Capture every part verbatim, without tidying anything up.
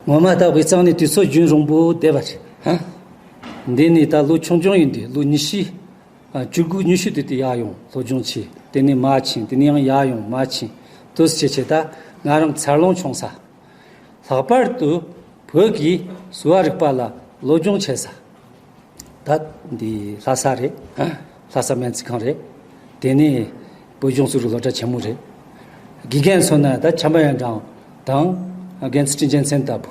ངོ་མ་ད་དབུས་གཙང་ནས་དུས་ཚོད་རྒྱུན་རིང་པོ་བསྡད་པ་རེད། འདི་ནས་ད་ལོ་ཆུང་ཆུང་ཡིན་དུས་ལོ་ཉི་ཤུ། ཨ། བཅུ་དགུ་ཉི་ཤུ་དུས་དུས་ཡར་ཡོང་སློབ་སྦྱོང་བྱས། དེ་ནས་མར་ཕྱིན། དེ་ནས་ཡང་ཡར་ཡོང་མར་ཕྱིན། དུས་ཚོད་བྱས་བྱས་ད་ང་རང་འཚར་ལོངས་བྱུང་ས། ལྷག་པར་དུ་བོད་ཀྱི་གསོ་བ་རིག་པ་ལ་སློབ་སྦྱོང་བྱེད་ས། ད་འདི་ལྷ་ས་རེད། ལྷ་ས་སྨན་རྩིས་ཁང་རེད། དེ་ནས་བོད་ལྗོངས་གསོ་རིག་སློབ་གྲྭ་ཆེན་མོ་རེད། དགེ་རྒན་མཚོན་ན་ད་འཁྱམ་པ་ཡོན་ཀྲང་དང་། རྒན་ཚུལ་ཁྲིམས་རྒྱལ་མཚན་ལྟ་བུ།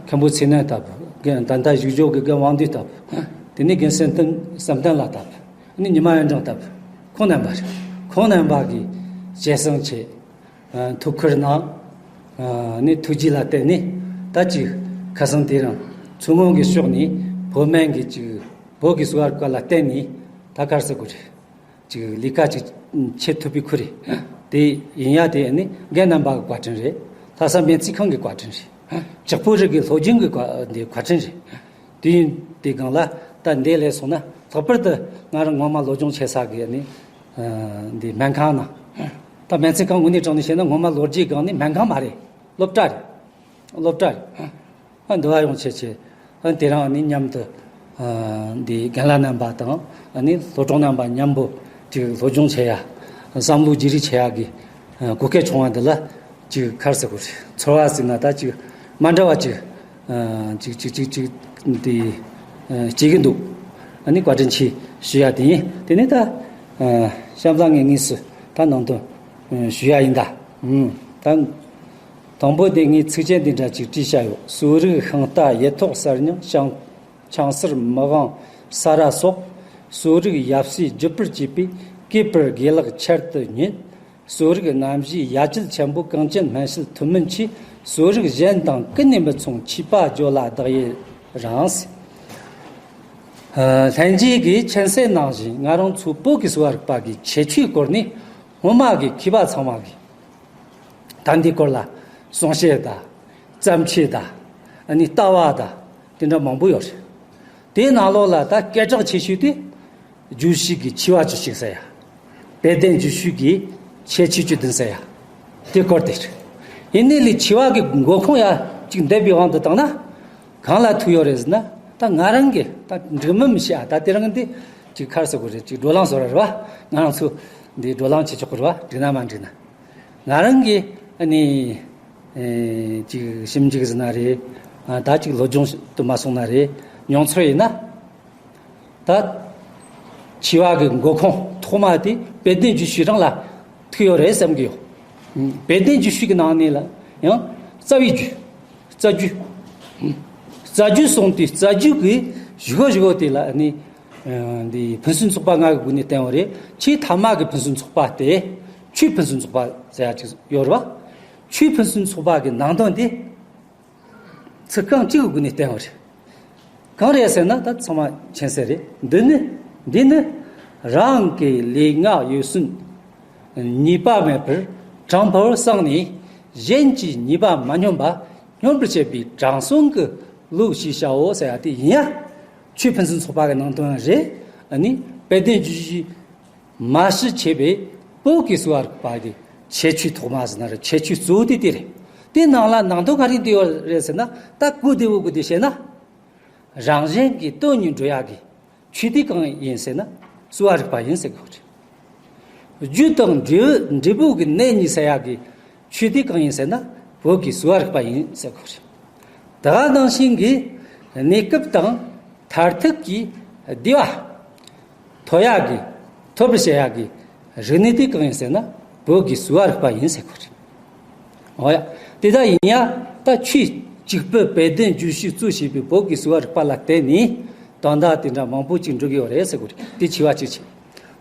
མཁན་པོ་ཚེ་ནན་ལྟ་བུ། རྒན་ད་ལྟ་བཞུགས་ཕྱོགས་ཀྱི་རྒན་དབང་འདུས་ལྟ་བུ། དེ་ནས་རྒན་བསམ་གཏན་བསམ་གཏན་ལགས་ལྟ་བུ། ཨ་ནི་ཉི་མ་ཡོན་ཀྲང་ལྟ་བུ། ཁོང་རྣམ་པ་རེད། ཁོང་རྣམ་པ་གི་སྐྱེད་སྲིང་བྱས། ཐུགས་ཁུར་གནང་། ནི་ཐུགས་རྗེ་ལ་བརྟེན་ནས་ད་ཅིག་ཁ་སང་དེ་རིང་མཚོ་སྔོན་གྱི་ཕྱོགས་ནས་བོད་སྨན་གྱི་ཅིག་བོད་ཀྱི་གསོ་བ་རིག་པ་ལ་བརྟེན་ནས་ད་ག་རེ་ཟེར་དགོས་རེད། ཅིག་ལས་ཀ་ཅིག་བྱེད་ཐུབ་པའི་ཁུལ་རེད། དེ་ཡིན་ཡ་དེ་ནི་རྒན་རྣམ་པ་གི་བཀའ་དྲིན་རེད། ལྷ་ས་སྨན་རྩིས་ཁང་གི་བཀའ་དྲིན་རེད། ཇག་པོ་རིགས་ཀྱི་སློབ་སྦྱོང་གི་བཀའ་འདི་བཀའ་དྲིན་རེད། དུས་ཡུན་དེ་སྒང་ལ་ད་འདི་ལས་སོང་ན་ལྷག་པར་དུ་ང་རང་ངོ་མ་སློབ་སྦྱོང་བྱེད་ས་གི་ནི་འདི་སྨན་ཁང་ནང་། ད་སྨན་རྩིས་ཁང་དངོས་གནས་དྲང་ནས་བཤད་ན་ངོ་མ་ལོ་རྒྱུས་སྒང་ནི་སྨན་ཁང་མ་རེད། སློབ་གྲྭ་རེད། སློབ་གྲྭ་རེད། ཨ། འདི་བ་ཡོང་བྱས་བྱས། ཨ། དེ་རིང་ནི་མཉམ་དུ་འདི་རྒན་ལགས་རྣམ་པ་དང་ཨ་ནི་སློབ་གྲོགས་རྣམ་པ་མཉམ་པོ་ཅིག་སློབ་སྦྱོང་བྱེད་ཡ། བསམ་བློ་བརྗེ་རེས་བྱེད་ཡ་གི་གོ་སྐབས་བྱུང་བ་འདི་ལ་ཅིག་ག་རེ་ཟེར་དགོས་རེད། ཚོར་བ་ཟེར་ན་ད་ཅིག་མ་འདྲ་བ་ཅིག་ཅིག་ཅིག་ཅིག་ཅིག་འདི་སྐྱེ་གི་འདུག་ཨ་ནི་བཀའ་དྲིན་ཆེ་ཞུ་ཡ་དེ་ཡིན། དེ་ནས་ད་གཤམ་ལ་ངས་དངོས་སུ་ད་ནང་དོན་ཞུ་ཡ་ཡིན་ད། ད། དང་པོ་དེ་ངས་ཚིགས་བཅད་འདི་འདྲ་ཅིག་བྲིས་བཞག་ཡོད། གསོ་རིག་ཤིང་རྟ་ཡིད་ཐོག་གསར་རྙིང་། ཆང་། ཆང་སར་མི་དབང་ས་ར་སོགས། གསོ་རིག་ཡབ་སྲས་བརྒྱུད་པར་བཅས་པའས། བསྐོས་པར་དགེ་ལེགས་ཁྱད་དུ་ཉོན། གསོ་རིག་རྣམ་བཞིའི་ཡ་གྱལ་ཆེན་པོ། གངས་ཅན་སྨན་དཔྱད་ཐུན་མིན་ཆོས། གསོ་རིག་གཞན་དང་ཀུན་ནས་མི་མཚུངས། མཆིས་པ་བརྗོད་ལ་བདག་ཡི་རང་། ལྷན་རྒྱས་ཀྱིས་མཁྱེན་གསལ་ནང་བཞིན་ང་རང་ཚོ་བོད་ཀྱི་གསོ་བ་རིག་པ་གི་ཁྱད་ཆོས་སྐོར་ནི་སྔོན་མ་གི་མཁས་པ་ཚང་མ་གིས། ད་འདི་སྐོར་ལ་གསུང་བཤད་དང་། བརྩམས་ཆོས་དང་། ཨ་ནི་ལྟ་བ་དང་། དེ་འདྲ་མང་པོ་ཡོད་རེད། དེའི་ནང་ལོགས་ལ་ད་སྐད་གྲགས་ཆེ་ཤོས་དེ། རྒྱུད་བཞི་གི་མཆེ་བ་བཅུ་གཅིག་ཟེར་ཡ། དཔལ་ལྡན་རྒྱུད་བཞི་གི་ཁྱད་ཆོས་བཅུ་བདུན་ཟེར་ཡ། དེ་སྐོར་དེ་རེད། ཡིན་ནའི་ལས་མཆེ་བ་གི་མགོ་ཁུངས་ཡ་གཅིག་འདེབས་པའི་དབང་དུ་བཏང་ན། གང་ལ་ཐུག་ཡོད་རེད་ཟེར་ན། ད་ང་རང་གི་ད་འགྲིག་མིན་མི་ཤེས་ཨ། ད་དེ་རིང་འདི་ཅིག་ག་རེ་ཟེར་དགོས་རེད། ཅིག་བགྲོ་གླེང་བཟོ་ར་རེད་བ། ང་རང་ཚོ་འདི་བགྲོ་གླེང་བྱེད་ཆོག་གི་རེད་བ། འགྲིག་ན་མ་འགྲིག་ན། ང་རང་གི་ཨ་ནི་ཨེ་ཅིག་ཞིབ་འཇུག་ཟེར་ན་རེད། ཨ། ད་ཅིག་སློབ་སྦྱོང་དུ་མ་སོང་ན་རེད། མྱོང་ཚོར་ཡིན་ན། ད་མཆེ་བ་གི་མགོ་ཁུངས་ཐོག་མ་དེ་དཔལ་ལྡན་རྒྱུད་བཞི་རང་ལ་ཐུག་ཡོད་རེད་བསམ་གི་ཡོད། དཔལ་ལྡན་རྒྱུད་བཞི་གི་ནང་ནས་ལ་ཡང་རྩ་བའི་རྒྱུད། རྩ་རྒྱུད། རྩ་རྒྱུད་གསུངས་དུས་རྩ་རྒྱུད་ཀྱི་བཞི་གོ་བཞི་གོ་དེ་ལ་ནི་འདི་ཕུན་སུམ་ཚོགས་པ་ལྔ་གི་སྒོ་ནས་བསྟན་པ་རེད། ཆེས་ཐ་མ་གི་ཕུན་སུམ་ཚོགས་པ་དེ་ཆོས་ཕུན་སུམ་ཚོགས་པ་ཟེར་ཡ་ཅིག་ཡོད་རེད་བ། ཆོས་ཕུན་སུམ་ཚོགས་པ་གི་ནང་དོན་དེ། ཚིག་རྐང་གཅིག་གི་སྒོ་ནས་བསྟན་པ་རེད། གང་རེད་ཟེར་ན་ད་ཚང་མ་མཁྱེན་གསལ་རེད། འདི་ནི། འདི་ནི་རང་གི་ལུས་ངག་ཡིད་གསུམ་ཉེས་པ་མེད་པར་དྲང་པོར་བསྲངས་ནས། གཞན་གྱི་ཉེས་པ་མ་སྙོམས་པ་སྙོམས་པར་བྱེད་པའི་དྲང་སྲོང་གི་ལུགས་ཞེས་བྱའོ་ཟེར་ཡ་དེ་ཡིན་ཡ། ཆོས་ཕུན་སུམ་ཚོགས་པ་གི་ནང་དོན་རེད། ཨ་ནི་དཔལ་ལྡན་རྒྱུད་བཞི། མ་ཞི་བྱས་པའི་བོད་ཀྱི་གསོ་བ་རིག་པ་གི་ཁྱད་ཆོས་ཐོག་མ་ཟེར་ན་རེད། ཁྱད་ཆོས་གཙོ་བོ་དེ་དེ་རེད། དེའི་ནང་ལ་ནང་དོན་ག་རེ་འདུས་ཡོད་རེད་ཟེར་ན། ད་གོ་བདེ་བོ་གོ་བདེ་བཤད་ན། རང་གཞན་གྱི་དོན་གཉིས་འགྲོ་ཡག་གི་ཆོས་དེ་གང་ཡིན་ཟེར་ན་གསོ་བ་རིག་པ་ཡིན་ཟེར་གོ་རེད། རྒྱུ་དང་འབྲས་བུ་འབྲས་བུ་གི་གནད་གཉིས་ཟེར་ཡག་གི་ཆོས་དེ་གང་ཡིན་ཟེར་ན་བོད་ཀྱི་གསོ་བ་རིག་པ་ཡིན་ཟེར་གོ་རེད། ད་ག་ནང་བཞིན་གྱི་གནས་སྐབས་དང་མཐར་ཐུག་གི་བདེ་བ་ཐོབ་ཡག་གི་ཐོབ་པར་བྱེད་ཡག་གི་རིག་གནས་དེ་གང་ཡིན་ཟེར་ན་བོད་ཀྱི་གསོ་བ་རིག་པ་ཡིན་ཟེར་གོ་རེད། འོ་ཡ། དེ་ལྟར་ཡིན་ཡང་ད་ཆོས་གཅིག་པུ་དཔལ་ལྡན་རྒྱུད་བཞི་གཙོ་བྱས་པའི་བོད་ཀྱི་གསོ་བ་རིག་པ་ལ་བརྟེན་ནས་དོན་དག་དེ་འདྲ་མང་པོ་ཅིག་འགྲོ་གི་ཡོད་རེད་ཟེར་གོ་རེད། དེ་མཆེ་བ་གཅིག་བྱས།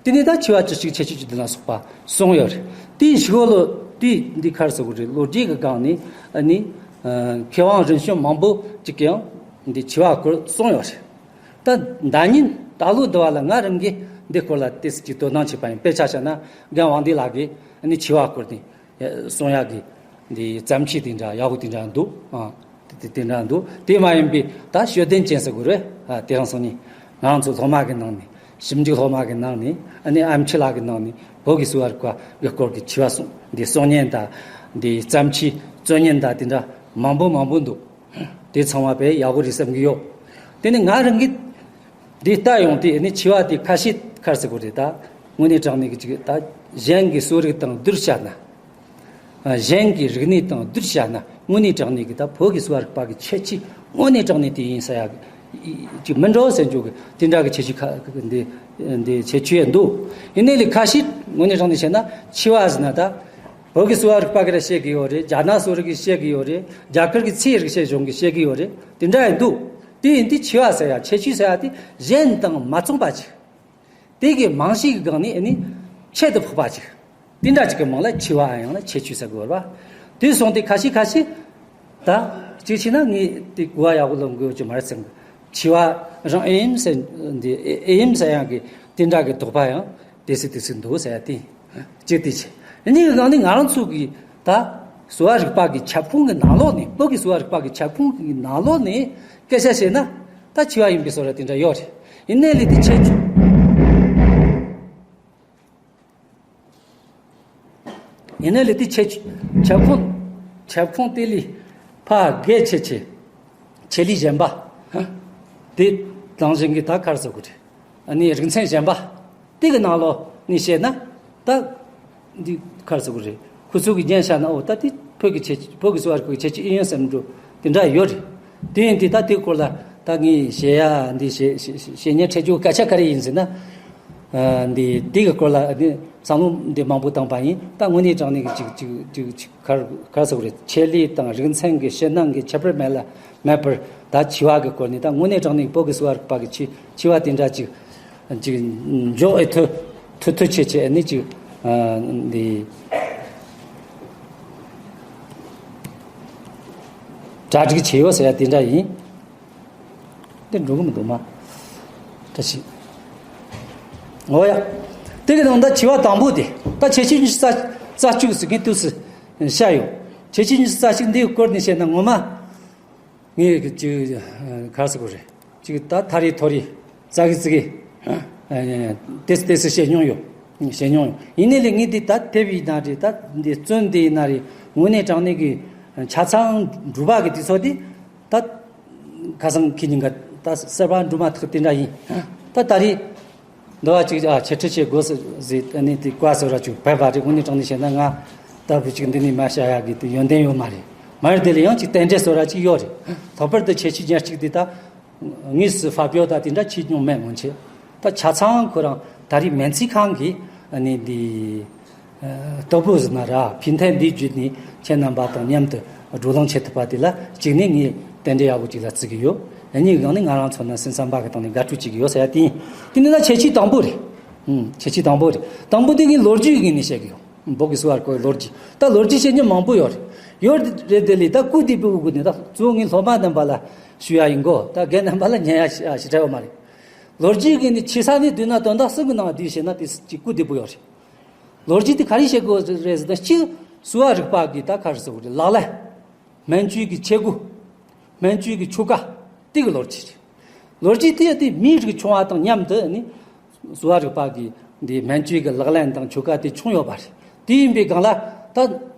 དེ་ནས་ད་མཆེ་བ་བཅུ་གཅིག་ཁྱད་ཆོས་བཅུ་བདུན་ལ་སོགས་པ་གསུངས་ཡོད་རེད། དེའི་གཞུག་ལོ་དེ་འདི་ག་རེ་ཟེར་གོ་རེད། ལོ་རྒྱུས་ཀྱི་སྒང་ནས་ཨ་ནི་མཁས་དབང་རིམ་བྱོན་མང་པོ་ཅིག་གིས་ཡང་འདི་མཆེ་བ་སྐོར་གསུངས་ཡོད་རེད། ད་ཟླ་ཉིན་ད་ལོ་འདི་བ་ལ་ང་རང་གིས་འདི་སྐོར་ལ་ཏོག་ཙམ་ཅིག་དོ་སྣང་བྱས་པ་ཡིན། དཔེར་ཆ་བཞག་ན་རྒན་དབང་འདུས་ལགས་ཀྱིས་ཨ་ནི་མཆེ་བ་སྐོར་དེ་གསུང་ཡག་གི་འདི་བརྩམས་ཆོས་དེ་འདྲ་ཡག་པོ་དེ་འདྲ་འདུག་ཨ། དེ་དེ་འདྲ་འདུག་དེ་མ་ཡིན་པའི་ད་ཤོད་ལྡན་ཅན་ཟེར་དགོས་རེད། ཨ། དེ་རིང་སང་ཉིན་ང་རང་ཚོ་སློབ་མ་གི་ནང་ནས། ཞིབ་འཇུག་སློབ་མ་གི་ནང་ནས། ཨ་ནི་ཨེམ་ཆི་ལགས་ཀྱི་ནང་ནས་བོད་ཀྱི་གསོ་བ་རིག་པ་གི་སྐོར་གྱི་མཆེ་བ་གསུང་འདི་གསུང་མཁན་དང་། འདི་བརྩམས་ཆོས་རྩོམ་མཁན་དང་དེ་འདྲ་མང་པོ་མང་པོ་འདུག་དེ་ཚང་མ་དཔེ་ཡག་པོ་རེད་བསམ་གྱི་ཡོད། དེ་ནི་ང་རང་གིས་འདི་ལྟ་ཡོང་དུས་ནི་འཆི་བ་དེ་ཁ་ཤས་ཁར་ཟེར་དགོས་རེད། ད་དངོས་གནས་དྲང་གནས་ཀྱི་ཅིག་ད་གཞན་གྱི་གསོ་རིག་དང་བསྡུར་བྱས་ན། གཞན་གྱི་རིག་གནས་དང་བསྡུར་བྱས་ན་དངོས་གནས་དྲང་གནས་ཀྱི་ད་བོད་ཀྱི་གསོ་བ་རིག་པ་གི་ཁྱད་ཆོས་དངོས་གནས་དྲང་གནས་དེ་ཡིན་ཟེར་ཡག་ཅིག་མི་འགྲོ་ཟེར་འཇོག་གི་དེ་འདྲ་གི་ཁྱད་ཆོས་ཁ་འདི་འདི་ཁྱད་ཆོས་འདུག་ཡིན་ནའི་ལས་ཁ་ཤས་དངོས་གནས་དྲང་གནས་བཤད་ན་འཆི་བ་ཟེར་ན་ད། བོད་ཀྱི་གསོ་བ་རིག་པ་གིས་ར་བཤད་ཀྱི་ཡོད་རེད། རྒྱ་ནག་གསོ་རིག་གིས་བཤད་ཀྱི་ཡོད་རེད། རྒྱ་གར་གྱི་ཚེའི་རིག་བྱེད་གཞུང་གིས་བཤད་ཀྱི་ཡོད་རེད། དེ་འདྲ་ཡིན་འདུག་དེ་ཡིན་དུས་འཆི་བ་ཟེར་ཡ་ཁྱད་ཆོས་ཟེར་ཡ་དེ་གཞན་དང་མ་མཚུངས་པ་ཅིག་དེ་གི་རྨང་གཞི་གི་སྒང་ནས་ཨ་ནི་ཁྱད་དུ་འཕགས་པ་ཅིག་དེ་འདྲ་ཅིག་གི་མིང་ལ་འཆི་བ་ཡང་ན་ཁྱད་ཆོས་ཟེར་དགོས་རེད་པ། དེ་སོང་སྟེ་ཁ་ཤས་ཁ་ཤས་ད་གཅིག་བྱས་ན་ངས་དེ་གོ་བ་ཡག་པོ་ལོན་དགོས་ཀྱི་མ་རེད་བསམ་གི་འཆི་བ་རང་ཨེ་ཡིན་ཟེར་འདི་ཨེ་ཡིན་ཟེར་ཡག་གི་དེ་འདྲ་གི་དོགས་པ་ཡང་། དེ་སྲིད་དེ་སྲིད་འདུག་ཟེར་ཡ་དེ། གཅིག་དེ་བྱས། གཉིས་ཀྱི་སྒང་ནས་ང་རང་ཚོ་གི་ད་གསོ་བ་རིག་པ་གི་ཁྱབ་ཁོངས་ཀྱི་ནང་ལོགས་ནས་བོད་ཀྱི་གསོ་བ་རིག་པ་གི་ཁྱབ་ཁོངས་ཀྱི་ནང་ལོགས་ནས་སྐད་ཆ་བཤད་ན་ད་འཆི་བ་ཡིན་པའི་བཟོ་འདྲ་དེ་འདྲ་ཡོད་རེད། ཡིན་ནའི་ལས་དེ་ཁྱད་ཆོས། ཡིན་ནའི་ལས་དེ་ཁྱད་ཆོས་ཁྱབ་ཁོངས་ཁྱབ་ཁོངས་དེ་ལས་ཕ་གལ་ཆེ་ཆེ། ཆེད་ལས་གཞན་པ། དེ་དང་བཞིན་གྱི་ད་ག་རེ་ཟེར་དགོས་རེད། ཨ་ནི་རིག་ཚན་གཞན་པ། དེ་གི་ནང་ལོགས་ནས་བཤད་ན། ད་འདི་ག་རེ་ཟེར་དགོས་རེད། ཁོ་ཚོ་གི་རྒྱན་བཤད་ན་འོ་ད་དེ་བོད་ཀྱི་ཁྱད་བོད་ཀྱི་གསོ་བ་རིག་པའི་ཁྱད་ཆོས་ཨེ་ཡིན་བསམ་འགྲོ་དེ་འདྲ་ཡོད་རེད། དེ་ཡིན་དུས་ད་དེ་སྐོར་ལ་ད་ངས་བཤད་ཡ་འདི་བཤད་བཤད་བཤད་ཉན་འཕྲད་རྒྱུ་སྐད་ཆ་ག་རེ་ཡིན་ཟེར་ན། ཨ་འདི་དེ་གི་སྐོར་ལ་འདི་བསམ་བློ་འདི་མང་པོ་བཏང་པ་ཡིན། ད་དངོས་གནས་དྲང་གནས་ཀྱི་ཅིག་ཅིག་ཅིག་ཅིག་ག་རེ་ག་རེ་ཟེར་དགོས་རེད། ཆེད་ལས་དང་རིག་ཚན་གྱི་ཕྱི་ནང་གི་ཁྱད་པར་མེད་ལ་མེད་པར་ད་འཆི་བ་གི་སྐོར་ནས་ད་དངོས་གནས་དྲང་གནས་བོད་ཀྱི་གསོ་བ་རིག་པ་གི་འཆི་འཆི་བ་དེ་འདྲ་ཅིག་ཅིག་འཇོག་ཨེ་ཐུབ་ཐུབ་ཐུབ་ཆེ་ཆེ་ཨ་ནི་ཅིག་ཨ་འདི་གྲ་སྒྲིག་བྱས་ཡོད་ཟེར་ཡ་དེ་འདྲ་ཡིན། འདི་འགྲོ་གི་མི་འདུག་མ། བཀྲ་ཤིས། འོ་ཡ། དེ་གི་ནང་ད་འཆི་བ་དང་པོ་དེ། ད་ཁྱད་ཆོས་ཉི་ཤུ་རྩ་རྩ་གཅིག་ཟེར་གི་དུས་སུ་བཤད་ཡོད། ཁྱད་ཆོས་ཉི་ཤུ་རྩ་གཅིག་འདིའི་སྐོར་ནས་བཤད་ན་ངོ་མ། ངས་ཀྱི་ཅིག་ག་རེ་ཟེར་དགོས་རེད། ཅིག་ད་ཐ་རེ་ཐོ་རེ་ཙག་གི་ཙིག་གི་ཏེས་ཏེས་བཤད་མྱོང་ཡོད། བཤད་མྱོང་ཡོད། ཡིན་ནའི་ལས་ངས་འདི་ད་དེབ་ཡིན་ན་རེད། ད་འདི་བཙོན་འདི་ཡིན་ན་རེད། དངོས་གནས་དྲང་གནས་ཀྱི་ཆ་ཚང་འབྲུག་པ་གི་དུས་ཚོད་འདི་ད་ཁ་སང་ཁྱེད་ཉིན་ག་ད་གསར་པ་འགྲོ་མ་ཐག་དེ་འདྲ་ཡིན། ད་ད་རེས་འདི་བ་ཅིག་ཨ་འཆད་ཁྲིད་བྱེད་དགོས་ཟེར་ཟེར་ཨ་ནི་དེ་བཀའ་ཟེར་བ་ཅིག་བས་པ་རེད། དངོས་གནས་དྲང་གནས་བཤད་ན་ང་ལྟ་བུ་ཅིག་འདི་ནས་མ་བྱ་ཡག་གི་དེ་ཡོན་ཏན་ཡོད་མ་རེད། མ་རེད། དེ་ལ་ཡང་ཅིག་རྟེན་འབྲེལ་ཟེར་བ་ཅིག་ཡོད་རེད། ལྷག་པར་དུ་ཁྱད་ཆོས་ཉེར་གཅིག་དེ་ད་དངོས་སུ་ཧྥ་པྱོ་ད་དེ་འདྲ་ཁྱེད་མྱོང་མེད་མོན་ཆེ། ད་ཆ་ཚང་ཁོ་རང་ད་རེས་སྨན་རྩིས་ཁང་གི་ཨ་ནི་འདི། ཨ་སྟོབས་པོ་ཟེར་ན་ར་ཕན་ཐབས་འདི་བརྒྱུད་ནས་ཁྱེད་རྣམ་པ་དང་མཉམ་དུ་བགྲོ་གླེང་བྱེད་ཐུབ་པ་དེ་ལ་གཅིག་ནས་ངས་རྟེན་འབྲེལ་ཡག་པོ་ཅིག་ལ་བརྩི་གི་ཡོད། གཉིས་ཀྱི་སྒང་ནས་ང་རང་ཚོ་ནང་སེམས་བསམ་པ་གི་སྟེང་ནས་དགའ་སྤྲོ་བྱེད་ཀྱི་ཡོད་ཟེར་ཡ་དེ་ཡིན། དེ་ནས་ད་ཁྱད་ཆོས་དང་པོ་རེད། ཨུམ། ཁྱད་ཆོས་དང་པོ་རེད། དང་པོ་དེ་ངས་ལོ་རྒྱུས་ཀྱི་ངོས་ནས་བཤད་གི་ཡོད། བོད་ཀྱི་གསོ་བ་སྐོར་ལོ་རྒྱུས། ད་ལོ་རྒྱུས་བཤད་མཁན་མང་པོ་ཡོད་རེད། ཡོད་རེད། དེ་ལས་ད་སྐུ་བདེ་པོའི་དབུ་གུ་ནས་ད་གཙོ་བོ་ངས་སློབ་མ་རྣམ་པ་ལ་ཞུ་ཡ་ཡིན་གོ། ད་རྒན་རྣམ་པ་ལ་ཉན་ཡ་ཞེ་དྲག་ཡོད་མ་རེད། ལོ་རྒྱུས་ཀྱི་ནི་ཆེ་ས་ནས་བསྡུས་ན་དོན་དག་གསུམ་གྱི་ནང་བསྡུས་བྱས་ན་དེ་ཅིག་སྐུ་བདེ་པོ་ཡོད་རེད། ལོ་རྒྱུས་དེ་ག་རེ་བཤད་དགོས་རེད་ཟེར་ན། གཅིག་གསོ་བ་རིག་པ་གི་ད་ག་རེ་ཟེར་དགོས་རེད། ལག་ལེན། སྨན་བཅོས་ཀྱི་ཆས་གོས། སྨན་བཅོས་ཀྱི་ཆོ་ག་དེ་གི་ལོ་རྒྱུས་རེད། ལོ་རྒྱུས་དེ་དེ་མིའི་རིགས་བྱུང་བ་དང་མཉམ་དུ་ནི་གསོ་བ་རིག་པ་གི་འདི་སྨན་བཅོས་ཀྱི་ལག་ལེན་དང་ཆོ་ག་དེ་བྱུང་ཡོད་པ་རེད། དེ་ཡིན་པའི་སྒང་ལ་ད་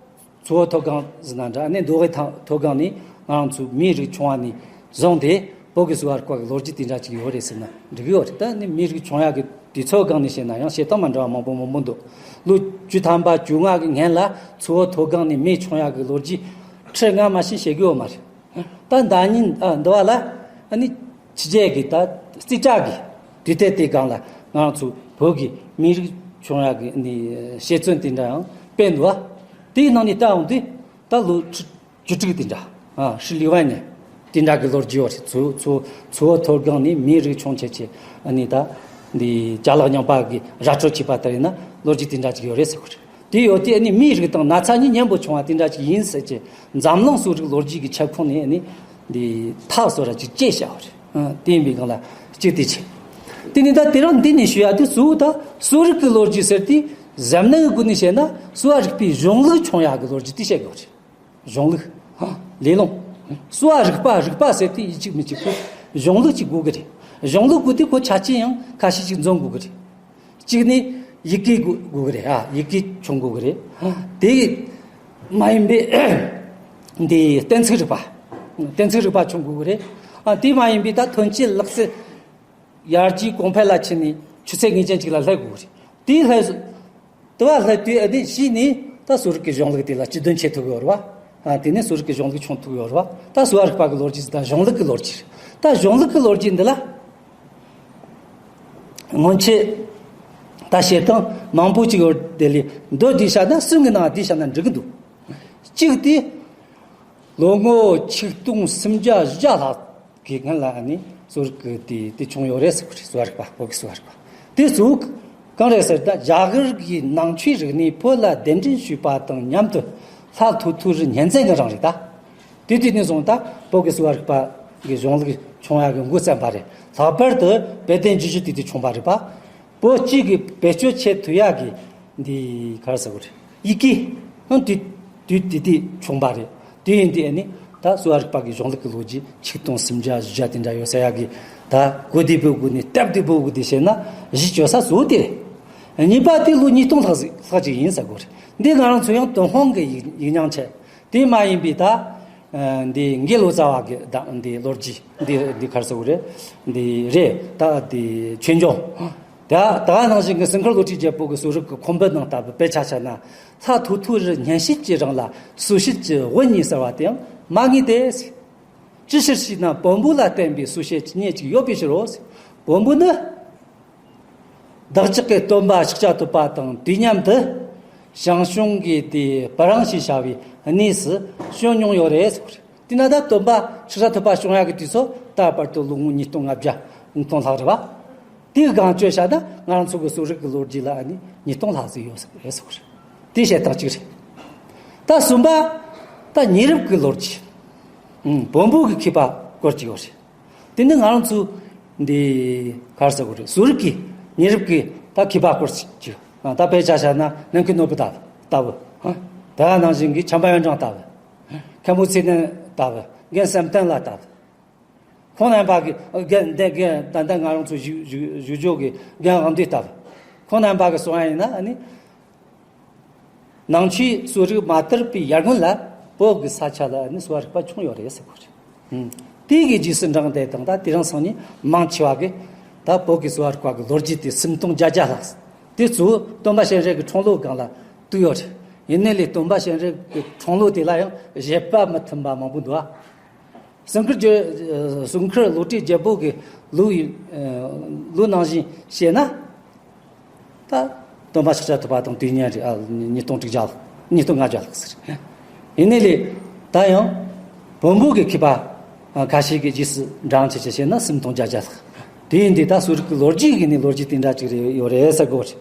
མཚོ་བོད་མཐོ་སྒང་ཟེར་ན་འདྲ། ཨ་ནི་མདོ་དབུས་མཐོ་སྒང་ནས་ང་རང་ཚོ་མིའི་རིགས་བྱུང་བ་ནས་བཟུང་སྟེ་བོད་ཀྱི་གསོ་བ་རིག་པ་གི་ལོ་རྒྱུས་དེ་འདྲ་ཅིག་ཡོད་རེད་ཟེར་ན་འགྲིག་གི་ཡོད་རེད། ད་ནི་མིའི་རིགས་བྱུང་ཡག་གི་དུས་ཚོད་སྒང་ནས་བཤད་ན་ཡང་བཤད་སྟངས་མ་འདྲ་བ་མང་པོ་མང་པོ་འདུག་ལོ་བཅུ་ཐམ་པ་བཅོ་ལྔ་གི་སྔན་ལ་མཚོ་བོད་མཐོ་སྒང་ནས་མི་བྱུང་ཡག་གི་ལོ་རྒྱུས་ཁྲི་ལྔ་མ་ཕྱིན་བཤད་གི་ཡོད་མ་རེད། ད་ཟླ་ཉིན་ཨ་འདི་བ་ལ་ཨ་ནི་ཕྱི་རྒྱལ་གྱི་ད་རྩིས་ཁྲ་གི་དུས་དེབ་དེ་སྒང་ལ་ང་རང་ཚོ་བོད་ཀྱི་མིའི་རིགས་བྱུང་ཡག་གི་ནི་དཔྱད་རྩོམ་དེ་འདྲ་ཡང་སྤེལ་འདུག་བ། དེའི་ནང་ནས་ལྟ་འོང་དུས་ད་ལོ་ཁྲི་བཅུ་དྲུག་དེ་འདྲ། ཨ་ཧྲི་ལི་ཝན་ནས་དེ་འདྲ་གི་ལོ་རྒྱུས་ཡོད་རེད། མཚོ་མཚོ་མཚོ་བོད་མཐོ་སྒང་ནས་མིའི་རིགས་བྱུང་བྱས་བྱས་ཨ་ནི་ད་འདི་ཅ་ལག་རྙིང་པ་གི་ར་སྤྲོད་བྱས་པ་ལྟར་ཡིན་ན་ལོ་རྒྱུས་དེ་འདྲ་ཅིག་ཡོད་རེད་ཟེར་གི་རེད། དེ་ཡོད་དུས་ཨ་ནི་མིའི་རིགས་དང་ན་ཚ་གཉིས་མཉམ་པོ་བྱུང་བ་དེ་འདྲ་ཅིག་ཡིན་ཟེར་གྱི་འཛམ་གླིང་གསོ་རིག་ལོ་རྒྱུས་ཀྱི་ཁྱབ་ཁོངས་ནས་ཨ་ནི་འདི་ཐག་སོ་ར་ཅིག་བཅད་བཞག་པ་རེད། ཨ་དེ་ཡིན་པའི་སྒང་ལ་གཅིག་དེ་བྱས། དེ་ནས་ད་དེ་རིང་འདི་ནས་ཞུ་ཡ་དེ་གཙོ་བོ་ད་གསོ་རིག་གི་ལོ་རྒྱུས་ཟེར་དུས་གཟབ་ནན་གྱི་སྒོ་ནས་བཤད་ན་གསོ་བ་རིག་པའི་གཞུང་ལུགས་བྱུང་ཡག་གི་ལོ་རྒྱུས་དེ་བཤད་དགོས་རེད། གཞུང་ལུགས། ལས་སློང་། གསོ་བ་རིག་པ་རིག་པ་ཟེར་དུས་ཡིན་གཅིག་མིན་གཅིག་ཁོ་གཞུང་ལུགས་གཅིག་དགོས་ཀྱི་རེད། གཞུང་ལུགས་དགོས་དུས་ཁོ་ཆ་རྐྱེན་ཡང་ཁ་ཤས་ཅིག་འཛོམས་དགོས་ཀྱི་རེད། གཅིག་ནི་ཡི་གེ་དགོས་དགོས་ཀྱི་རེད། ཨ་ཡི་གེ་བྱུང་དགོས་ཀྱི་རེད། དེ་མ་ཡིན་པའི་འདི་གཏན་ཚིགས་རིག་པ། གཏན་ཚིགས་རིག་པ་སྦྱོང་དགོས་ཀྱི་རེད། ཨ། དེ་མ་ཡིན་པའི་ད་ཐོན་སྐྱེད་ལག་རྩལ་ཡར་རྒྱས་གོང་འཕེལ་ལ་ཕྱིན་ནས་ཆུ་ཚད་ངེས་ཅན་ཅིག་ལ་སླེབས་དགོས་ཀྱི་རེད། དེ་སླེབས་དུ་བ་སླེབས་དུས་ཨ་ནི་གཞི་ནས་ད་གསོ་རིག་གི་གཞུང་ལུགས་དེ་ལ་སྤྱི་དོན་བྱེད་ཐུབ་ཡོད་རེད་བ། ཨ། དེ་ནས་གསོ་རིག་གི་གཞུང་ལུགས་སྦྱོང་ཐུབ་ཡོད་རེད་བ། ད་གསོ་བ་རིག་པ་གི་ལོ་རྒྱུས་དང་གཞུང་ལུགས་གི་ལོ་རྒྱུས་རེད། ད་གཞུང་ལུགས་གི་ལོ་རྒྱུས་འདི་ལ་སྔོན་ཆད་ད་བཤད་སྟངས་མང་པོ་ཅིག་ཡོད། དེ་ལས་མདོར་བསྡུས་བྱས་ན་གསུམ་གྱི་ནང་བསྡུས་བྱས་ན་འགྲིག་གི་འདུག་གཅིག་དེ་ལོ་ངོ་ཆིག་སྟོང་སུམ་བརྒྱ་བཞི་བརྒྱ་ལྷག་གི་སྔོན་ལ་ཨ་ནི་གསོ་རིག་གི་དེ་དེ་བྱུང་ཡོད་རེད་ཟེར་གི་རེད། གསོ་བ་རིག་པ། བོད་ཀྱི་གསོ་བ་རིག་པ་དེ་གཙོ་བོ་གང་རེད་ཟེར་ན། རྒྱ་གར་གྱི་ནང་ཆོས་རིག་གནས་བོད་ལ་གདན་འདྲེན་ཞུས་པ་དང་མཉམ་དུ་ལྷ་ཐོ་ཐོ་རི་གཉན་བཙན་གྱི་རིང་རེད་ད། དེ་དུས་ནས་བཟུང་ད་བོད་ཀྱི་གསོ་བ་རིག་པ་གི་གཞུང་ལུགས་བྱུང་ཡག་གི་འགོ་བརྩམས་པ་རེད། ལྷག་པར་དུ་དཔལ་ལྡན་རྒྱུད་བཞི་དེ་དུས་བྱུང་བ་རེད་པ། བོད་སྤྱི་གི་བེད་སྤྱོད་བྱེད་ཐུབ་ཡག་གི་འདི་ག་རེ་ཟེར་དགོས་རེད། ཡི་གེ་ཨང་དེ་དུས་དེ་དུས་བྱུང་བ་རེད། དེ་ཡིན་དུས་ཨ་ནི་ད་གསོ་བ་རིག་པ་གི་གཞུང་ལུགས་ཀྱི་ལོ་རྒྱུས་ཆིག་སྟོང་སུམ་བརྒྱ་བཞི་བརྒྱ་དེ་འདྲ་ཡོད་ཟེར་ཡག་གི་ད་གོ་བདེ་པོའི་སྒོ་ནས་སྟབས་བདེ་པོའི་སྒོ་ནས་བཤད་ན་གཞི་བཅོལ་ས་གཙོ་བོ་དེ་རེད། གཉིས་པ་དེ་ལོ་ཉིས་སྟོང་ལྷག་ཙམ་ལྷག་ཅིག་ཡིན་ཟེར་དགོས་རེད། འདི་ང་རང་ཚོ་ཡང་ཏུན་ཧོང་གི་ཡིག་ཡིག་རྙིང་ཆེ། དེ་མ་ཡིན་པའི་ད་ཨ་འདི་དགེ་ལོ་ཙཱ་བ་གི་ད་འདི་ལོ་རྒྱུས་འདི་འདི་ག་རེ་ཟེར་དགོས་རེད། འདི་རེད། ད་འདི་ཆོས་འབྱུང་། ད་ད་ནང་བཞིན་གྱི་སེང་ཁུར་བློ་གྲོས་རྒྱལ་པོ་གི་གསོ་རིག་གི་ཁུངས་བུ་ནང་ལྟ་བུ་དཔེ་ཆ་བཤད་ན། ལྷ་ཐོ་ཐོ་རི་གཉན་བཤད་ཀྱི་རིང་ལ་གསོ་བྱེད་ཀྱི་བུ་གཉིས་ཟེར་བ་དེའང་མ་ངེས་ཏེ། ཅི་ཕྱིར་ཞེ་ན་བོན་པོ་ལ་བརྟེན་པའི་གསོ་བྱེད་ཀྱི་གཉེན་ཅིག་ཡོད་པའི་ཕྱིར་རོ། བོན་པོ་ནི་བདག་ཅག་གི་སྟོན་པ་ཤཱཀྱ་ཐུབ་པ་དང་དུས་མཉམ་དུ་ཞང་ཞུང་གི་དེ་སྤུ་རིང་ཞེས་བྱ་བའི་གནས་སུ་བྱོན་མྱོང་ཡོད་རེད་ཟེར། དེས་ན་ད་སྟོན་པ་ཤཱཀྱ་ཐུབ་པ་བྱོན་ཡག་གི་དུས་སུ་ད་བར་དུ་ལོ་ངོ་ཉིས་སྟོང་ལྔ་བརྒྱ་ཉིས་སྟོང་ལྷག་རེད་བ། དེའི་སྒང་བཅོས་བྱས་ན་ང་རང་ཚོ་གི་གསོ་རིག་གི་ལོ་རྒྱུས་ལ་ཨ་ནི་ཉིས་སྟོང་ལྷག་ཙམ་ཡོད་ས་རེད་ཟེར་གི་རེད། དེ་བཤད་སྟངས་གཅིག་རེད། ད་གསུམ་པ། ད་ཉེ་རབས་ཀྱི་ལོ་རྒྱུས། ཨུམ། བོན་པོ་གི་མཁས་པ་སྐོར་གཅིག་ཡོད་རེད། དེ་ནི་ང་རང་ཚོ་འདི་ག་རེ་ཟེར་དགོས་རེད། གསོ་རིག་གི་ཉེ་རབས་ཀྱི་ད་མཁས་པ་སྐོར་གཅིག་ད་དཔེ་ཆ་བཞག་ན་ནན་ཁི་ནོར་བུ་ལྟ་བུ། ད་ནང་བཞིན་གྱི་བྱམས་པ་ཡོན་ཀྲང་ལྟ་བུ། མཁན་པོ་ཚེ་བརྟན་ལྟ་བུ། རྒན་བསམ་གཏན་ལགས་ལྟ་བུ། ཁོང་རྣམ་པ་གི་རྒན་འདི་རྒན་ད་ལྟ་ང་རང་ཚོ་བཞུགས་བཞུགས་བཞུགས་ཕྱོགས་ཀྱི་རྒན་དབང་འདུས་ལྟ་བུ། ཁོང་རྣམ་པ་གི་གསུང་བ་ཡིན་ན་ཨ་ནི། ནང་ཆོས་གསོ་རིག་མ་དར་བའི་ཡར་སྔོན་ལ་བོད་ཀྱི་ས་ཆ་ལ་ཨ་ནི་གསོ་བ་རིག་པ་བྱུང་ཡོད་རེད་ཟེར་གོ་རེད། ཨུམ། དེ་གི་རྗེས་སུ་འབྲངས་ཏེ་དང་ད་དེ་རིང་སང་ཉིན་མང་ཆེ་བ་གི་ད་བོད་ཀྱི་གསོ་བ་རིག་པ་གི་ལོ་རྒྱུས་དེ་སུམ་སྟོང་བརྒྱད་བརྒྱ་ལྷག་དེ་གཙོ་བོ་སྟོན་པ་སྤྱན་རས་ཀྱི་འཁྲུངས་ལོ་སྒང་ལ་གཏུགས་ཡོད་རེད། ཡིན་ནའི་ལས་སྟོན་པ་སྤྱན་རས་ཀྱི་འཁྲུངས་ལོ་དེ་ལ་ཡང་བཞེད་པ་མི་མཐུན་པ་མང་པོ་འདུག་ཨ། སེང་ཁུར་རྒྱལ་སེང་ཁུར་བློ་གྲོས་རྒྱལ་པོ་གི་ལོ་ཡི་ལོ་ནང་བཞིན་བཤད་ན། ད་སྟོན་པ་ཤཱཀྱ་ཐུབ་པ་དང་དུས་མཉམ་རེད། ཨ། ཉིས་སྟོང་དྲུག་བརྒྱ་ལྷག་ཉིས་སྟོང་ལྔ་བརྒྱ་ལྷག་ཟེར། ཡིན་ནའི་ལས་ད་ཡང་བོན་པོ་གི་མཁས་པ་ཁ་ཤས་ཀྱི་རྗེས་སུ་འབྲང་བྱས་བྱས་བཤད་ན་སུམ་སྟོང་བརྒྱད་བརྒྱ་ལྷག་དེ་ཡིན་དུས་ད་གསོ་རིག་གི་ལོ་རྒྱུས་ཀྱི་ནི་ལོ་རྒྱུས་དེ་འདྲ་ཅིག་རེད་ཡོད་རེད་ཟེར་གོ་རེད།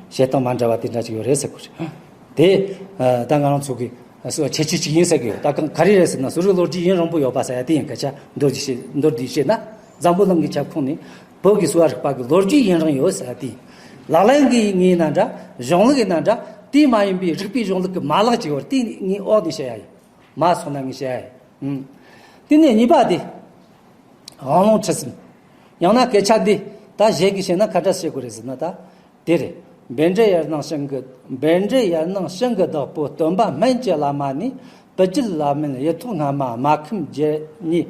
བཤད་སྟངས་མ་འདྲ་བ་དེ་འདྲ་ཅིག་ཡོད་རེད་ཟེར་གོ་རེད། དེ་ད་ང་རང་ཚོ་གི་སོ་ཁྱད་ཆོས་གཅིག་ཡིན་ཟེར་གི་ཡོད། ད་གང་ག་རེ་རེད་ཟེར་ན་གསོ་རིག་ལོ་རྒྱུས་ཡུན་རིང་པོ་ཡོད་པ་ཟེར་ཡ་དེ་ཡིན་སྐད་ཆ། མདོར་བསྡུས་བཤད་མདོར་བསྡུས་བཤད་ན་འཛམ་བུ་གླིང་གི་ཁྱབ་ཁོངས་ནས་བོད་ཀྱི་གསོ་བ་རིག་པ་གི་ལོ་རྒྱུས་ཡུན་རིང་ཡོད་ཟེར་ཡ་དེ་ཡིན། ལག་ལེན་གྱི་ངོས་ན་འདྲ། གཞུང་ལུགས་ཡིན་ན་འདྲ། དེ་མ་ཡིན་པའི་རིག་པའི་གཞུང་ལུགས་ཀྱི་མ་ལག་ཅིག་ཡོད་རེད། དེ་ངས་འོག་ནས་བཤད་ཡ་ཡིན། མ་སོང་ན་ངས་བཤད་ཡ་ཡིན། ཨུམ། དེ་ནས་གཉིས་པ་དེ། དབང་ལུང་ཁྲིད་གསུམ། ཡང་ན་སྐད་ཆ་འདི་ད་གཞན་གྱིས་བཤད་ན་ག་འདྲ་བཤད་དགོས་རེད་ཟེར་ན་ད། དེ་རེད། བཻ་ཌཱུརྱ་ནང་བྱང་གི་བཻ་ཌཱུརྱ་ནང་བྱང་གི་བདག་པོ་སྟོན་པ་སྨན་གྱི་བླ་མ་ནས་བུ་རྒྱུད་བླ་མའི་ཡིད་ཐོག་སྔ་མ་སྨྲ་ཁམས་རྒྱལ་གཉིས་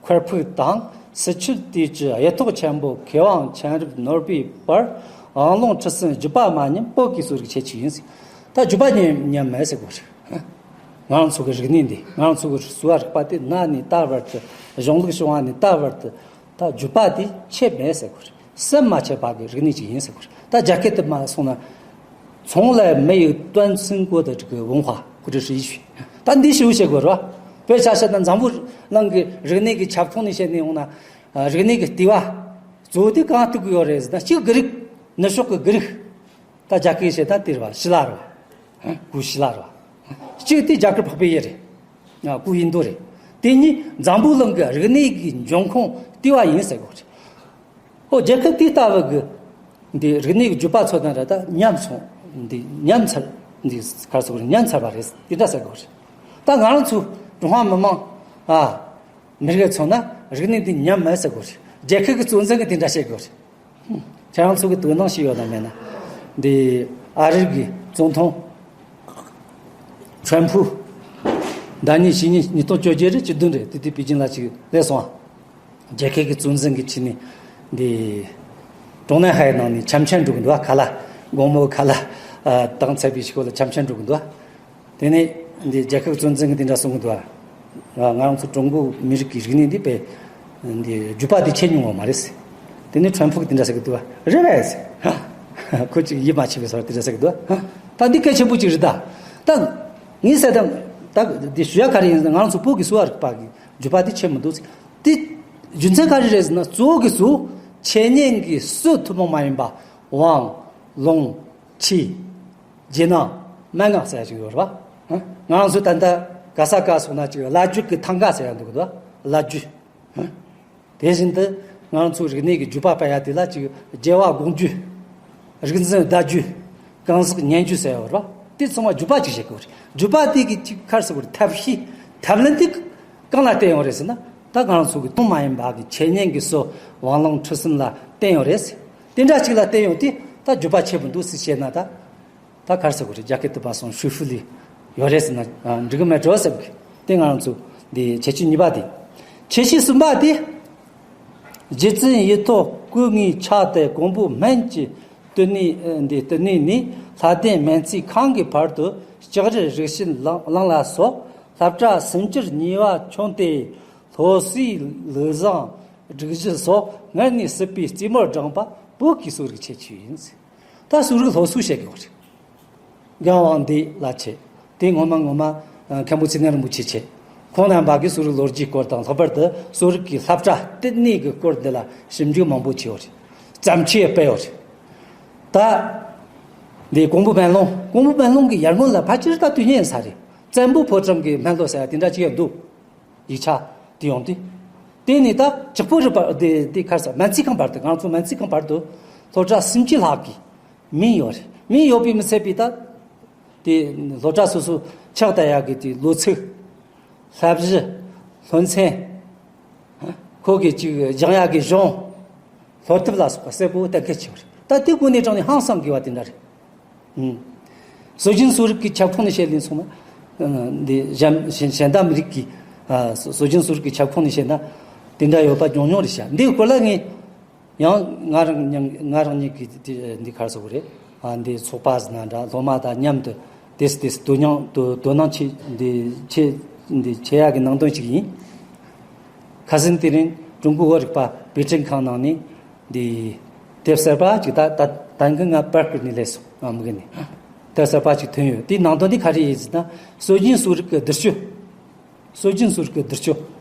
འཁོར་ཕུག་དང་སི་ཁྱུད་དུས་ཀྱི་ཡིད་ཐོག་ཆེན་པོ་མཁས་དབང་མཁྱེན་རབ་ནོར་བུའི་བར་དབང་ལུང་ཁྲིད་གསུམ་བརྒྱུད་པ་མ་ཉམས་བོད་ཀྱི་གསོ་རིག་ཁྱད་ཆོས་ཡིན་ཟེར། ད་བརྒྱུད་པ་ཉམས་ཉམས་མེད་ཟེར་དགོས་རེད། ང་རང་ཚོ་གི་རིག་གནས་འདི་ང་རང་ཚོ་གི་གསོ་བ་རིག་པ་དེ་གནའ་ནས་ད་བར་དུ་གཞུང་ལུགས་བྱུང་བ་ནས་ད་བར་དུ། ད་བརྒྱུད་པ་དེ་ཆད་མེད་ཟེར་དགོས་རེད། ཟམ་མ་ཆད་པ་གི་རིག་གནས་ཅིག་ཡིན་ཟེར་དགོས་རེད། ད་རྒྱ་སྐད་དུ་མ་སོང་ན། 从来没有断层过的这个文化或者是语言。 ད་འདི་ཞིག་བཤད་དགོས་རེད་བ། དཔེ་ཆ་བཤད་ན་འཛམ་བུ་གླིང་གི་རིག་གནས་ཀྱི་ཁྱབ་ཁོངས་ནས་བཤད་ནས་ཡོང་ན། ཨ། རིག་གནས་ཀྱི་ལྟེ་བ་གཙོ་བོ་དེ་གང་གཏུག་གི་ཡོད་རེད་ཟེར་ན། གཅིག་གི་རིག་ནུབ་ཕྱོགས་ཀྱི་གི་རིག་ད་རྒྱ་སྐད་བཤད་ན་དེ་རེད་བ། ཞི་ལ་རེད་བ། གུ་ཞི་ལ་རེད་བ། གཅིག་དེ་རྒྱ་གར་འཕགས་པའི་ཡུལ་རེད། ཨ། གུ་ཨིན་དོ་རེད། དེ་གཉིས་འཛམ་བུ་གླིང་གི་རིག་གནས་ཀྱི་འབྱུང་ཁུངས་ལྟེ་བ་ཡིན་ཟེར་དགོས་རེད། ཨོ། རྒྱལ་ཁབ་དེ་ལྟ་བུ་གི་འདི་རིག་གནས་ཀྱི་བརྒྱུད་པ་ཚོ་དང་འདྲ། ད་ཉམས་སོང་། འདི་ཉམས་ཚར། འདི་ག་རེ་ཟེར་དགོས་རེད། ཉམས་ཚར་བ་རེད། དེ་འདྲ་ཟེར་དགོས་རེད། ད་ང་རང་ཚོ་ཀྲུང་ཧྭ་མི་དམངས། ཨ། མི་རིགས་ཚོ་ན་རིག་གནས་འདི་ཉམས་མེད་ཟེར་དགོས་རེད། རྒྱལ་ཁབ་ཀྱི་གཙོ་འཛིན་གྱིས་དེ་འདྲ་བཤད་དགོས་རེད། ཁྱེད་རང་ཚོ་གི་དོ་སྣང་ཞིག་ཡོད་དམ་མེད་ན། འདི་ཨ་རིའི་གི་ཙོང་ཐུང་ཁྲོན་ཕུ་ ཟླ་གཉིས་ཕྱི་ཉིན་ཉིས་སྟོང་བཅོ་བརྒྱད་རེད། བཅུ་བདུན་རེད། དེ་དུས་པེ་ཅིན་ལ་ཅིག་སླེབས་སོང་ཨ། རྒྱལ་ཁབ་ཀྱི་གཙོ་འཛིན་གྱི་ཁྲིད་ནས་འདི་ཀྲུང་ནན་ཧའེ་ནང་ནས་འཆམ་འཆམ་འགྲོ་གི་འདུག་ཨ། ཁ་ལ་དགོང་མོ་ཁ་ལ་ཨ་བཏང་ཚར་བའི་ཤོག་ལ་འཆམ་འཆམ་འགྲོ་གི་འདུག་ཨ། དེ་ནས་འདི་རྒྱལ་ཁབ་གཙོ་འཛིན་གྱིས་དེ་འདྲ་གསུང་གི་འདུག་ཨ། ང་ང་རང་ཚོ་ཀྲུང་གོ་མི་རིགས་ཀྱི་རིག་གནས་འདི་དཔེ་འདི་རྒྱུད་པ་འདི་ཆད་མྱོང་བ་མ་རེད་ཟེར། དེ་ནས་ཁྲོན་ཕུག་གིས་དེ་འདྲ་ཟེར་གི་འདུག་ཨ། རེད་རེད་ཟེར། ཁོ་ཅིག་ཡིད་མ་ཆེས་པའི་སོར་དེ་འདྲ་ཟེར་གི་འདུག་ཨ། ད་འདི་གལ་ཆེན་པོ་ཅིག་རེད་ད། ད་ངས་ཟེར་དང་ད་འདི་ཞུ་ཡ་ག་རེ་ཡིན་ཟེར་ན། ང་རང་ཚོ་བོད་ཀྱི་གསོ་བ་རིག་པ་གི་རྒྱུད་པ་འདི་ཆད་མི་འདུག་ཟེར། དེ་རྒྱུ་མཚན་ག་རེ་རེད་ཟེར་ན། གཙོ་བོ་གི་གཙོ་བོ་འཆད་ཉན་གྱི་སྲོལ་ཐུན་མོང་མ་ཡིན་པ། ཝང་ལུང་ཆི། རྗེས་གནང་མན་ངག་ཟེར་ཡ་ཅིག་ཡོད་རེད་པ། ཧ། ང་རང་ཚོ་ད་ལྟ་ག་ས་ག་སོང་ན་ཅིག་བླ་བརྒྱུད་ཀྱི་ཐང་ག་ཟེར་ཡ་འདུག་གི་འདུག་བླ་བརྒྱུད། ཧ། དེ་བཞིན་དུ་ང་རང་ཚོ་རིག་གནས་ཀྱི་རྒྱུད་པ་སྤེལ་ཡ་དེ་ལ་ཅིག་རྒྱལ་བ་དགོངས་རྒྱུད། རིག་འཛིན་བརྡ་བརྒྱུད། གང་ཟག་ཉན་རྒྱུད་ཟེར་ཡ་ཡོད་རེད་པ། དེ་ཚང་མ་རྒྱུད་པ་ཅིག་བྱེད་དགོས་རེད། རྒྱུད་པ་དེ་གི་ཅིག་ག་རེ་ཟེར་དགོས་རེད། ཐབས་ཤེས་ཐབས་ལམ་དེ་གང་ལ་བརྟེན་ཡོད་རེད་ཟེར་ན། ད་ང་རང་ཚོ་གི་ཐུན་མོང་མ་ཡིན་པ་གི་འཆད་ཉན་གྱི་སྲོལ་ཝང་ལུང་ཁྲིད་གསུམ་ལ་བརྟེན་ཡོད་རེད་ཟེར། དེ་འདྲ་ཅིག་ལ་བརྟེན་ཡོད་དེ་ད་རྒྱུད་པ་ཆད་མི་འདུག་ཟེར་བཤད་ན། ད་ད་ག་རེ་ཟེར་དགོས་རེད། རྒྱ་སྐད་དུ་པ་སོང་ཧྲུའུ་ཧྥུ་ལི་ཡོད་རེད་ཟེར་ན་ཨ་འགྲིག་གི་མེད་འགྲོ་ཟེར་གི། དེ་ང་རང་ཚོ་འདི་ཁྱད་ཆོས་གཉིས་པ་དེ། ཁྱད་ཆོས་གསུམ་པ་དེ། རྗེ་བཙུན་ཡིད་ཐོབ་སྐུ་དངོས་ཕྱག་དེ་ཀོང་པོ་སྨན་གྱི་སྟོད་གནས་འདི་སྟོད་གནས་ནས་ལྷ་ལྡན་སྨན་རྩིས་ཁང་གི་བར་དུ་ལྕགས་རི་རིགས་ཞེན་གླིང་གླིང་ལ་སོགས་བསླབ་གྲྭ་སུམ་ཅུར་ཉེ་བ་བྱུང་སྟེ། སློབ་གསོའི་ལུགས་བཟང་སྒྲིག་གཞི་སོགས་སྔར་ནས་སྲིད་པའི་རྩེ་མོར་བསྒྲེངས་པ་བོད་ཀྱི་གསོ་རིག་ཁྱད་ཆོས་ཡིན། ད་གསོ་རིག་སློབ་གསོ་བྱེད་དགོས་རེད། རྒན་དབང་འདུས་ལགས་བྱས། དེ་ངོ་མ་ངོ་མ་ཨ་མཁན་པོ་ཚེ་བརྟན་རིན་པོ་ཆེ་བྱས། ཁོང་རྣམ་པ་གིས་གསོ་རིག་ལོ་རྒྱུས་སྐོར་དང་། ལྷག་པར་དུ་གསོ་རིག་གི་བསླབ་གྲྭ་ལྟེ་གནས་ཀྱི་སྐོར་འདི་ལ་ཞིབ་འཇུག་མང་པོ་བྱས་ཡོད་རེད། བརྩམས་ཆོས་སྤེལ་ཡོད་རེད། ད་འདི་ཀོང་པོ་སྨན་ལུང་། ཀོང་པོ་སྨན་ལུང་གི་ཡར་སྔོན་ལ་ཕལ་ཆེར་ད་དུས་ཡུན་ཡིན་ས་རེད། བཙན་པོ་ཕོ་བྲང་གི་སྨན་སློབ་ཟེར་ཡ་དེ་འདྲ་ཅིག་ཡང་འདུག་ཡིག་ཆ་དེ་ཡོང་དུས། དེ་ནས་ད་ལྕགས་པོ་རི་བར་དེ་དེ་ག་རེ་ཟེར། སྨན་རྩིས་ཁང་བར་དུ། ང་ཚོ་སྨན་རྩིས་ཁང་བར་དུ་སློབ་གྲྭ་སུམ་ཅུ་ལྷག་གི་མིང་ཡོད་རེད། མིང་ཡོད་པས་མི་ཚད་པའི་ད་དེ་སློབ་གྲྭ་སོ་སོ་ཕྱག་བཏབ་ཡག་གི་དེ་ལོ་ཚིགས། བསླབ་གཞི། སློབ་ཚན། ཁོ་གི་ཅིག་སྦྱང་ཡག་གི་གཞུང་། སློབ་དེབ་ལ་སོགས་པ་གསལ་པོ་གཏན་འཁེལ་བྱས་པ་རེད། ད་དེ་གོ་གནས་དྲང་ནས་ཧང་སང་དགོས་པ་དེ་འདྲ་རེད། ཨུམ། སྲོལ་རྒྱུན་གསོ་རིག་གི་ཁྱབ་ཁོངས་ནས་བཤད་ལེན་སོང་ན། ཨ་འདི་གཞན་གཞན་དག་མི་རིགས་ཀྱི་ཨ་སྲོལ་རྒྱུན་གསོ་རིག་གི་ཁྱབ་ཁོངས་ནས་བཤད་ན་དེ་འདྲ་ཡོད་པ་ཉུང་ཉུང་རེད་ཤག་འདིའི་སྐོར་ལ་ངས་ཡང་ང་རང་ཉིད་ང་རང་ཉིད་ཀྱིས་དེ་འདི་ག་རེ་ཟེར་དགོས་རེད། ཨ་འདི་ཚོགས་པ་ཟེར་ན་འདྲ། སློབ་མ་དང་མཉམ་དུ་དེས་དེས་དོ་སྣང་དོ་དོ་སྣང་བྱེད་འདི་བྱེད་འདི་བྱེད་ཡག་གི་ནང་དོན་ཞིག་ཡིན། ཁ་སང་དེ་རིང་ཀྲུང་གོའི་བོད་རིག་པ་པེ་ཅིན་ཁང་ནང་ནས་འདི་དེབ་གསར་པ་ཅིག་ད་ད་ད་གིན་ང་པར་ཀིར་ནས་སླེབས་སོང་། ཨ་མི་གི་ནས་དེབ་གསར་པ་ཅིག་ཐོན་ཡོད། དེའི་ནང་དོན་དེ་ག་རེ་ཡིན་ཟེར་ན། སྲོལ་རྒྱུན་གསོ་རིག་གི་བསྡུར་ཞིབ། 苏州市个德州，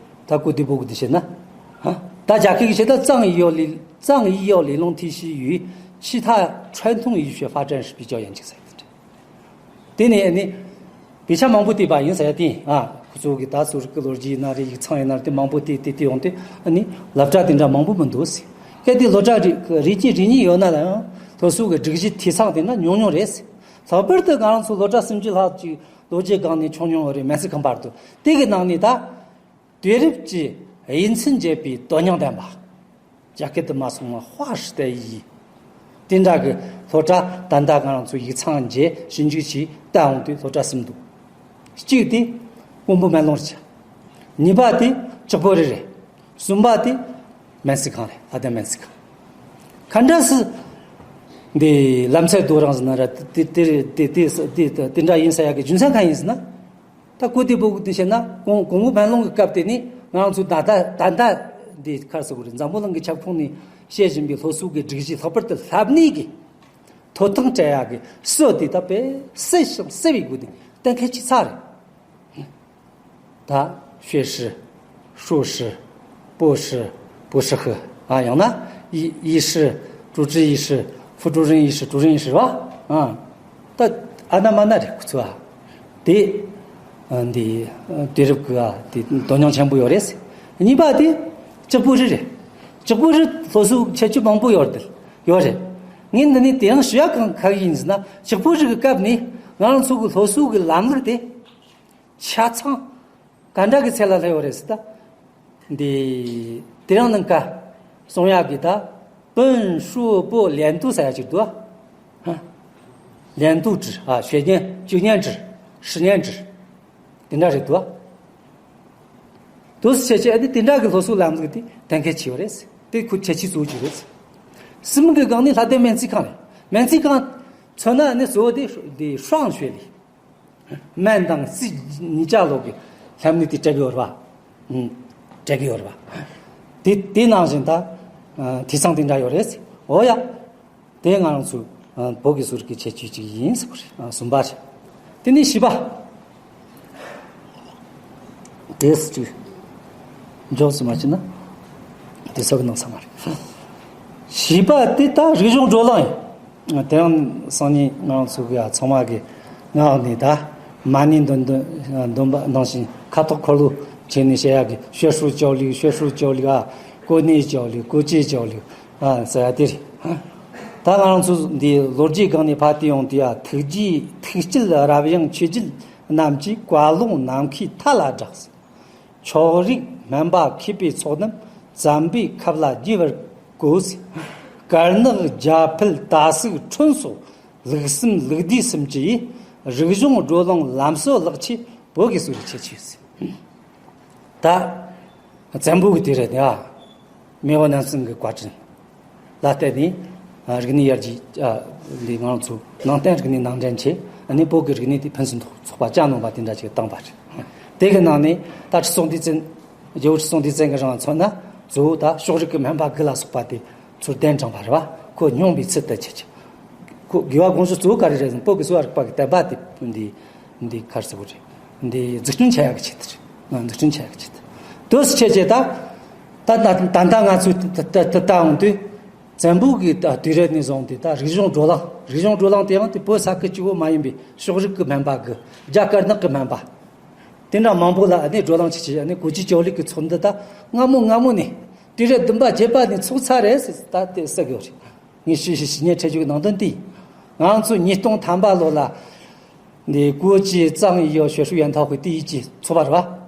他固定不固定些呢？啊，大家可以写到藏医药理，藏医药理论体系与其他传统医学发展史比较研究在。དེ་ནས་ནི་དཔེ་ཆ་མང་པོ་བལྟས་པ་ཡིན་ཟེར་ཡ་དེ། ཨ་ཁོ་ཚོ་གི་ད་གསོ་རིག་གི་ལོ་རྒྱུས་ཡིན་ན་རེད། ཡིག་ཚང་ཡིན་ན་རེད། དེ་མང་པོ་བལྟས་བལྟས་བལྟས་ཡོང་དུས། ཨ་ནི་སློབ་གྲྭ་དེ་འདྲ་མང་པོ་མི་འདུག་ཟེར། གལ་ཏེ་སློབ་གྲྭ་རེ་རེ་གཅིག་རེ་གཉིས་ཡོད་ན་ཡང་སློབ་གསོ་གི་སྒྲིག་གཞི་འཐུས་ཚང་དེ་ན་ཉུང་ཉུང་རེད་ཟེར། ལྷག་པར་དུ་ང་རང་ཚོ་སློབ་གྲྭ་སུམ་ཅུ་ལྷག་ཅིག་ལོ་རྒྱུས་སྒང་ནས་ཆུང་ཉུང་རེད། སྨན་རྩིས་ཁང་བར་དུ། དེ་གི་ནང་ནས་ད་དུས་རབས་ཀྱི་དབྱེ་མཚམས་འབྱེད་པའི་དོན་སྙིང་ལྡན་པ། རྒྱ་སྐད་དུ་མ་སོང་བ་ཧྭ་ཧྲི་ཏའེ་ཡི། དེ་འདྲ་གི་སློབ་གྲྭ་ད་ལྟ་ང་རང་ཚོ་ཡིག་ཚང་མཇལ། ཞིབ་འཇུག་བྱས་བལྟ་འོང་དུས་སློབ་གྲྭ་གསུམ་འདུག་གཅིག་དེ་ཀོང་པོ་སྨན་ལུང་རེད། གཉིས་པ་དེ་ལྕགས་པོ་རི་རེད། གསུམ་པ་དེ་སྨན་རྩིས་ཁང་རེད། ལྷ་ལྡན་སྨན་རྩིས་ཁང་། ག་འདྲ་སེ་འདི་ལམ་སེལ་རྡོ་རིང་ཟེར་ན་ར། དེ་དེ་དེ་དེ་དེ་དེ་འདྲ་ཡིན་ས་ཡག་གི་རྒྱུ་མཚན་གང་ཡིན་ཟེར་ན། ད་གོ་དེ་བོ་དེ་བཤད་ན། ཀོང་ཀོང་པོ་སྨན་ལུང་གི་སྐབས་དེ་ནས་ང་རང་ཚོ་ད་ལྟ་ད་ལྟ་འདི་ག་རེ་ཟེར་དགོས་རེད། འཛམ་བུ་གླིང་གི་ཁྱབ་ཁོངས་ནས་བཤད་བཞིན་པའི་སློབ་གསོ་གི་སྒྲིག་གཞི། ལྷག་པར་དུ་ལྷབ་གནས་ཀྱི་ཐོབ་ཐང་སྤྲད་ཡག་གི་སྲོལ་དེ་ད་དཔེ་གསལ་ཞིང་གསལ་བའི་སྒོ་ནས་གཏན་འཁེལ་བྱས་ཚར་རེད། ད་学士、硕士、博士、博士后 ཨ། ཡང་ན་医医师、主治医师、副主任医师、主任医师 རེད་པ། ཨ། ད་ཨ་ན་མ་ན་རེད་ཁོ་ཚོ། ཨ། དེ་ཨ་འདི་དུས་རབས་ཀྱི་ཨ་དེ་དོན་སྙིང་ཆེན་པོ་ཡོད་རེད། གཉིས་པ་དེ་ལྕགས་པོ་རི་རེད། ལྕགས་པོ་རི་སློབ་གསོ་ཁྱད་ཆོས་མང་པོ་ཡོད་རེད། ཡོད་རེད། ངས་འདི་ནས་དེ་རིང་ཞུ་ཡག་གང་ག་ཡིན་ཟེར་ན། ལྕགས་པོ་རི་གི་སྐབས་ནས་ང་རང་ཚོ་གི་སློབ་གསོ་གི་ལམ་ལུགས་དེ་ཆ་ཚང་ག་འདྲ་གི་ཚད་ལ་སླེབས་ཡོད་རེད་ཟེར། ད་འདི་དེ་རིང་ནངས་ཀ་གསུང་ཡག་གི་ད་本硕博连读 ཟེར་ཡག་ཅིག་འདུག་ཨ། 连读制 ཨ། 学年、九年制、十年制 དེ་འདྲ་རེད་འདུག་ཨ། དུས་སུ་བྱས་བྱས་ཨ་ནི་དེ་འདྲ་གི་སློབ་གསོ་ལམ་ལུགས་དེ་གཏན་འཁེལ་བྱས་ཡོད་རེད། དེ་ཁོ་ཁྱད་ཆོས་གཙོ་བོ་གཅིག་རེད། གསུམ་གི་སྒང་ནི་ལྷ་ལྡན་སྨན་རྩིས་ཁང་རེད། སྨན་རྩིས་ཁང་མཚོན་ན་ཨ་ནི་གཙོ་བོ་དེ་དེ་ཧྲང་ཞུ་ལི། སྨན་དང་རྩིས་གཉིས་ཆ་ལོག་གི་ལྷན་ནི་དེ་སྤྲད་གི་ཡོད་རེད་པ། ཨུམ། སྤྲད་གི་ཡོད་རེད་པ། དེ་དེ་ནང་བཞིན་ད་ཨ་འཐུས་ཚང་དེ་འདྲ་ཡོད་རེད། འོ་ཡ། དེ་ང་རང་ཚོ་ཨ་བོད་ཀྱི་གསོ་རིག་གི་ཁྱད་ཆོས་གཅིག་ཡིན་ཟེར་བ་རེད། ཨ་གསུམ་པ་རེད། དེ་ནས་བཞི་པ། དེ་སུ་གཅིག་མགྱོགས་སུ་མ་བྱས་ན་དེ་ཚོ་གི་ནང་ཚང་མ་རེད། བཞི་པ་དེ་ད་རིག་གཞུང་བགྲོ་གླེང་ཡིན། དེ་ཡང་སང་ཉིན་ང་རང་ཚོ་གི་ཨ་ཚང་མ་གི་ངག་ནས་ད་མ་ཎི་འདོན་འདོན་འདོན་པ་ནང་བཞིན་ཁ་དོག་འཁོར་ལོ་བྱས་ནས་བཤད་ཡག་གི་ཞོ་ཧྲུའུ་ཅའོ་ལི། ཞོ་ཧྲུའུ་ཅའོ་ལི། ཨ་ཀོ་ནེ་ཅའོ་ལི། ཀོ་ཅེ་ཅའོ་ལི། ཨ་ཟེར་ཡ་དེ་རེད། ད་ང་རང་ཚོ་འདི་ལོ་རྒྱུས་སྒང་ནས་ཕར་བལྟས་ཡོང་དུས་ཡ། ཐུགས་རྗེ་ཐུགས་སྐྱེད་རབ་ཡངས་ཆོས་བརྒྱུད་རྣམས་ཀྱིས། བཀའ་ལུང་ནམ་མཁའི་མཐའ་ལ་བསྒྲགས། ཆོས་རིག་སྨན་པ་མཁས་པའི་ཚོགས་རྣམས། བཙན་པོའི་ཁབ་ལ་རྒྱས་པར་བཀོད། དཀར་ནག་རྒྱ་ཕུད་སྟག་གཟིག་ཁྲོན་སོགས། ལུགས་གསུམ་ལུགས་བསྡུས་སུམ་ཅུ་ཡིས། རིག་གཞུང་བགྲོ་གླེང་ལམ་སྲོལ་ལེགས་ཆེད། བོད་ཀྱི་གསོ་རིག་ཁྱད་ཆོས་ཟེར། ད་བཙན་པོ་གི་དུས་རབས་ནས་ཨ། མེས་དབོན་རྣམ་གསུམ་གྱི་བཀའ་དྲིན་ལ་བརྟེན་ནས་ཨ་རིག་གནས་ཡར་རྒྱས་ཨ་ལས་ང་ཚོ་ནང་བསྟན་རིག་གནས་ནང་འདྲེན་བྱས། ཨ་ནི་བོད་ཀྱི་རིག་གནས་དེ་ཕུན་སུམ་ཚོགས་པ་ཅང་ནང་པ་དེ་འདྲ་ཅིག་བཏང་པ་རེད། དེ་གི་ནང་ནས་ད་ཁྲི་སྲོང་ལྡེ་བཙན། རྒྱལ་བོ་ཁྲི་སྲོང་ལྡེ་བཙན་གྱི་རིང་མཚོན་ན་གཙོ་བོ་ད་ཕྱོགས་རིས་ཀྱི་སྨན་པ་དགུ་ལ་སོགས་པ་དེ་ཚུར་གདན་དྲངས་པ་རེད་པ། ཁོ་སྙོམས་པའི་ཚུལ་དུ་བྱས་ཀྱི། ཁོ་དགེ་བ་དགོངས་གཞི་གཙོ་བོ་ག་རེ་རེད་ཟེར་ན། བོད་ཀྱི་གསོ་བ་རིག་པ་གི་བསྟན་པ་དེ་འདི་འདི་ག་རེ་ཟེར་དགོས་རེད། འདི་འཛུགས་སྐྲུན་བྱ་ཡག་གི་ཆེད་དུ་རེད། འཛུགས་སྐྲུན་བྱ་ཡག་གི་ཆེད་དུ། དུས་སུ་བྱས་བྱས་ད་ད་ད་ད་ད་ང་ཚོས་ད་ད་ད་ད་འོང་དུས་བཙན་པོ་གི་ད་དུས་རབས་ནས་བཟུང་སྟེ་ད་རིག་གཞུང་བགྲོ་གླེང་། རིག་གཞུང་བགྲོ་གླེང་དེ་ཡང་དེ་བོད་ས་ཁུལ་གཅིག་པོ་མ་ཡིན་པའི་ཕྱོགས་རིས་ཀྱི་སྨན་པ་དགུ། རྒྱ་དཀར་ནག་གི་སྨན་པ་དེ་འདྲ་མང་པོ་ལ་ཨ་ནི་བགྲོ་གླེང་བྱེད་ཀྱི། ཨ་ནི་ཀོ་ཅི་ཅའོ་ལི་གི་ཚོགས་འདུ་ད་སྔ་མོ་སྔ་མོ་ནས་དུས་རབས་བདུན་པ་བརྒྱད་པ་ནས་ཚོགས་ཚར་རེད་ཟེར་ད་དེ་ཟེར་གི་ཡོད་རེད། ངས་ཞུ་ཞུ་ཞུ་ཉན་འཕྲད་རྒྱུ་གི་ནང་དོན་དེ། ང་ཚོ་ཉིས་སྟོང་ཐམ་པ་ལོ་ལ་འདི་ཀོ་ཅི་ཙང་ཡོ་ཞོ་ཧྲུའུ་ཡན་ཐའོ་ཁུའེ་དེ་ཡི་ཅི་ཚོགས་པ་རེད་པ།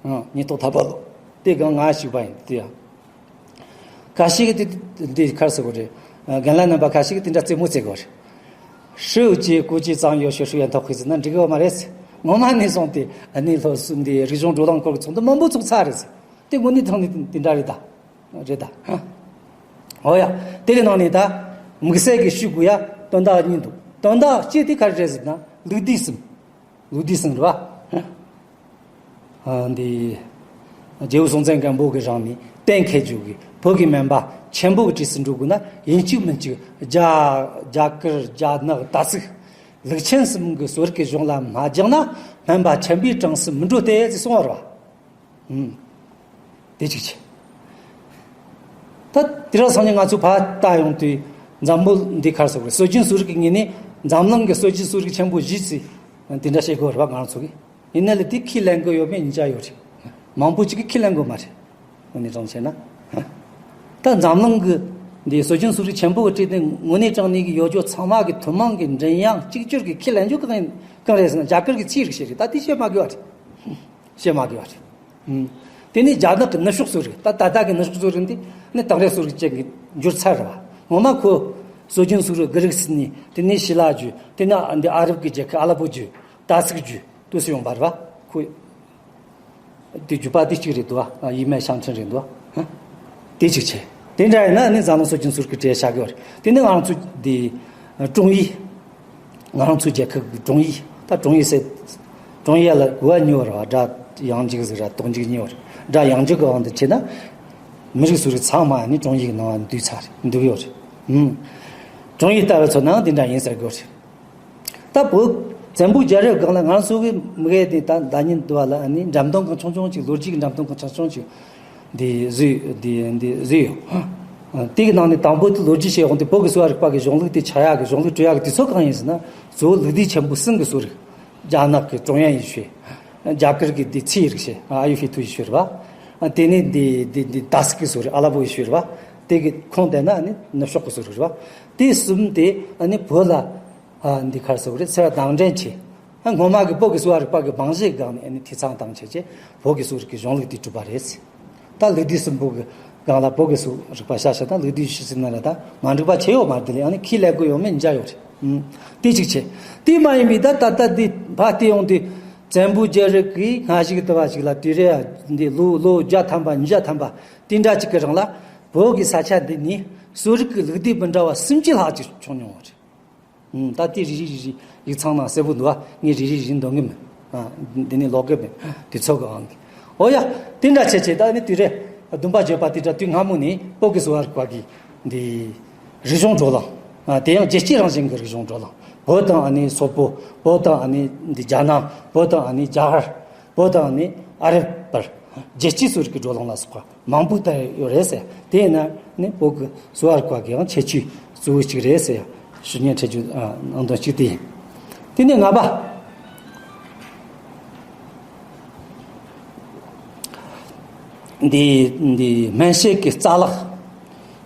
ཨང་། ཉིས་སྟོང་ཐམ་པ་ལོ། དེ་གང་ང་ཞུགས་པ་ཡིན་དེ་ཡང་། ཁ་ཤས་ཀྱིས་དེ་འདི་ག་རེ་ཟེར་དགོས་རེད། རྒན་ལགས་རྣམ་པ་ཁ་ཤས་ཀྱིས་དེ་འདྲ་རྩེད་མོ་རྩེ་གི་ཡོད་རེད། ཧྲུའུ་ཅི་ཀོ་ཅི་ཙང་ཡོ་ཞོ་ཧྲུའུ་ཡན་ཐའོ་ཁུའེ་ཟེར་ན་འགྲིག་གི་ཡོད་མ་རེད་ཟེར། ངོ་མ་ནས་བཟུང་སྟེ་ཨ་ནི་སློབ་གསོ་འདི་རིག་གཞུང་བགྲོ་གླེང་སྐོར་གྱི་ཚོགས་འདུ་མང་པོ་ཚོགས་ཚར་རེད་ཟེར། དེ་དངོས་གནས་དྲང་གནས་དེ་འདྲ་རེད་ད། རེད་ད། ཧ། འོ་ཡ། དེ་གི་ནང་ནས་ད་དམིགས་བསལ་གྱི་ཞུ་དགོས་ཡ་དོན་དག་གཉིས་འདུག་དོན་དག་གཅིག་དེ་ག་རེ་རེད་ཟེར་ན་ལུགས་བསྡུས་གསུམ། ལུགས་བསྡུས་གསུམ་རེད་པ། ཨ་འདི་རྒྱལ་བོ་སྲོང་བཙན་སྒམ་པོ་གི་རིང་ནས་གཏན་འཁེལ་རྒྱུ་གི་བོད་ཀྱི་སྨན་པ་ཆེན་པོ་གི་གྲས་སུ་འགྲོ་དགོས་ན་ཡིན་གཅིག་མིན་གཅིག་རྒྱ་རྒྱ་གར་རྒྱ་ནག་སྟག་གཟིག་ལུག་ཆེན་གསུམ་གྱི་གསོ་རིག་གི་གཞུང་ལ་མ་སྦྱངས་ན་སྨན་པ་ཆེན་པོའི་གྲངས་སུ་མི་འགྲོ་སྟེ་ཟེར་གསུངས་པ་རེད་པ། ཨུམ། དེ་གཅིག་བྱས། ད་དེ་རིང་སང་ཉིན་ང་ཚོ་ཕར་ལྟ་ཡོང་དུས་འཛམ་བུ་འདི་ག་རེ་ཟེར་དགོས་རེད། སྲོལ་རྒྱུན་གསོ་རིག་གི་ངོས་ནས་འཛམ་གླིང་གི་སྲོལ་རྒྱུན་གསོ་རིག་ཆེན་པོ་བཞི་ཙམ་དེ་འདྲ་བཤད་དགོས་རེད་པ་ང་ཚོ་གིས། ཡིན་ན་ལས་དེ་ཁས་ལེན་དགོས་ཡོད་མེད་གཉིས་ཆ་ཡོད་རེད། མང་པོ་ཅིག་གིས་ཁས་ལེན་དགོས་མ་རེད། དངོས་གནས་དྲང་བཤད་ན། ད་འཛམ་གླིང་གི་འདི་སྲོལ་རྒྱུན་གསོ་རིག་ཆེན་པོ་གི་གྲས་དེ་དངོས་གནས་དྲང་གནས་ཀྱི་ཡོད་རྒྱུ་ཚང་མ་གི་ཐུན་མོང་གི་མགྲིན་དབྱངས་གཅིག་གྱུར་གྱི་ཁས་ལེན་རྒྱུ་གང་ཡིན་གང་རེད་ཟེར་ན་རྒྱ་གར་གྱི་ཚིག་རིགས་ཤིག་རེད། ད་དེ་བཤད་མ་དགོས་པ་རེད། བཤད་མ་དགོས་པ་རེད། ཨུམ། དེ་ནས་རྒྱ་ནག་གི་ནུབ་ཕྱོགས་གསོ་རིག་ད་ད་ལྟ་གི་ནུབ་ཕྱོགས་གསོ་རིག་འདི་ནི་དེང་རབས་གསོ་རིག་ཅན་གྱི་འགྱུར་ཚར་རེད་པ། ངོ་མ་ཁོ་སྲོལ་རྒྱུན་གསོ་རིག་གྷི་རིག་སི་ནས་དེ་ནས་ཞི་ལ་བརྒྱུད། དེ་ནས་འདི་ཨ་རབ་ཀྱི་རྒྱལ་ཁབ་ཨ་ལ་པོ་བརྒྱུད། སྟག་གཟིག་བརྒྱུད། དུས་སུ་ཡོང་པ་རེད་པ། ཁོ་དེ་བརྒྱུད་པ་དེ་གཅིག་རེད་འདུག་ཨ། ཡིན་མེད་ཤང་ཁྲིན་རེད་འདུག་ཨ། དེ་གཅིག་བྱས། དེ་འདྲ་ཡིན་ན་ནི་འཛམ་གླིང་སྲོལ་རྒྱུན་གསོ་རིག་གི་གྲས་བཞག་གི་ཡོད་རེད། དེ་ནི་ང་རང་ཚོ་འདི་ཀྲུང་ཡིག་ང་རང་ཚོའི་རྒྱལ་ཁབ་ཀྱི་ཀྲུང་ཡིག་ད་ཀྲུང་ཡིག་ཟེར། ཀྲུང་ཡིག་ལ་གོ་བ་གཉིས་ཡོད་རེད་པ། སྒྲ་ཡང་འཇུག་ཟིག་ར་དོག་འཇུག་གཉིས་ཡོད་རེད། སྒྲ་ཡང་འཇུག་གི་དབང་དུ་བྱས་ན། མི་རིགས་སོ་རིགས་ཚང་མ་ནི་ཀྲུང་ཡིག་ནང་འདུས་ཚར་རེད། འདུས་ཡོད་རེད། ཨུམ། ཀྲུང་ཡིག་ལྟ་བུ་ཚོ་ནང་འདི་འདྲ་ཡིན་ཟེར་དགོས་རེད། ད་བོད་བཙན་པོའི་རྒྱལ་རབས་སྒང་ལ་ང་ཚོ་གི་མི་གེ་དེ་ད་ཟླ་ཉིན་འདུ་བ་ལ་ཨ་ནི་འགྲེམས་སྟོན་གང་བྱུང་བྱུང་ཅིག་ལོ་རྒྱུས་ཀྱི་འགྲེམས་སྟོན་གང་བྱུང་བྱུང་ཅིག་འདི་བཟོས་འདི་འདི་བཟོས་ཡོད། དེ་གི་ནང་ནས་དང་པོ་དེ་ལོ་རྒྱུས་བཤད་ཡོང་དུས་བོད་ཀྱི་གསོ་བ་རིག་པ་གི་གཞུང་ལུགས་དེ་ཆགས་ཡག་གི་གཞུང་ལུགས་བྲིས་ཡག་གི་དུས་ཚོད་གང་ཡིན་ཟེར་ན། གཙོ་བོ་ལུགས་བསྡུས་ཆེན་པོ་གསུམ་གི་གསོ་རིག་རྒྱ་ནག་གི་ཀྲུང་དབྱང་ཡེ་ཤུ། རྒྱ་གར་གྱི་དེ་ཚིའི་རིག་བྱེད་ཨ་ཡུར་ཝེ་ད་ཡེ་ཤུ་རེད་པ། དེ་ནས་འདི་འདི་འདི་ད་སི་ཀི་གསོ་རིག་ཨ་ལ་པོ་ཡེ་ཤུ་རེད་པ། དེ་གི་ཁོངས་བསྡད་ན་ནི་ནུབ་ཕྱོགས་ཀྱི་གསོ་རིག་རེད་པ། དེ་གསུམ་དེ་ཨ་ནི་བོད་ལ། ཨ་འདི་ག་རེ་ཟེར་དགོས་རེད། འཚེ་བ་དང་འདྲེན་བྱས། ཨ་ངོ་མ་གི་བོད་ཀྱི་གསོ་བ་རིག་པ་གི་རྨང་གཞིའི་སྒང་ནས་ཨ་ནི་འཐུས་ཚང་བཏང་བྱས་བྱས་བོད་ཀྱི་གསོ་རིག་གི་གཞུང་ལུགས་དེ་གྲུབ་པ་རེད། ད་ལུགས་བསྡུས་གསུམ་པོ་གི་སྒང་ལ་བོད་ཀྱི་གསོ་རིག་པ་བཤད་བཤད་ན་ལུགས་བསྡུས་བཞི་ཟེར་ན་ལ་ད་མ་འགྲིག་པ་ཆེ་ཡོད་མ་རེད། དེ་ལས་ཨ་ནི་ཁས་ལེན་དགོས་ཡོད་མེད་འཇའ་ཡོད་རེད། ཨུམ། དེ་གཅིག་བྱས། དེ་མ་ཡིན་པའི་ད་ད་ལྟ་འདི་ཕར་བལྟས་ཡོང་དུས། བཙན་པོའི་རྒྱལ་རབས་ཀྱི་སྔ་གཞུག་དུ་བ་ཞིག་ལ་དུས་རབས་འདི་ལོ་ལོ་བརྒྱ་ཐམ་པ་ཉིས་བརྒྱ་ཐམ་པ་དེ་འདྲ་ཅིག་གི་རིང་ལ་བོད་ཀྱི་ས་ཆ་འདི་ནས་གསོ་རིག་གི་ལུགས་སྡེ་མི་འདྲ་བ་སུམ་ཅུ་ལྷག་ཅིག་བྱུང་མྱོང་བ་རེད། ཨུམ། ད་དེ་རེ་རེ་རེ་རེ་ཡིག་ཚང་ནང་གསལ་པོ་འདུག་བ། ངས་རེ་རེ་རེ་འདོན་གི་མིན། ཨ། འདི་ནས་ཀློག་གི་མིན། དུས་ཚོད་ཀྱི་དབང་གིས། འོ་ཡ། དེ་འདྲ་བྱས་བྱས་ད་ནི་དུས་རབས་བདུན་པ་བརྒྱད་པ་དེ་འདྲ་དུས་སྔ་མོ་ནས་བོད་ཀྱི་གསོ་བ་རིག་པ་གི་འདི་རིག་གཞུང་བགྲོ་གླེང་། ཨ། དེ་ཡང་རྒྱལ་སྤྱི་རང་བཞིན་གྱི་རིག་གཞུང་བགྲོ་གླེང་། བོད་དང་ཨ་ནི་སོག་པོ། བོད་དང་ཨ་ནི་འདི་རྒྱ་ནག་བོད་དང་ཨ་ནི་རྒྱ་གར། བོད་དང་ནི་ཨ་རབ་བར་རྒྱལ་སྤྱིའི་གསོ་རིག་གི་བགྲོ་གླེང་ལ་སོགས་པ་མང་པོ་བསྟར་ཡོད་རེད་ཟེར། དེས་ན་ནི་བོད་ཀྱི་གསོ་བ་རིག་པ་གི་ཡང་ཁྱད་ཆོས་གཙོ་བོ་གཅིག་རེད་ཟེར་ཞུ་སྙན་འཕྲད་རྒྱུ། ཨ། ནང་དོན་གཅིག་དེ་ཡིན། དེ་ནས་ལྔ་པ། འདི་འདི་སྨན་དཔྱད་ཀྱི་རྩ་ལག།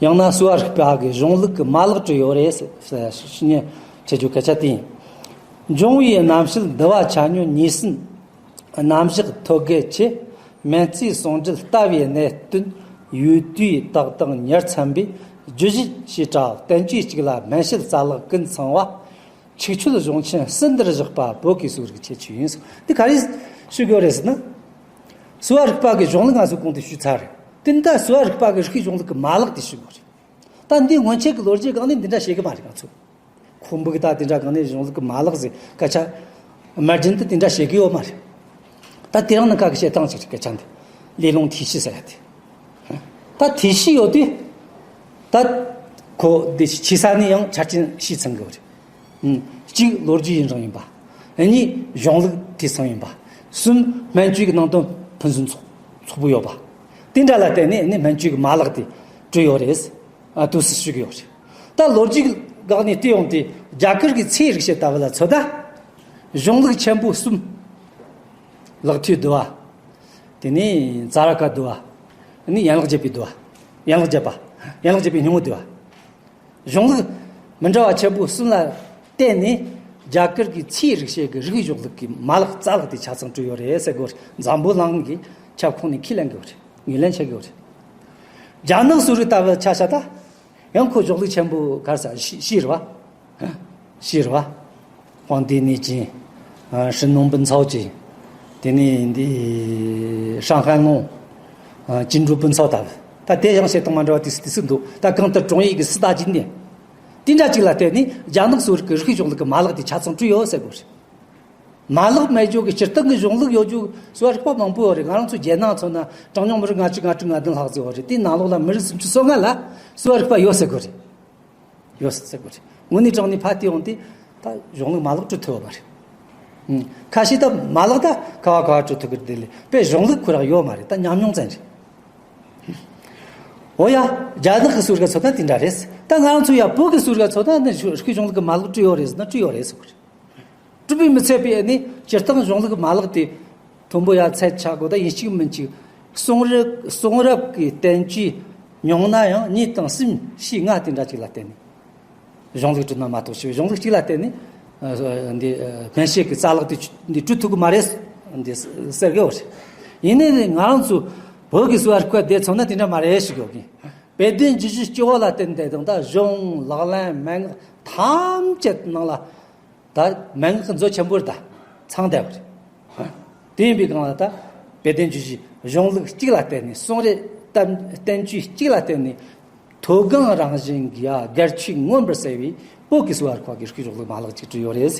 ཡང་ན་གསོ་བ་རིག་པ་གི་གཞུང་ལུགས་ཀྱི་མ་ལག་བྲིས་ཡོད་རེད་ཟེར་ཞུ་སྙན་འཕྲད་རྒྱུ་སྐད་ཆ་དེ་ཡིན། འབྱུང་བའི་རྣམ་བཤད་འདུལ་བ་ཆ་སྙོམས་གཉིས་ཟིན། རྣམ་གཞག་ཐོད་རྒལ་ཆེ། སྨན་རྩིས་ཟུང་འབྲེལ་ལྟ་བའི་གནད་དོན་ཡུལ་དུས་རྟགས་དང་ཉེར་མཚན་པའི་བརྗོད་གཞི་ཞེས་གྲགས། བསྟན་བཅོས་གཅིག་ལ་སྨན་དཔྱད་རྩ་ལག་ཀུན་ཚང་བ། ཆིག་ཆོད་གཞུང་ཆེན་གསུམ་འདིར་བཞག་པ་བོད་ཀྱི་གསོ་རིག་ཁྱད་ཆོས་ཡིན་ཟེར། འདི་ག་རེ་ཞུ་དགོས་རེད་ཟེར་ན། གསོ་བ་རིག་པ་གི་གཞུང་ལུགས་ང་ཚོས་གོང་དུ་ཞུས་ཚར་རེད། དེ་འདྲ་གསོ་བ་རིག་པ་གི་རིགས་པའི་གཞུང་ལུགས་ཀྱི་མ་ལག་དེ་ཞུ་དགོས་རེད། ད་འདི་སྔོན་ཆད་ཀྱི་ལོ་རྒྱུས་སྒང་ནས་འདི་འདྲ་བཤད་གི་མ་རེད། ང་ཚོས་ཁུངས་བུ་གི་ད་དེ་འདྲ་སྒང་ནས་གཞུང་ལུགས་ཀྱི་མ་ལག་ཟེར་སྐད་ཆ་སྨྲ་བརྗོད་འདི་དེ་འདྲ་བཤད་གི་ཡོད་མ་རེད། ད་དེ་རིང་ནངས་ཁ་གི་བཤད་སྟངས་ཅིག་རེད། སྐད་ཆ་འདི་ལས་སློང་ཐེག་ཤེས་ཟེར་ཡ་དེ། ད་ཐེག་ཤེས་ཡོད་དུས་ད་ཁོ་འདི་ཆེ་ས་ནས་ཡང་ཆ་རྐྱེན་བཞི་ཚང་གི་ཡོད་རེད། ཨུམ། གཅིག་ལོ་རྒྱུས་ཡུན་རིང་ཡིན་པ། གཉིས་གཞུང་ལུགས་དུས་མཚུངས་ཡིན་པ། གསུམ་སྨན་བཅོས་ཀྱི་ནང་དོན་ཕུན་སུམ་ཚོགས་ཚོགས་པོ་ཡོད་པ། དེ་འདྲ་ལ་བརྟེན་ནས་ནི་སྨན་བཅོས་ཀྱི་མ་ལག་དེ་བྲིས་ཡོད་རེད། ཨ། དུས་སུ་ཞུགས་ཡོད་རེད། ད་ལོ་རྒྱུས་སྒང་ནས་བལྟས་ཡོང་དུས་རྒྱ་གར་གྱི་ཚེའི་རིག་བྱེད་ལྟ་བུ་ལ་མཚོན་ན། གཞུང་ལུགས་ཆེན་པོ་གསུམ། ལག་མཐིལ་བསྡུ་བ། དེ་ནས་ཙཱ་ར་ཀ་བསྡུ་བ། ནི་ཡན་ལག་བརྒྱད་པའི་བསྡུ་བ། ཡན་ལག་བརྒྱད་པ། ཡན་ལག་བརྒྱད་པའི་སྙིང་པོ་བསྡུ་བ། གཞུང་ལུགས་མི་འདྲ་བ་ཆེན་པོ་གསུམ་ལ་བརྟེན་ནས་རྒྱ་གར་གྱི་ཚེའི་རིག་བྱེད་ཀྱི་རིག་གཞུང་ལུགས་ཀྱི་མ་ལག་རྩ་ལག་དེ་ཆ་ཚང་བྲིས་ཡོད་རེད་ཟེར་དགོས་རེད། འཛམ་བུ་གླིང་གི་ཁྱབ་ཁོངས་ནས་ཁས་ལེན་དགོས་རེད། ངོས་ལེན་བྱེད་དགོས་རེད། རྒྱ་ནག་གསོ་རིག་ལྟ་བུ་ཆ་བཞག་ད། ཡང་ཁོ་གཞུང་ལུགས་ཆེན་པོ་ག་རེ་ཟེར། ཤེས་རིག་པ། ཤེས་རིག་པ། 黄帝内经། 神农本草经། དེ་ནས་འདི་伤寒论། 金珠本草 ལྟ་བུ། ད་དེ་ཡང་བཤད་སྟངས་མ་འདྲ་བ་དེ་སུ་དེ་སུ་འདུག་ད་གང་ལྟར་中医 གི་四大经典། དེ་འདྲ་ཅིག་ལ་བརྟེན་ནས་རྒྱ་ནག་གསོ་རིག་གི་རིག་པའི་གཞུང་ལུགས་ཀྱི་མ་ལག་དེ་ཆ་ཚང་བྲིས་ཡོད་ཟེར་དགོས་རེད། མ་ལག་མེད་རྒྱུ་གི་སྤྱིར་བཏང་གི་གཞུང་ལུགས་ཡོད་རྒྱུ་གསོ་བ་རིག་པ་མང་པོ་ཡོད་རེད། ང་རང་ཚོ་རྒྱལ་ནང་མཚོན་ན་གྲངས་ཉུང་མི་རིགས་ལྔ་བཅུ་ང་དྲུག་ང་བདུན་ལྷག་ཙམ་ཡོད་རེད། དེའི་ནང་ལོགས་ལ་མི་རིགས་སུམ་ཅུ་སོ་ལྔ་ལ་གསོ་བ་རིག་པ་ཡོད་ཟེར་དགོས་རེད། ཡོད་ཟེར་དགོས་རེད། དངོས་གནས་དྲང་གནས་ཕར་བལྟས་ཡོང་དུས་ད་གཞུང་ལུགས་མ་ལག་བྲིས་ཐུབ་ཡོད་མ་རེད། ཁ་ཤས་ད་མ་ལག་ད་ག་བ་ག་བ་བྲིས་ཐུབ་ཀྱི་རེད་དེ་ལས་དཔེ་གཞུང་ལུགས་ཁོ་རང་ཡོད་མ་རེད། ད་ཉམས་མྱོང་ཙམ་རེད། འོ་ཡ། རྒྱ་ནག་གི་གསོ་རིག་ཚོ་ད་དེ་འདྲ་རེད། ད་ང་རང་ཚོ་ཡ་བོད་ཀྱི་གསོ་རིག་ཚོ་ད་ནི་རིག་པའི་གཞུང་ལུགས་ཀྱི་མ་ལག་བྲིས་ཡོད་རེད་ཟེར་ན་བྲིས་ཡོད་རེད་ཟེར་དགོས་རེད། གྲུབ་པས་མི་ཚད་པའི་ནི་སྤྱིར་བཏང་གཞུང་ལུགས་མ་ལག་དེ་མཐོན་པོ་ཡ་ཚད་ཆག་དགོས། ད་ཡིན་གཅིག་མིན་གཅིག་གསུང་རབ་གསུང་རབ་ཀྱི་བསྟན་བཅོས་ཉུང་ན་ཡང་གཉིས་དང་གསུམ་བཞི་ལྔ་དེ་འདྲ་ཅིག་ལ་བརྟེན་ནས་གཞུང་ལུགས་བྲིས་ན་མ་གཏོགས་ཞེས་པའི་གཞུང་ལུགས་གཅིག་ལ་བརྟེན་ནས་འདི་སྨན་དཔྱད་ཀྱི་རྩ་ལག་དེ་འདི་བྲིས་ཐུབ་ཀྱི་མ་རེད་འདི་ཟེར་གི་ཡོད་རེད། ཡིན་ནའི་ང་རང་ཚོ་བོད་ཀྱི་གསོ་བ་རིག་པ་དེ་མཚོན་ན་དེ་འདྲ་མ་རེད་ཞུ་གི་ཡོད་གི། དཔེ་དོན་བརྗོད་གཞི་སྤྱི་བོ་ལ་བརྟེན་ཏེ་དང་ད་གཞུང་ལག་ལེན་མན་ངག་ཐམས་ཅད་ནང་ལ། ད་མན་ངག་གི་མཛོད་ཆེན་པོ་རེད། ད་ཚང་བསྡད་པ་རེད། དེ་ཡིན་པའི་སྒང་ལ་ད་དཔེ་དོན་བརྗོད་གཞི་གཞུང་ལུགས་གཅིག་ལ་བརྟེན་ནས་གསུང་རབ་བསྟན་བསྟན་བཅོས་གཅིག་ལ་བརྟེན་ནས་མཐོ་སྒང་རང་བཞིན་གྱི་ཡ་སྒར་ཆོས་མངོན་པར་གསལ་བའི་བོད་ཀྱི་གསོ་བ་རིག་པ་གི་རིག་གཞུང་ལུགས་མ་ལག་ཅིག་བྲིས་ཡོད་རེད།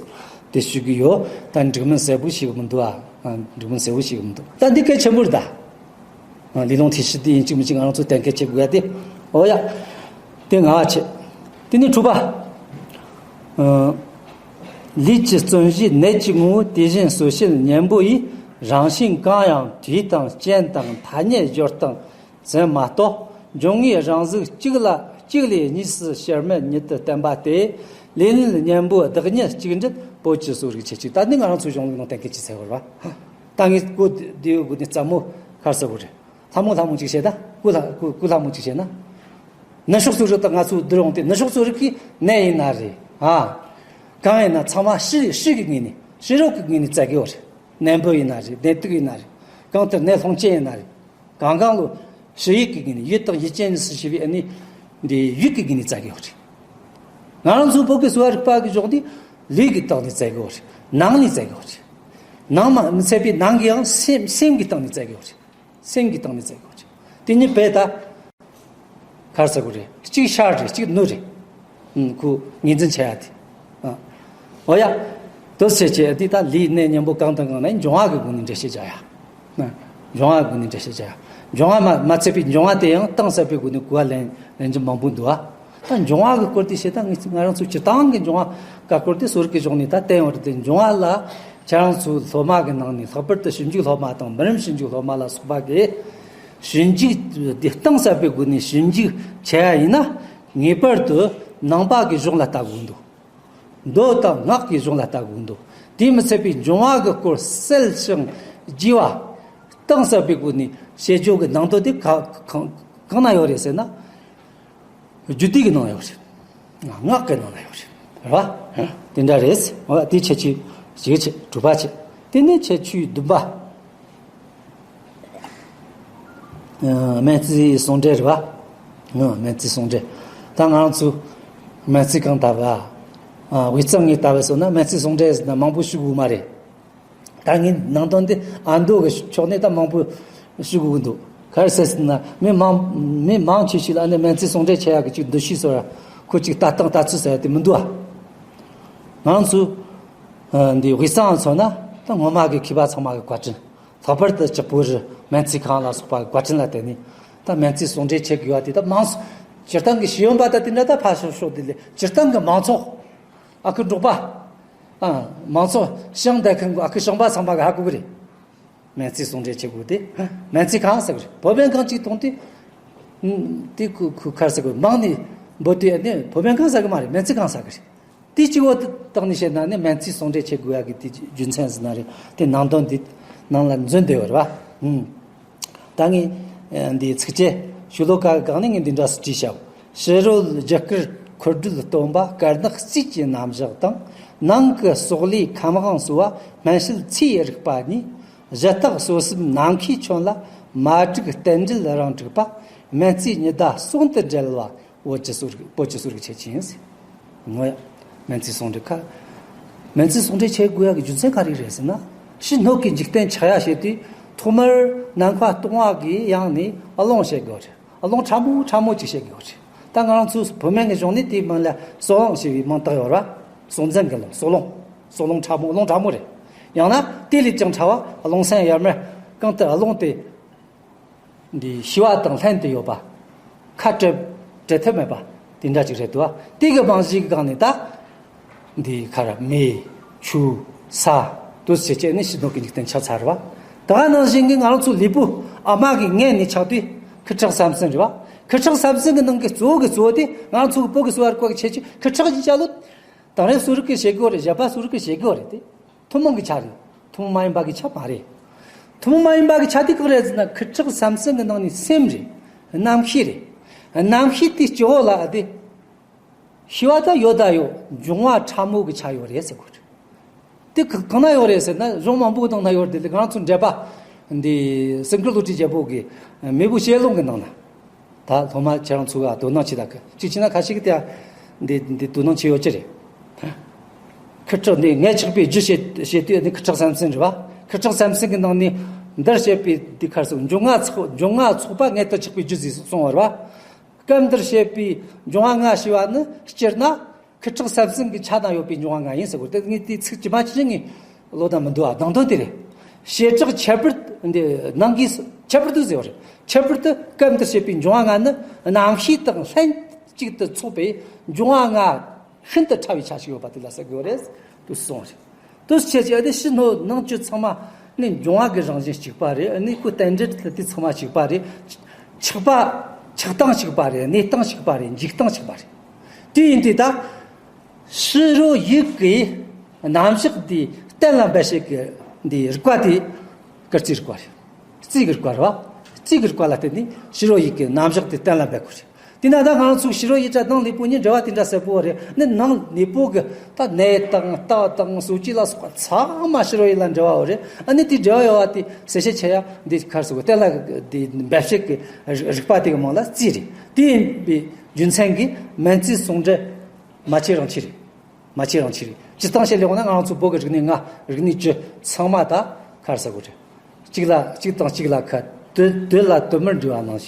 དེ་ཞུ་གི་ཡོད། ད་འགྲིག་མིན་གསལ་པོ་ཤེས་གི་མི་འདུག་ཨ། འགྲིག་མིན་གསལ་པོ་ཤེས་གི་མི་འདུག་ད་འདི་གལ་ཆེན་པོ་རེད་ད། ལས་སློང་ཐེག་ཤེས་དེ་ཡིན་གཅིག་མིན་གཅིག་ང་རང་ཚོ་གཏན་འཁེལ་བྱེད་དགོས་ཡ་དེ། འོ་ཡ། དེ་ལྔ་བ་བྱས། དེ་ནས་དྲུག་པ། ལུས་ཀྱི་བརྩོན་གཞིའི་ནད་ཀྱི་ངོ་བོ་དེ་བཞིན་གསོ་བྱེད་གཉེན་པོ་ཡི་རང་བཞིན་གང་ཡང་དུས་དང་རྐྱེན་དང་ཐ་སྙད་སྦྱོར་སྟངས་ཙམ་མ་གཏོགས་འབྱུང་ལྔའི་རང་གཟུགས་གཅིག་ལ་གཅིག་ལས་གཉིས་སུ་ཕྱིར་མེད་ཉིད་དུ་བསྟན་པ་སྟེ། ལས་ཉོན་གཉེན་པོའི་བདག་ཉིད་གཅིག་འབྲེལ་བོད་ཀྱི་གསོ་རིག་ཁྱད་ཆོས། ད་ནི་ང་རང་ཚོའི་གཞུང་ལུགས་ནང་གཏན་འཁེལ་གྱི་ཚད་བར་བ། ད་ངས་གོ་བདེ་བོ་གོ་ནས་རྩ་མོ་ཁར་ཟེར་བོ་རེད། ལྷ་མོ་ལྷ་མོ་ཅིག་བྱས་ད་ཀུ་ལྷ་ཀུ་ཀུ་ལྷ་མོ་ཅིག་བྱས་ན། ནུབ་ཕྱོགས་གསོ་རིག་དང་ང་ཚོ་བསྡུར་འོང་དུས་ནུབ་ཕྱོགས་གསོ་རིག་གི་ནད་ཡིན་ན་རེད་ཨ། གང་ཡིན་ན་ཚང་མ་ཕྱི་ཕྱི་གི་ངོས་ནས་ཕྱི་རོལ་གི་ངོས་ནས་བཙལ་གི་ཡོད་རེད། ནད་འབུ་ཡིན་ན་རེད། ནད་དུག་ཡིན་ན་རེད། གང་ལྟར་ནད་སློང་རྐྱེན་ཡིན་ན་རེད། གང་གང་ལོ་ཕྱི་ཡུལ་གི་ངོས་ནས་ཡུལ་དང་ཡུལ་ཅན་གཉིས་སུ་ཕྱེ་བའི་ཨ་ནི་འདི་ཡུལ་གི་ངོས་ནས་བཙལ་གི་ཡོད་རེད། ང་རང་ཚོ་བོད་ཀྱི་གསོ་བ་རིག་པ་གི་ཕྱོགས་འདི་ལུས་ཀྱི་སྟེང་ནས་བཙལ་གི་ཡོད་རེད། ནང་ནས་བཙལ་གི་ཡོད་རེད། ནང་མ་མི་ཚད་པའི་ནང་གི་ཡང་སེམས་སེམས་ཀྱི་སྟེང་ནས་བཙལ་དགོས་རེད། སེམས་ཀྱི་སྟེང་ནས་བཙལ་དགོས་རེད། དེ་གཉིས་བེད་ད། ག་རེ་ཟེར་དགོས་རེད། གཅིག་ཤར་རེད། གཅིག་ནུབ་རེད། ཨུམ། ཁོ་ངོས་འཛིན་བྱེད་ཡ་དེ། ཨ། འོ་ཡ། དོ་ཚིགས་བཅད་དེ་ད་ལུས་གནད་གཉེན་པོ་གང་དང་གང་ན་འབྱུང་བ་གི་སྒོ་ནས་འགྲེལ་བཤད་བྱ་ཡ། ན། འབྱུང་བ་གི་སྒོ་ནས་འགྲེལ་བཤད་བྱ་ཡ། འབྱུང་བ་མ་མ་ཚད་པའི་འབྱུང་བ་དེ་ཡང་གཏིང་ཟབ་པའི་སྒོ་ནས་གོ་བ་ལེན་ལེན་རྒྱུ་མང་པོ་འདུག་ཨ། ད་འབྱུང་བ་གི་སྐོར་དེ་བཤད་ད་ངས་ང་རང་ཚོ་སྤྱིར་བཏང་གི་འབྱུང་བ་ག་སྐོར་དེ་གསོ་རིག་གི་གཞུང་ནས་ད་བསྟན་ཡོད་རེད་དེ། འབྱུང་བ་ལ་ཁྱེད་རང་ཚོའི་སློབ་མ་གི་ནང་ནས་ལྷག་པར་དུ་ཞིབ་འཇུག་སློབ་མ་དང་མི་རིགས་ཞིབ་འཇུག་སློབ་མ་ལ་སོགས་པ་གིས་ཞིབ་འཇུག་དེ་གཏིང་ཟབ་པའི་སྒོ་ནས་ཞིབ་འཇུག་བྱེད་ཡ་ཡིན་ན། ངེས་པར་དུ་ནང་པ་གི་གཞུང་ལ་ལྟ་དགོས་འདུག་མདོ་དང་སྔགས་ཀྱི་གཞུང་ལ་ལྟ་དགོས་འདུག་དེས་མི་ཚད་པའི་འབྱུང་བ་གི་སྐོར་གསལ་ཞིང་རྒྱས་པ་གཏིང་ཟབ་པའི་སྒོ་ནས་བཤད་རྒྱུ་གི་ནང་དོན་དེ་ག་གང་གང་ན་ཡོད་རེད་ཟེར་ན། རྒྱུད་སྡེ་གི་ནང་ཡོད་རེད། སྔགས་ཀྱི་ནང་ན་ཡོད་རེད། རེད་བ། དེ་འདྲ་རེད། འོ་དེ་ཁྱད་ཆོས་ཞིག་བྱེད། དྲུག་པ་བྱེད། དེ་ནས་ཁྱད་ཆོས་བདུན་པ། ཨ། སྨན་རྩིས་ཟུང་འབྲེལ་རེད་བ། ཨ། སྨན་རྩིས་ཟུང་འབྲེལ། ད་ང་རང་ཚོ་སྨན་རྩིས་ཁང་ལྟ་བུ། ཨ། དབུས་གཙང་ངོས་ལྟ་བུ་སོང་ན་སྨན་རྩིས་ཟུང་འབྲེལ་ཟེར་ན་མང་པོ་ཞུ་དགོས་མ་རེད། ད་ངས་ནང་དོན་འདི་ཨ་མདོ་གི་ཕྱོགས་ནས་ད་མང་པོ་ཞུ་དགོས་ཀྱི་འདུག་ག་རེ་ཟེར་ཟེར་ན། མི་མང་མི་མང་ཆེ་ཤོས་ལ་ཨ་ནི་སྨན་རྩིས་ཟུང་འབྲེལ་བྱེད་ཡག་གི་ཅིག་འདུ་ཤེས་ཟེར་བ། ཁོ་ཅིག་ལྟ་སྟངས་ལྟ་ཚུལ་ཟེར་ཡ་དེ་མི་འདུག་ཨ། ང་རང་ཚོ་ཨ་འདི་དབུས་གཙང་མཚོན་ན་ད་སྔོན་མ་གི་མཁས་པ་ཚང་མ་གི་བཀའ་དྲིན། ལྷག་པར་དུ་ལྕགས་པོ་རི་སྨན་རྩིས་ཁང་ལ་སོགས་པ་གི་བཀའ་དྲིན་ལ་བརྟེན་ནས་ད་སྨན་རྩིས་ཟུང་འབྲེལ་བྱེད་དགོས་པ་དེ་ད་མང་སོ། སྤྱིར་བཏང་གི་ཤེས་ཡོན་པ་ད་དེ་འདྲ་ད་ཕར་ཕྱོགས་ཕྱོགས་དེ་ལས་སྤྱིར་བཏང་གི་མང་ཚོགས། ཨ་ཁུ་འབྲོག་པ། ཨ། མང་ཚོགས་ཞིང་བསྡད་མཁན་གྱི་ཨ་ཁུ་ཞིང་པ་ཚང་མ་གི་ཧ་གོ་གི་རེད། སྨན་རྩིས་ཟུང་འབྲེལ་བྱེད་དགོས་དེ། སྨན་རྩིས་ཁང་ཟེར་གི་རེད། བོད་སྨན་ཁང་གཅིག་མཐོང་དུས། ཨུམ། དེ་ཁུ་ཁུ་ཁར་ཟེར་གི་མང་ནས་འབོད་དུས་ཨ་ནི་བོད་སྨན་ཁང་ཟེར་གི་མ་རེད། སྨན་རྩིས་ཁང་ཟེར་གི་རེད། དེ་གཅིག་བོ་དེ་བཏང་ནས་བཤད་ན་ནི་སྨན་རྩིས་ཟུང་འབྲེལ་བྱེད་དགོས་ཡ་གི་དེ་རྒྱུ་མཚན་ཟེར་ན་རེད། དེ་ནང་དོན་འདི་ནང་ལ་འཛུལ་བསྡད་ཡོད་རེད་བ། ཨུམ། ད་ངས་ཨ་འདིའི་ཚིགས་བཅད་ཤོ་ལོ་ཀ་གི་སྒང་ནས་ངས་འདི་འདྲ་སུ་བྲིས་ཤག་ཕྱི་རོལ་རྒྱུ་སྐར་འཁོར་སྦྲུལ་སྟོན་པ་དཀར་ནག་རྩིས་ཀྱི་རྣམ་གཞག་དང་། ནང་གི་སོག་ལེའི་ཁམས་དབང་གསོ་བ་སྨན་དཔྱད་ཚེའི་རིག་པ་གཉིས། གཞི་རྟགས་གསོ་སེམས་ནམ་མཁའི་ཁྱོན་ལ་མ་བསྒྲིགས་རྟེན་འབྲེལ་རང་གྲུབ་པ། སྨན་རྩིས་ཉི་ཟླ་ཟུང་དུ་འབྲེལ་བ། བོད་ཀྱི་གསོ་རིག་བོད་ཀྱི་གསོ་རིག་ཁྱད་ཆོས་ཡིན། ངོ་། སྨན་རྩིས་ཟུང་འབྲེལ་ཁ། སྨན་རྩིས་ཟུང་འབྲེལ་བྱེད་དགོས་ཡག་གི་རྒྱུ་མཚན་ག་རེ་རེད་ཟེར་ན། ཕྱི་སྣོད་ཀྱི་འཇིག་རྟེན་ཆགས་ཡ་བྱེད་དུས་ཐོག་མར་ནམ་མཁའ་སྟོང་བ་གི་ཡང་ནས་རླུང་བཤད་དགོས་རེད། རླུང་ཕྲ་མོ་ཕྲ་མོ་ཅིག་བཤད་དགོས་རེད། ད་ང་རང་ཚོ་བོད་སྨན་གྱི་གཞུང་ནས་དེའི་མིང་ལ་གསོ་རླུང་ཞེས་པའི་མིང་བཏགས་ཡོད་རེད་བ། གསོ་འཛིན་གྱི་རླུང་། གསོ་རླུང་། གསོ་རླུང་ཕྲ་མོ། རླུང་ཕྲ་མོ་རེད། ཡང་ན་དེ་ལས་ཀྱང་ཕྲ་བ་རླུང་སེམས་དབྱེར་མེད། གང་ལྟར་རླུང་དེ། འདི་ཤི་བ་དང་ལྷན་དུ་ཡོད་པ། ཁ་བྲལ་བྲལ་ཐབས་མེད་པ་དེ་འདྲ་ཅིག་རེད་འདུག་བ། དེ་གི་རྨང་གཞི་གི་སྒང་ནས་ད། འདི་ཁར་མེ། ཆུ། ས། དུས་ཚོད་བྱས་ནས་ཕྱི་སྣོད་ཀྱི་འཇིག་རྟེན་ཆགས་ཚར་བ། ད་ག་ནང་བཞིན་གྱི་ང་རང་ཚོ་ལུས་པོ་ཨ་མ་གི་མངལ་ནས་ཆགས་དུས་ཁུ་ཁྲག་ཟམ་སེམས་རེད་བ། ཁུ་ཁྲག་ཟམ་སེམས་ཀྱི་ནང་གི་གཙོ་བོ་གི་གཙོ་བོ་དེ་ང་རང་ཚོ་གི་བོད་ཀྱི་གསོ་བ་རིག་པ་གི་ཁྱད་ཆོས་ཁུ་ཁྲག་གི་ཆ་ལོ། དེང་རབས་གསོ་རིག་གིས་བཤད་གི་ཡོད་རེད། བཞི་པ་གསོ་རིག་གིས་བཤད་གི་ཡོད་རེད་དེ། ཐུན་མོང་གི་ཆ་རེད། ཐུན་མོང་མ་ཡིན་པ་གི་ཆ་མ་རེད། ཐུན་མོང་མ་ཡིན་པ་གི་ཆ་དེ་གང་རེད་ཟེར་ན་ཁུ་ཁྲག་ཟམ་སེམས་ཀྱི་ནང་ནས་སེམས་རེད། རྣམ་ཤེས་རེད། རྣམ་ཤེས་དེ་སྤྱི་བོ་ལ་ཨ་དེ། ཤི་བ་ད་ཡོད་ད་ཡོད། འབྱུང་བ་ཕྲ་མོ་གི་ཆ་ཡོད་རེད་ཟེར་གོ་རེད། དེ་ག་གང་ན་ཡོད་རེད་ཟེར་ན་གཞུང་མང་པོ་ནང་ན་ཡོད་རེད་དེ། ང་རང་ཚོ་འགྲེལ་པ་འདི་སེང་དཀར་བློ་གྲོས་རྒྱལ་པོ་གི་མེས་པོ་ཞལ་ལུང་གི་ནང་ན། ད་སློབ་མ་ཁྱེད་རང་ཚོ་ག་དོ་སྣང་བྱེད་ད་གི་གཅིག་བྱས་ན་ཁ་ཤས་ཀྱིས་དེ་འདི་འདི་དོ་སྣང་བྱེད་ཡོད་ཀྱི་རེད། ཁུ་ཁྲག་འདི་མངལ་ཆགས་པའི་རྒྱུ་བཤད་བཤད་དུས་འདི་ཁུ་ཁྲག་ཟམ་སེམས་རེད་བ། ཁུ་ཁྲག་ཟམ་སེམས་ཀྱི་ནང་ནས་འདིར་བཤད་པའི་འདི་ཁར་སོགས་འབྱུང་ལྔ་ཚོགས་འབྱུང་ལྔ་ཚོགས་པ་མངལ་དུ་ཆགས་པའི་རྒྱུ་ཟེར་གསུངས་པ་རེད་བ། སྐབས་འདིར་བཤད་པའི་འབྱུང་བ་ལྔ་ཞེས་པ་ནི་སྤྱིར་ན། ཁུ་ཁྲག་ཟམ་སེམས་ཀྱི་ཆ་ན་ཡོད་པའི་འབྱུང་བ་ལྔ་ཡིན་ཟེར་གོ། དེ་ངས་དེའི་ཚིག་ཇི་མ་ཇི་བཞིན་ངས་ཀློག་ན་མི་འདུག་ཨ། དང་དོན་དེ་རེད། བྱེ་བྲག་ཁྱད་པར་འདི་ནང་གིས་ཁྱད་པར་དུ་ཟེར་བ་རེད། ཁྱད་པར་དུ་སྐབས་འདིར་བཤད་པའི་འབྱུང་བ་ལྔ་ནི་རྣམ་ཤེས་དང་ལྷན་ཅིག་ཏུ་ཚོགས་པའི་འབྱུང་བ་ལྔ་ཤིན་ཏུ་ཕྲ་བའི་ཆ་ཞིག་ཡོད་པ་དེ་ལ་ཟེར་དགོས་རེད། དུ་གསུངས་རེད། དུ་ཆེ་ཆེ་དེ་ཕྱི་སྣོད་ནང་བཅུད་ཚང་མ་ནི་འབྱུང་བ་གི་རང་བཞིན་གཅིག་པ་རེད། ནི་ཁོའི་རྟེན་འབྲེལ་དེ་ཚང་མ་གཅིག་པ་རེད། ཆགས་པ་ཆགས་སྟངས་གཅིག་པ་རེད། གནས་སྟངས་གཅིག་པ་རེད། འཇིག་སྟངས་གཅིག་པ་རེད། དེ་ཡིན་དུས་ད། ཕྱི་རོལ་ཡུལ་གྱི་རྣམ་གཞག་འདི་གཏན་ལ་འབེབས་བྱེད་ཀྱི་འདི་རིགས་པ་དེ་སྐུལ་རྩིས་རིགས་པ་རེད། རྩིས་ཀྱི་རིགས་པ་རེད་བ། རྩིས་ཀྱི་རིགས་པ་ལ་བརྟེན་ནས་ཕྱི་རོལ་ཡུལ་གྱི་རྣམ་གཞག་དེ་གཏན་ལ་འབེབས་དགོས་རེད། དེས་ན་ད་ང་རང་ཚོ་ཕྱི་རོལ་ཡུལ་གྲྭ་ནང་ལུས་པོ་གཉིས་འབྲེལ་བ་དེ་འདྲ་གསལ་པོ་རེད། ནི་ནང་ལུས་པོ་གི་ད་ནད་དང་རྟགས་དང་གསོ་བྱེད་ལ་སོགས་པ་ཚང་མ་ཕྱི་རོལ་ཡུལ་ལ་འབྲེལ་བ་ཡོད་རེད། ཨ་ནི་དེ་འབྲེལ་བ་ཡོད་བ་དེ་གསལ་བཤད་བྱེད་ཡ་འདི་ཁར་སོགས་གཏན་ལ་དེ་འབེབས་བྱེད་ཀྱི་རིགས་པ་དེ་གི་མིང་ལ་རྩིས་རེད། དེ་ཡིན་པའི་རྒྱུ་མཚན་གྱིས་སྨན་རྩིས་ཟུང་འབྲེལ་མ་བྱེད་རང་བྱེད་རེད། མ་ཆེ་རང་ཆེ་རེད། སྤྱིར་བཏང་བཤད་ལེ་འོང་ན་ང་རང་ཚོ་བོད་ཀྱི་རིག་གནས་ལྔ། རིག་གནས་བཅུ་ཚང་མ་ད་ཁར་ས་གོ་རེད། གཅིག་ལ་གཅིག་དང་གཅིག་ལ་ཁ། དོད་དོད་ལ་དོད་མར་འབྲེལ་བ་ནང་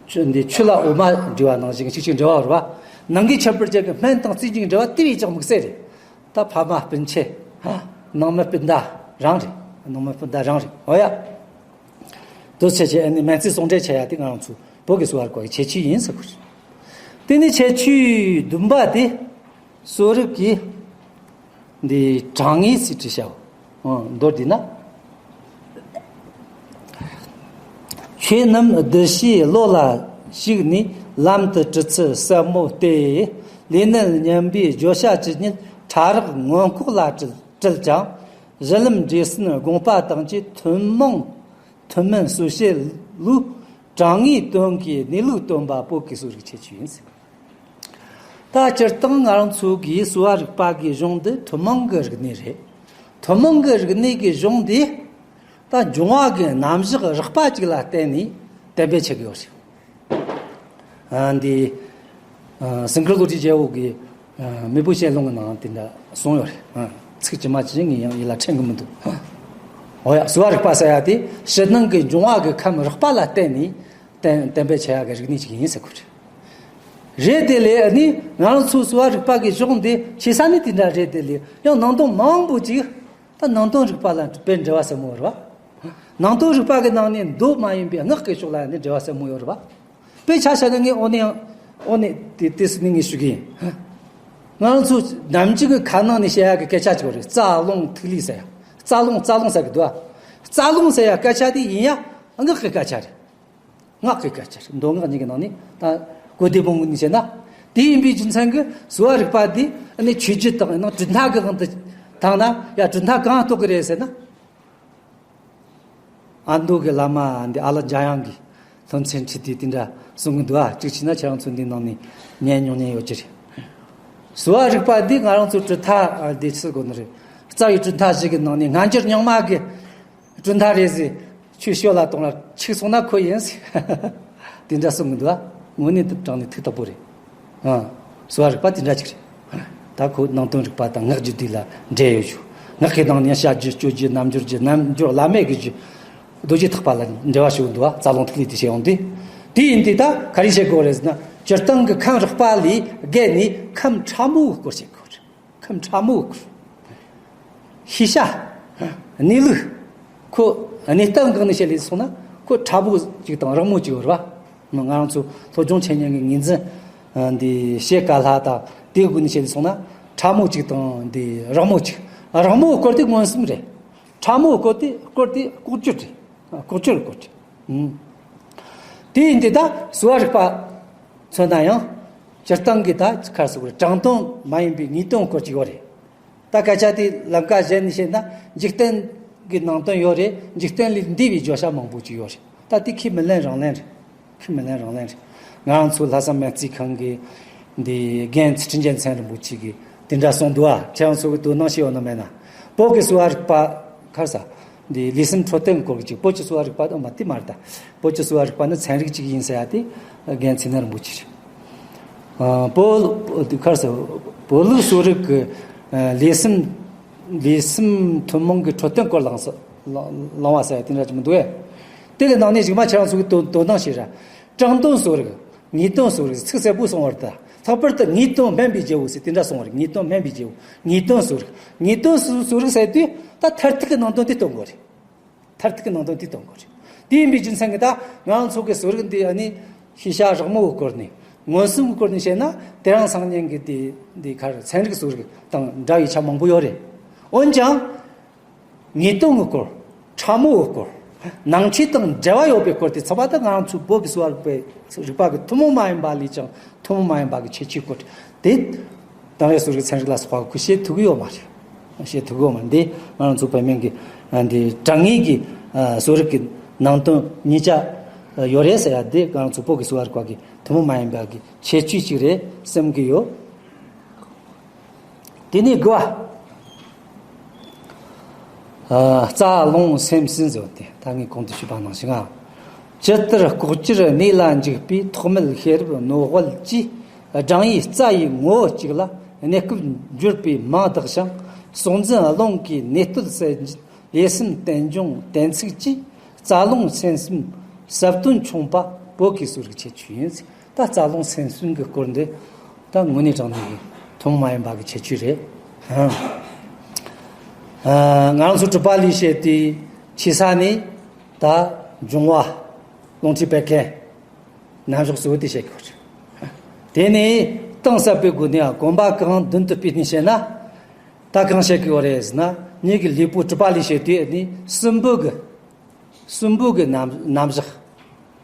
བཞིན། འདི་ཆུ་ལ་འོ་མ་འབྲེལ་བ་ནང་བཞིན་གཅིག་གཅིག་འབྲེལ་བ་རེད་བ། ནང་གི་ཁྱད་པར་ཅན་གྱི་སྨན་དང་རྩི་འཇིག་འབྲེལ་བ་དེ་བས་ཀྱང་དམིགས་བསལ་རེད། ད་ཕ་མ་སྤུན་མཆེད། ནང་མི་སྤུན་ཟླ་རང་རེད། ནང་མི་སྤུན་ཟླ་རང་རེད། འོ་ཡ། དུ་ཆེ་ཆེ་ཨ་ནི་སྨན་རྩིས་ཟུང་འབྲེལ་བྱ་ཡ་དེ་ང་རང་ཚོ་བོད་ཀྱི་གསོ་བ་རིག་པ་གི་ཁྱད་ཆོས་ཡིན་ཟེར་གོ། དེ་ནི་ཁྱད་ཆོས་བདུན་པ་དེ་གསོ་རིག་གི་འདི་གྲངས་ངེས་སུ་བྲིས་བྱའོ། མདོར་བསྡུས་ན། ཆོས་རྣམས་གདུལ་བྱའི་བློ་ལ་ཞུགས་ནས་ལམ་དུ་བྲི་ཚུལ་ཟབ་མོ་སྟེ། ལས་ནད་སྙོམས་པའི་བརྗོད་བྱ་ཇི་སྙེད་ཕྲ་རགས་མངོན་ལྐོག་ལ་བྲིས་བྲིས་ཀྱང་། གཞི་ལམ་འབྲས་སེམས་དགོངས་པ་དང་བཅས་ཐུན་མོང་ཐུན་མིན་གསོ་བྱེད་ལུགས་གྲངས་ངེས་དོན་གྱི་གནས་ལུགས་སྟོན་པ་བོད་ཀྱི་གསོ་རིག་ཁྱད་ཆོས་ཡིན་ཟེར། ད་སྤྱིར་བཏང་ང་རང་ཚོ་གི་གསོ་བ་རིག་པ་གི་གཞུང་འདི་ཐུན་མོང་གི་རིག་གནས་རེད། ཐུན་མོང་གི་རིག་གནས་ཀྱི་གཞུང་འདི་ད་འབྱུང་བ་གི་རྣམ་གཞག་རགས་པ་ཅིག་ལ་བརྟེན་ནས་གཏན་འབེབས་བྱེད་ཀྱི་ཡོད་རེད། ཨ་འདི་ཨ་སིང་གར་ལོ་ཏི་རྒྱལ་པོ་གི་ཨ་མེས་པོ་ཤེ་ལོང་གི་ནང་དེ་འདྲ་གསུངས་ཡོད་རེད། ཨ་ཚིག་ཇི་མ་ཇི་བཞིན་ངས་ཡང་ཡིད་ལ་དྲན་གི་མི་འདུག། འོ་ཡ། གསོ་བ་རིག་པ་ཟེར་ཡ་དེ་ཕྱི་ནང་གི་འབྱུང་བ་གི་ཁམས་རགས་པ་ལ་བརྟེན་ནས་གཏན་གཏན་འབེབས་བྱ་ཡ་གི་རིག་གནས་ཅིག་ཡིན་ཟེར་གོ་རེད། རེད་དེ་ལས་ཨ་ནི་ང་རང་ཚོ་གསོ་བ་རིག་པ་གི་གཞུང་འདི་ཆེ་ས་ནི་དེ་འདྲ་རེད་དེ་ལས་ཡང་ནང་དོན་མང་པོ་ཅིག་ད་ནང་དོན་རིག་པ་ལ་དཔེ་འབྲེལ་བ་ཟབ་མོ་ཡོད་རེད་བ། ནང་དོན་རིག་པ་གི་ནང་ནས་མདོ་མ་ཡིན་པའི་སྔགས་ཀྱི་ཕྱོགས་ལ་ནི་འབྲེལ་བ་ཟབ་མོ་ཡོད་རེད་བ། དཔེ་ཆ་བཞག་ན་ངས་འོ་ནས་འོ་ནས་དེ་དེ་སུ་ནི་ངས་ཞུ་གི་ཡིན། ང་ཚོ་ནམ་རྒྱུན་གྱི་ཁ་ནང་ནས་བཤད་ཡག་གི་སྐད་ཆ་ཅིག་ཡོད་རེད། རྩ་རླུང་ཐིག་ལེ་ཟེར་ཡ། རྩ་རླུང་རྩ་རླུང་ཟེར་གི་འདུག་ཨ། རྩ་རླུང་ཟེར་ཡ་སྐད་ཆ་དེ་ཡིན་ཡ་སྔགས་ཀྱི་སྐད་ཆ་རེད། སྔགས་ཀྱི་སྐད་ཆ་རེད། མདོ་སྔགས་གཉིས་ཀྱི་ནང་ནས་ད་གོ་བདེ་པོ་ངོས་ནས་བཤད་ན། དེ་ཡིན་པའི་རྒྱུ་མཚན་གྱིས་གསོ་བ་རིག་པ་འདི་ནི་ཆོས་བརྒྱུད་དང་ཡང་ན་གྲུབ་མཐའ་གི་དབང་དུ་བཏང་ན་ཡ་གྲུབ་མཐའ་གང་གཏོགས་ཀྱི་རེད་ཟེར་ན། ཨ་མདོ་གི་བླ་མ་འདི་ཨ་ལ་འཇམ་དབྱངས་ཀྱིས་སློབ་ཚན་ཁྲིད་དུས་དེ་འདྲ་གསུང་གི་འདུག་ཨ། གཅིག་བྱས་ན་ཁྱེད་རང་ཚོ་འདི་ནང་ནས་ཉན་མྱོང་མཁན་ཡོད་ཀྱི་རེད། གསོ་བ་རིག་པ་འདི་ང་རང་ཚོ་གྲུབ་མཐའ་འདི་ཚོ་གོ་ནི་རེད། རྩ་བའི་གྲུབ་མཐའ་བཞི་གི་ནང་ནས་སྔ་འགྱུར་རྙིང་མ་གི་གྲུབ་མཐའ་རེད་ཟེར། ཆོས་ཤོད་ལ་གཏོང་ལ་ཆིག་སོང་ན་ཁོ་ཡིན་ཟེར། དེ་འདྲ་གསུང་གི་འདུག་ཨ། དངོས་གནས་དྲང་ནས་ཐུགས་དག་པོ་རེད། ཨ། གསོ་བ་རིག་པ་དེ་འདྲ་ཅིག་རེད། ད་ཁོ་ནང་དོན་རིག་པ་དང་སྔགས་རྒྱུད་དེ་ལ་འབྲེལ་ཡོད་ཞུ། སྔགས་ཀྱི་ནང་ནས་བྱ་རྒྱུད་སྤྱོད་རྒྱུད་རྣལ་འབྱོར་རྒྱུད་རྣལ་འབྱོར་བླ་མེད་ཀྱི་རྒྱུད། རྡོ་རྗེ་ཐེག་པ་ལ་འབྲེལ་བ་ཞུ་གི་འདུག་ཨ། རྩ་རླུང་ཐིག་ལེ་དེ་བཤད་ཡོང་དུས། དེ་ཡིན་དུས་ད་ག་རེ་བྱེད་དགོས་རེད་ཟེར་ན་སྤྱིར་བཏང་གི་ཁམས་རགས་པ་ལས་བརྒལ་ནས་ཁམས་ཕྲ་མོའི་སྐོར་བཤད་དགོས་རེད། ཁམས་ཕྲ་མོ། ཤེས་བྱ། གནས་ལུགས། ཁོ་གནས་སྟངས་གང་ནས་བཤད་ལས་སོང་ན་ཁོ་ཕྲ་མོ་གཅིག་དང་རགས་མོ་གཅིག་ཡོད་རེད་བ། ང་རང་ཚོ་སློབ་སྦྱོང་འཆད་ཉན་གྱི་ངོས་འཛིན་འདི་བྱེད་ག་ལ་དང་དེའི་སྒོ་ནས་བཤད་ལས་སོང་ན་ཕྲ་མོ་གཅིག་དང་འདི་རགས་མོ་གཅིག། རགས་མོའི་སྐོར་དེ་མངོན་སུམ་རེད། ཕྲ་མོའི་སྐོར་དེ་སྐོར་དེ་ལྐོག་གྱུར་རེད། ལྐོག་གྱུར་སྐོར་རེད། དེ་ཡིན་དུས་ད་གསོ་བ་རིག་པ་མཚོན་ན་ཡང་སྤྱིར་བཏང་གི་ད་ཁར་སོགས་རེད། དྲང་དོན་མ་ཡིན་པའི་ངེས་དོན་སྐོར་གྱི་ཡོད་རེད། ད་སྐད་ཆ་དེ་ལམ་ཀ་གཞན་ནས་བཤད་ན་འཇིག་རྟེན་གྱི་ནང་དོན་ཡོད་རེད། འཇིག་རྟེན་ལས་འདས་པའི་བརྗོད་བྱ་མང་པོ་ཅིག་ཡོད་རེད། ད་དེ་ཁས་མི་ལེན་རང་ལེན་རེད། ཁས་མི་ལེན་རང་ལེན་རེད། ང་རང་ཚོ་ལྷ་ས་སྨན་རྩིས་ཁང་གི་འདི་རྒན་ཚུལ་ཁྲིམས་རྒྱལ་མཚན་རིན་པོ་ཆེ་གིས་དེ་འདྲ་གསུངས་འདུག་ཨ། ཁྱེད་རང་ཚོ་གི་དོ་སྣང་བྱས་ཡོད་ན་མེད་ན། བོད་ཀྱི་གསོ་བ་རིག་པ་ཁར་ས། འདི་ལུས་སེམས་འཕྲོད་བསྟེན་སྐོར་གྱི་བོད་ཀྱི་གསོ་བ་རིག་པ་དང་མ་དེ་མ་རེད་ད། བོད་ཀྱི་གསོ་བ་རིག་པ་ནི་ཚན་རིག་ཅིག་ཡིན་ཟེར་ཡ་དེ་རྒན་ཚེ་ན་རིན་པོ་ཆེ་རེད། ཨ། བོད་ཁར་ས་བོད་ལུགས་གསོ་རིག་གི་ཨ་ལུས་སེམས་ལུས་སེམས་ཐུན་མོང་གི་འཕྲོད་བསྟེན་སྐོར་ལངས་ས་ལང་བ་ཟེར་ཡ་དེ་འདྲ་ཅིག་མི་འདུག་ཨེ། དེ་གི་ནང་ནས་གཞུག་མ་ཁྱེད་རང་ཚོ་གི་དོ་དོ་སྣང་བྱེད་ར། དྲང་དོན་གསོ་རིག། ངེས་དོན་གསོ་རིག་ཚིག་གསལ་པོ་གསུངས་པ་རེད་ད། ལྷག་པར་དུ་ངེས་དོན་སྨན་པའི་རྒྱལ་པོ་ཟེར་དེ་འདྲ་གསུངས་པ་རེད། ངེས་དོན་སྨན་པའི་རྒྱལ་པོ། ངེས་དོན་གསོ་རིག། ངེས་དོན་གསོ་གསོ་རིག་ཟེར་དུས་ད་མཐར་ཐུག་གི་ནང་དོན་དེ་སྟོན་དགོས་རེད། མཐར་ཐུག་གི་ནང་དོན་དེ་སྟོན་དགོས་རེད། དེ་ཡིན་པའི་རྒྱུ་མཚན་གྱིས་ད་ང་རང་ཚོ་གི་གསོ་རིག་འདི་ཨ་ནི་ཤེས་བྱ་རགས་མོའི་སྐོར་ནས་མངོན་སུམ་གྱི་སྐོར་ནས་བཤད་ན་དེ་རིང་སང་ཉིན་གྱི་དེ་འདི་ཁར་ཚན་རིག་གསོ་རིག་དང་འདྲ་བའི་ཆ་མང་པོ་ཡོད་རེད། འོན་ཀྱང་། ངེས་དོན་གྱི་སྐོར། ཕྲ་མོའི་སྐོར། ནང་ཆོས་དང་འབྲེལ་བ་ཡོད་པའི་སྐོར་དེ་ཚང་མ་ད་ང་རང་ཚོ་བོད་ཀྱི་གསོ་བ་རིག་པའི་རིག་པ་གི་ཐུན་མོང་མ་ཡིན་པ་ལས་ཀྱང་ཐུན་མོང་མ་ཡིན་པ་གི་ཁྱད་ཆོས་སྐོར་དེ། དེང་རབས་གསོ་རིག་ཚན་རིག་ལ་སོགས་པ་ཁོས་བཤད་ཐུབ་ཀྱི་ཡོད་མ་རེད། བཤད་ཐུབ་ཀྱི་ཡོད་མ་རེད། འདི་ང་རང་ཚོ་བོད་སྨན་གྱི་འདི་དྲང་ངེས་ཀྱི་གསོ་རིག་གི་ནང་དོན་གཉིས་ཆ་ཡོད་རེད་ཟེར་ཡ་འདི་ང་རང་ཚོ་བོད་ཀྱི་གསོ་བ་རིག་པ་གི་ཐུན་མོང་མ་ཡིན་པ་གི་ཁྱད་ཆོས་ཅིག་རེད་བསམ་གྱི་ཡོད། དེ་ནས་དགུ་བ། ཨ། རྩ་རླུང་སེམས་ཟིན་ཟེར་བ་དེ་ད་ངས་གོང་དུ་ཞུས་པ་ནང་བཞིན་ཨ། ཇི་ལྟར་ལྐོག་གྱུར་གནས་ལ་འཇུག་པའི་ཐོག་མེད་ཤེས་རབ་ནོར་དབལ་གྱིས། སྦྲང་བུའི་རྩ་ཡི་ངོ་བོ་གཅིག་ལ་ གནས་སྐབས་འགྱུར་པའི་མིང་བཏགས་ཤིང་། སྲོག་འཛིན་རླུང་གི་གནས་སྟོད་གསལ་འབྱེད། ལས་སེམས་བརྟན་འབྱུང་གཏན་ཚིགས་ཀྱིས། རྩ་རླུང་སེམས་གསུམ་ཟབ་དོན་མཆོང་པ། བོད་ཀྱི་གསོ་རིག་ཁྱད་ཆོས་ཡིན། ད་རྩ་རླུང་སེམས་གསུམ་གྱི་སྐོར་འདི་ད་དངོས་གནས་དྲང་གནས་ཀྱི་ཐུན་མོང་མ་ཡིན་པ་གི་ཁྱད་ཆོས་རེད། ཨ། ཨ། ང་རང་ཚོ་གྲུབ་པ་ལས་བཤད་དེ་ཆེ་ས་ནས་ད་འབྱུང་བ་རླུང་མཁྲིས་བད་ཀན་རྣམ་གཞག་གཙོ་བོ་དེ་བཤད་དགོས་རེད། དེ་ནས་གཏིང་ཟབ་པའི་སྒོ་ནས་གོམ་པ་གང་མདུན་དུ་སྤོས་ནས་བཤད་ན། ད་གང་བཤད་དགོས་རེད་ཟེར་ན། ངེད་ཀྱི་ལུས་པོ་གྲུབ་པ་ལས་བཤད་དུས་ནི་གསུམ་པོ་གི། གསུམ་པོ་གི་རྣམ་རྣམ་གཞག་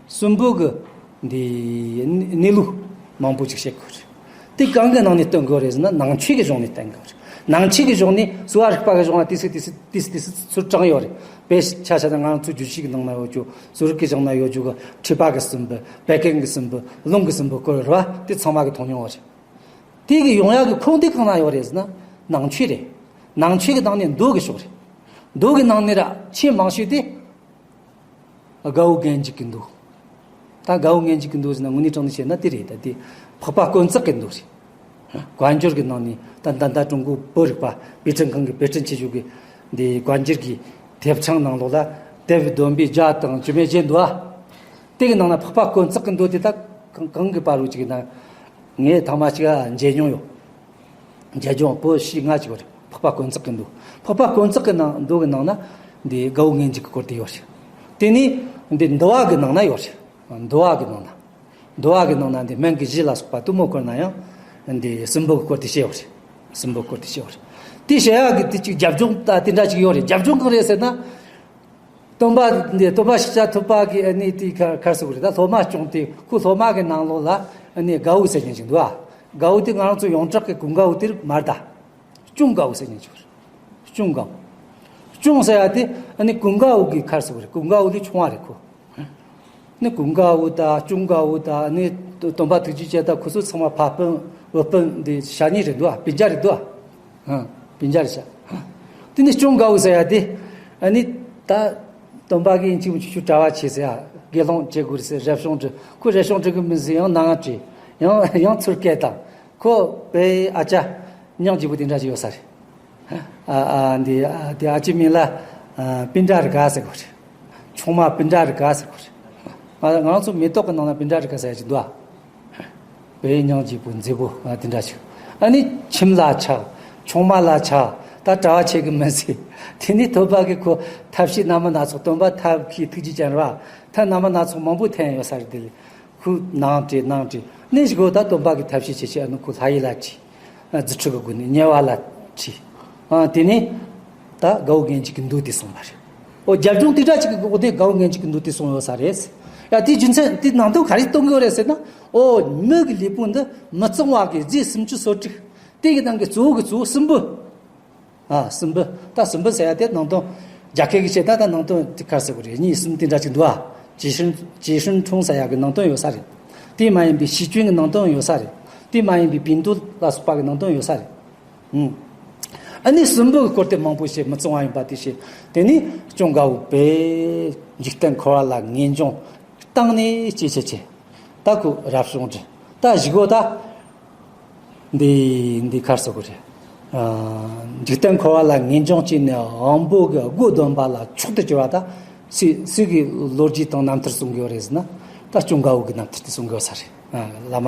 གསུམ་པོ་གི་འདི་གནས་ལུགས་མང་པོ་ཅིག་བཤད་དགོས་རེད། དེ་གང་གི་ནང་ནས་སྟོན་དགོས་རེད་ཟེར་ན། ནང་ཆོས་ཀྱི་གཞུང་ནས་སྟོན་དགོས་རེད། ནང་ཆོས་ཀྱི་གཞུང་ནས་གསོ་བ་རིག་པ་གི་གཞུང་ལ་ཏིས་སི་ཏིས་སི་ཏིས་སི་ཏིས་སི་ཚུར་དྲངས་ཡོད་རེད། དཔེ་ཆ་བཞག་ན་ང་རང་ཚོ་རྒྱུད་བཞི་གི་ནང་ན་ཡོད་རྒྱུ། གསོ་རིག་གི་གཞུང་ན་ཡོད་རྒྱུ་གི་མཁྲིས་པ་གི་གསུམ་པོ། བད་ཀན་གི་གསུམ་པོ། རླུང་གི་གསུམ་པོ་སྐོར་རེད་བ། དེ་ཚང་མ་གི་མཐོང་མྱོང་བ་རེད། དེ་གི་ཡོང་ཡག་གི་ཁུངས་དེ་གང་ན་ཡོད་རེད་ཟེར་ན། ནང་ཆོས་རེད། ནང་ཆོས་གི་ནང་ནས་མདོ་གི་ཕྱོགས་རེད། མདོ་གི་ནང་ནས་ར་ཆེས་མང་ཤོས་དེ་དགའ་བོ་རྒན་འཇིགས་ཀྱི་མདོ། ད་དགའ་བོ་རྒན་འཇིགས་ཀྱི་མདོ་ཟེར་ན་དངོས་གནས་དྲང་གནས་བཤད་ན་དེ་རེད། ད་དེ་འཕགས་པ་དཀོན་བརྩེགས་ཀྱི་མདོ་རེད། བཀའ་འགྱུར་གྱི་ནང་ནས་ད་ད་ལྟ་ཀྲུང་གོའི་བོད་རིག་པ་པེ་ཅིན་ཁང་གི་པེ་ཅིན་ཆེད་བཞུགས་ཀྱི་འདི་བཀའ་འགྱུར་གྱི་དེབ་ཆུང་ནང་ལོགས་ལ་དེབ་བསྡོམས་པས་བརྒྱ་དང་བཅུ་མེད་བརྒྱད་འདུག་ཨ། དེ་གི་ནང་ན་འཕགས་པ་དཀོན་བརྩེགས་ཀྱི་མདོ་དེ་ད་གང་གང་གི་བར་རུ་ཅིག་ཡིན་ན། ངས་ཐེངས་མ་གཅིག་མཇལ་མྱོང་ཡོད། མཇལ་མྱོང་བོད་ཕྱི་ལྔ་ཅིག་ཡོད་རེད། འཕགས་པ་དཀོན་བརྩེགས་ཀྱི་མདོ། འཕགས་པ་དཀོན་བརྩེགས་ཀྱི་ནང་མདོ་གི་ནང་ན་འདི་དགའ་བོ་རྒན་འཇིགས་ཀྱི་སྐོར་དེ་ཡོད་རེད། དེ་ནི་འདི་འདུལ་བ་གི་ནང་ན་ཡོད་རེད། འདུལ་བ་གི་ནང་ན། འདུལ་བ་གི་ནང་ན་འདི་སྨན་གྱི་གཞི་ལ་སོགས་པ་དུ་མའི་སྐོར་ན་ཡང་འདི་སྲིན་པོ་གི་སྐོར་དེ་བཤད་ཡོད་རེད། སྲིན་པོ་གི་སྐོར་དེ་བཤད་ཡོད་རེད། དེ་བཤད་ཡག་གི་དེ་ཅིག་རྒྱབ་ལྗོངས་ད་དེ་འདྲ་ཅིག་ཡོད་རེད། རྒྱབ་ལྗོངས་གང་རེད་ཟེར་ན། སྟོན་པ་འདི་སྟོན་པ་ཤཱཀྱ་ཐུབ་པ་གི་ཨ་ནི་དེ་ག་ག་རེ་ཟེར་དགོས་རེད། ད་སློབ་མ་སྐྱོང་དེ་ཁོ་སློབ་མ་གི་ནང་ལོགས་ལ་ཨ་ནི་དགའ་བོ་ཟེར་མཁན་ཅིག་འདུག་ཨ། དགའ་བོ་དེ་ང་རང་ཚོ་ཡོངས་གྲགས་ཀྱི་ཀུན་དགའ་བོ་དེ་མ་རེད་ད། སྐྱོང་དགའ་བོ་ཟེར་མཁན་ཅིག་ཡོད་རེད། སྐྱོང་དགའ་བོ། སྐྱོང་ཟེར་ཡ་དེ་ཨ་ནི་ཀུན་དགའ་བོ་གི་ག་རེ་ཟེར་དགོས་རེད། ཀུན་དགའ་བོ་ལས་ཆུང་བ་རེད་ཁོ། ནི་ཀུན་དགའ་བོ་དང་སྐྱོང་དགའ་བོ་དང་ནི་སྟོན་པ་ཐུགས་རྗེ་ཅན་དང་ཁོ་ཚོ་ཚང་མ་ཕ་སྤུན་བུ་སྤུན་འདི་ཞ་གཉིས་རེད་འདུག་ཨ། སྤུན་ཀྱག་རེད་འདུག་ཨ། ཨང་། སྤུན་ཀྱག་རེད་ཤག། དེ་ནི་སྐྱོང་དགའ་བོ་ཟེར་ཡ་དེ་ཨ་ནི་ད་སྟོན་པ་གིས་ཡིན་གཅིག་མིན་གཅིག་གྲྭ་བ་བྱས་ཟེར་ཡ། དགེ་སློང་བྱེད་དགོས་རེད་ཟེར། རབ་བྱུང་འབྲི། ཁོ་རབ་བྱུང་འབྲི་གི་མིན་ཟེར། ཡང་ནང་བྲིས། ཡང་ཡང་ཚུར་སྐད་བཏང་། ཁོ་བའི་ཨ་ཅག་སྙིང་རྗེ་པོ་དེ་འདྲ་ཞིག་ཡོད་ས་རེད། ཨ་ཨ་འདི་ཨ་འདི་ཨ་ཅེ་མིང་ལ་ཨ་སྤུན་ཀྲག་རི་དགའ་ཟེར་གོ་རེད། ཆུང་མ་སྤུན་ཀྲག་རི་དགའ་ཟེར་གོ་རེད། ང་ང་ཚོ་མེ་ཏོག་གི་ནང་ན་སྤུན་ཀྲག་རི་དགའ་ཟེར་ཡ་ཅིག་འདུག་ཨ། བའི་སྙིང་རྗེ་པོ་མཛེས་པོ་ཨ་དེ་འདྲ་ཞིག། ཨ་ནི་ཁྱིམ་ལ་ཆགས། ཆུང་མ་ལ་ཆགས། ད་གྲྭ་བ་ཆེ་གི་མི་ཟེར། དེ་ནི་སྟོན་པ་གིས་ཁོ་ཐབས་ཤེས་སྣ་མིན་སྣ་ཚོགས། སྟོན་པ་ཐབས་མཁས་ཐུགས་རྗེ་ཅན་རེད་བ། ཐབས་སྣ་མིན་སྣ་ཚོགས་མང་པོ་འཐེན་ཡོད་ས་རེད། དེ་ལས། ཁོས་ནང་བྲིས་ནང་བྲིས། ནས་ཞིག་གོ་ད་སྟོན་པ་གི་ཐབས་ཤེས་བྱེད་ཆེད་ཨ་ནི་ཁོ་ལྷ་ཡུལ་ལ་ཁྲིད། རྫུ་འཕྲུལ་གི་སྒོ་ནས་དམྱལ་བ་ལ་ཁྲིད། ཨ་དེ་ནས་ད་དགའ་བོ་རྒན་འཇིགས་ཀྱི་མདོ་དེ་གསུངས་པ་རེད། ཨོ་རྒྱབ་ལྗོངས་དེ་འདྲ་ཅིག་གི་འོག་ནས་དགའ་བོ་རྒན་འཇིགས་ཀྱི་མདོ་དེ་གསུངས་ཡོད་ས་རེད། ཡ་དེའི་རྒྱུ་མཚན་དེ་ནང་དོན་ག་རེ་སྟོན་གི་ཡོད་རེད་ཟེར་ན། ཨོ་མི་གི་ལུས་པོ་འདི་མི་གཙང་བ་གི་རྫས་སུམ་ཅུ་སོ་དྲུག། དེ་གི་ནང་གི་གཙོ་བོ་གི་གཙོ་བོ་སྲིན་འབུ། ཨ་སྲིན་འབུ། ད་སྲིན་འབུ་ཟེར་ཡ་དེ་ནང་དོན་རྒྱ་སྐད་ཀྱི་བཤད་ད་ད་ནང་དོན་དེ་ག་རེ་ཟེར་དགོས་རེད། གཉིས་གསུམ་དེ་འདྲ་ཅིག་འདུག་ཨ། ཇི་ཧྲིན་ཇི་ཧྲིན་ཁྲུང་ཟེར་ཡ་གི་ནང་དོན་ཡོད་ས་རེད། དེ་མ་ཡིན་པའི་ཤི་ཅུན་གྱི་ནང་དོན་ཡོད་ས་རེད། དེ་མ་ཡིན་པའི་པིན་ཏུ་ལ་སོགས་པ་གི་ནང་དོན་ཡོད་ས་རེད། ཨུམ། ཨ་ནི་སྲིན་འབུ་གི་སྐོར་དེ་མང་པོ་བཤད། མི་གཙང་བ་ཡིན་པ་དེ་བཤད། དེ་ནི་སྐྱོང་དགའ་བོ་པས་འཇིག་རྟེན་འཁོར་བ་ལ་ངེས་འབྱུང་བཏང་ནས་སྐྱེ་ཆེ་ཆེ། ད་ཁོ་རབ་བྱུང་འབྲི། ད་བཞི་གོ་ད། འདི་འདི་ག་རེ་ཟེར་དགོས་རེད། ཨ། འཇིག་རྟེན་འཁོར་བ་ལ་ངེས་འབྱུང་སྐྱེས་ནས་དབང་པོ་གི་སྒོ་སྡོམ་པ་ལ་མཆོག་ཏུ་གྱུར་པ། ད་སུ་སུ་གི་ལོ་རྒྱུས་དང་རྣམ་ཐར་གསུང་གི་ཡོད་རེད་ཟེར་ན། ད་སྐྱོང་དགའ་བོ་གི་རྣམ་ཐར་དེ་གསུང་གི་ཡོད་ས་རེད། ཨ། བླ་མ་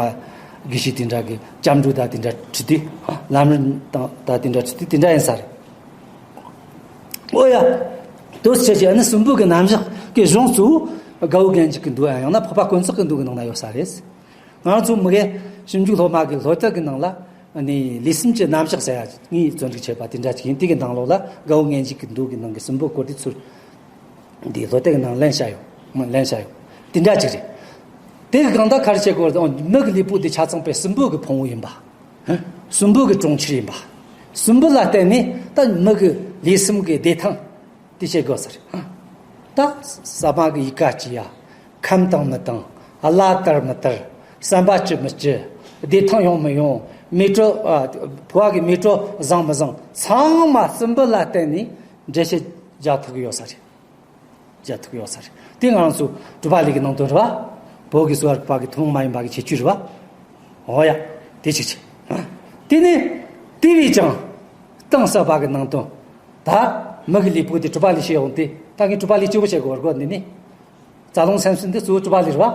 དགེ་བཤེས་དེ་འདྲ་གི་སྐྱབས་འགྲོ་ད་དེ་འདྲ་ཁྲིད་དུས། ལམ་རིམ་དང་ད་དེ་འདྲ་ཁྲིད་དུས་དེ་འདྲ་ཡིན་ས་རེད། ཨོ་ཡ། དོ་ཆེ་ཆེ་ཨ་ནི་སྲིན་འབུ་གི་རྣམ་གཞག་གི་གཞུང་གཙོ་བོ་དགའ་བོ་རྒན་འཇིགས་ཀྱི་མདོ་ཡང་ཡང་ན་འཕགས་པ་དཀོན་བརྩེགས་ཀྱི་མདོ་གི་ནང་ན་ཡོད་ས་རེད། ང་རང་ཚོ་མི་གེ་ཞིབ་འཇུག་སློབ་མ་གི་སློབ་དེབ་གི་ནང་ལ་ཨ་ནི་ལུས་སེམས་ཀྱི་རྣམ་གཞག་ཟེར་ཡ་ངས་བརྩོན་འགྲུས་བྱས་པ་དེ་འདྲ་ཅིག་ཡིན། དེ་གི་ནང་ལོགས་ལ་དགའ་བོ་རྒན་འཇིགས་ཀྱི་མདོ་གི་ནང་གི་སྲིན་འབུ་སྐོར་དེ་ཚུར་འདི་སློབ་དེབ་གི་ནང་ལེན་བྱ་ཡོད། མ་ལེན་བྱ་ཡོད། དེ་འདྲ་ཅིག་རེད། དེ་གི་གང་ལྟར་ག་རེ་བྱེད་དགོས་རེད། མི་གི་ལུས་པོ་དེ་ཆ་ཚང་པའི་སྲིན་འབུ་གི་ཕུང་བོ་ཡིན་པ། སྲིན་འབུ་གི་གྲོང་ཁྱེར་ཡིན་པ། སྲིན་འབུ་ལ་བརྟེན་ནས་ད་མི་གི་ལུས་སེམས་གི་བདེ་ཐང་དེ་བྱེད་དགོས་ས་རེད། ད་ཟ་མ་གི་ཡི་ག་ཅི་ཡ། ཁམ་དང་མི་དང་། བླ་དར་མི་དར། བསམ་པ་ཅི་མི་ཅི། བདེ་ཐང་ཡོང་མི་ཡོང་། མེ་དྲོད། ཨ། ཕོ་བ་གི་མེ་དྲོད་བཟང་མི་བཟང་། ཚང་མ་སྲིན་འབུ་ལ་བརྟེན་ནས་འགྲེལ་བཤད་རྒྱག་ཐུབ་ཀྱི་ཡོད་ས་རེད། རྒྱག་ཐུབ་ཀྱི་ཡོད་ས་རེད། དེ་ང་རང་ཚོ་གྲུབ་པ་ལས་ཀྱི་ནང་དོན་རེད་བ། བོད་ཀྱི་གསོ་བ་རིག་པ་གི་ཐུན་མོང་མ་ཡིན་པ་གི་ཁྱད་ཆོས་རེད་བ། འོ་ཡ། དེ་གཅིག་བྱས། དེ་ནས་དེ་བས་ཀྱང་གཏིང་ཟབ་པ་གི་ནང་དོན། ད་མི་གི་ལུས་པོ་དེ་གྲུབ་པ་ལས་བྱས་ཡོང་སྟེ། ད་ངས་གྲུབ་པ་ལས་སྐྱེ་བོ་བྱེད་དགོས་པར་གོ། འདི་ནི་རྩ་རླུང་སེམས་གསུམ་འདི་གཙོ་བོ་གྲུབ་པ་ལས་རེད་བ།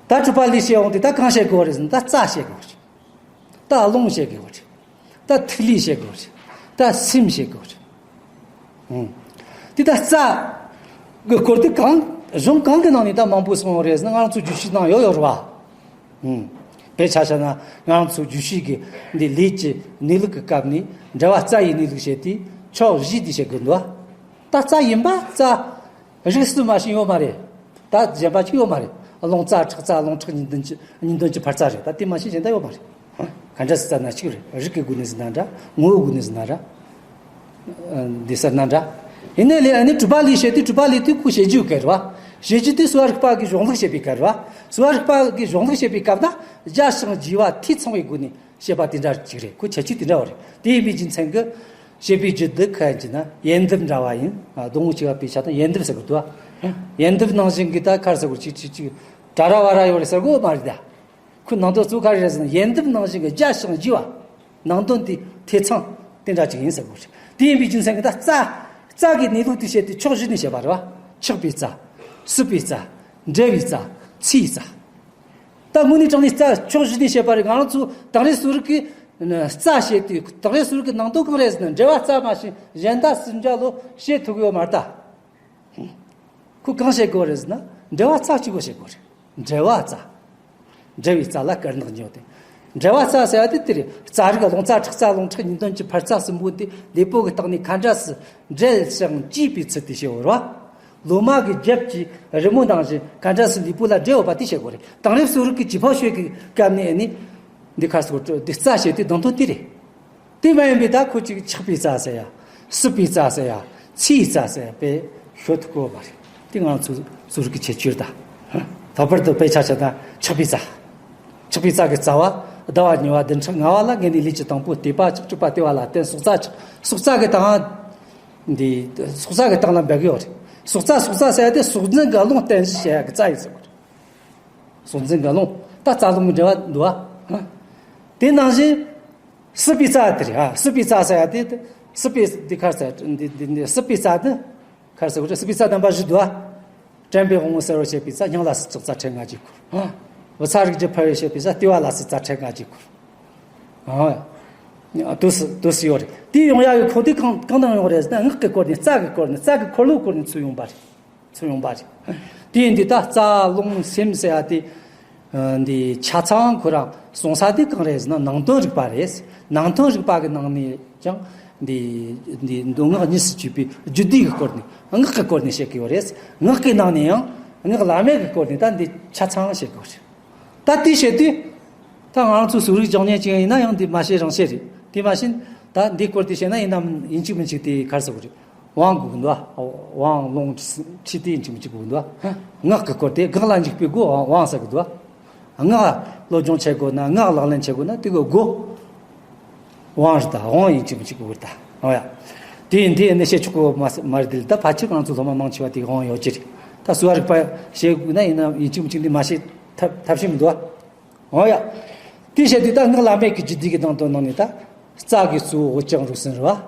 ད་གྲུབ་པ་ལས་བྱས་ཡོང་སྟེ། ད་གང་བྱེད་དགོས་རེད་ཟེར་ན། ད་རྩ་བྱེད་དགོས་རེད། ད་རླུང་བྱེད་དགོས་རེད། ད་ཐིག་ལེ་བྱེད་དགོས་རེད། ད་སེམས་བྱེད་དགོས་རེད། ཨང་། དེ་ད་རྩ་གི་སྐོར་དེ་གང་། གཞུང་གང་གི་ནང་ནས་ད་མང་པོ་གསུངས་ཡོད་རེད་ཟེར་ན། ང་རང་ཚོ་རྒྱུད་བཤད་ནང་ཡོད་ཡོད་རེད་བ། ཨང་། དཔེ་ཆ་བཞག་ན་ང་རང་ཚོ་རྒྱུད་བཤད་ཀྱི་འདི་ལས་ཀྱི་གནས་ལུགས་ཀྱི་སྐབས་ནས་འབྲེལ་བ་རྩ་ཡི་གནས་ལུགས་བཤད་དེ་ཕྱོགས་བཞི་དེ་བཤད་དགོས་འདུག་བ། ད་རྩ་ཡིན་པ་རྩ། རིགས་སུ་མ་ཤེས་ཡོད་མ་རེད། ད་གཞན་པ་ཅིག་ཡོད་མ་རེད། རླུང་རྩ་ཁྲག་རྩ། རླུང་ཁྲག་གཉིས་ལྡན་གྱི་གཉིས་ལྡན་གྱི་འཕར་རྩ་རེད། ད་དེ་མ་ཤེས་གཞན་དག་ཡོད་མ་རེད། ག་འདྲ་སེ་རྩ་ན་གཅིག་རེད། རིགས་ཀྱི་སྒོ་ནས་ཟེར་ན་འདྲ། ངོ་བོའི་སྒོ་ནས་ཟེར་ན་འདྲ། འདི་ཟེར་ན་འདྲ། ཡིན་ནའི་ལས་ཨ་ནི་གྲུབ་པ་ལས་བྱེད་དུས། གྲུབ་པ་ལས་དུས་ཁོ་བྱེད་རྒྱུའི་སྐབས་རེད་བ། བྱེད་རྒྱུ་དེ་གསོ་བ་རིག་པ་གི་གཞུང་ལུགས་བཤད་པའི་སྐབས་རེད་བ། གསོ་བ་རིག་པ་གི་གཞུང་ལུགས་བཤད་པའི་སྐབས་ན་རྒྱ་ཞིང་རྒྱས་པ་འཐུས་ཚང་བའི་སྒོ་ནས་བཤད་པ་དེ་འདྲ་ཅིག་རེད། ཁོ་ཁྱད་ཆོས་དེ་འདྲ་བ་རེད། དེ་ཡིན་པའི་རྒྱུ་མཚན་གྱིས་བྱེད་པའི་རྒྱུ་འདི་ཁ་ཡིན་གྱི་ན་ཡལ་འདབ་འདྲ་བ་ཡིན། ཨ། སྡོང་བོ་གཅིག་པའི་ཆ་དང་ཡལ་འདབ་ཟེར་གི་འདུག་ཨ། ཡལ་འདབ་ནང་བཞིན་གྱི་ད་ཁར་ཟེར་གི་ཅིག་ཅིག་ཅིག་གྲ་ར་བ་ར་ཡོད་རེད་ཟེར་གི་མ་རེད་ད། ཁོའི་ནང་དོན་གཙོ་ག་རེ་རེད་ཟེར་ན། ཡལ་འདབ་ནང་བཞིན་གྱི་རྒྱ་ཞིང་རྒྱས་པ། ནང་དོན་དེ་འཐུས་ཚང་དེ་འདྲ་ཅིག་ཡིན་ཟེར་གི་རེད། དེ་ཡིན་པའི་རྒྱུ་མཚན་གྱིས་ད་རྩ། རྩ་གི་གནས་ལུགས་དེ་བཤད་དེ་ཕྱོགས་བཞི་ནས་བཤད་པ་རེད་བ། ཆགས་པའི་རྩ། སྲིད་པའི་རྩ། འབྲལ་བའི་རྩ། འཆི་བའི་རྩ། ད་དངོས་གནས་དྲང་གནས་རྩ་ཕྱོགས་བཞི་ནས་བཤད་པ་རེད། ང་རང་ཚོ་དེང་རབས་གསོ་རིག་གིས་རྩ་བཤད་དུས། དེང་རབས་གསོ་རིག་གི་ནང་དོན་གང་རེད་ཟེར་ན། འབྲེལ་བ་རྩ་མ་ཤེས་གཞན་དག་སུས་འབྲེལ་ལོ་བཤད་ཐུབ་ཡོད་མ་རེད་ད། ཁོ་གང་བཤད་དགོས་རེད་ཟེར་ན། འབྲེལ་བ་རྩ་གཅིག་པོ་བཤད་དགོས་རེད། འབྲེལ་བ་རྩ། འབྲེལ་བའི་རྩ་ལ་དཀར་ནག་གཉིས་ཡོད་དེ། འབྲེལ་བ་རྩ་ཟེར་ཡ་དེ་དེ་རེད། རྩ་རིགས། རླུང་རྩ་ཁྲག་རྩ་རླུང་ཁྲག་གཉིས་ལྡན་གྱི་འཕར་རྩ་གསུམ་པོ་དེ་ལུས་པོ་གི་སྟེང་ནས་ག་འདྲ་སེ་འབྲེལ་ཞིང་གཅེས་པའི་ཚུལ་དེ་བཤད་ཡོད་རེད་བ། ལོ་མ་གི་རྒྱབ་ཀྱི་རི་མོ་ནང་བཞིན་ག་འདྲ་སེ་ལུས་པོ་ལ་འབྲེལ་ཡོད་པ་དེ་བཤད་དགོས་རེད། དེང་རབས་གསོ་རིག་གི་解剖学གི་སྐབས་ནས་ནི་འདི་ཁར་སོ་འདི་རྩ་བྱས་དུས་དོན་དོན་དེ་རེད། དེ་མ་ཡིན་པའི་ད་ཁོ་ཅིག་ཆགས་པའི་རྩ་ཟེར་ཡ། སྲིད་པའི་རྩ་ཟེར་ཡ། འཆི་བའི་རྩ་ཟེར་ཡ་དཔེ་ཤོད་ཐུབ་ཀྱི་ཡོད་མ་རེད། དེ་ང་ཚོ་གསོ་རིག་གི་ཁྱད་ཆོས་རེད་ད། ལྷག་པར་དུ་དཔེ་ཆ་བྱས་ན་ཆགས་པའི་རྩ། ཆགས་པའི་རྩ་གི་རྩ་བ། ཟླ་བ་གཉིས་པ། བདུན་ཕྲག་ལྔ་པ་ལ་ངེས་ནས་ལུས་ཀྱི་དང་པོ་ལྟེ་བ་ཆགས། དྲུག་པ་ལྟེ་བ་ལ་བརྟེན། སྲོག་རྩ་ཆགས། སྲོག་རྩ་གི་དང་། འདི་སྲོག་རྩ་གི་སྟེང་ལ་འབབ་ཀྱི་ཡོད་རེད། སྲོག་རྩ། སྲོག་རྩ་ཟེར་ཡ་དེ་སྲོག་འཛིན་གྱི་རླུང་རྟེན་གཞི་བྱེད་ཡ་གི་རྩ་ཡིན་ཟེར་བ་རེད། སྲོག་འཛིན་གྱི་རླུང་། ད་རྩ་རླུང་གི་འབྲེལ་བ་འདུག་ཨ། དེ་ནང་བཞིན་སྲིད་པའི་རྩ་དེ་རེད་ཨ། སྲིད་པའི་རྩ་ཟེར་ཡ་དེ། སྲིད་པའི་འདི་ཁར་ཟེར། འདི་འདི་འདི་སྲིད་པའི་རྩ་དེ་ཁར་ཟེར་བ་རེད། སྲིད་པའི་རྩ་དམ་པ་བཞི་འདུག་ཨ། དྲན་པའི་དབང་པོ་གསལ་བར་བྱེད་པའི་རྩ། སྙིང་ལ་སྲིད་ཅོག་རྩ་ཕྲན་ལྔ་གྱིས་འཁོར་ཨ། བུ་ཚ་རིགས་ཀྱི་འཕེལ་བར་བྱེད་པའི་རྩ། ལྟེ་བ་ལ་སྲིད་རྩ་ཕྲན་ལྔ་གྱིས་འཁོར་ཨ། དུས་སུ་དུས་སུ་ཡོད་རེད། དེ་ཡོང་ཡ་ཡོད། ཁོ་དེ་གང་གང་དང་ཡོང་རེད་ཟེར་ན། ངག་གི་སྐོར་ནས། རྩ་གི་སྐོར་ནས། རྩ་གི་འཁོར་ལོའི་སྐོར་ནས་ཚུར་ཡོང་པ་རེད། ཚུར་ཡོང་པ་རེད། དེ་ཡིན་དུས་ད་རྩ་རླུང་སེམས་ཟེར་ཡ་དེ། ཨ། འདི་ཆ་ཚང་ཁོ་རང་གསུང་ས་དེ་གང་རེད་ཟེར་ན། ནང་དོན་རིག་པ་རེད། ནང་དོན་རིག་པ་གི་ནང་ནས་ཀྱང་འདི་འདི་མདོ་སྔགས་གཉིས་སུ་གྱེས་པའི་རྒྱུད་སྡེ་གི་སྐོར་ནས། སྔགས་ཀྱི་སྐོར་ནས་བཤད་ཀྱི་ཡོད་རེད། སྔགས་ཀྱི་ནང་ནས་ཡང་སྔགས་བླ་མེད་ཀྱི་སྐོར་ནས་ད་འདི་ཆ་ཚང་བཤད་ཀྱི་ཡོད་རེད། ད་དེ་བཤད་དུས། ད་ང་རང་ཚོ་གསོ་རིག་སྦྱང་མཁན་ཅིག་ཡིན་ན་ཡང་འདི་མ་བཤད་རང་བཤད་རེད། དེ་མ་ཤེས་ད་འདི་སྐོར་དེ་བཤད་ན་ཡིན་ནམ་ཡིན་གཅིག་མིན་གཅིག་དེ་ག་རེ་ཟེར་དགོས་རེད། དབང་དགོས་ཀྱི་འདུག་ཨ། དབང་རླུང་ཁྲིད་དེ་ཡིན་གཅིག་མིན་གཅིག་དགོས་ཀྱི་འདུག་ཨ། སྔགས་ཀྱི་སྐོར་དེ། སྔགས་ལ་འཇུག་པའི་སྒོ་དབང་ཟེར་གྱི་འདུག་ཨ། སྔགས་སློབ་སྦྱོང་བྱེད་དགོས་ན། སྔགས་ལག་ལེན་བྱེད་དགོས་ན་དེ་གི་སྒོ་དབང་རེད་ད། དབང་ཡིན་གཅིག་མིན་གཅིག་དགོས་རེད་ད། འོ་ཡ། དེ་ཡིན་དེ་ནི་བཤད་ཆོག་གི་མ་མ་རེད་དེ། ད་ཕལ་ཆེར་ང་ཚོ་སློབ་མ་མང་ཆེ་བ་དེ་དབང་ཡོད་ཀྱི་རེད། ད་གསོ་བ་རིག་པ་བྱེད་དགོས་ན་ཡིན་ན་ཡིན་གཅིག་མིན་གཅིག་འདི་མ་བཤད་ཐབས་ཐབས་ཤེས་མི་འདུག་ཨ། འོ་ཡ། དེ་བཤད་དུས་ད་སྔགས་བླ་མེད་ཀྱི་རྒྱུད་སྡེ་གི་ནང་དོན་ནང་ནས་ད་རྩ་གི་གཙོ་བོ་དབུ་རྐྱང་རུས་གསུམ་རེད་བ།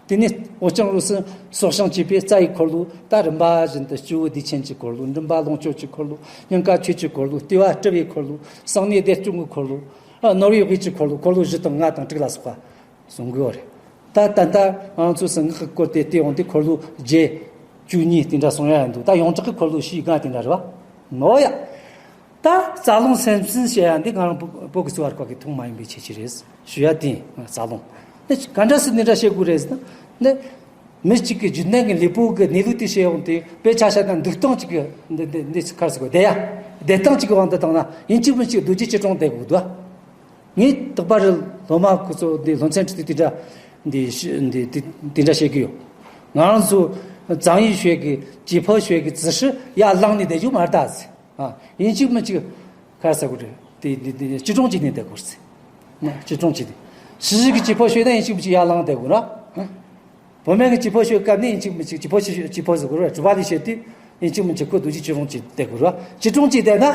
དེ་ནས་དབུ་རྐྱང་རུས་གསུམ་སྲོག་ཤིང་བཅས་པའི་རྩ་ཡི་འཁོར་ལོ། ད་རིམ་པ་བཞིན་དུ་སྤྱི་བོ་བདེ་ཆེན་གྱི་འཁོར་ལོ། མགྲིན་པ་ལོངས་སྤྱོད་ཀྱི་འཁོར་ལོ། སྙིང་ག་ཆོས་ཀྱི་འཁོར་ལོ། ལྟེ་བ་སྤྲུལ་པའི་འཁོར་ལོ། གསང་གནས་བདེ་སྐྱོང་གི་འཁོར་ལོ། ཨ། ནོར་བུའི་དབུས་ཀྱི་འཁོར་ལོ། འཁོར་ལོ་བཞི་དང་ལྔ་དང་དྲུག་ལ་སོགས་པ་གསུང་གི་ཡོད་རེད། ད་ད་ལྟ་ང་ཚོ་སྔགས་ཀྱི་སྐོར་དེ་བལྟས་ཡོང་དུས་འཁོར་ལོ་བརྒྱད། བཅུ་གཉིས་དེ་འདྲ་གསུང་ཡ་ཡང་འདུག་ད་ཡོངས་གྲགས་ཀྱི་འཁོར་ལོ་བཞི་ལྔ་དེ་འདྲ་རེད་བ། འོ་ཡ། ད་རྩ་རླུང་སེམས་ཅན་ཟེར་ཡ་འདི་ང་རང་བོད་བོད་ཀྱི་གསོ་བ་རིག་པ་གི་ཐོག་མ་ཡིན་པའི་ཁྱད་ཆོས་རེད། ཞུ་ཡ་དེ་ཡིན། རྩ་རླུང་འདི་ག་འདྲ་སེ་འདི་འདྲ་བཤད་དགོས་རེད་ཟེར་ན། འདི་མི་གཅིག་གི་རྒྱུད་ནང་གི་ལུས་པོ་གི་གནས་ལུགས་དེ་བཤད་ཡོང་དུས། དཔེ་ཆ་བཞག་ན་འདུག་སྟངས་གཅིག་གི་འདི་འདི་འདི་ག་རེ་ཟེར་དགོས། བསྡད་ཡ་བསྡད་སྟངས་གཅིག་གི་དབང་དུ་བཏང་ན་ཡིན་གཅིག་མིན་གཅིག་རྡོ་རྗེ་སྐྱིལ་ཀྲུང་བསྡད་དགོས་འདུག་ངས་རྟག་པར་སློབ་མ་ཁོ་ཚོ་འདི་སློབ་ཚན་ཁྲིད་དུས་དེ་འདྲ་འདི་ཤི་འདི་དེ་དེ་འདྲ་བཤད་ཀྱི་ཡོད། ང་རང་ཚོ་藏医学གི་解剖学གི་ཇི་ཕོ་ཤོད་གི་ཙི་ཧྲི་ཡར་ལངས་ནས་བསྡད་རྒྱུ་མ་རེད་ད་ཟེར། ཨ། ཡིན་གཅིག་མིན་གཅིག་ག་རེ་ཟེར་དགོས་རེད། དེ་དེ་དེ་སྐྱིལ་ཀྲུང་བྱས་ནས་བསྡད་དགོས་རེད་ཟེར། ན་སྐྱིལ་ཀྲུང་བྱས་ཏེ། ཕྱི་རིགས་ཀྱི་解剖学ན་ཡིན་གཅིག་མིན་གཅིག་ཡར་ལངས་བསྡད་དགོས་ར། བུད་མེད་ཀྱི་解剖学སྐབས་ནས་ཡིན་གཅིག་མིན་གཅིག་解剖学解剖学ཟེར་དགོས་ར། གྲུབ་པ་ལས་བྱེད་དུས་ཡིན་གཅིག་མིན་གཅིག་ཁོ་རྡོ་རྗེ་སྐྱིལ་ཀྲུང་བྱས་བསྡད་དགོས་ར། སྐྱིལ་ཀྲུང་བྱས་བསྡད་ན།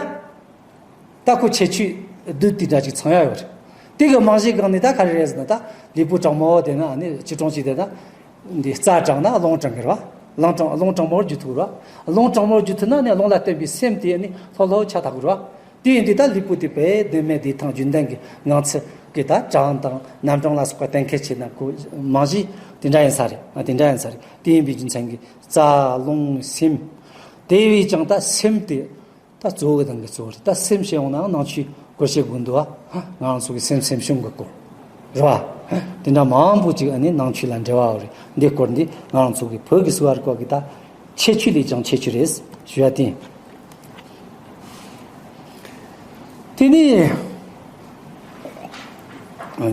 ད་ཁོ་ཁྱད་ཆོས་བདུན་དེ་འདྲ་ཅིག་ཚང་ཡ་ཡོད་རེད། དེ་གི་རྨང་གཞིའི་སྒང་ནས་ད་ག་རེ་རེད་ཟེར་ན། ད་ལུས་པོ་དྲང་མོ་དེ་ན་ནི་ཆུ་གྲང་ཅིག་དེ་ན་འདི་རྩ་དྲང་ན་རླུང་དྲང་གི་རེད་བ། རླུང་དྲང་རླུང་དྲང་མོར་རྒྱུ་ཐུག་རེད་བ། རླུང་དྲང་མོར་རྒྱུ་ཐུག་ན་ནི་རླུང་ལ་བརྟེན་པའི་སེམས་དེ་ནི་ལྷོད་ལྷོད་ཆགས་བསྡད་ཀྱི་རེད་བ། དེ་ཡིན་དུས་ད་ལུས་པོ་དེ་དཔེ་བདེ་མེད་བདེ་ཐང་རྒྱུན་ལྡན་གྱི་ངང་ཚུལ་གྱི་ད་གྲངས་དང་རྣམ་གྲངས་ལ་སོགས་པ་གཏན་འཁེལ་བྱས་ན། ཁོ་རྨང་གཞི་དེ་འདྲ་ཡིན་ས་རེད། ཨ། དེ་འདྲ་ཡིན་ས་རེད། དེ་ཡིན་པའི་རྒྱུ་མཚན་གྱིས་རྩ་རླུང་སེམས། དེ་བས་ཀྱང་ད་སེམས་དེ་ད་གཙོ་བོ་དང་གི་གཙོ་བོ་རེད། ད་སེམས་ཞེས་འོང་ནའང་ནང་ཆོས་སྐོར་བཤད་དགོས་འདུག་ཨ། ང་རང་ཚོ་གི་སེམས་སེམས་བྱུང་གི་སྐོར་རེད་བ། དེ་འདྲ་མང་པོ་ཅིག་ཨ་ནི་ནང་ཆོས་ལ་འབྲེལ་བ་ཡོད་རེད། འདི་སྐོར་འདི་ང་རང་ཚོ་གི་བོད་ཀྱི་གསོ་བ་རིག་པ་གི་ད་ཁྱད་ཆོས་ལས་ཀྱང་ཁྱད་ཆོས་རེད་ཞུ་ཡ་དེ་ཡིན། དེ་ནས་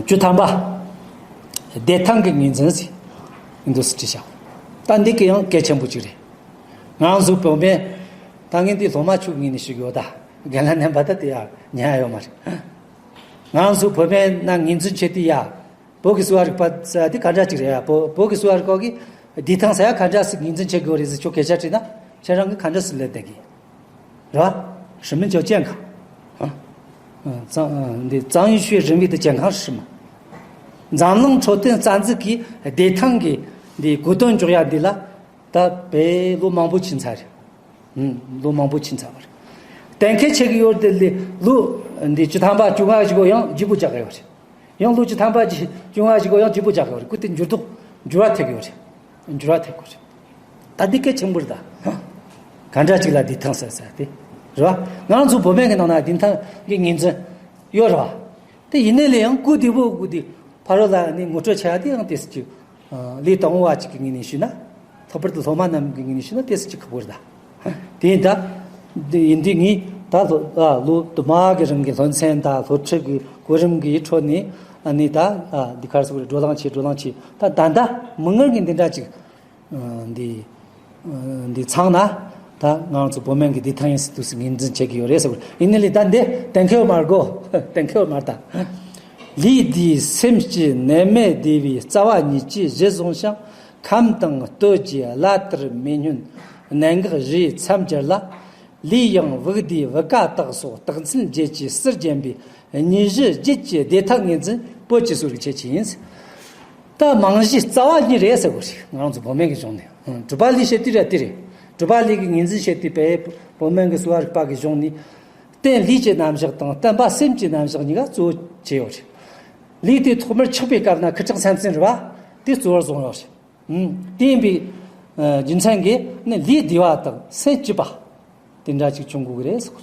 བཅུ་ཐམ་པ། བདེ་ཐང་གི་ངོས་འཛིན་ཟེར་ཡིན་འདུག་ཟེར་བྲིས་ཤག་ད་འདི་གི་ཡང་གལ་ཆེན་པོ་ཅིག་རེད། ང་ཚོ་བོད་པས། ད་ངས་འདི་སློབ་མ་ཆོ་གི་ངོས་ནས་ཞུ་གི་ཡོད། ད་རྒན་ལགས་རྣམ་པ་ད་དེ་ཡང་ཉན་ཡ་ཡོད་མ་རེད། ང་ཚོ་བོད་པས་ན་ངོས་འཛིན་བྱེད་དུས་ཡ། བོད་ཀྱི་གསོ་བ་རིག་པ་ཟེར་ཡ་དེ་ག་འདྲ་ཅིག་རེད་ཡ། བོད་བོད་ཀྱི་གསོ་བ་རིག་པ་གིས་བདེ་ཐང་ཟེར་ཡ་ག་འདྲ་ཞིག་ངོས་འཛིན་བྱེད་དགོས་རེད་ཟེར་ཁྱོད་སྐད་ཆ་དྲིས་ན་ཁྱེད་རང་གིས་ག་འདྲ་ཞིག་ལན་འདེབས་ཀྱི་རེད་བ། 什么叫健康？ ཨ། 张- འདི་张玉雪认为的健康是什么？འཛམ་གླིང་འཕྲོད་བསྟེན་རྩ་འཛུགས་ཀྱིས་བདེ་ཐང་གི་འདི་གོ་དོན་འཇོག་ཡ་འདི་ལ་ད་དཔེ་ལོ་མང་པོ་ཕྱིན་ཚར་རེད། ཨུམ། ལོ་མང་པོ་ཕྱིན་ཚར་བ་རེད། གཏན་འཁེལ་བྱེད་ཀྱི་ཡོད་དེ་ལས་ལོ་འདི་བཅུ་ཐམ་པ་བཅོ་ལྔ་ཞིག་གོ་ཡང་བརྗེ་པོ་རྒྱག་གི་ཡོད་རེད། ཡང་ལོ་བཅུ་ཐམ་པ་བཅོ་ལྔ་ཞིག་གོ་ཡང་བརྗེ་པོ་རྒྱག་གི་ཡོད་རེད། ཁོ་དེ་འགྱུར་ལྡོག་འགྱུར་བ་ཐེབས་ཀྱི་ཡོད་རེད། འགྱུར་བ་ཐེབས་དགོས་རེད། ད་འདི་གལ་ཆེན་པོ་རེད་ད། ག་འདྲ་ཅིག་ལ་བདེ་ཐང་ཟེར་ཟེར་དེ་རེད་བ། ང་རང་ཚོ་བོད་སྨན་གྱི་ནང་ན་བདེ་ཐང་གི་ངོས་འཛིན་ཡོད་རེད་བ། དེ་ཡིན་ནའི་ལས་ཡང་ཀུན་བདེ་པོ་ཀུན་བདེ་ཕ་རོལ་ལ་ནི་ངོ་སྤྲོད་བྱ་ཡ་དེ་ཡང་དེ་སྲིད་ཅིག་ལས་དང་པོ་བ་ཅིག་གི་ངོས་ནས་ཞུས་ན། ལྷག་པར་དུ་སློབ་མ་རྣམས་ཀྱི་ངོས་ནས་ཞུས་ན་དེ་སྲིད་ཅིག་ཁག་པོ་རེད་ད། དེ་ཡིན་ད། དེ་ཡིན་དུས་ངས་ད་ལོ་ཨ་ལོ་དུ་མ་གི་རིང་གི་སློབ་ཚན་དང་སློབ་ཁྲིད་ཀྱི་གོ་རིམ་གྱི་ཁྲོད་ནས་ཨ་ནི་ད་ཨ་འདི་ག་རེ་ཟེར་དགོས་རེད། བགྲོ་གླེང་བྱས་བགྲོ་གླེང་བྱས། ད་ད་ལྟ་མིག་སྔར་གྱི་འདི་འདྲ་ཅིག་ཨ་འདི་ཨ་འདི་ཚང་ན་ད་ང་རང་ཚོ་བོད་སྨན་གྱི་བདེ་ཐང་ཡིན་ཟེར་དུས་སུ་ངོས་འཛིན་བྱེད་ཀྱི་ཡོད་རེད་ཟེར་དགོས་རེད། ཡིན་ནའི་ལས་ད་འདི་གཏན་འཁེལ་མ་དགོས། གཏན་འཁེལ་མ་ད། ལུས་བདེ་སེམས་སྐྱིད་ནད་མེད་བདེ་བའི་རྩ་བ་ཉིད་ཀྱིས་གཞི་བཟུང་ཞིང་། ཁམས་དྭངས་སྟོད་ཀྱི་བླ་དར་མི་སྙོན། གནད་འགག་བཞིའི་མཚམས་སྦྱར་ལ། ལུས་ཡང་དབུགས་བདེའི་དབུགས་ཀ་དག་སོགས་རྟགས་མཚན་བརྒྱད་ཀྱིས་ཟུར་བརྒྱན་པའི་ཉིད་གཞི་བརྒྱད་ཀྱི་བདེ་ཐང་ངོས་འཛིན་བོད་ཀྱི་གསོ་རིག་ཁྱད་ཆོས་ཡིན། ད་རྨང་གཞི་རྩ་བ་གཉིས་རེད་ཟེར་དགོས་རེད། ང་རང་ཚོ་བོད་སྨན་གྱི་གཞུང་ནས། ཨང་། གྲུབ་པ་ལས་བཤད་དུས་ར་དེ་རེད། གྲུབ་པ་ལས་ཀྱི་ངོས་འཛིན་བཤད་དུས་བོད་སྨན་གྱི་གསོ་བ་རིག་པ་གི་གཞུང་ནས། རྟེན་ལུས་ཀྱི་རྣམ་གཞག་དང་བརྟེན་པ་སེམས་ཀྱི་རྣམ་གཞག་གཉིས་ཀ་གཙོ་བོ་བྱས་ཡོད་རེད། ལུས་དེ་ཐོག་མར་ཆགས་པའི་སྐབས་ན་ཁུ་ཁྲག་སེམས་ཅན་རེད་བ། དེ་གཙོ་བོར་བཟུང་ཡོད་རེད། ཨང་། དེ་ཡིན་པའི་ཨ་རྒྱུ་མཚན་གྱིས་ནི་ལུས་བདེ་བ་དང་སེམས་སྐྱིད་པ་དེ་འདྲ་ཅིག་བྱུང་དགོས་ཀྱི་རེད་ཟེར་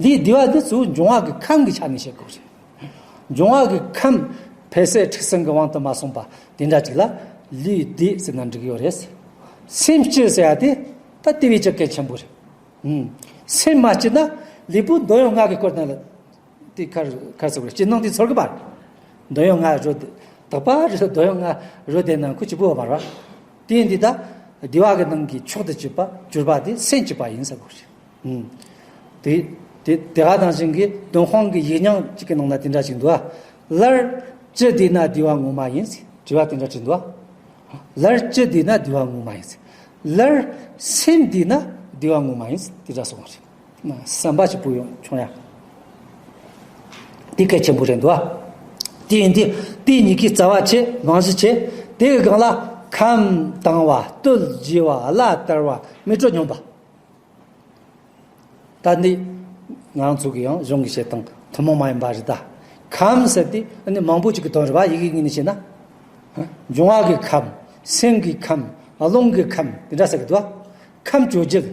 གྱི་རེད། ལུས་བདེ་བ་འདི་གཙོ་བོ་འབྱུང་བ་གི་ཁམས་ཀྱི་ཆ་ནས་བཤད་དགོས་རེད། འབྱུང་བ་གི་ཁམས་འཕེལ་ཟད་འཁྲུགས་ཟིང་གི་དབང་དུ་མ་སོང་པ་དེ་འདྲ་ཅིག་ལ་ལུས་བདེ་ཟེར་ན་འགྲིག་གི་ཡོད་རེད། སེམས་སྐྱིད་ཟེར་ཡ་དེ་ད་དེ་བས་ཀྱང་གལ་ཆེན་པོ་རེད། ཨང་། སེམས་མ་སྐྱིད་ན་ལུས་པོ་འདོད་ཡོན་ལྔ་གི་སྐོར་དང་ལ། དེ་ཁར་ཁར་ཟེར་བ་སྐྱིད་སྣང་དེ་ཚོར་གི་པ། འདོད་ཡོན་ལྔ་རོལ་དེ། དག་པ་རེད། འདོད་ཡོན་ལྔ་རོལ་དེ་ན་ཁུ་སྐྱིད་པོ་བ་མ་རེད་བ། དེ་ཡིན་དུས་ད་བདེ་བ་གི་ནང་གི་མཆོག་ཏུ་གྱུར་པ་གྱུར་པ་དེ་སེམས་སྐྱིད་པ་ཡིན་ཟེར་དགོས་རེད། ཨང་། དེ་དེ་དེ་ག་ནང་བཞིན་གྱི་ཏུན་ཧོང་གི་ཡིག་རྙིང་གཅིག་གི་ནང་ན་དེ་འདྲ་ཞིག་འདུག་ཨ། ལར་ཅི་བདེ་ན་བདེ་བ་ངོ་མ་ཡིན་ཟེར་དྲི་བ་དེ་འདྲ་ཞིག་འདུག་ཨ། ལར་ཅི་བདེ་ན་བདེ་བ་ངོ་མ་ཡིན་ཟེར། ལར་སེམས་བདེ་ན་བདེ་བ་ངོ་མ་ཡིན་ཟེར་དེ་འདྲ་གསུངས་པ་རེད། བསམ་པ་ཞིག་པོ་ཡོང་བྱུང་ཡ། དེ་གལ་ཆེན་པོ་རེད་འདུག་ཨ། དེ་ཡིན་དུས་དེ་གཉིས་ཀྱི་རྩ་བ་ཆེ། རྨང་གཞི་ཆེ། དེ་གི་སྒང་ལ་ཁམས་དྭངས་པ་སྟོད་རྒྱས་པ་བླ་དར་བ་མེ་དྲོད་སྙོམས་པ། ད་འདི་ང་རང་ཚོ་གི་ཡང་གཞུང་གི་བཤད་སྟངས་ཐུན་མོང་མ་ཡིན་པ་རེད་ད། ཁམས་ཟེར་དེ་ཨ་ནི་མང་པོ་ཅིག་གི་དོན་རེད་བ། ཡི་གེ་གཉིས་ནས་བཤད་ན། འབྱུང་བ་གི་ཁམས། སེམས་ཀྱི་ཁམས། རླུང་གི་ཁམས། དེ་འདྲ་ཟེར་གི་འདུག་བ། ཁམས་བཅོ་བརྒྱད།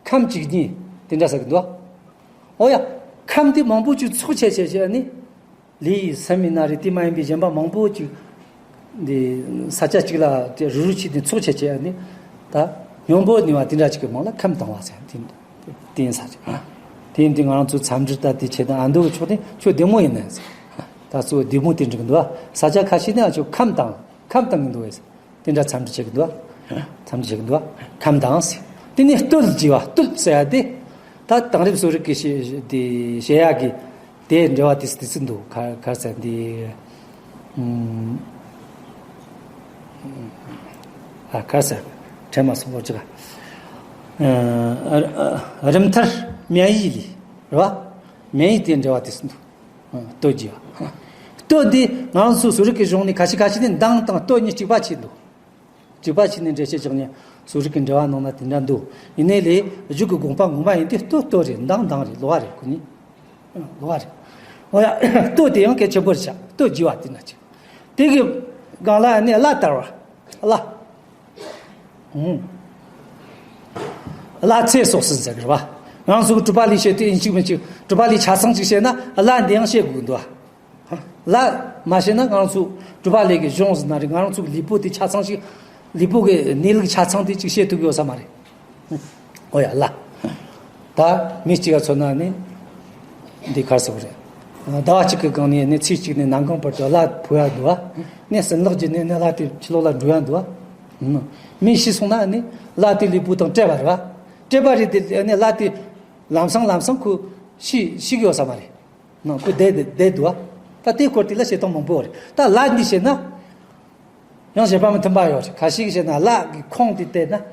ཁམས་བཅུ་གཉིས། དེ་འདྲ་ཟེར་གི་འདུག་བ། ཨོ་ཡ། ཁམས་དེ་མང་པོ་ཅིག་ཚོགས་བྱས་བྱས་བྱས་ཨ་ནི། ལུས་སེམས་ཡིན་ན་རེད། དེ་མ་ཡིན་པའི་གཞན་པ་མང་པོ་ཅིག་འདི་ས་ཆ་གཅིག་ལ་དེ་རུ་རུ་ཆིག་དེ་ཚོགས་བྱས་བྱས་ཨ་ནི། ད་སྙོམས་པོ་ནུས་པ་དེ་འདྲ་ཅིག་གི་མིང་ལ་ཁམས་དྭངས་པ་ཟེར། དེ་དེ་ཡིན་ས་ཅིག་ཨ། དེ་ཡིན་དུས་ང་རང་ཚོ་འཚམས་འདྲི་ལྟ་དེ་བྱེད་དང་ཨ་མདོ་གི་ཕྱོགས་དེ་ཁྱོད་བདེ་མོ་ཡིན་ནམ་ཟེར། ད་གཙོ་བོ་བདེ་མོ་དེ་འགྲིག་གི་འདུག་བ། ས་ཆ་ཁ་ཤས་ནས་ཨ་ཁྱོད་ཁམས་དྭངས་ཁམས་དྭངས་གི་འདུག་བས་ཟེར། དེ་འདྲ་འཚམས་འདྲི་བྱེད་ཀྱི་འདུག་བ། འཚམས་འདྲི་བྱེད་ཀྱི་འདུག་བ། ཁམས་དྭངས་ཟེར། དེ་ནས་སྟོད་རྒྱས་པ། སྟོད་ཟེར་ཡ་དེ། ད་དེང་རབས་གསོ་རིག་གི་བཤད་དེ་བཤད་ཡ་གི་དེ་འབྲེལ་བ་དེ་སྲིད་དེ་སྲིད་འདུག་ག་ག་རེ་ཟེར་འདི། ཨུམ། ཨ་ག་རེ་ཟེར། དྲན་མ་སོང་བ་ཅིག་ཨ། ཨ་རིམ་མཐར་སྨན་ཡིག་ལས་རེད་བ། སྨན་ཡིག་དེ་འབྲེལ་བ་དེ་སྲིད་འདུག་ཨ། སྟོད་རྒྱས་པ། ལྟོ་འདི་ང་རང་ཚོ་གསོ་རིག་གི་གཞུང་ནས་ཁ་ཤས་ཁ་ཤས་ནི་མདངས་དང་ལྟོ་གཉིས་གཅིག་པ་ཕྱེ་འདུག་གཅིག་པ་ཕྱེ་ནས་འགྲེལ་བཤད་རྒྱག་མཁན་གསོ་རིག་གི་འགྲེལ་བ་ནང་ན་དེ་འདྲ་འདུག་ཡིན་ནའི་ལས་རྒྱུད་ཀྱི་དགོངས་པ་ངོ་མ་ཡིན་དུས་ལྟོ་ལྟོ་རེད། མདངས་མདངས་རེད། ལོ་བ་རེད། ཁོ་གཉིས་ལོ་བ་རེད། འོ་ཡ། ལྟོ་དེ་ཡང་གལ་ཆེན་པོ་རེད་ཤག་ལྟོ་རྒྱས་པ་དེ་འདྲ་ཅིག་དེ་གི་སྒང་ལ་ནི་བླ་དར་བ། བླ། ཨུམ། བླ་ཚེ་སྲོག་ཟིན་ཟེར་གི་རེད་བ། ང་ཚོ་གི་གྲུབ་པ་ལས་བཤད་དེ་ཡིན་གཅིག་མིན་གཅིག་གྲུབ་པ་ལས་ཆ་ཚང་གཅིག་བཤད་ན་བླ་འདི་ཡང་བཤད་དགོས་འདུག་བ། བླ་མ་བཤད་ན་ང་ཚོ་གྲུབ་པ་ལས་ཀྱི་གཞུང་ཟིན་ན་རེད། ང་ཚོ་གི་ལུས་པོ་དེ་ཆ་ཚང་ཞིག་ལུས་པོ་གི་གནས་ལུགས་ཆ་ཚང་དེ་གཅིག་བཤད་ཐུབ་ཡོད་ས་མ་རེད། ཨོ་ཡ་ལ། ད་མི་གཅིག་ག་མཚོན་ན་ནི་འདི་གར་སོགས་རེད། ཟླ་བ་གཅིག་གི་སྒང་ནས་ནི་ཚེས་གཅིག་ནས་ནམ་གང་བར་དུ་གླ་ཕོག་ཡ་འདུག་བ། ནི་སྲིན་ལག་བརྒྱུད་ནས་ནི་གླ་དེ་ཕྱི་ལོགས་ལ་འགྲོ་ཡ་འདུག་བ། མི་ཤི་སོང་ན་ནི་གླ་དེ་ལུས་པོ་དང་བྲལ་བ་རེད་བ། བྲལ་བ་རེད་དེ་ནི་གླ་དེ་ལམ་སང་ལམ་སང་ཁོ་ཤི་ཤི་གི་ཡོད་ས་མ་རེད། ཁོ་བསྡད་བསྡད་འདུག་བ། ད་དེའི་སྐོར་དེ་ལ་བཤད་སྟངས་མང་པོ་ཡོད་རེད། ད་གླ་འདི་བཤད་ན། ཡང་བཤད་པ་མི་མཐུན་པ་ཡོད་རེད། ཁ་ཤས་ཀྱིས་བཤད་ན་གླ་གི་ཁུངས་དེ་བལྟས་ན་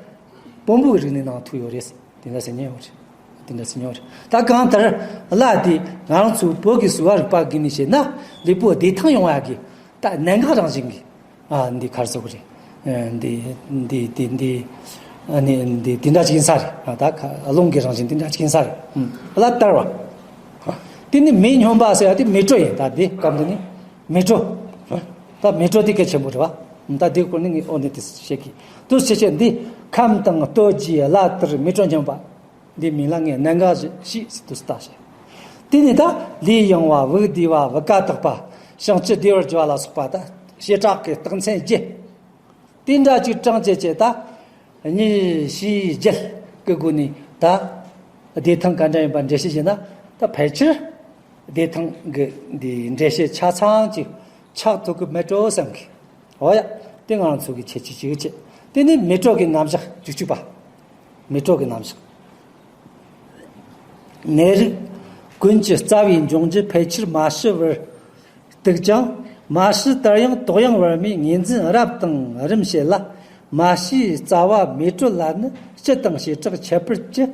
བོན་པོའི་རིག་གནས་ནང་ཐུག་ཡོད་རེད། དེ་འདྲ་ཟེར་མཁན་ཡོད་རེད། དེ་འདྲ་ཟེར་མཁན་ཡོད་རེད། ད་གང་ལྟར་གླ་དེ་ང་རང་ཚོའི་བོད་ཀྱི་གསོ་བ་རིག་པ་གི་ནས་བཤད་ན་ལུས་པོ་བདེ་ཐང་ཡོང་ཡ་གི་ད་གནད་འགག་རང་བཞིན་གྱི་ཨ་འདི་གར་སོགས་རེད། ཨ་འདི་འདི་འདི་འདི་ཨ་ནི་འདི་འདི་འདྲ་ཅིག་ཡིན་ས་རེད། ཨ་ད་ཁ་རླུང་གི་རང་བཞིན་འདི་འདྲ་ཅིག་ཡིན་ས་རེད། ཨ་གླ་དར་བ། དེ་ནི་མེ་སྙོམས་པ་ཟེར་ཡ་དེ་མེ་དྲོད་ཡིན། ད་འདི་སྐབས་འདི་ནི། མེ་དྲོད། ད་མེ་དྲོད་དེ་གལ་ཆེན་པོ་རེད་བ། ད་དེའི་སྐོར་ནས་ངས་ཨོ་ནི་དེ་བཤད་ཀྱི། དུས་ཕྱི་ཕྱིར་འདི་ཁམས་དང་སྟོད་རྒྱུའི་བླ་ལྟར་མེ་དྲོད་སྙོམས་པ། འདི་མིང་ལ་ངས་གནད་འགག་བཞི་ཞེས་དུས་ལྟ་བྱེད། དེ་ནི་ད་ལུས་ཡང་བ། དབུགས་བདེ་བ། བུ་ག་དག་པ། བྱང་ཆུབ་བདེ་བར་འགྱུར་བ་ལ་སོགས་པ་ད་བྱེ་བྲག་གི་རྟགས་མཚན་བརྒྱད། དེ་འདྲ་ཅིག་གྲངས་བཅད་བཅད་ད། གཉིས་བཞི་བརྒྱད་ཀྱི་སྒོ་ནས་ད། བདེ་ཐང་ག་འདྲ་ཡིན་པ་འགྲེལ་བཤད་བྱས་ན་ད་ཕལ་ཆེར། བདེ་ཐང་གི་འདི་འགྲེལ་བཤད་ཆ་ཚང་གཅིག་ཆགས་ཐུབ་ཀྱི་མེད་འགྲོ་བསམ་གི། འོ་ཡ། དེ་ང་རང་ཚོ་གི་ཁྱད་ཆོས་གཅིག་བྱས། དེ་ནི་མེ་དྲོད་ཀྱི་རྣམ་གཞག་བཅུ་གཅིག་པ། མེ་དྲོད་ཀྱི་རྣམ་གཞག་ནད་རིགས་ཀུན་གྱི་རྩ་བའི་འབྱུང་རྒྱུ་ཕལ་ཆེར་མ་ཤི་བར་གཏུགས་ཀྱང་། མ་ཤི་དར་ཡང་དོག་ཡང་བར་མའི་ངོས་འཛིན་རབ་དང་རིམ་བྱེད་ལ། མ་ཤིའི་རྩ་བ་མེ་དྲོད་ལ་ནི་སྤྱི་དང་བྱེ་བྲག་ཁྱད་པར་གྱི་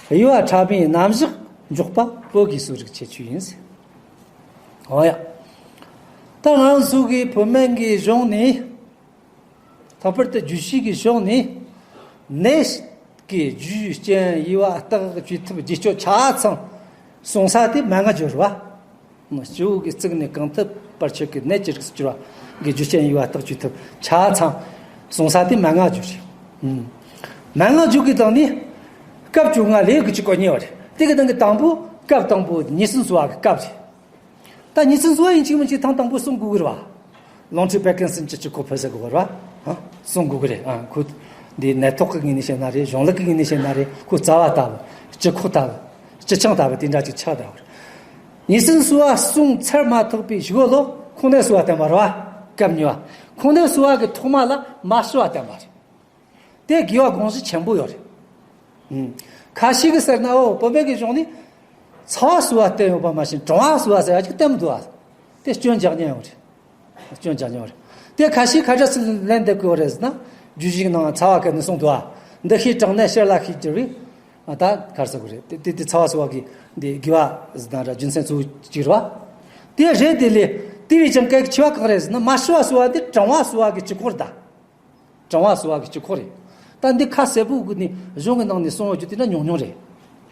དབྱེ་བ་ཕྲ་མོའི་རྣམ་གཞག་འཇོག་པ་བོད་ཀྱི་གསོ་རིག་ཁྱད་ཆོས་ཡིན། འོ་ཡ། ད་ང་ཚོ་གི་བོད་སྨན་གྱི་གཞུང་ནས། ལྷག་པར་དུ་རྒྱུད་བཞི་གི་གཞུང་ནས་ནད་ཀྱི་རྒྱུ་རྐྱེན་དབྱེ་བ་བརྟག་བཅོས་ཐབས་བརྒྱད་སྤྱོད་ཆ་ཚང་གསུང་ས་དེ་མན་ངག་བརྗོད་རེད་བ། སྤྱི་བོ་གི་གཙུག་ནས་རྐང་ཐུབ་བར་ཆོད་ཀྱི་ནད་ཀྱི་རིགས་སུ་གྱུར་བ་གི་རྒྱུ་རྐྱེན་དབྱེ་བ་བརྟག་བཅོས་ཐབས་ཆ་ཚང་གསུང་ས་དེ་མན་ངག་བརྗོད་རེད། མན་ངག་བརྗོད་ཀྱི་སྟེང་ནས་སྐབས་བཅོ་ལྔ་ལས་ཀྱི་བཅུ་གོ་གཉིས་པ་རེད། དེ་གི་སྟེང་གི་དང་པོ་སྐབས་དང་པོ་ཉེས་སེལ་གསོ་བ་གི་སྐབས་རེད། ད་ཉེས་སེལ་གསོ་བ་ཡིན་གཅིག་མིན་གཅིག་ཐེངས་དང་པོ་གསུང་དགོས་ཀྱི་རེད་བ། ལོང་ཁྲི་པེ་ཀན་སིན་གྱི་སྤྱི་ཁོག་ཕུད་ཟེར་དགོས་རེད་བ། ཧ། གསུང་དགོས་ཀྱི་རེད། ཨ། ཁོ་འདི་ནད་ཐོག་གི་ངོས་ནས་བཤད་ན་རེད། གཞུང་ལུགས་ཀྱི་ངོས་ནས་བཤད་ན་རེད། ཁོ་རྩ་བ་ལྟ་བུ། སྤྱི་ཁོག་ལྟ་བུ། སྤྱི་ཆིངས་ལྟ་བུ་དེ་འདྲ་ཅིག་ཆགས་བསྡད་པ་རེད། ཉེས་སེལ་གསོ་བ་གསུང་ཚར་མ་ཐག་པའི་གཞུག་ལོ་ཁོང་ནད་གསོ་བ་བསྟན་པ་རེད་བ། སྐབས་གཉིས་པ། ཁོང་ནད་གསོ་བ་གི་ཐོག་མ་ལ་མ་ཤི་བ་བསྟན་པ་རེད། དེ་དགེ་བ་དགོངས་གཞི་ཆེན་པོ་ཡོད་རེད། ཨུམ། ཁ་ཤས་ཀྱིས་ཟེར་ན། འོ། བོད་པའི་གི་གཞུང་ནས་ཚ་བ་གསོ་བ་བསྟན་ཡོད་པ་མ་ཟད་གྲང་བ་གསོ་བ་ཟེར་ཡ་ཅིག་བསྟན་མི་འདུག་ཨ། དེ་སྐྱོན་རྒྱག་མཁན་ཡོད་རེད། སྐྱོན་རྒྱག་མཁན་ཡོད་རེད། དེ་ཁ་ཤས་ག་འདྲ་སེ་ལན་འདེབས་ཀྱི་ཡོད་རེད་ཟེར་ན། རྒྱུད་བཞི་ནང་ཚ་བ་སྐད་ནས་གསུངས་འདུག་ཨ། འདི་ཤེས་གྲང་ནད་གཤེར་ལ་ཤས་གྱུར་པའི། ཨ། ད་གར་ཟེར་དགོས་རེད། དེ་དེ་ཚ་བ་གསོ་བ་གི་འདི་དགེ་བ་ཟེར་ན་ར་རྒྱུ་མཚན་གཙོ་བོ་གཅིག་རེད་བ། དེ་རེད། དེ་ལས་དེ་བས་ཀྱང་གལ་ཆེ་བ་གང་རེད་ཟེར་ན། མ་ཤི་བ་གསོ་བ་འདི་གྲང་བ་གསོ་བ་གི་སྤྱི་ཁོག་རེད་ད། གྲང་བ་གསོ་བ་གི་སྤྱི་ཁོག་རེད། ད་འདི་ཁ་གསལ་པོ་གི་ནི་གཞུང་གི་ནང་ནས་གསུང་ཡོད་རྒྱུ་དེ་འདྲ་ཉུང་ཉུང་རེད།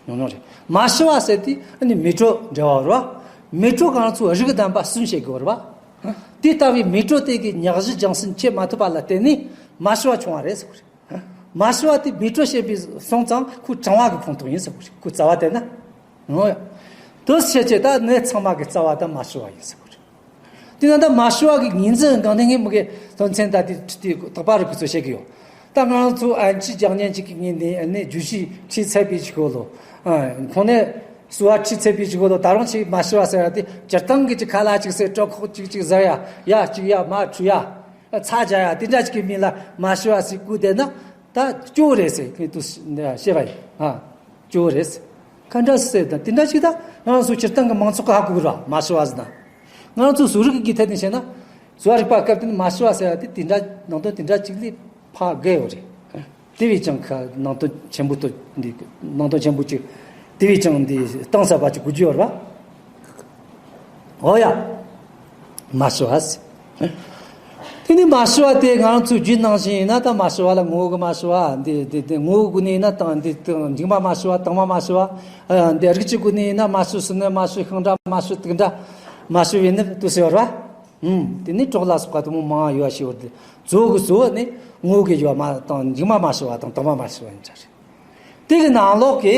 ཉུང་ཉུང་རེད། མ་ཤི་བ་ཟེར་དེ་ཨ་ནི་མེ་དྲོད་འབྲེལ་བ་རེད་བ། མེ་དྲོད་གང་ཚོ་རིགས་ལྡན་པ་གསུམ་བཤད་དགོས་རེད་བ། དེ་ལྟ་བུའི་མེ་དྲོད་དེ་གི་ཉག་གཞི་རྒྱང་སྲིང་བྱེད་མ་ཐུབ་པ་ལ་བརྟེན་ནས་མ་ཤི་བ་བྱུང་བ་རེད་ཟེར་གི་རེད། མ་ཤི་བ་དེ་མེ་དྲོད་བཤད་པའི་སོང་ཙང་ཁོ་གྲང་བ་གི་ཁོངས་གཏོགས་ཡིན་ཟེར་གི་རེད། ཁོ་རྩ་བ་བལྟས་ན། འོ་ཡ། དུས་ཕྱིན་ཆད་ད་ནད་ཚང་མ་གི་རྩ་བ་ད་མ་ཤི་བ་ཡིན་ཟེར་གི་རེད། དེ་ན་ད་མ་ཤི་བ་གི་ངོས་འཛིན་སྒང་ནས་ངས་མི་གི་དོན་ཚན་ད་དེ་དེ་དག་པ་རུ་ཁུ་ཚོ་བཤད་གི་ཡོད། ད་ང་རང་ཚོ་ཨན་ཆི་རྒྱག་མཁན་ཅིག་གི་ངོས་ནས་ནི་རྒྱུད་བཞི་ཁྲིད་ཚར་བའི་གཞུག་ལོ། ཨ། ཁོང་ནས་གསོ་བ་ཁྲིད་ཚར་བའི་གཞུག་ལོ། ད་རུང་ཅིག་མ་ཤི་བ་ཟེར་ཡ་དེ་སྤྱིར་བཏང་གི་ཅིག་ཁ་ལག་ཅིག་ཟེར། གྲོད་ཁོག་ཅིག་ཅིག་ཟ་ཡ། ཡ་གཅིག་ཡ། མར་འཁྲུ་ཡ། ཚྭ་རྒྱག་ཡ། དེ་འདྲ་ཅིག་གི་མིང་ལ་མ་ཤི་བ་ཟེར་བཀོད་བསྡད་ན། ད་སྐྱོ་བོ་རེད་ཟེར་ངས་དུ་བཤད་པ་ཡིན། ཨ། སྐྱོ་བོ་རེད་ཟེར། ག་འདྲ་ཟེར་ད་དེ་འདྲ་ཅིག་ད་ང་ཚོ་སྤྱིར་བཏང་གི་མང་ཚོགས་ཀྱིས་ཧ་གོ་གི་རེད་བ། མ་ཤི་བ་ཟེར་ན། ང་ཚོ་གསོ་རིག་གི་ཐད་ནས་བཤད་ན། གསོ་བ་རིག་པ་སྐབས་དེ་ནས་མ་ཤི་བ་ཟེར་ཡ་དེ་དེ་འདྲ་ནང་དོན་དེ་འདྲ་ཅིག་ལས་ཕར་བརྒལ་ཡོད་རེད། དེ་བས་ཀྱང་ཁ་ནང་དོན་ཆེན་པོ་ཏོ་འདི་ནང་དོན་ཆེན་པོ་ཅིག་དེ་བས་ཀྱང་འདི་གཏིང་ཟབ་པ་ཅིག་གོ་རྒྱུ་ཡོད་རེད་བ། འོ་ཡ། མ་ཞུ་བ་ཟེར། དེ་ནི་མ་ཞུ་བ་དེ་ང་རང་ཚོའི་རྒྱུད་ནང་བཞིན་ཡིན་ན། ད་མ་ཞུ་བ་ལ་ངོ་བོ་གི་མ་ཞུ་བ་འདི་འདི་འདི་ངོ་བོ་གི་ནི་ཡིན་ན། དང་འདི་འདི་འཇིགས་མ་མ་ཞུ་བ། དྭངས་མ་མ་ཞུ་བ། ཨ་འདི་རིགས་གཅིག་གི་ནི་ཡིན་ན། མ་ཞུ་སུ་ནི་མ་ཞུ་ཤིང་འདྲ་མ་ཞུ་དུག་འདྲ་མ་ཞུ་བའི་ནི་དུ་ཟེར་བ། ཨུམ། དེ་ནི་གྲོགས་ལ་སོགས་པ་དུ་མོ་མང་ཡོད་ཞེས་པ་དེ། གཙོ་བོ་གི་གཙོ་བོ་ནི་ངོ་བོ་གི་ཡོད་མ་དང་འཇིགས་མ་མ་ཞུ་བ་དང་དྭངས་མ་མ་ཞུ་བ་ཡིན་ཆ་རེད། དེ་གི་ནང་ལོགས་ཀྱི་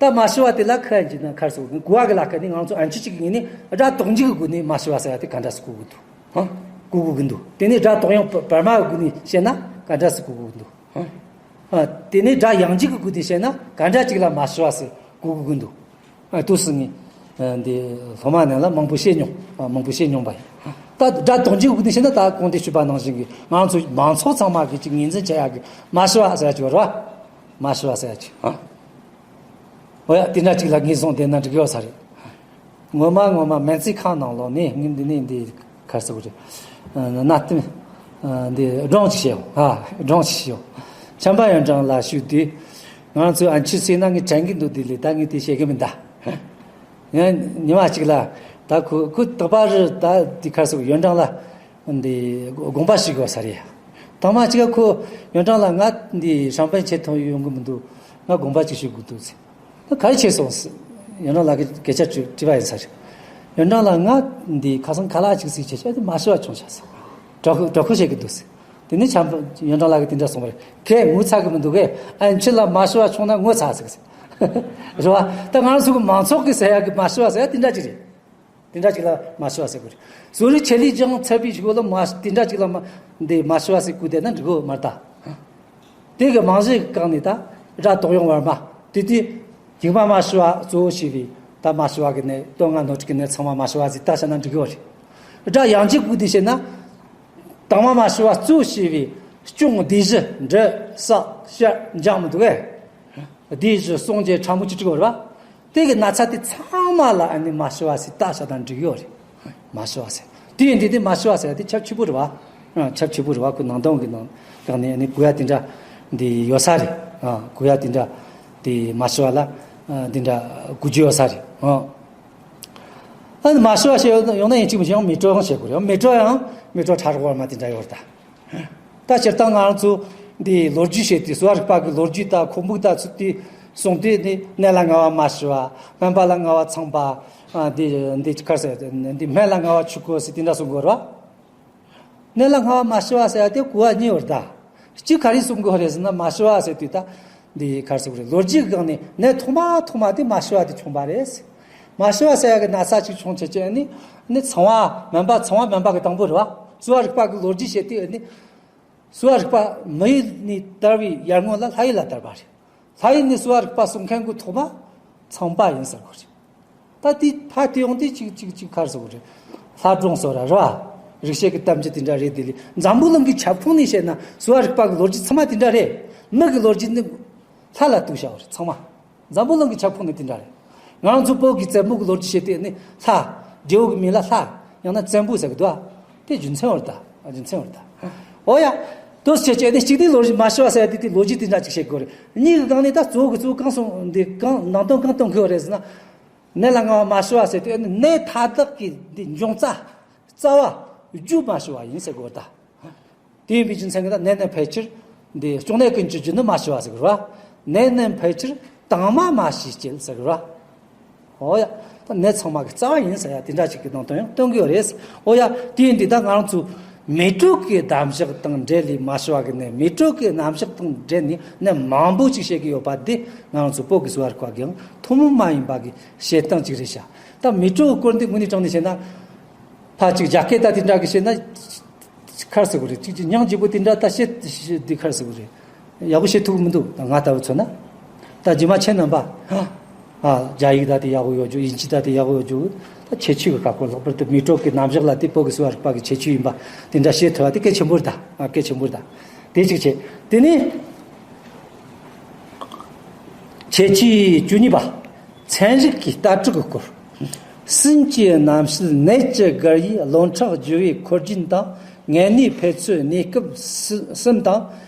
ད་མ་ཞུ་བ་དེ་ལ་ཁ་ཅིག་ན་ཁར་སོགས་གོ་བ་གི་ལ་ཁ་ནི་ང་ཚོ་ཨན་ཆི་ཅིག་ཡིན་ནི་སྒྲ་དོག་འཇུག་གི་སྒོ་ནས་མ་ཞུ་བ་ཟེར་ཡ་དེ་ག་འདྲ་སེ་གོ་གི་འདུག་ཧ། གོ་གི་འདུག་དེ་ནས་སྒྲ་དོག་ཡང་བར་མ་གི་སྒོ་ནས་བཤད་ན་ག་འདྲ་སེ་གོ་གི་འདུག་ཧ། དེ་ནས་སྒྲ་ཡང་འཇུག་གི་སྒོ་ནས་བཤད་ན་ག་འདྲ་ཅིག་ལ་མ་ཞུ་བ་ཟེར་གོ་གི་འདུག་ཨ་དུ་སི་ངི་འདི་སློབ་མ་ནང་ལ་མང་པོ་བཤད་མྱོང་། མང་པོ་བཤད་མྱོང་པ་ཡིན། ད་སྒྲ་དོག་འཇུག་གི་སྒོ་ནས་བཤད་ན་ད་གོང་དུ་ཞུས་པ་ནང་བཞིན་གྱི་ང་ཚོ་མང་ཚོགས་ཚང་མ་གི་ཅིག་ངོས་འཛིན་བྱ་ཡག་གི་མ་ཞུ་བ་ཟེར་ཡ་ཅིག་ཡོད་རེད་བ། མ་ཞུ་བ་ཟེར་ཡ་ཅིག་ཨ། འོ་ཡ། དེ་འདྲ་ཅིག་ལ་ངེས་བཟུང་བསྡད་ན་འགྲིག་ཡོད་ས་རེད། ངོ་མ་ངོ་མ་སྨན་རྩིས་ཁང་ནང་ལོགས་ནས་ངས་འདི་ནས་འདི་ག་རེ་ཟེར་དགོས་རེད། ཨ་ན་དེ་འདི་སྒྲུང་ཅིག་བཤད་འོང་། ཨ་སྒྲུང་ཅིག་བཤད་འོང་། ཆམ་པ་ཡོན་ཀྲང་ལགས་ཞུས་དུས། ང་ཚོས་ཨན་ཆི་ཟེར་ན་ངས་དྲན་གྱི་འདུག་དེ་ལས་ད་ངས་དེ་བཤད་གི་མིན་ད། ཡང་ཉི་མ་གཅིག་ལ་ད་ཁོ་ཁོ་རྟག་པར་ད་དེ་ག་རེ་ཟེར་དགོས། ཡོན་ཀྲང་ལ། འདི་དགོངས་པ་ཞུ་དགོས་ས་རེད། དང་མ་གཅིག་ཁོ་ཡོན་ཀྲང་ལགས་ང་འདི་ཧྲང་ཧྥན་ཆེ་མཐོང་ཡོང་གི་མི་འདུག་ང་དགོངས་པ་གཅིག་ཞུ་དགོས་འདུག་ཟེར། ད་ག་རེ་བྱས་སོང་ཟེར། ཡོན་ཀྲང་ལགས་ཀྱིས་སྐད་ཆ་དྲི་དྲི་བ་ཡིན་ས་རེད། ཡོན་ཀྲང་ལགས་ང་འདི་ཁ་སང་ཁ་ལག་ཅིག་ཟས་བྱས་ཤག་དེ་མ་ཞུ་བ་བྱུང་ཤག་ཟེར། དྲག་དྲག་ཤུགས་བྱེད་ཀྱི་འདུག་ཟེར། དེ་ནས་ཆམ་ཡོན་ཀྲང་ལགས་ཀྱིས་དེ་འདྲ་གསུངས་པ་རེད། ཁོས་ངོ་ཚ་གི་མི་འདུག་གས། ཨན་ཆི་ལ་མ་ཞུ་བ་བྱུང་ན་ངོ་ཚ་ཟེར་ཟེར། རེད་བ། ད་ང་རང་ཚོ་གི་མང་ཚོགས་ཀྱིས་ཟེར་ཡག་གི་མ་ཞུ་བ་ཟེར་ཡ་དེ་འདྲ་ཅིག་རེད། དེ་འདྲ་ཅིག་ལ་མ་ཞུ་བ་ཟེར་དགོས་རེད། བཟོ་རིག་ཆེད་ལས་སྦྱང་ཚར་བའི་གཞུག་ལ་མ་དེ་འདྲ་ཅིག་ལ་མ་འདི་མ་ཞུ་བ་ཟེར་དགོས་བསྡད་ན་འགྲིག་གི་མ་རེད་ད། དེ་གི་རྨང་གཞི་གི་སྒང་ནས་ད་སྒྲ་དོག་ཡོང་བར་མ་དེ་དུས་འཇིགས་པ་མ་ཞུ་བ་གཙོ་བོ་བྱས་པའི་ད་མ་ཞུ་བ་གི་ནས་དོན་ལྔ་ནོར་དྲུག་གི་ནས་ཚང་མ་མ་ཞུ་བ་ཟེར་ད་བྱས་ན་འགྲིག་གི་རེད། སྒྲ་ཡང་འཇུག་གི་དུས་བྱས་ན་དྭངས་མ་མ་ཞུ་བ་གཙོ་བོ་བྱས་པའི་སྐྱོང་སྡེ་བཞི་འབྲི་ས་བཤད་འཇང་མི་འདུག་གས། སྡེ་བཞི་གསུང་རྒྱུ་ཕྲ་མོ་ཅིག་ཅིག་ཡོད་རེད་བ། དེ་གི་ན་ཚ་དེ་ཚང་མ་ལ་ཨ་ནི་མ་ཞུ་བ་ཟེར་ད་བྱས་ན་འགྲིག་ཡོད་རེད། མ་ཞུ་བ་ཟེར། དེ་ཡིན་དུས་དེ་མ་ཞུ་བ་ཟེར་དེ་ཁྱབ་ཆེ་པོ་རེད་བ། ཨ་ཁྱབ་ཆེ་པོ་རེད་བ། ཁོ་ནང་དོན་གི་ནང་གང་ནས་ཨ་ནི་གོ་ཡ་དེ་འདྲ་འདི་ཡོད་ས་རེད། ཨ་གོ་ཡ་དེ་འདྲ་དེ་མ་ཞུ་བ་ལ་ཨ་དེ་འདྲ་གོ་རྒྱུ་ཡོད་ས་རེད། ཨ་ཨ་ནི་མ་ཞུ་བ་བྱས་ཡོང་ན་ཡིན་གཅིག་མིན་གཅིག་ཡང་མེ་དྲོད་ཡང་བྱེད་དགོས་རེད། མེ་དྲོད་ཡང་མེ་དྲོད་ཕྲ་རགས་བར་མ་དེ་འདྲ་ཡོད་རེད་ད། ད་སྤྱིར་བཏང་ང་རང་ཚོ་འདི་ལོ་རྒྱུས་བཤད་དུས་གསོ་བ་རིག་པ་གི་ལོ་རྒྱུས་དང་ཁོག་འབུགས་དང་ཚུལ་དེ་གསུངས་དུས་ནི་གནད་ལ་ལྔ་བ་མ་ཞུ་བ། སྨན་པ་ལ་ལྔ་བ་ཚངས་པ། ཨ་འདི་འདི་ག་རེ་ཟེར། འདི་སྨན་ལ་ལྔ་བ་ཆོས་གོས་ཟེར་དེ་འདྲ་གསུང་དགོས་རེད་བ། གནད་ལ་ལྔ་བ་མ་ཞུ་བ་ཟེར་ཡ་དེ་གོ་བ་གཉིས་ཡོད་རེད་ད། གཅིག་ག་རེ་གསུང་དགོས་རེད་ཟེར་ན་མ་ཞུ་བ་ཟེར་དུས་ད། འདི་ག་རེ་ཟེར་དགོས་རེད། ལོ་རྒྱུས་ཀྱི་སྒང་ནས་ནད་ཐོག་མ་ཐོག་མ་དེ་མ་ཞུ་བ་དེ་བྱུང་བ་རེད། མ་ཞུ་བ་ཟེར་ཡ་གི་ན་ཚ་ཅིག་བྱུང་བྱས་བྱས་ནི་ནི་ཚངས་པ་སྨན་པ་ཚངས་པ་སྨན་པ་གི་དང་པོ་རེད་བ། གསོ་བ་རིག་པ་གི་ལོ་རྒྱུས་བཤད་དུས་ནི། གསོ་བ་རིག་པ་མི་ཡུལ་ནས་དར་བའི་ཡར་སྔོན་ལ་ལྷ་ཡུལ་ལ་དར་བ་རེད། ལྷ་ཡུལ་ནས་གསོ་བ་རིག་པ་གསུང་མཁན་གི་ཐོག་མ་ཚངས་པ་ཡིན་ཟེར་དགོས་རེད། ད་དེ་ཕར་དེ་ཡོང་དུས་གཅིག་གཅིག་གཅིག་ག་རེ་ཟེར་དགོས་རེད། ལྷ་སྒྲུང་བཟོ་ར་རེད་བ། རིག་བྱེད་ཀྱི་གཏམ་རྒྱུད་དེ་འདྲ་རེད། དེ་ལས་འཛམ་བུ་གླིང་གི་ཁྱབ་ཁོངས་ནས་བཤད་ན་གསོ་བ་རིག་པ་གི་ལོ་རྒྱུས་ཚང་མ་དེ་འདྲ་རེད། མི་གི་ལོ་རྒྱུས་ནི་ལྷ་ལ་གཏུགས་བཞག་པ་རེད་ཚང་མ། འཛམ་བུ་གླིང་གི་ཁྱབ་ཁོངས་ནི་དེ་འདྲ་རེད། ང་རང་ཚོ་བོད་ཀྱི་བཙན་པོ་གི་ལོ་རྒྱུས་བཤད་དུས་ནི་ལྷ། རྒྱལ་པོ་གི་མིང་ལ་ལྷ། ཡང་ན་བཙན་པོ་ཟེར་གི་འདུག་ཨ། དེ་རྒྱུ་མཚན་བར་ད། རྒྱུ་མཚན་བར་ད། འོ་ཡ། དོ་སྤྱི་སྤྱི་ནི་གཅིག་དེ་ལོ་རྒྱུས་མ་ཞུ་བ་ཟེར་ཡ་དེ་དེ་ལོ་རྒྱུས་དེ་འདྲ་ཅིག་བཤད་དགོས་རེད། གཉིས་ཀྱི་སྒང་ནས་ད་གཙོ་བོ་གི་གཙོ་བོ་གང་སོང་འདི་གང་ནང་དོན་གང་སྟོན་གི་ཡོད་རེད་ཟེར་ན། ནད་ལ་ལྔ་བ་མ་ཞུ་བ་ཟེར་དུས་ནི་ནད་མཐའ་དག་གི་འདི་འབྱུང་རྩ། རྩ་བ། རྒྱུ་མ་ཞུ་བ་ཡིན་ཟེར་དགོས་ད། དེ་ཡིན་པའི་རྒྱུ་མཚན་གྱིས་ད་ནད་ནི་ཕལ་ཆེར་འདི་གཅོང་ནད་ཀུན་གྱི་རྒྱུ་ནི་མ་ཞུ་བ་ཟེར་གི་རེད་བ། ནད་ནི་ཕལ་ཆེར་དྭངས་མ་མ་ཞུས་བསྐྱེད་ཟེར་གི་རེད་བ། འོ་ཡ། ད་ནད་ཚང་མ་གི་རྩ་བ་ཡིན་ཟེར་ཡ་དེ་འདྲ་ཅིག་གི་ནང་དོན་ཡང་སྟོན་གི་ཡོད་རེད། འོ་ཡ། དེ་ཡིན་དུས་ད་ང་རང་ཚོ་མེ་དྲོད་ཀྱི་གདམ་གཤིས་དང་འབྲེལ་ལས་མ་ཞུ་བ་གི་ནད། མེ་དྲོད་ཀྱི་གདམ་གཤིས་དང་འབྲེལ་ནས་ནད་མང་པོ་ཅིག་བཤད་གི་ཡོད་པ་འདི་ང་རང་ཚོ་བོད་ཀྱི་གསོ་བ་རིག་པ་གི་ཡང་ཐུན་མོང་མ་ཡིན་པ་གི་བཤད་སྟངས་ཅིག་རེད་ཤག་ད་མེ་དྲོད་སྐོར་འདི་དངོས་གནས་དྲང་ནས་བཤད་ན། ཕ་གཅིག་རྒྱ་སྐད་ད་དེ་འདྲ་གི་བཤད་ན། ག་རེ་ཟེར་དགོས་རེད། གཅིག་གཅིག་སྙིང་རྗེ་པོ་དེ་འདྲ་ད་བཤད་བཤད་དེ་ག་རེ་ཟེར་དགོས་རེད། ཡག་པོ་བཤད་ཐུབ་ཀྱི་མི་འདུག་ད་ང་ལྟ་བུ་མཚོན་ན། ད་རྗེས་མ་ཁྱེད་རྣམ་པ། ཨ། རྒྱ་ཡིག་ད་དེ་ཡག་པོ་ཡོད་རྒྱུ། དབྱིན་ཇི་ད་དེ་ཡག་པོ་ཡོད་རྒྱུ། ད་ཁྱད་ཆོས་ཀྱི་ཁ་སྐོར་ལྷག་པར་དུ་མེ་དྲོད་ཀྱི་རྣམ་གཞག་ལ་དེ་བོད་ཀྱི་གསོ་བ་རིག་པ་གི་ཁྱད་ཆོས་ཡིན་པ་དེ་འདྲ་བཤད་ཐུབ་པ་དེ་གལ་ཆེན་པོ་རེད་ད། ཨ། གལ་ཆེན་པོ་རེད་ད། དེ་གཅིག་བྱས། དེ་ནས། ཁྱད་ཆོས་བཅུ་གཉིས་པ། ཚན་རིག་གི་ལྟ་གྲུབ་ཀྱི་སྐོར། སྲིན་གྱི་རྣམ་བཤད་ནད་ཀྱི་བགེགས་ཡི་བློ་ཕྲག་རྒྱུ་བའི་འཁོར་རྒྱུན་དང་། ངན་ནུས་འཕེལ་ཚུལ་གནས་སྐབས་གསུམ་དང་།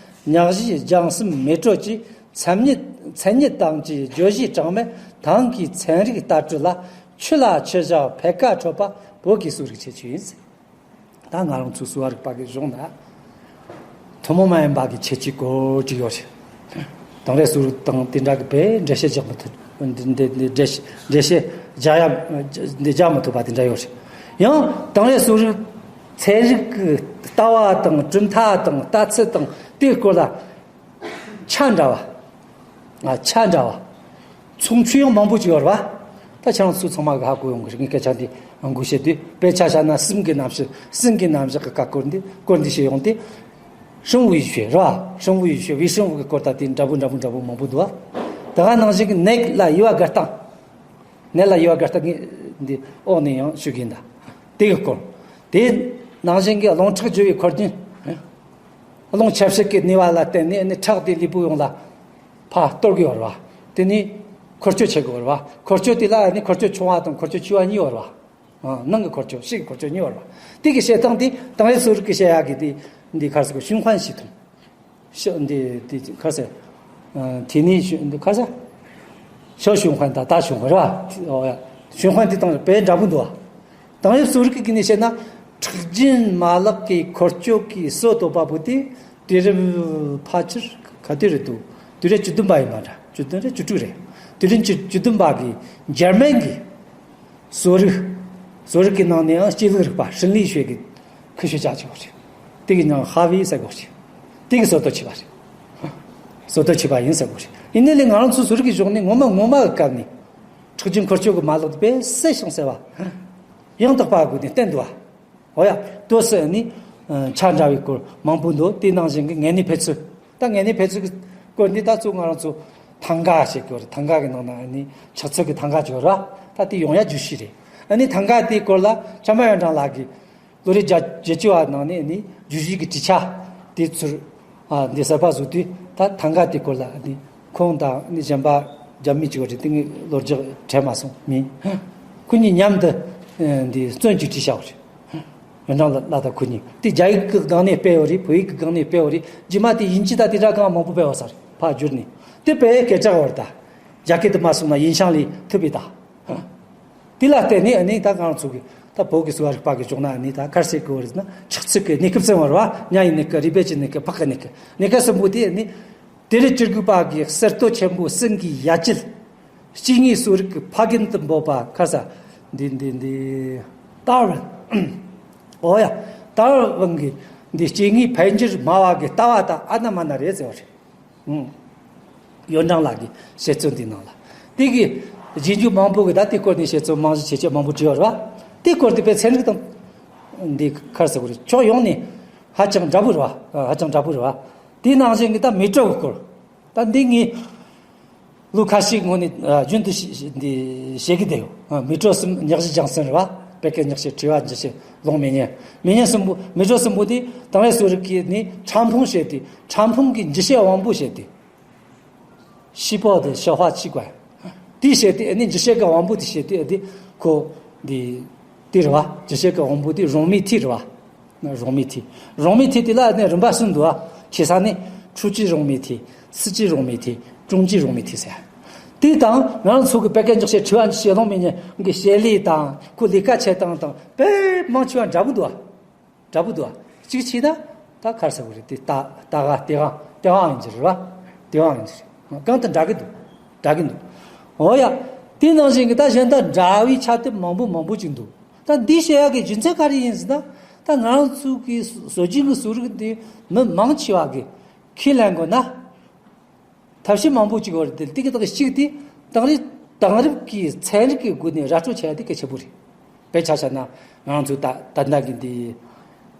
ཉག་གཞི་རྒྱང་གསུམ་མེ་དྲོད་ཀྱི་མཚན་ཉིད། མཚན་ཉིད་དང་བཅས་བརྗོད་གཞི་གྲངས་མེད་ཐང་གི་ཚན་རིག་ལྟ་གྲུབ་ལ་ཆུ་ལ་ཆུ་བཞག་འཕེལ་ཁ་འཕྲོད་པ་བོད་ཀྱི་གསོ་རིག་ཁྱད་ཆོས་ཡིན། ད་ང་རང་ཚོ་གསོ་བ་རིག་པ་གི་གཞུང་ན་ཐུན་མོང་མ་ཡིན་པ་གི་ཁྱད་ཆོས་སྐོར་ཅིག་ཡོད་རེད། དེང་རབས་གསོ་རིག་དང་དེ་འདྲ་གི་དཔེ་འགྲེལ་བཤད་རྒྱག་མི་ཐུབ། འདི་འདི་འདི་འགྲེལ་བཤད་འགྲེལ་བཤད་རྒྱག་ཡ་འདི་རྒྱག་མི་ཐུབ་པ་དེ་འདྲ་ཡོད་རེད། ཡང་དེང་རབས་གསོ་རིག་ཚན་རིག་གི་ལྟ་བ་དང་གྲུབ་མཐའ་དང་ལྟ་ཚུལ་དང་དེའི་སྐོར་ལ་ཆ་འདྲ་བ། ང་ཆ་འདྲ་བ། མཚུངས་ཆོས་ཡང་མང་པོ་ཅིག་ཡོད་རེད་བ། ད་ཁྱེད་རང་ཚོ་ཚང་མ་གི་ཧ་གོ་ཡོང་གི་རེད། ངས་སྐད་ཆ་འདི་ངོ་བཤད་དུས་དཔེ་ཆ་བཞག་ན་སྲིན་གྱི་རྣམ་ཤེས། སྲིན་གྱི་རྣམ་ཤེས་ཀྱི་ཀ་སྐོར་འདི་སྐོར་འདི་བཤད་ཡོང་དུས། 生物医学རེད་བ། 生物医学 微生物གི་སྐོར་ད་དེ་འདྲ་པོ་འདྲ་པོ་འདྲ་པོ་མང་པོ་འདུག་བ། ད་ག་ནང་བཞིན་གྱི་ནད་ལ་དབྱེ་བ་དགར་སྟངས། ནད་ལ་དབྱེ་བ་དགར་སྟངས་ངས་འདི་འོག་ནས་ཡང་ཞུ་གི་ཡིན་ད། དེ་གི་སྐོར། དེ་ནང་བཞིན་གྱི་རླུང་ཁྲག་རྒྱུ་བའི་འཁོར་རྒྱུན། རླུང་ཆ་བཞག་གི་ནུས་པ་ལ་བརྟེན་ནས་ནི་ཁྲག་དེ་ལུས་པོ་ཡོངས་ལ་ཕར་གཏོར་གི་ཡོད་རེད་བ། དེ་ནི་འཁོར་སྐྱོད་བྱེད་དགོས་རེད་བ། འཁོར་སྐྱོད་དེ་ལ་ནི་འཁོར་སྐྱོད་ཆུང་བ་དང་འཁོར་སྐྱོད་ཆེ་བ་གཉིས་ཡོད་རེད་བ། ནང་གི་འཁོར་སྐྱོད་ཕྱི་གི་འཁོར་སྐྱོད་གཉིས་ཡོད་རེད་བ། དེ་གི་བཤད་སྟངས་དེ་དེང་རབས་གསོ་རིག་གི་བཤད་ཡག་གི་དེ་འདི་ཁར་སོ་གི循环系统། ཤ་འདི་འདི་ཁར་སོ། དེ་ནི་ཤ་འདི་ཁར་སོ། 小循环དང་大循环རེད་བ། ཨོ་ཡ། 循环དེ་དང་དཔེ་འདྲ་པོ་འདུག་བ། དེང་རབས་གསོ་རིག་གི་ནས་བཤད་ན། ཁྲག་རྒྱུན་མ་ལག་གི་འཁོར་སྐྱོད་ཀྱི་སྲོལ་གཏོད་པ་པོ་དེ་དུས་རབས་ཕལ་ཆེར་ག་དུས་རེད་འདུག་དུས་རབས་བཅུ་བདུན་པ་ཡིན་པ་འདྲ། བཅུ་བདུན་རེད། བཅུ་དྲུག་རེད། དུས་རབས་བཅུ་བཅུ་བདུན་པ་གི་འཇར་མན་གྱི་གསོ་རིག་གསོ་རིག་གི་ནང་ནས་ཡང་གཅེས་ལུགས་རིག་པ་生理学གི་科学家ཅིག་ཡོད་རེད། དེ་གི་ནང་ཧ་བི་ཟེར་གོ་རེད། དེ་གི་སྲོལ་གཏོད་བྱས་པ་རེད། སྲོལ་གཏོད་བྱས་པ་ཡིན་ཟེར་གོ་རེད། ཡིན་ནའི་ལས་ང་རང་ཚོ་གསོ་རིག་གི་གཞུང་ནས་ངོ་མ་ངོ་མ་གི་སྐབས་ནས་ཁྲག་རྒྱུན་འཁོར་སྐྱོད་ཀྱི་མ་ལག་དེ་དཔེ་གསལ་ཤིང་གསལ་བ། ཡང་དག་པ་སྒོ་ནས་བསྟན་འདུག་བ། འོ་ཡ། ལྟོས་ཟེར་ནི། ཆ་འདྲ་བའི་སྐོར་མང་པོ་འདུག་དེ་ནང་བཞིན་གྱི་ངལ་གནས་འཕེལ་ཚུལ། ད་ངལ་གནས་འཕེལ་ཚུལ་གྱི་སྐོར་འདི་ད་གཙོ་ང་རང་ཚོ་ཐང་ག་བཤད་ཀྱི་ཡོད་རེད། ཐང་ག་གི་ནང་ན་ནི་ཆགས་ཚུལ་གྱི་ཐང་ག་ཅིག་ཡོད་རེད་བ། ད་དེ་ཡོང་ཡ་བརྗོད་གཞི་རེད། ཨ་ནི་ཐང་ག་དེའི་སྐོར་ལ་བྱམས་པ་ཡོན་ཀྲང་ལགས་ཀྱིས་ལོ་རེ་བརྒྱད་བརྒྱད་ཅུ་བ་ནང་ནས་ནི་བརྗོད་གཞི་གི་དྲི་ཆ་དེ་ཚུར། ཨ་འདི་གསར་པ་བཟོ་དུས་ད་ཐང་ག་དེ་སྐོར་ལ་ནི་ཁོང་དང་ནི་གཞན་པ་རྒྱ་མི་གཅིག་རེད། དེ་ངས་ལོ་རྒྱུས་དྲན་མ་སོང་མིན། ཁོ་གཉིས་མཉམ་དུ་འདི་བཙོན་གྱི་བྲིས་བཞག་པ་རེད། ཡོན་ཀྲང་ལགས་དང་ཁོ་གཉིས་དེ་རྒྱ་ཡིག་གི་སྒང་ནས་སྤེལ་བ་རེད། བོད་ཡིག་གི་སྒང་ནས་སྤེལ་བ་རེད། རྗེས་མ་དེ་དབྱིན་ཇི་དང་དེ་འདྲ་སྒང་མང་པོ་སྤེལ་བ་ས་རེད། ཕར་བསྒྱུར་ནས་དེ་དཔེ་སྐད་གྲགས་པ་རེད་ད། རྒྱ་སྐད་དུ་མ་སོང་ན་དབྱིན་ཞང་ལས་ཐུབ་པའི་ད། དེ་ལ་བརྟེན་ནས་ཨ་ནི་ད་ང་ཚོ་གི་ད་བོད་ཀྱི་གསོ་བ་རིག་པ་གི་ཕྱོགས་ན་ཨ་ནི་ད་ག་རེ་ཟེར་དགོས་རེད་ཟེར་ན། ཆགས་ཚུལ་གྱི་གནས་སྐབས་གསུམ་ཡོད་རེད་བ། མྱ་ཡི་གནས་སྐབས། རུས་སྦལ་གྱི་གནས་སྐབས། ཕག་གི་གནས་སྐབས། གནས་སྐབས་གསུམ་པོ་དེ་ཨ་ནི་དུས་རབས་བཅུ་དགུ་པ་གི་གསར་གཏོད་ཆེན་པོ་གསུམ་གྱི་ཡ་གྱལ། སྐྱེ་དངོས་གསོ་རིག་གི་ཕ་རྒན་དུ་འབོད་པ་ག་རེ་ཟེར། འདི་འདི་འདི། ཏར་ཝིན། ཨོ་ཡ། ཏར་ཝིན་གྱི་འདི་སྐྱེ་དངོས་འཕེལ་འགྱུར་སྨྲ་བ་གི་ལྟ་བ་དང་ཨ་ན་མ་ན་རེད་ཟེར་བ་རེད། ཡོན་ཀྲང་ལགས་ཀྱི་བཤད་ཚུལ་འདི་ནང་ལ། དེ་གི་རྗེས་འཇུག་མང་པོ་གི་ད་དེ་སྐོར་ནས་བཤད་ཚུལ་རྨང་གཞི་བྱས་རྗེས་མང་པོ་བྲིས་ཡོད་རེད་བ། དེ་སྐོར་དེ་དཔེ་ཚན་རིག་དང་འདི་ག་རེ་ཟེར་དགོས་རེད། ཕྱོགས་ཡོངས་ནས་ཧ་ཅང་འདྲ་པོ་རེད་བ། ཧ་ཅང་འདྲ་པོ་རེད་བ། དེ་ནང་བཞིན་གྱི་ད་མེ་ཏོག་གི་སྐོར། ད་འདི་ངས་ལོ་ཁ་ཤས་སྔོན་ནས་རྒྱུན་དུ་བཤད་ཀྱི་བསྡད་ཡོད། མེ་ཏོག་གསུམ། ཉག་གཞི་རྒྱང་གསུམ་རེད་བ། བད་ཀན། ཉག་གཤིས། མཁྲིས་པ། འཇུ་བྱེད། རླུང་། མེ་ཉེན། མེ་ཉེན་གསུམ་པོ། མེ་ཏོག་གསུམ་པོ་དེ་དེང་རབས་གསོ་རིག་གིས་ནི་ཕྲ་ཕུང་བཤད་དེ། ཕྲ་ཕུང་གི་འཇུ་བྱེད་དབང་པོ་བཤད་དེ། 细胞的消化器官། དེ་བཤད་དེ་ནི་འཇུ་བྱེད་ཀྱི་དབང་པོ་དེ་བཤད་དེ་དེ་ཁོ་འདི་དེ་རེད་བ། འཇུ་བྱེད་ཀྱི་དབང་པོ་དེ་རང་མིའི་ཐིག་རེད་བ། རང་མིའི་ཐིག་རང་མིའི་ཐིག་དེ་ལ་ནི་རིམ་པ་གསུམ་འདུག་བ། ཆེ་ས་ནི་初级རང་མིའི་ཐིག 次级རང་མིའི་ཐིག 中级རང་མིའི་ཐིག་ཟེར། དེ་དང་ང་རང་ཚོ་གི་བད་ཀན། ཉག་གཤིས། མཁྲིས་པ། འཇུ་བྱེད། རླུང་། མེ་ཉེན་གྱི་བྱེད་ལས་དང་ཁོ་ལས་ཀ་བྱེད་སྟངས་དང་དཔེ་མང་ཆེ་བ་འདྲ་པོ་འདུག་བ། འདྲ་པོ་འདུག་བ། གཅིག་བྱས་ན་ད་ག་རེ་ཟེར་དགོས་རེད། དེ་ལྟ་ལྟ་ག་ལྟེ་གང་ལྟེ་གང་ཡིན་གྱི་རེད་བ། ལྟེ་གང་ཡིན་གྱི་རེད། གང་དུ་འདྲ་གི་འདུག་འདྲ་གི་འདུག་འོ་ཡ། དེ་ནང་བཞིན་གྱི་ད་གཞན་དག་འདྲ་བའི་ཆ་དེ་མང་པོ་མང་པོ་ཅིག་འདུག་ད་འདི་བཤད་ཡག་གི་རྒྱུ་མཚན་ག་རེ་ཡིན་ཟེར་ན། ད་ང་རང་ཚོ་གི་སྲོལ་རྒྱུན་གྱི་གསོ་རིག་འདི་མི་མང་ཆེ་བ་གིས་ཁས་ལེན་དགོས་ན། ཐབས་ཤེས་མང་པོ་ཅིག་ཡོད་རེད་དེ། དེ་གི་དག་གཅིག་དེ་དེང་རབས་དེང་རབས་ཀྱི་ཚན་རིག་གི་སྒོ་ནས་ར་སྤྲོད་བྱེད་ཡ་དེ་གལ་ཆེན་པོ་རེད། དཔེ་ཆ་བཞག་ན་ང་རང་ཚོ་ད་ད་ལྟ་གི་འདི་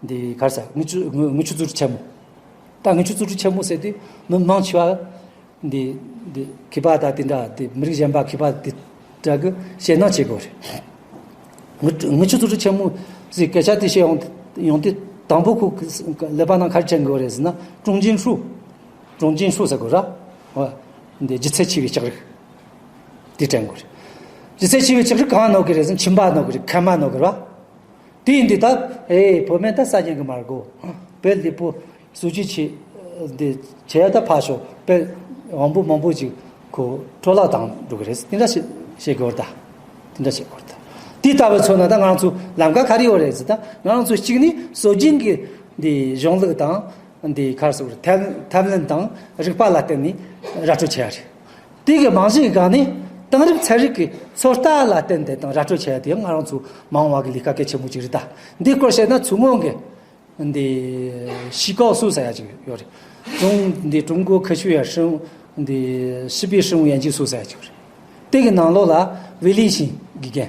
འདི་ག་རེ་ཟེར། དངུལ་ཆུ་དངུལ་དངུལ་ཆུ་རྫུ་འཕྲུལ་ཆེན་མོ། ད་དངུལ་ཆུ་རྫུ་འཕྲུལ་ཆེན་མོ་ཟེར་དུས་མི་མང་ཆེ་བ་འདི་འདི་མཁས་པ་དང་དེ་འདྲ། དེ་མི་རིགས་གཞན་པ་མཁས་པ་དེ་འདྲ་གི་ཞེད་སྣང་བྱེད་དགོས་རེད། དངུལ་དངུལ་ཆུ་རྫུ་འཕྲུལ་ཆེན་མོ་ཟེར་སྐད་ཆ་དེ་བཤད་ཡོང་ཡོང་དུས་དང་པོ་ཁོ་ཀླད་པ་ནང་ག་རེ་དྲན་དགོས་རེད་ཟེར་ན། 重金属། 重金属ཟེར་དགོས་ར། འོ། འདི་ལྗིད་ཚད་ཆེ་བའི་ལྕགས་རིགས་དེ་དྲན་དགོས་རེད། ལྗིད་ཚད་ཆེ་བའི་ལྕགས་རིགས་གང་གནོད་གི་རེད་ཟེར་ན། མཆིན་པ་གནོད་གི་རེད། མཁལ་མ་གནོད་གི་རེད་བ། དེ་ཡིན་དུས་ད་ཨེ་བོད་སྨན་ད་ཟ་ཉན་གི་མ་དགོས། བོད་ལུས་པོ་གསོ་བཅོས་བྱེད་འདི་བྱས་ད་ཕར་ཞོག་བོད་དབང་པོ་མང་པོ་ཅིག་ཁོ་འཕྲོ་བརླག་བཏང་འགྲོ་གི་རེད། དེ་འདྲ་བཤད་བཤད་དགོས་རེད་ད། དེ་འདྲ་བཤད་དགོས་རེད་ད། དེ་ལྟ་བུ་མཚོན་ན་ད་ང་རང་ཚོ་ལམ་ཁ་ག་རེ་ཡོད་རེད་ཟེར། ད་ང་རང་ཚོ་གཅིག་ནི་སྲོལ་རྒྱུན་གྱི་འདི་གཞུང་ལུགས་དང་འདི་ག་རེ་ཟེར་དགོས་རེད། ཐབས་ཐབས་ལམ་དང་རིག་པ་ལ་བརྟེན་ནས་ར་སྤྲོད་བྱེད་ཡ་རེད། དེ་གི་རྨང་གཞིའི་སྒང་ནས་དེང་རབས་ཚན་རིག་གི་ཚོད་ལྟ་ལ་བརྟེན་ཏེ་དང་ར་སྤྲོད་བྱེད་ཡ་དེ་ཡང་ང་རང་ཚོ་མ་འོངས་པ་གི་ལས་ཀ་གལ་ཆེན་པོ་ཅིག་རེད། ད་འདི་སྐོར་བཤད་ན་ཚུར་མངོན་གྱི་འདི་ཤིས་ཀའོ་སུའུ་ཟེར་ཡ་ཅིག་ཡོད་རེད། ཀྲུང་འདི་ཀྲུང་གོ་科学院生物འདི་食品生物研究所ཟེར་ཡ་ཅིག་ཡོད་རེད། དེ་གི་ནང་ལོགས་ལ་ཝེ་ལི་ཤིན་དགེ་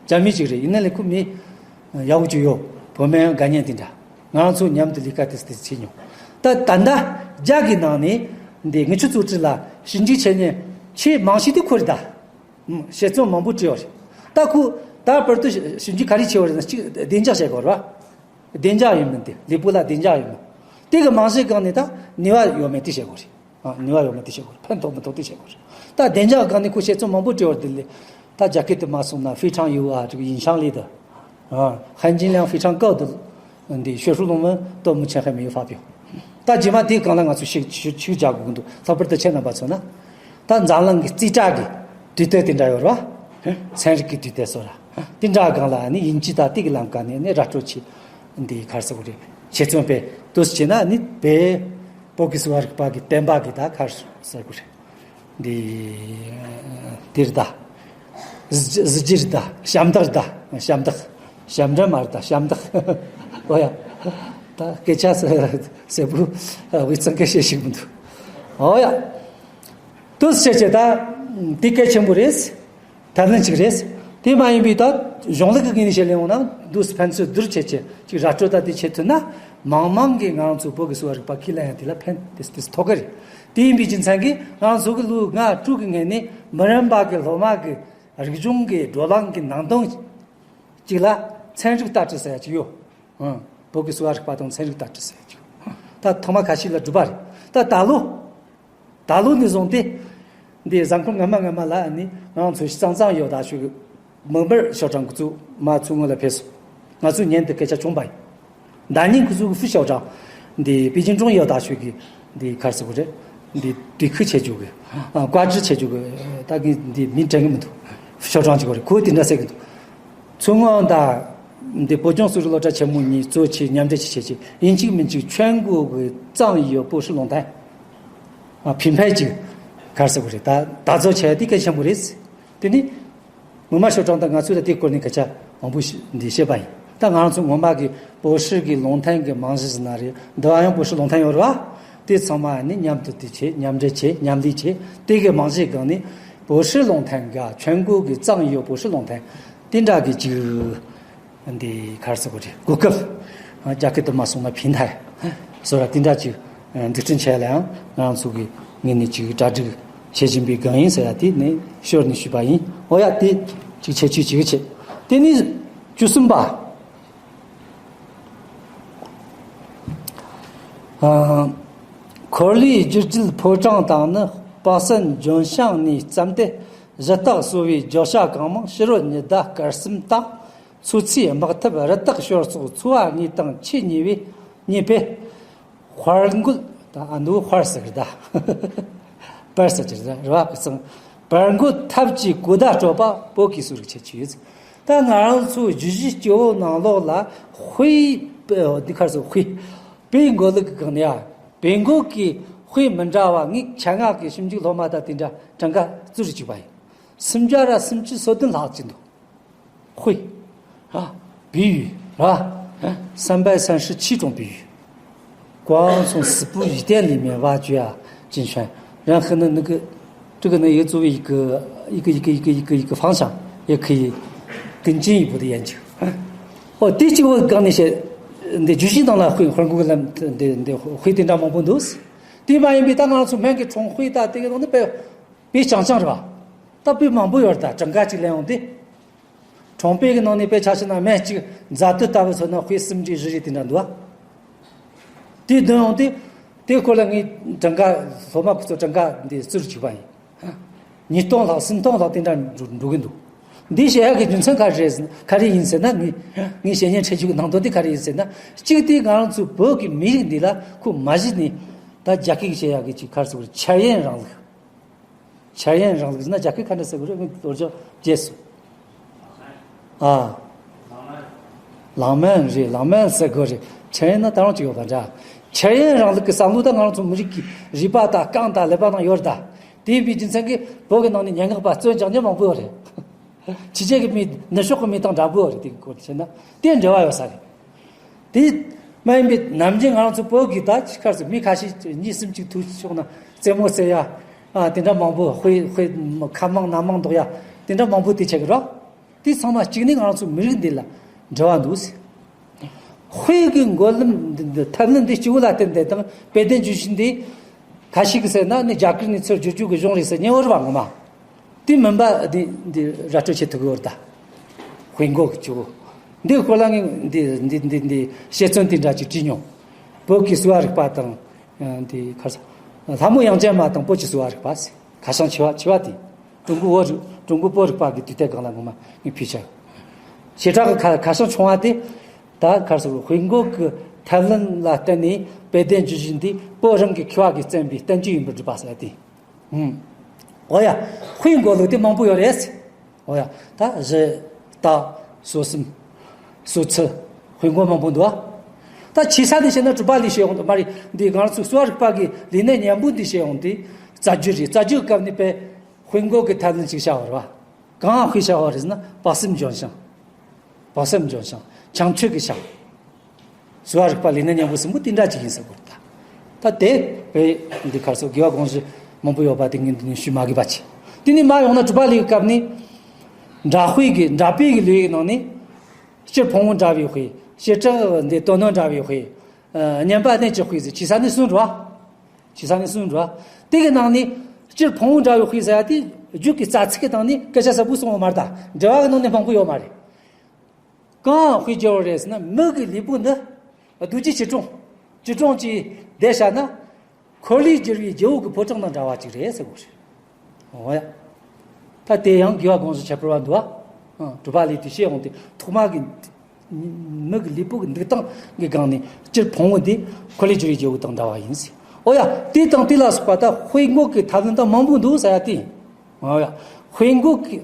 རྒན་རྒྱ་མི་ཅིག་རེད། ཡིན་ན་ལས་ཁོ་མི་ཡག་པོ་ཅིག་ཡོད། བོད་སྨན་དགའ་ཉེ་དེ་འདྲ། ང་རང་ཚོ་མཉམ་དུ་ལས་ཀ་དེ་དེ་བྱེད་མྱོང་། ད་ད་ལྟ་རྒྱ་གི་ནང་ནས་འདི་དངུལ་ཆུ་བཙོ་བཀྲུ་ལ་ཞིབ་འཇུག་བྱེད་མཁན་ཆེས་མང་ཤོས་དེ་ཁོ་རེད། ད་དཔྱད་རྩོམ་མང་པོ་བྲིས་པ་རེད། ད་ཁོ་ད་བར་དུ་ཞིབ་འཇུག་ག་རེ་བྱས་པ་རེད་ན། གཅིག་བདེ་འཇགས་བྱེད་དགོས་རེད་བ། བདེ་འཇགས་ཡོད་མིན་དེ། ལུས་པོ་ལ་བདེ་འཇགས་ཡོད་མིན། དེ་གི་རྨང་གཞིའི་སྒང་ནས་ད་ནུས་པ་ཡོད་མེད་དེ་བྱེད་དགོས་རེད། ཨ། ནུས་པ་ཡོད་མེད་དེ་བྱེད་དགོས་རེད། ཕན་ཐོགས་མི་ཐོགས་དེ་བྱེད་དགོས་རེད། ད་བདེ་འཇགས་སྒང་ནས་ཁོ་དཔྱད་རྩོམ་མང་པོ་བྲིས་པ་དེ་ལས། ད་རྒྱ་སྐད་དུ་མ་སོང་ན་非常有啊这个影响力的，啊，含金量非常高的འདི学术论文都目前还没有发表。ད་རྗེས་མ་དེའི་སྒང་ལ་ང་ཚོ་ཤུགས་ཤུགས་ཤུགས་རྒྱག་དགོས་ཀྱི་འདུག་ལྷག་པར་དུ་ཁྱེད་རྣམ་པ་མཚོན་ན། ད་འཛམ་གླིང་གི་རྩིས་གྲས་ཀྱི་དུས་དེབ་དེ་འདྲ་ཡོད་རེད་བ། ཚན་རིག་གི་དུས་དེབ་སོགས་ར། དེ་འདྲ་སྒང་ལ་ནི་དབྱིན་ཇི་དང་དེ་གི་ལམ་ཀ་ནས་ནི་ར་སྤྲོད་བྱེད། འདི་ག་རེ་ཟེར་དགོས་རེད། དཔྱད་རྩོམ་དཔེ་དུས་བྱས་ན་ནི་བོད་བོད་ཀྱི་གསོ་བ་རིག་པ་གི་བསྟན་པ་གི་ད་ག་རེ་ཟེར་དགོས་རེད། འདི་འདིར་ད་གཟི་བརྗིད་ད་ཞབས་འདེགས་ད་ཞབས་འདེགས། ཞབས་འདྲེན་མ་རེད། ད་ཞབས་འདེགས། ཨོ་ཡ། ད་སྐད་ཆ་ཟེར་ཟེར་བུ་དབུས་གཙང་སྐད་བཤད་ཤེས་མི་འདུག་ཨོ་ཡ། དུས་བྱས་བྱས་ད་དེ་གལ་ཆེན་པོ་རེད། ཐབས་ལམ་གཅིག་རེད། དེ་མ་ཡིན་པའི་ད་གཞུང་ལུགས་ཀྱི་ངོས་ནས་བཤད་ལེ་འོང་ན་དུས་ཕན་ཚུན་བསྡུར་བྱས་བྱས་ཅིག་ར་སྤྲོད་ད་དེ་བྱེད་ཐུབ་ན། མང་མང་གིས་ང་རང་ཚོ་བོད་ཀྱི་གསོ་བ་རིག་པ་ཁས་ལེན་ཡ་དེ་ལ་ཕན་དེ་དེ་ཐོགས་ཀྱི་རེད། དེ་ཡིན་པའི་རྒྱུ་མཚན་གྱིས་ང་རང་ཚོ་གི་ལོ་ལྔ་དྲུག་གི་སྔོན་ནས་མི་རིམ་པ་གི་སློབ་མ་གི་རིག་གཞུང་གི་བགྲོ་གླེང་གི་ནང་དོན་གཅིག་ལ་ཚན་རིག་ལྟ་དྲི་ཟེར་ཡ་ཅིག་ཡོད། ཨང་། བོད་ཀྱི་གསོ་བ་རིག་པ་དང་ཚན་རིག་ལྟ་དྲི་ཟེར་ཡ་ཅིག་ད་ཐོག་མ་ཁ་ཤས་ལ་གྲུབ་པ་རེད། ད་ད་ལོ། ད་ལོ་ནས་བཟུང་སྟེ། འདི་གཟའ་འཁོར་སྔ་མ་སྔ་མ་ལ་ནི་ང་ཚོ་གཙང་གཙང་ཡོད་ད་ཞུ་གི། མོན་པར་ཤོག་གྲངས་ཀྱི་གཙུག་མ་ཚུར་ངོས་ལ་ཕེབས་སོང་། ང་ཚོ་ཉན་དུ་སྐད་ཆ་བྱུང་བ་ཡིན། ཟླ་ཉིན་ཁུ་ཚུར་གི་ཕུ་ཤོག་གྲངས། འདི་པེ་ཅིན་ཀྲུང་ཡོད་ད་ཞུ་གི། འདི་གར་སི་གོ་རེད། འདི་དུས་ཁུ་ཆེ་ཆུ་གི། ཨ། བཀའ་འདྲི་ཆེ་ཆུ་གི། ད་གི་འདི་མིང་དྲན་གི་མི་འདུག་ཤོག་གྲངས་ཅིག་གོ་རེད། ཁོ་དེ་འདྲ་ཟེར་གི་འདུག་ཚུར་ངོས་ད། འདི་བོད་ལྗོངས་གསོ་རིག་སློབ་གྲྭ་ཆེན་མོ་གཉིས་གཙོ་ཆེ་མཉམ་འབྲེལ་ཅིག་བྱེད་ཅིག་ཡིན་གཅིག་མིན་གཅིག་全国གི་藏医博士论坛 ཨ། 品牌ཅིག་གར་སི་གོ་རེད། ད་ད་ཚོ་བྱས་དེ་གལ་ཆེན་པོ་རེད། དེ་ནི། ངོ་མ་ཤོག་གྲངས་དང་ང་ཚོས་ད་དེའི་སྐོར་ནས་སྐད་ཆ་མང་པོ་ཞིག་འདི་བཤད་པ་ཡིན། ད་ང་རང་ཚོ་ངོ་མ་གི་博士གི་论坛གི་རྨང་གཞི་ཟེར་ན་རེད། འདི་བ་ཡང་博士论坛ཡོད་རེད་བ། དེ་ཚང་མ་ནི་མཉམ་དུ་དེ་བྱེད། མཉམ་འབྲེལ་བྱེད། མཉམ་ལས་བྱེད། དེ་གི་རྨང་གཞིའི་སྒང་ནས་博士论坛ག་全国གི་藏医博士论坛དེ་འདྲ་གི་ཅིག་འདི་གར་སི་གོ་རེད། གོ་སྐབས། རྒྱ་སྐད་དུ་མ་སོང་ན་平台སོ་ར་དེ་འདྲ་ཅིག་འཛུགས་སྐྲུན་བྱས་ལ་ཡང་ང་ཚོ་གི་ངོས་ནས་ཅིག་གྲ་སྒྲིག་བྱེད་བཞིན་པའི་སྒང་ཡིན་ཟེར་ཡ་དེ་ནས་ཞོར་ནས་ཞུས་པ་ཡིན། འོ་ཡ། དེ་ཅིག་ཁྱད་ཆོས་ཅིག་བྱེད། དེ་ནས་བཅུ་གསུམ་པ། ཨ། འཁོར་ལོའི་རྒྱུ་རྒྱུད་ཕོ་བྲང་དང་ནི། དཔག་བསམ་ལྗོན་ཤིང་ནས་བརྩམས་ཏེ། གཞི་རྟགས་གསོ་བའི་བརྗོད་བྱ་གང་མང་། ཕྱི་རོལ་ཉི་ཟླ་སྐར་གསུམ་དང་། མཚོ་ཚིས་དམག་ཐབས་རི་དྭགས་ཞོལ་སོགས། འཚོ་བ་དངོས་དང་ཆོས་ཉེ་བའི་ཉེ་བའི་དཔལ་མགོན། ད་ཨ་ནུ་དཔལ་ཟེར་གི་ད། དཔལ་ཟེར་གི་རེད་བ། དཔལ་མགོན་ཐབས་ཀྱི་གོ་བརྡ་སྤྲོད་པ། བོད་ཀྱི་གསོ་རིག་ཁྱད་ཆོས་ཡོད། ད་ང་རང་ཚོའི་རྒྱུད་བཞི་སྤྱི་བོ་ནང་ལོགས་ལ་དཔེ། འདི་གར་སོ་དཔེ། དཔེ་མགོ་ལུག་གི་སྒང་ནས་ཡ། དཔེ་མགོ་གི་དཔེ་མི་འདྲ་བ་ངས་ཆ་ངག་གི་ཞིབ་འཇུག་སློབ་མ་དང་དེ་འདྲ་གྲངས་ཀ་བཙུར་བཅུག་པ་ཡིན། སུམ་བརྒྱ་ར་སུམ་ཅུ་སོ་བདུན་ལྷག་ཅིག་འདུག་དཔེ། ར། 比喻ར། 三百三十七种比喻。 ཀོང་ཚོང་སི་པུ་ཡི་ཏན་ལི་མེ་བ་ཅུ་ཡ་ཅིན་ཆོན། རང་ཁི་ནི་ནི་གི་ཀྲི་གི་ནི་ཡི་ཙུ་བི་ཡི་གི་ཡི་གི་ཡི་གི་ཡི་གི་ཡི་གི་ཕང་ཤང་ཡི་གི་ཡི་ཀིན་ཅིན་ཡི་པུ་དི་ཡན་ཅིག་ཨོ་དེ་གཅིག་བོ་གང་ནས་བཤད། འདི་བརྗོད་གཞི་ནང་ལ་དཔེ་དཔེ་མགོ་གི་ལམ་འདི་འདི་དཔེ་དེ་འདྲ་མང་པོ་འདུག་དེ་མ་ཡིན་པའི་ད་ང་ཚོ་སྨན་གྱི་འཁྲུངས་དཔེ་ད་དེ་གི་ནང་ནི་དཔེ་དཔེ་རྐྱང་རྐྱང་རེད་བ། ད་དཔེ་མང་པོ་ཡོད་རེད། ད་གྲངས་ཀ་གཅིག་ལེན་ཡོང་དུས། གྲོང་པའི་གི་ནང་ནས་དཔེ་ཆ་བཞག་ན་སྨན་གཅིག་མཛའ་དུ་ལྟ་བུ་མཚོན་ན་དཔེ་གསུམ་རེ་བཞི་རེ་དེ་འདྲ་འདུག་ཨ། དེ་འདོན་ཡོང་དུས། དེ་སྐོར་ལ་ངས་གྲངས་ཀ་སློབ་མ་ཁོ་ཚོ་གྲངས་ཀ་འདི་བཙུར་བཅུག་པ་ཡིན། ཉིས་སྟོང་ལྷག་སུམ་སྟོང་ལྷག་དེ་འདྲ་འགྲོ་འགྲོ་གི་འདུག་འདི་བཤད་ཡག་གི་རྒྱུ་མཚན་ག་རེ་རེད་ཟེར་ན། ག་རེ་ཡིན་ཟེར་ན། ངས་ངས་བཤད་ཉན་འཕྲད་རྒྱུ་གི་ནང་དོན་དེ་ག་རེ་ཡིན་ཟེར་ན། གཅིག་དེ་ང་རང་ཚོའི་བོད་ཀྱི་མི་རིགས་འདི་ལ་ཁོ་མ་གཞི་ནས་ད་རྒྱ་སྐད་ཀྱི་བཤད་ཡག་གི་ཅིག་ག་རེ་ཟེར་དགོས་རེད། འཆར་ཡན་རིང་ལུགས། འཆར་ཡན་རིང་ལུགས་ཟེར་ན་རྒྱ་སྐད་ག་འདྲ་ཟེར་དགོས་རེད། ངས་ལོ་རྒྱུས་བརྗེད་སོང་། ཨ། ལང་མན་རེད། ལང་མན་ཟེར་དགོས་རེད། འཆར་ཡན་ན་ད་རུང་ཅིག་ཡོད་པ་འདྲ། འཆར་ཡན་རིང་ལུགས་ཀྱི་བསམ་བློ་ད་ང་རང་ཚོ་མི་རིགས་ཀྱི་རིག་པ་དང་རྐང་དང་ཀླད་པ་ནང་ཡོད་རེད་ད། དེ་ཡིན་པའི་རྒྱུ་མཚན་གྱིས་བོད་ཀྱི་ནང་ནས་སྙན་ངག་པ་རྩོད་རྒྱག་མཁན་མང་པོ་ཡོད་རེད། ཕྱི་རྒྱལ་གྱི་མི་ནུབ་ཕྱོགས་ཀྱི་མི་དང་འདྲ་པོ་ཡོད་རེད། དེ་གི་སྐོར་དུ་བཤད་ན་དེ་འབྲེལ་བ་ཡོད་ས་རེད། དེ་མ་ཡིན་པའི་ནམ་རྒྱུན་ང་རང་ཚོ་བོད་ཀྱི་ད་ཁར་སོ་མི་ཁ་ཤས་གཉིས་གསུམ་གཅིག་ཐུག་ཕྱོགས་ན་རྩེད་མོ་རྩེ་ཡ། ཨ། དེ་འདྲ་མང་པོ། དཔེ་དཔེ་ཁ་མང་སྣ་མང་འདོགས་ཡ། དེ་འདྲ་མང་པོ་དེ་བྱེད་ཀྱི་རོགས། དེ་ཚང་མ་གཅིག་ནི་ང་རང་ཚོ་མི་རིགས་འདི་ལ་འབྲེལ་བ་འདུག་ཟེར། དཔེ་གི་མགོ་ལམ་འདི་འདི་ཐབས་ལམ་འདི་སྐྱིད་པོ་ལ་བརྟེན་ཏེ་དང་དཔེ་དེབ་བརྗོད་གཞི་འདི་ཁ་ཤས་ཀྱིས་ཟེར་ན་ནི་རྒྱ་གར་ནས་ཚུར་བསྒྱུར་བཅོས་ཀྱི་གཞུང་རེད་ཟེར་མཁན་ཡོད་རེད་པ། ངོ་མ་དེ་མིན་པ་འདི་འདི་ར་སྤྲོད་བྱེད་ཐུབ་ཀྱི་ཡོད་རེད་ད། དཔེ་མགོ་གི་སྐྱིད་པོ། འདི་སྐོར་ལ་ངས་འདི་འདི་འདི་འདི་དཔྱད་རྩོམ་དེ་འདྲ་ཅིག་བྲིས་མྱོང་། བོད་ཀྱི་གསོ་བ་རིག་པ་དང་། འདི་ཁར་ས། ལྷ་མོ་དབྱངས་ཅན་མ་དང་བོད་ཀྱི་གསོ་བ་རིག་པ་ཟེར། ཁ་བྱང་ཆེ་བ་ཆེ་བ་དེ། ཀྲུང་གོ་བོད་རིག་ཀྲུང་གོ་བོད་རིག་པ་གི་དུས་དེབ་སྒང་ལ་ངོ་མ་ངས་ཕུལ་བྱ། བྱེ་བྲག་གི་ཁ་ཁ་བྱང་ཆུང་བ་དེ། ད་ཁར་སོ་དཔེ་མགོ་གི་ཐབས་ལམ་ལ་བརྟེན་ནས་དཔེ་དེབ་འབྱོར་བཞིན་འདི་བོད་རང་གི་མཁས་པ་གིས་བརྩམས་པའི་བསྟན་བཅོས་ཡིན་པར་གྲུབ་པ་ཟེར་ཏེ། ཨུམ། འོ་ཡ། དཔེ་མགོ་ལུགས་དེ་མང་པོ་ཡོད་རེད། འོ་ཡ། ད་བཞི། སྟག་སོ་གསུམ། སོ་ཚི། དཔེ་མགོ་མང་པོ་འདུག་ཨ། ད་ཆེ་ས་ནས་བཤད་ན་གྲུབ་པ་ལས་བཤད་ཡོང་དུ་མ་རེད། འདི་ང་ཚོ་གསོ་བ་རིག་པ་གི་ལས་གནས་མཉམ་པོ་འདི་བཤད་ཡོང་དུས་རྩ་རྒྱུད་རེད། རྩ་རྒྱུད་སྐབས་ནས་པས་དཔེ་མགོ་གི་ཐབས་ལམ་ཅིག་བྱ་བ་རེད་བ། གང་དཔེ་བྱ་བ་རེད་ཟེར་ན་དཔག་བསམ་ལྗོན་ཤིང་། དཔག་བསམ་ལྗོན་ཤིང་། བྱང་ཆུབ་ཀྱི་ཤིང་། གསོ་བ་རིག་པ་ལས་ནི་མཉམ་པོ་གསུམ་པོ་དེ་འདྲ་ཅིག་ཡིན་ཟེར་དགོས་ད། ད་དེ་བས་འདི་ཁར་སོ་དགེ་བ་དགོངས་གཞི་མང་པོ་ཡོད་པ་དེ་ངས་འདི་ནས་ཞུ་མ་དགོས་པ་བྱས། དེ་ནས་མ་ཡོང་ན་གྲུབ་པ་ལས་སྐབས་ནས། འདྲ་དཔེ་གི་འདྲ་དཔེ་གི་ལུས་ཡིག་ནང་ནས། སྤྱིར་ཕུང་པོ་འདྲ་བའི་དཔེ། བྱེ་བྲག་འདི་དོན་སྣོད་འདྲ་བའི་དཔེ། ཨ། བསྙེན་པ་གནས་ཀྱི་དཔེ་ཟེར་ཆེ་ས་ནས་གསུམ་རེད་བ། ཆེ་ས་ནས་གསུམ་རེད་བ། དེ་གི་ནང་ནས་སྤྱིར་ཕུང་པོ་འདྲ་བའི་དཔེ་ཟེར་ཡ་དེ་རྒྱུད་ཀྱི་རྩ་ཚིག་གི་སྟེང་ནས་སྐད་ཆ་གསལ་པོ་གསུངས་པ་མ་རེད་ད། འགྲེལ་བ་གི་ནང་ནས་མང་པོ་ཡོད་མ་རེད། གང་དཔེ་བསྒྱུར་བ་རེད་ཟེར་ན་མི་གི་ལུས་པོ་འདི་རྡོ་རྗེ་བཅུ་སྲུང་། བཅུ་སྲུང་གཅིག་བསྡད་བཞག་ན། འཁོར་ལོས་སྒྱུར་བའི་རྒྱལ་པོ་གི་ཕོ་བྲང་དང་འདྲ་བ་ཅིག་རེད་ཟེར་དགོས་རེད། འོ་ཡ། ད་དེ་ཡང་དགེ་བ་དགོངས་གཞི་ཁྱད་པར་བ་འདུག་ཨ། གྲུབ་པ་ལས་དེ་བཤད་འོང་དུས་ཐོག་མ་གི། མི་གི་ལུས་པོ་གི་འདུག་སྟངས་ཀྱི་སྒང་ནས་སྤྱིར་ཕུང་པོ་འདི་འཁོར་ལོས་སྒྱུར་བའི་རྒྱལ་པོ་དང་འདྲ་བ་ཡིན་ཟེར། འོ་ཡ། དེ་དང་དེ་ལ་སོགས་པ་ད་དཔེ་མགོ་གི་ཐབས་ལམ་ད་མང་པོ་འདུག་ཟེར་ཡ་དེ། འོ་ཡ། དཔེ་མགོ་གི།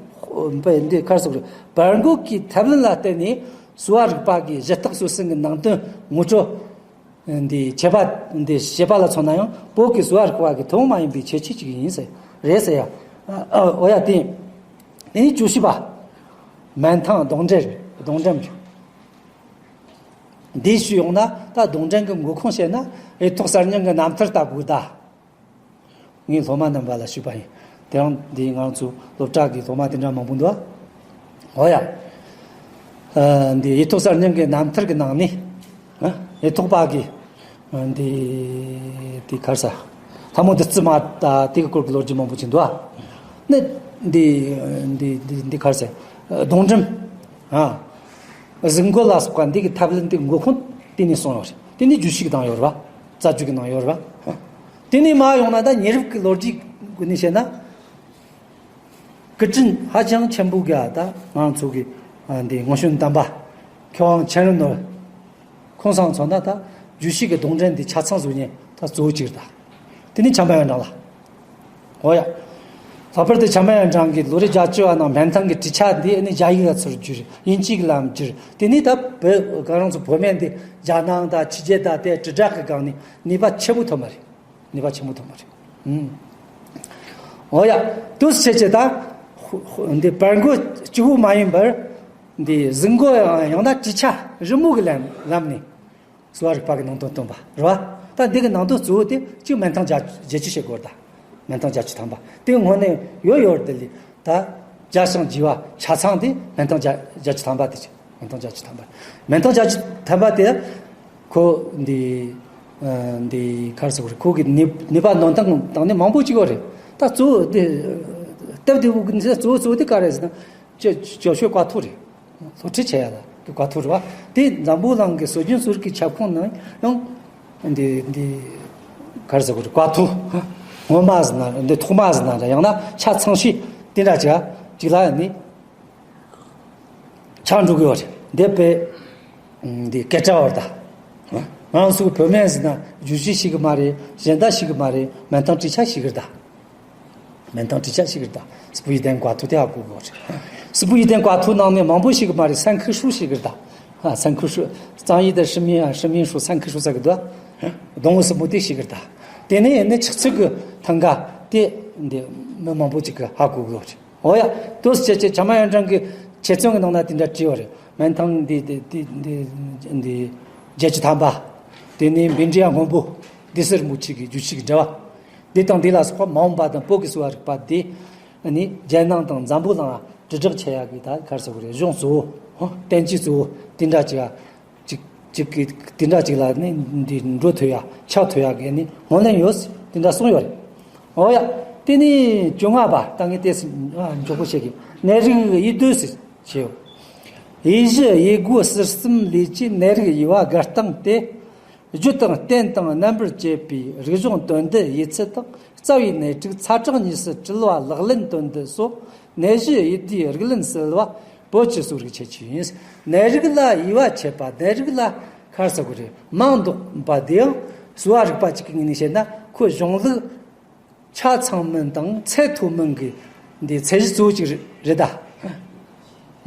འདི་ཁར་སོགས་རེད། བར་མགོ་གི་ཐབས་ལམ་ལ་བརྟེན་ནས་གསོ་བ་རིག་པ་གི་གཞི་རྟགས་སོ་སོ་གི་ནང་དོན་ངོ་སྤྲོད། འདི་བྱེད་པ་འདི་བྱེད་པ་ལ་མཚོན་ན་ཡང་བོད་ཀྱི་གསོ་བ་རིག་པ་གི་ཐུན་མོང་མ་ཡིན་པའི་ཁྱད་ཆོས་ཅིག་ཡིན་ཟེར་རེད་ཟེར་ཡ། ཨ། འོ་ཡ། དེ་དེ་ནི་བཅུ་བཞི་པ། མན་ཐང་གདོང་འདྲེན་རེད། གདོང་འདྲེན་རེད། འདི་ཞུས་ཡོང་ན་ད་གདོང་འདྲེན་གྱི་འགོ་ཁུངས་བཤད་ན་ཡིག་ཐོག་གསར་རྙིང་གི་རྣམ་ཐར་ལྟ་དགོས་ད། ངས་སློབ་མ་རྣམ་པ་ལ་ཞུས་པ་ཡིན། དེ་རིང་འདི་ང་ཚོ་སློབ་གྲྭ་གི་སློབ་མ་དེ་འདྲ་མང་པོ་འདུག་ཨ། འོ་ཡ། ཨ། འདི་ཡིག་ཐོག་གསར་རྙིང་གི་རྣམ་ཐར་གྱི་ནང་ནས། ཨ། ཡིག་ཐོག་པ་གི། ཨ། འདི་འདི་གར་ས། ལྷ་མོ་བདུད་རྩི་མ་ད་དེ་གི་སྐོར་གྱི་ལོ་རྒྱུས་མང་པོ་ཅིག་འདུག་ཨ། ནི་འདི་འདི་འདི་འདི་གར་ས། གདོང་འདྲེན། ཨ། གཟུགས་མགོ་ལ་སོགས་པ་འདི་གི་ཐབས་ལམ་འདི་འགོ་ཁུངས་དེ་ནས་སོང་ཡོད་རེད། དེ་ནས་རྒྱུད་བཞི་གི་སྟེང་ཡོད་རེད་བ། རྩ་རྒྱུད་ཀྱི་ནང་ཡོད་རེད་བ། དེ་ནས་མར་ཡོང་ན་ད་ཉེ་རབས་ཀྱི་ལོ་རྒྱུས་ཀྱི་ནས་བཤད་ན། སྐུ་དྲིན་ཧ་ཅང་ཆེན་པོ་ག་ད་ང་ཚོ་གི། ཨ། འདི་སྔོན་བྱོན་དམ་པ་མཁས་དབང་མཁྱེན་རབ་ནོར་ཁོང་ཚང་མཚོན་ན་ད་རྒྱུད་བཞི་གི་གདོང་འདྲེན་འདི་ཆ་ཚང་བཟོ་མཁན་ད་གཙོ་བོ་གཅིག་རེད་ད། དེ་ནས་བྱམས་པ་ཡོན་ཀྲང་ལ། འོ་ཡ། ལྷག་པར་དུ་བྱམས་པ་ཡོན་ཀྲང་གིས་ལོ་རེ་བརྒྱད་ཅུ་བ་ནང་སྨན་ཐང་གི་གྲུབ་ཆ་འདི་ནི་རྒྱ་ཡིག་ལ་ཚུར་བསྒྱུར། དབྱིན་ཇི་གི་ལམ་བསྒྱུར། དེ་ནས་ད་བོད་ག་རང་ཚོ་བོད་སྨན་འདི་རྒྱ་ནང་དང་ཕྱི་རྒྱལ་དང་དེ་དྲིལ་བསྒྲགས་ཀྱི་སྒང་ནས་ནུས་པ་ཆེན་པོ་ཐོན་པ་རེད། ནུས་པ་ཆེན་པོ་ཐོན་པ་རེད། ཨུམ། འོ་ཡ། དུས་ཚོད་ཆེ་ད། འདི་བར་མགོ་གཅིག་པོ་མ་ཡིན་པར། འདི་གཟུགས་མགོ་ཡང་ཡང་ན་གྲུབ་ཆ་རི་མོ་གི་ལམ་ལམ་ནས། གསོ་བ་རིག་པ་གི་ནང་དོན་སྟོན་པ་རེད་བ། ད་འདི་གི་ནང་དོན་གཙོ་བོ་དེ་གཅིག་སྨན་ཐང་བརྒྱད་བརྒྱད་ཅུ་བྱེད་དགོས་རེད་ད། སྨན་ཐང་བརྒྱད་ཅུ་ཐམ་པ་དེ་སྔོན་ནས་ཡོད་ཡོད་རེད་དེ་ལས་ད། རྒྱ་ཞང་རྒྱས་པ་ཆ་ཚང་དེ་སྨན་ཐང་བརྒྱད་བརྒྱད་ཅུ་ཐམ་པ་དེ་བྱེད། སྨན་ཐང་བརྒྱད་ཅུ་ཐམ་པ། སྨན་ཐང་བརྒྱད་ཅུ་ཐམ་པ་དེ་ཁོ་འདི་ཨ་འདི་ག་རེ་ཟེར་དགོས་རེད། ཁོ་གི་ནུས་ནུས་པ་འདོན་སྟངས་སྟེང་ནས་མང་པོ་ཅིག་ཡོད་རེད། ད་གཙོ་བོ་དེ་སྟབས་བདེ་བོ་གི་གཙོ་བོ་གཙོ་བོ་དེ་ག་རེ་ཟེར་ན། སྐྱོ་སྐྱོ་ཤོས་བཀའ་ཐུབ་རེད། སློབ་ཁྲིད་བྱེད་ཡ་ལ་གི་བཀའ་ཐུབ་རེད་བ། དེ་འཛམ་བུ་གླིང་གི་སྲོལ་རྒྱུན་གསོ་རིག་གི་ཁྱབ་ཁོངས་ནང་ཡང་འདི་འདི་ག་རེ་ཟེར་དགོས་རེད། བཀའ་ཐུབ་སྔོན་མ་ཟེར་ན་འདི་ཐོག་མ་ཟེར་ན་འདྲ། ཡང་ན་ཆ་ཚང་ཤོས་དེ་འདྲ་ཅིག་ཅིག་ལ་ནི་ཆགས་འགྲོ་གི་ཡོད་རེད། འདི་དཔེ་འདི་སྐད་གྲགས་ཡོད་རེད་ད། ང་རང་ཚོ་བོད་སྨན་ཟེར་ན་རྒྱུད་བཞི་ཞིག་གི་མ་རེད། གཞན་དག་ཞིག་གི་མ་རེད། སྨན་ཐང་གྲུབ་ཆ་ཞིག་གི་རེད་ད། སྨན་ཐང་གྲུབ་ཆ་ཞིག་རེད་ད། སྤུ་ཡི་ལྡན་བཀའ་ཐུབ་དེ་ཧ་གོ་དགོས་རེད། སྲིན་པོ་ཡི་དམ་བཀའ་ཐོ་ནང་ནས་མང་པོ་ཞིག་གི་མ་རེད། སན་ཁི་ཧྲུའུ་ཞིག་གི་ད། ཨ། སན་ཁི་ཧྲུའུ། གཙང་ཡི་དང་ཧྲི་མིན། ཨ། ཧྲི་མིན་ཧྲུའུ། སན་ཁི་ཧྲུའུ་ཟེར་གི་འདུག་སྡོང་བོ་སྲིན་པོ་དེ་ཞིག་གི་ད། དེ་ནས་ནི་ཆགས་ཚུལ་གི་ཐང་ག་དེ་འདི་མི་མང་པོ་ཅིག་གི་ཧ་གོ་གི་ཡོད་རེད། འོ་ཡ། དུས་སུ་ཁྱེད་ཀྱི་བྱམས་པ་ཡོན་ཀྲང་གི་ཆེད་བཙོན་གི་ནང་ན་དེ་འདྲ་བྲིས་ཡོད་རེད། མན་ཐང་འདི་འདི་འདི་འདི་འདི་བརྒྱད་ཅུ་ཐམ་པ། དེ་ནས་བཻ་ཌཱུརྱ་སྔོན་པོ། འདི་སྲིན་རིན་པོ་ཆེ་གི་རྒྱུད་ཅིག་འདྲ་བ། འདི་དང་འདི་ལ་སོགས་པ་མ་འོངས་པ་དང་བོད་ཀྱི་གསོ་བ་རིག་པ་འདི། ཨ་ནི་རྒྱལ་ནང་དང་འཛམ་བུ་གླིང་ལ་དྲིལ་བསྒྲགས་བྱེད་ཡག་གི་ད་ག་རེ་ཟེར་དགོས་རེད། གཞུང་གཙོ་བོ། བསྟན་བཅོས་གཙོ་བོ་དེ་འདྲ་ཅིག་ཅིག་ཅིག་གི་དེ་འདྲ་ཅིག་ལ་ནི་འདི་འགྲོ་ཐུབ་ཡ། ཆགས་ཐུབ་ཡ་གི་ནི་སྨོན་ལམ་ཡོད། དེ་འདྲ་གསུངས་ཡོད་རེད། འོ་ཡ། དེ་ནི་བཅོ་ལྔ་པ། ད་ངས་དེ་མགྱོགས་པོ་བཤད་གི། ནད་རིགས་དབྱེ་བསྡུ་ཟེར་བྱས་ཡོད། དབྱེ་གཞི་དབྱེ་སྒོ་ཟུར་གསུམ་ལས་ཀྱི་ནད་རིགས་དབྱེ་བ་དགར་སྟངས་ཏེ། རྒྱུ་དང་རྟེན་དང་རྣམ་པར་བཅད་པའི་རིག་གཞུང་དོན་བསྡུ་དབྱེ་ཚུལ་དང་། རྩ་བའི་ནད་དྲུག་ཚ་གྲང་གཉིས་སུ་དྲིལ་བ་ལག་ལེན་དོན་བསྡུ་སོགས། ནད་གཞི་དབྱེ་བསྡུའི་རིགས་ལམ་གསལ་བ་བོད་ཀྱི་གསོ་རིག་ཁྱད་ཆོས་ཡིན། ནད་རིགས་ལ་དབྱེ་བ་ཕྱེ་བ། ནད་རིགས་ལ་ག་རེ་ཟེར་དགོས་རེད། མིང་འདོགས་པ་དེའང་གསོ་བ་རིག་པ་གཅིག་གི་ངོས་ནས་བཤད་ན་ཁོ་གཞུང་ལུགས་ཆ་ཚང་མིན་དང་ཚད་མཐོ་མིན་གྱི་འདི་ཚད་གཞི་གཙོ་བོ་གཅིག་རེད་ད།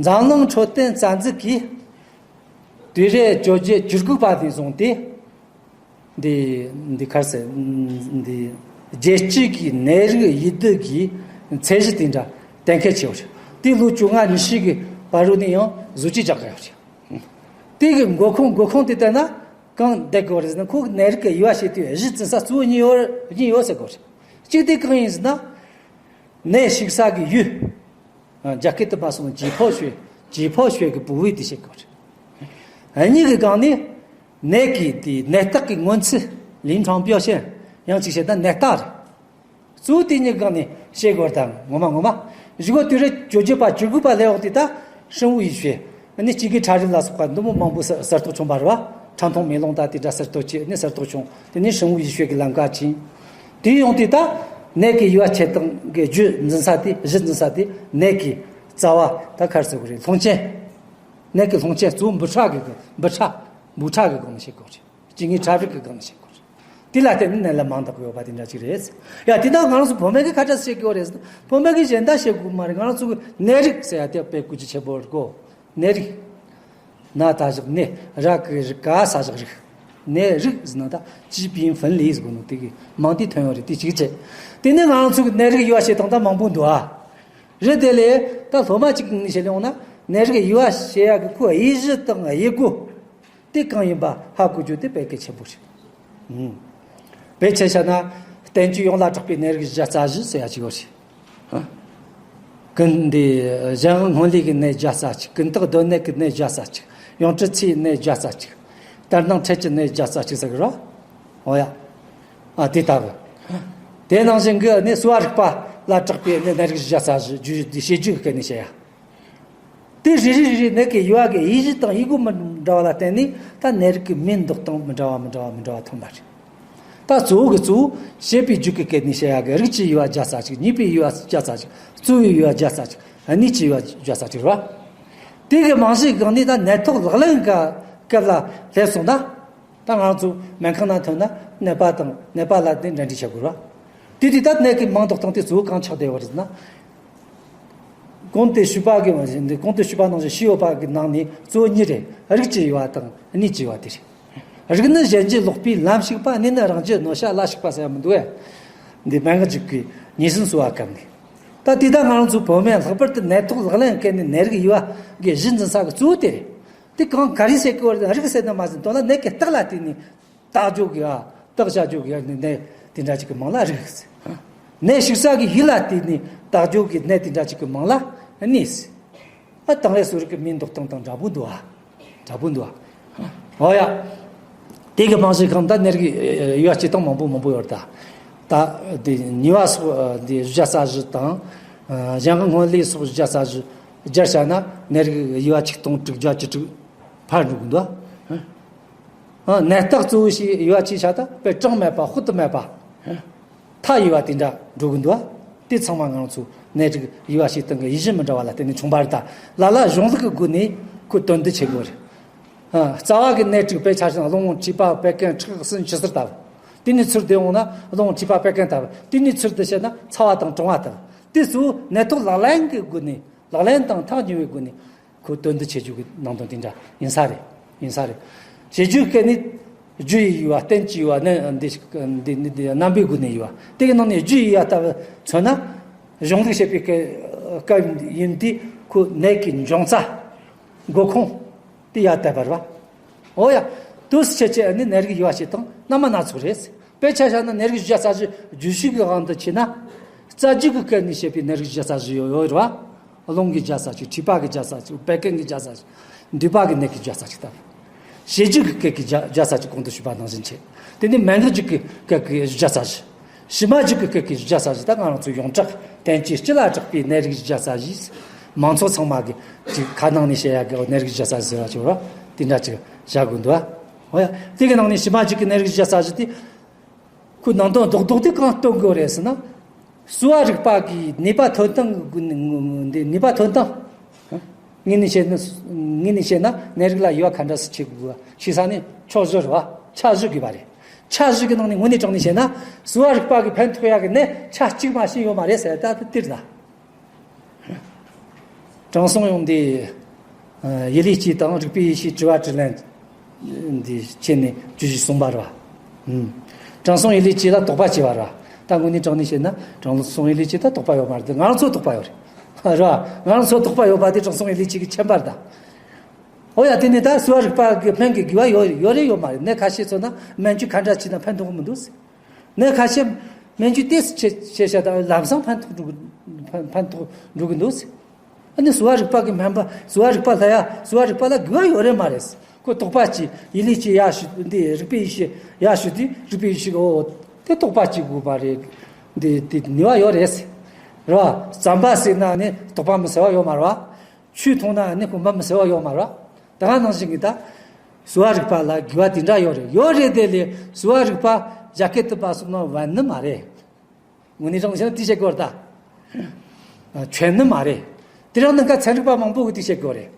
འཛམ་གླིང་འཕྲོད་བསྟེན་རྩ་འཛུགས་ཀྱིས་དུས་རབས་བཅོ་བརྒྱད་བཅུ་དགུ་པ་ནས་བཟུང་སྟེ། འདི་འདི་ག་རེ་ཟེར། འདི་རྒྱལ་སྤྱི་གི་ནད་རིགས་དབྱེ་བསྡུ་གི་ཚད་གཞི་དེ་འདྲ་གཏན་འཁེལ་བྱས་ཡོད་རེད། དེ་ལོ་བཅོ་ལྔ་ཉི་ཤུ་གི་བར་རུ་ནས་ཡང་བཟོ་བཅོས་རྒྱག་གི་ཡོད་རེད། དེ་གི་འགོ་ཁུངས་འགོ་ཁུངས་དེ་ལྟར་ན་གང་བསྡད་དགོས་རེད་ཟེར་ན། ཁོ་གི་ནད་རིགས་ཀྱི་དབྱེ་བ་ཕྱེ་དུས་གཞི་འཛིན་ས་གཙོ་བོ་གཉིས་ཡོད། གཉིས་ཡོད་ཟེར་དགོས་རེད། གཅིག་དེ་གང་ཡིན་ཟེར་ན། ནད་ཞུགས་ས་གི་ཡུལ། རྒྱ་སྐད་དུ་མ་སོང་解剖学། 解剖学གི་部位དེ་བཤད་དགོས་རེད། གཉིས་ཀྱི་སྒང་ནས་ནད་ཀྱི་དེ་ནད་རྟགས་ཀྱི་མངོན་ཚུལ། 临床表现། ཡང་གཅིག་བཤད་ན་ནད་རྟགས་རེད། གཙོ་བོ་དེ་གཉིས་སྒང་ནས་བཤད་དགོས་རེད་ད། ངོ་མ་ངོ་མ། གཞུག་གུ་དུས་རབས་བཅོ་བརྒྱད་པ་བཅུ་དགུ་པ་སླེབས་འོག་དེ་ད་生物医学། ནི་སྐྱེ་དངོས་ཕྲ་རིགས་ལ་སོགས་པ་འདི་མོ་མང་པོ་གསར་གསར་གཏོད་བྱུང་བ་རེད་བ། 传统melon ད་དེ་འདྲ་གསར་གཏོད་བྱས་ནི་གསར་གཏོད་བྱུང་། དེ་ནི་生物医学གི་ལམ་ཁ་ཕྱིན། དེ་ཡོང་དུས་ད་ནད་ཀྱི་དབྱེ་བ་ཕྱེ་སྟངས་ཀྱི་རྒྱུ་འཛིན་ས་དེ། གཞི་འཛིན་ས་དེ་ནད་ཀྱི་རྩ་བ་ད་ག་རེ་ཟེར་དགོས་རེད། སློང་རྐྱེན། ནད་ཀྱི་སློང་རྐྱེན་གཙོ་བོ་འབུ་ཕྲ་གི་འབུ་ཕྲ། འབུ་ཕྲ་གི་སྒང་ནས་བཤད་དགོས་རེད། སྐྱེ་དངོས་ཕྲ་རིགས་ཀྱི་སྒང་ནས་བཤད་དགོས་རེད། དེ་ལ་བརྟེན་ནས་ནད་ལ་མིང་འདོགས་ཡོད་པ་དེ་འདྲ་ཅིག་རེད། ཡ། དེ་དག་ང་རང་ཚོ་བོད་སྨན་གྱིས་ཁ་བྲལ་བྱེད་དགོས་རེད། བོད་སྨན་གྱིས་གཞན་དག་བྱེད་དགོས་མ་རེད། ང་རང་ཚོ་གི་ནད་རིགས་ཟེར་ཡ་དེ་དཔེ་གུ་ཅི་ཆེ་བོ་རེད་གོ། ནད་རིགས། ན་ད་བཞག་ནད། ར་གི་རི། ག་ས་བཞག་རིགས། ནད་རིགས་ཟེར་ན་ད་ཅི་པིན་ཕིན་ལི་ཟེར་གོ་ནོ་དེ་གི་མིང་དེ་ཐོན་ཡོད་རེད། དེ་གཅིག་བྱས། དེ་ནས་ང་རང་ཚོ་གི་ནད་རིགས་དབྱེ་བ་བྱེད་སྟངས་ད་མང་པོ་འདུག་ཨ། རེད། དེ་ལས་ད་སློབ་མ་གཅིག་གི་ངོས་ནས་བཤད་ཡོང་ན། ནད་རིགས་དབྱེ་བ་བྱེད་ཡག་གི་ཁོ་དབྱེ་གཞི་དང་དབྱེ་སྒོ་དེ་གང་ཡིན་པ་ཧ་གོ་རྒྱུ་དེ་དཔེ་གལ་ཆེན་པོ་རེད། ཨང་། དཔེ་ཆ་བཞག་ན་བསྟན་བཅོས་ཡོངས་ལ་གྲགས་པའི་ནད་རིགས་བཞི་བརྒྱ་རྩ་བཞི་ཟེར་ཡ་ཅིག་ཡོད་རེད། ཨ། ཀུན་འདི་གཞན་དབང་སྔོན་ལུས་ཀྱི་ནད་བརྒྱ་རྩ་གཅིག་ཀུན་བརྟགས་སྡོད་གནས་ཀྱི་ནད་བརྒྱ་རྩ་གཅིག་ཡང་སྤྲུལ་ཚེའི་ནད་བརྒྱ་རྩ་གཅིག་དལ་སྣང་འཕྲལ་གྱི་ནད་བརྒྱ་རྩ་གཅིག་ཟེར་གི་རེད། འོ་ཡ། ཨ། དེ་ལྟ་བུ། དེ་ནང་བཞིན་གྱི་ནི་གསོ་བ་རིག་པ་ལ་གྲགས་པའི་ནི་ནད་རིགས་བཞི་བརྒྱ་རྩ་བཞི། རྒྱུ་འདི་བཤད་རྒྱུ་གི་སྐད་ནས་བཤད་ཡ། དེ་རེ་རེ་རེ་རེ་ནད་ཀྱི་དབྱེ་བ་གི་དབྱེ་གཞི་དང་དབྱེ་སྒོ་མི་འདྲ་བ་ལ་བརྟེན་ནས་ད་ནད་རིགས་ཀྱི་མིང་འདོགས་སྟངས་མི་འདྲ་བ་མི་འདྲ་བ་མི་འདྲ་བ་ཐོན་པ་རེད། ད་གཙོ་བོ་གི་གཙོ་བོ་བྱེད་པའི་རྒྱུ་གི་སྐད་ནས་བཤད་ཡ་གི་རིགས་ཀྱི་དབྱེ་བ་བརྒྱ་རྩ་གཅིག་གཉིས་པའི་དབྱེ་བ་བརྒྱ་རྩ་གཅིག་རྩོལ་བའི་དབྱེ་བ་བརྒྱ་རྩ་གཅིག་གནས་ཀྱི་དབྱེ་བ་བརྒྱ་རྩ་གཅིག་རེད་བ། དེ་གི་རྨང་གཞིའི་སྒང་ནས་ད་ནད་ཐོག་ལག་ལེན་གྱི་སྐབས་ལ་སླེབས་སོང་ན། ད་ང་ཚོ་སྨན་ཁང་ནང་ཐོན་ན་ནད་པ་དང་ནད་པ་ལ་དེ་འབྲེལ་འདྲིས་བྱེད་དགོས་རེད་བ། དེ་དུས་ད་ནད་ཀྱི་མིང་འདོགས་སྟངས་དེ་གཙོ་བོ་གང་ཆགས་བསྡད་ཡོད་རེད་ཟེར་ན། གོང་དུ་ཞུས་པ་གི་གོང་དུ་ཞུས་པ་ནང་བཞིན་ཞུས་ཡོད་པ་གི་ནང་ནས་གཙོ་བོ་གཉིས་རེད། རིགས་ཀྱི་དབྱེ་བ་དང་གནས་ཀྱི་དབྱེ་བ་དེ་རེད། རིགས་ནི་གཞན་གྱིས་ལོག་པའི་ལམ་ཞུགས་པ། གནས་ནི་རང་རྒྱུད་གནོད་བྱ་ལ་ཞུགས་པ་ཟེར་ཡ་མི་འདུག་གས། འདི་སྨན་གྱི་རྒྱུད་ཀྱི་ཉེས་སེལ་གསོ་བ་སྐབས་ནས། ད་དེ་ད་ང་རང་ཚོ་བོད་སྨན་ལྷག་པར་དུ་ནད་ཐོག་ལག་ལེན་སྐབས་ནས་ནད་རིགས་དབྱེ་བ་གི་གཞི་འཛིན་ས་གི་གཙོ་བོ་དེ་རེད། དེ་གང་ག་རེ་ཟེར་གི་ཡོད་རེད། རིགས་ཟེར་ན་མ་ཟིན་དོན་ལ་ནད་ཀྱི་རྟགས་ལ་བརྟེན་ནས་བརྟག་དགོས་གི་ཡ། བརྟག་བྱ་དགོས་གི་ཡ། ནི་ནད་དེ་འདྲ་ཅིག་གི་མིང་ལ་རིགས་ཟེར། ནད་ཞུགས་ས་གི་ཡུལ་ལ་བརྟེན་ནས་བརྟག་དགོས་གི་ནད་དེ་འདྲ་ཅིག་གི་མིང་ལ་གནས་ཟེར། ཨ། དེང་རབས་གསོ་རིག་གི་མིང་འདོགས་སྟངས་དང་འདྲ་པོ་འདུག་ཨ། འདྲ་པོ་འདུག་ཨ། འོ་ཡ། དེ་གི་རྨང་གཞི་གང་ད་ནད་རིགས་དབྱེ་བ་སྤྱི་དང་མང་པོ་མང་པོ་ཡོད་རེད་ད། ད་དེ་ཉེས་པ་སོགས་དེ་བཞི་བརྒྱ་རྩ་བཞི་དང་། གཞན་དབང་སྔོན་ལུས་སོགས་བཞི་བརྒྱ་རྩ་བཞི་སྦྱར་བྱས་ན་ནད་རིགས་དབྱེ་བ་ཆིག་སྟོང་དྲུག་བརྒྱ་བཅུ་དྲུག་ཕར་འགྲོ་གི་འདུག་ཨ། ནད་རྟགས་གཙོ་བོ་ཞིག་དབྱེ་བ་ཅིག་བྱ་ད་དཔེ་གྲངས་མེད་པ་དཔག་ཏུ་མེད་པ། མཐའ་དབྱེ་བ་དེ་འདྲ་འགྲོ་གི་འདུག་ཨ། དེ་ཚང་མ་ང་ཚོ་ནད་རིགས་དབྱེ་བ་ཕྱེ་སྟངས་ཀྱི་དབྱེ་གཞི་མི་འདྲ་བ་ལ་བརྟེན་ནས་བྱུང་བ་རེད་ད། ལ་ལ་གཞུང་ལུགས་ཀྱི་སྒོ་ནས་ཁོ་དོན་བསྡུ་བྱེད་དགོས་རེད། ཨ། རྩ་བ་གི་ནད་དྲུག་དཔེ་ཆ་བཞག་ན་རླུང་མཁྲིས་པ་བད་ཀན་ཁྲག་གསུམ་ལྕི་བསིལ་ལྟ་བུ། དེ་ནས་ཚུར་བསྡུ་འོང་ན་རླུང་མཁྲིས་པ་བད་ཀན་ལྟ་བུ། དེ་ནས་ཚུར་བསྡུ་བྱས་ན་ཚ་བ་དང་གྲང་བ་ལྟ་བུ། དེ་ཚོ་ནད་ཐོག་ལག་ལེན་གྱི་སྒོ་ནས་ ལག་ལེན་དང་ཐག་ཉེ་བའི་སྒོ་ནས་ཁོ་དོན་དུ་བྱེད་རྒྱུ་གི་ནང་དོན་དེ་འདྲ་ཡིན་ས་རེད། ཡིན་ས་རེད། བྱེད་རྒྱུའི་སྐད་ནི་རྒྱུ་ཡི་ཡུལ་བ། རྟེན་གྱི་ཡུལ་བ་ནི་འདི་འདི་འདི་རྣམ་པའི་སྒོ་ནས་ཡུལ་བ། དེ་གི་ནང་ནས་རྒྱུ་ཡི་ཡུལ་བ་ལྟ་བུ་མཚོན་ན། གཞུང་ལུགས་བཤད་པའི་སྐད་སྐབས་ཡིན་དུས་ཁོ་ནད་ཀྱི་འབྱུང་རྩ། འགོ་ཁུངས་དེ་ཡར་བསྟན་པ་རེད་བ། འོ་ཡ། དུས་སུ་ཆད་ཀྱི་ནི་ནད་རིགས་ཡུལ་བ་ཞིག་དང་རྣམ་པ་སྣ་ཚོགས་རེད། དཔེ་ཆ་བཞག་ན་ནད་རིགས་བཞི་རྩ་བཞི་རྒྱུད་བཞི་གི་དབང་དུ་ཆེ་ན། རྩ་རྒྱུད་ཀྱི་སྐད་ནས་བཤད་པའི་ནད་རིགས་བཞི་རྩ་བཞི་ཡོད་ཡོད་རེད་བ། རླུང་གི་བཞི་རྩ་གཅིག་མཁྲིས་པ་གི་བཞི་རྩ་གཅིག་བད་ཀན་གྱི་བཞི་རྩ་གཅིག་འདུས་པ་གི་ནད་ཀྱི་བཞི་རྩ་གཅིག་ལྟ་བུ། བྱེད་རྒྱུད་ཀྱི་སྐད་ཀྱི་བཞི་བཞི་རྩ་གཅིག་གོང་དུ་ཞུས་པ་ནང་བཞིན་བྱེད། དེ་ནས་མན་ངག་རྒྱུད་ཀྱི་སྐད་ཀྱི་བཞི་རྩ་བཞི། ཕྱི་མ་རྒྱུད་ཀྱི་སྐད་ཀྱི་བཞི་རྩ་བཞི། ད་ང་རང་ཚོ་ཡོངས་གྲགས་བསྟན་བཅོས་སྤྱི་ལ་གྲགས་པའི་ནད་རིགས་བཞི་རྩ་བཞི། མང་ཚོགས་ཚང་མ་གི་ཅིག་ཁ་ནང་ནས་བཤད་ཡག་གི་ནད་རིགས་བཞི་རྩ་བཞི་ཟེར་བ་ཅིག་ཡོད་ར། དེ་འདྲ་ཅིག་བཞག་དགོས་འདུག་བ། འོ་ཡ། དེ་གི་ནང་ནས་ཕྱི་མ་རྒྱུད་ཀྱི་ནད་རིགས་བཞི་རྩ་བཞི་དེ། ཁོའི་ནང་དོན་རྡོག་རྡོག་དེ་གང་སྟོན་དགོས་རེད་ཟེར་ན། གསོ་བ་རིག་པ་གི་ནུས་པ་ཐོན་སྟངས་ཀྱི་འདི་ནུས་པ་ཐོན་སྟངས། ངས་ནི་བཤད་ན། ངས་ནི་བཤད་ན་ནད་རིགས་ལ་དབྱེ་བ་ག་འདྲ་སེ་ཕྱེ་དགོས་པ་ཞེས་ས་ནི་ཕྱོགས་བཞི་རེད་བ། ཆ་བཞི་དགོས་པ་རེད། ཆ་བཞི་གི་ནང་ནས་དངོས་གནས་དྲང་ནས་བཤད་ན། གསོ་བ་རིག་པ་གི་ཕན་ཐོགས་ཡག་གི་ནད་ཆ་གཅིག་མ་ཞིག་ཡོད་མ་རེད་ཟེར། ད་དེ་དེར་ན། དྲང་སྲོང་ཡོངས་འདི། ཡུལ་ལུགས་སྤྱི་དང་རིག་པའི་ཡེ་ཤེས་དྲི་བ་དྲིས་ལན། འདི་བྱས་ནས་བརྗོད་གཞི་གསུངས་པ་རེད་བ། དྲང་སྲོང་ཡུལ་ལུགས་སྤྱི་ལ་དོགས་པ་བྱས་པ་རེད་བ། ད་དངོས་གནས་དྲང་གནས་བཤད་ན་དྲང་སྲོང་ཡུལ་ལུགས་སྤྱི་ད་དོགས་པ་ཡོད་མ་རེད། ང་རང་ཚོ་དོགས་པ་ཡོད་རེད། རེད་བ། ང་རང་ཚོ་དོགས་པ་ཡོད་པ་དེ་དྲང་སྲོང་ཡུལ་ལུགས་སྤྱི་གི་ཁྱད་པར་ད། འོ་ཡ། དེ་ནས་ད་གསོ་བ་རིག་པ་གི་སྨན་གྱི་དགེ་བ་ཡོད་ཡོད་རེད་ཡོད་མ་རེད། ནད་ཁ་ཤས་ཚོ་ན་སྨན་བཅོས་ག་འདྲ་བྱས་ན་ཕན་ཐོགས་མི་འདུག་ཟེར། ནད་ཁ་ཤས་སྨན་བཅོས་ཏོག་ཙམ་བྱས་བྱས་བྱས་དང་ལམ་སང་ཕན་ཐོགས་འགྲོ་གི་ཕན་ཕན་ཐོགས་འགྲོ་གི་འདུག་ཟེར། ཨ་ནི་གསོ་བ་རིག་པ་གི་སྨན་པ། གསོ་བ་རིག་པ་ལ་ཡ། གསོ་བ་རིག་པ་ལ་དགེ་བ་ཡོད་རེད་མ་རེད། ཁོ་དོགས་པ་གཅིག་ཡིན་ལས་གཅིག་ཡར་ཞུ། འདི་རིག་པའི་ཡེ་ཤེས་ཡར་ཞུ་དུས་རིག་པའི་ཡེ་ཤེས་ཀྱིས་འོ་དེ་དོགས་པ་གཅིག་དགོས་པ་རེད། འདི་འདི་ནུས་པ་ཡོད་རེད། རེད་བ། རྩམ་པ་ཟེར་ན་ནི་དོགས་པ་མི་སེལ་བ་ཡོད་མ་རེད་བ། ཆུ་འཐུང་ན་ནི་གོམ་པ་མི་སེལ་བ་ཡོད་མ་རེད་བ། ད་ག་ནང་བཞིན་གྱི་ད། གསོ་བ་རིག་པ་ལ་དགེ་བ་དེ་འདྲ་ཡོད་རེད། ཡོད་རེད་དེ་ལས་གསོ་བ་རིག་པ་རྒྱ་སྐད་དུ་པ་སོགས་ན་བན་ནི་མ་རེད། དངོས་གནས་དྲང་གནས་བཤད་ན་དེ་བཤད་དགོས་རེད་ད། ཨ། ཆོས་ནི་མ་རེད། དེ་རིང་ནངས་ཀ་ཚན་རིག་པ་མང་པོ་གིས་དེ་བཤད་དགོས་རེད།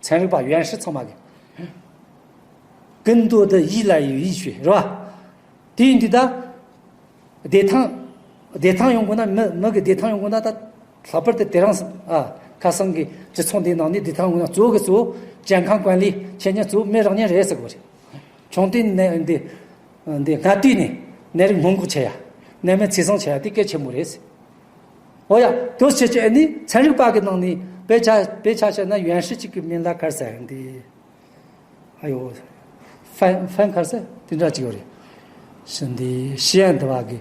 ཚན་རིག་པ་ཡོན་ཧྲི་ཚང་མ་གིས། ཀུན་རྟོག་དེ་ཡིད་ལ་ཡོད་ཡིད་ཤེས་རེད་བ། དེ་ཡིན་དུས་ད། བདེ་ཐང་། བདེ་ཐང་ཡོང་དགོས་ན་མི་མི་གི་བདེ་ཐང་ཡོང་དགོས་ན་ད། ལྷག་པར་དུ་དེ་རིང་ཨ། ཁ་སང་གི་སྤྱི་ཚོགས་འདིའི་ནང་ནས་བདེ་ཐང་ཡོང་ན་གཙོ་བོ་གི་གཙོ་བོ་ཇན་ཁང་ཀོན་ལི་ཁྱེད་ཉིད་གཙོ་བོ་མི་རང་ཉིད་རེད་ཟེར་དགོས་རེད། ཆུང་དུས་ནས་འདི། འདི་སྔ་དུས་ནས་ནད་རིགས་སྔོན་འགོག་བྱེད་ཡ། ནད་མེད་ཚེ་བཟང་བྱེད་ཡ་དེ་གལ་ཆེན་པོ་རེད། འོ་ཡ། དོ་ཆེ་ཆེ་ནི་ཚན་རིག་པ་གི་ནང་ནས་དཔེ་ཆ་དཔེ་ཆ་བཤད་ན་ཡོན་ཧྲི་གཅིག་གི་མིང་ལ་ག་རེ་ཟེར་འདི། ཨ་ཡོ། ཧྥན་ཧྥན་ག་རེ་ཟེར་དེ་འདྲ་གཅིག་ཡོད་རེད། ཤི་འདི་ཤི་ཡན་འདི་བ་གི་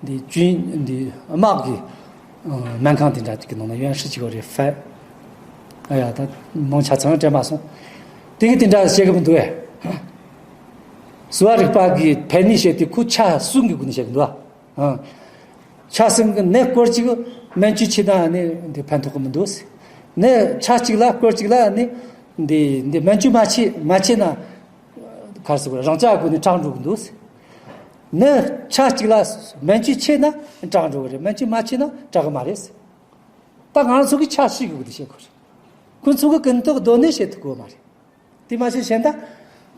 འདི་ཅུན་འདི་དམག་གི་སྨན་ཁང་དེ་འདྲ་གཅིག་གི་ནང་ན་ཡོན་ཧྲི་གཅིག་ཡོད་རེད། ཧྥན། ཨ་ཡ། ད་མང་ཆ་ཚང་དྲན་མ་སོང་། དེ་གི་དེ་འདྲ་བཤད་གི་མི་འདུག་ཨེ། གསོ་བ་རིག་པ་གི་ཕན་ནུས་བཤད་དུས་ཁོ་ཆ་གསུམ་གི་སྒོ་ནས་བཤད་གི་འདུག་ཨ། ཨ། ཆ་གསུམ་གི་ནད་སྐོར་གཅིག་སྨན་བཅོས་བྱས་ན་ནི་འདི་ཕན་ཐོགས་གི་མི་འདུག་ཟེར། ནད་ཆ་གཅིག་ལ་སྐོར་གཅིག་ལ་ནི་འདི་འདི་སྨན་བཅོས་མ་བྱས་མ་བྱས་ན་ག་རེ་ཟེར་དགོས་རེད། རང་ཅག་སྒོ་ནས་དྲག་འགྲོ་གི་འདུག་ཟེར། ནད་ཆ་གཅིག་ལ་སྨན་བཅོས་བྱས་ན་དྲག་འགྲོ་གི་རེད། སྨན་བཅོས་མ་བྱས་ན་དྲག་གི་མ་རེད་ཟེར། ད་ང་ཚོ་གི་ཆ་གཅིག་གི་སྒོ་ནས་བཤད་དགོས་རེད། ཁོ་ཚོ་གི་ཀུན་རྟོག་གདོད་ནས་བཤད་ཐུབ་གི་མ་རེད། དེ་མ་ཟད་གཞན་དག་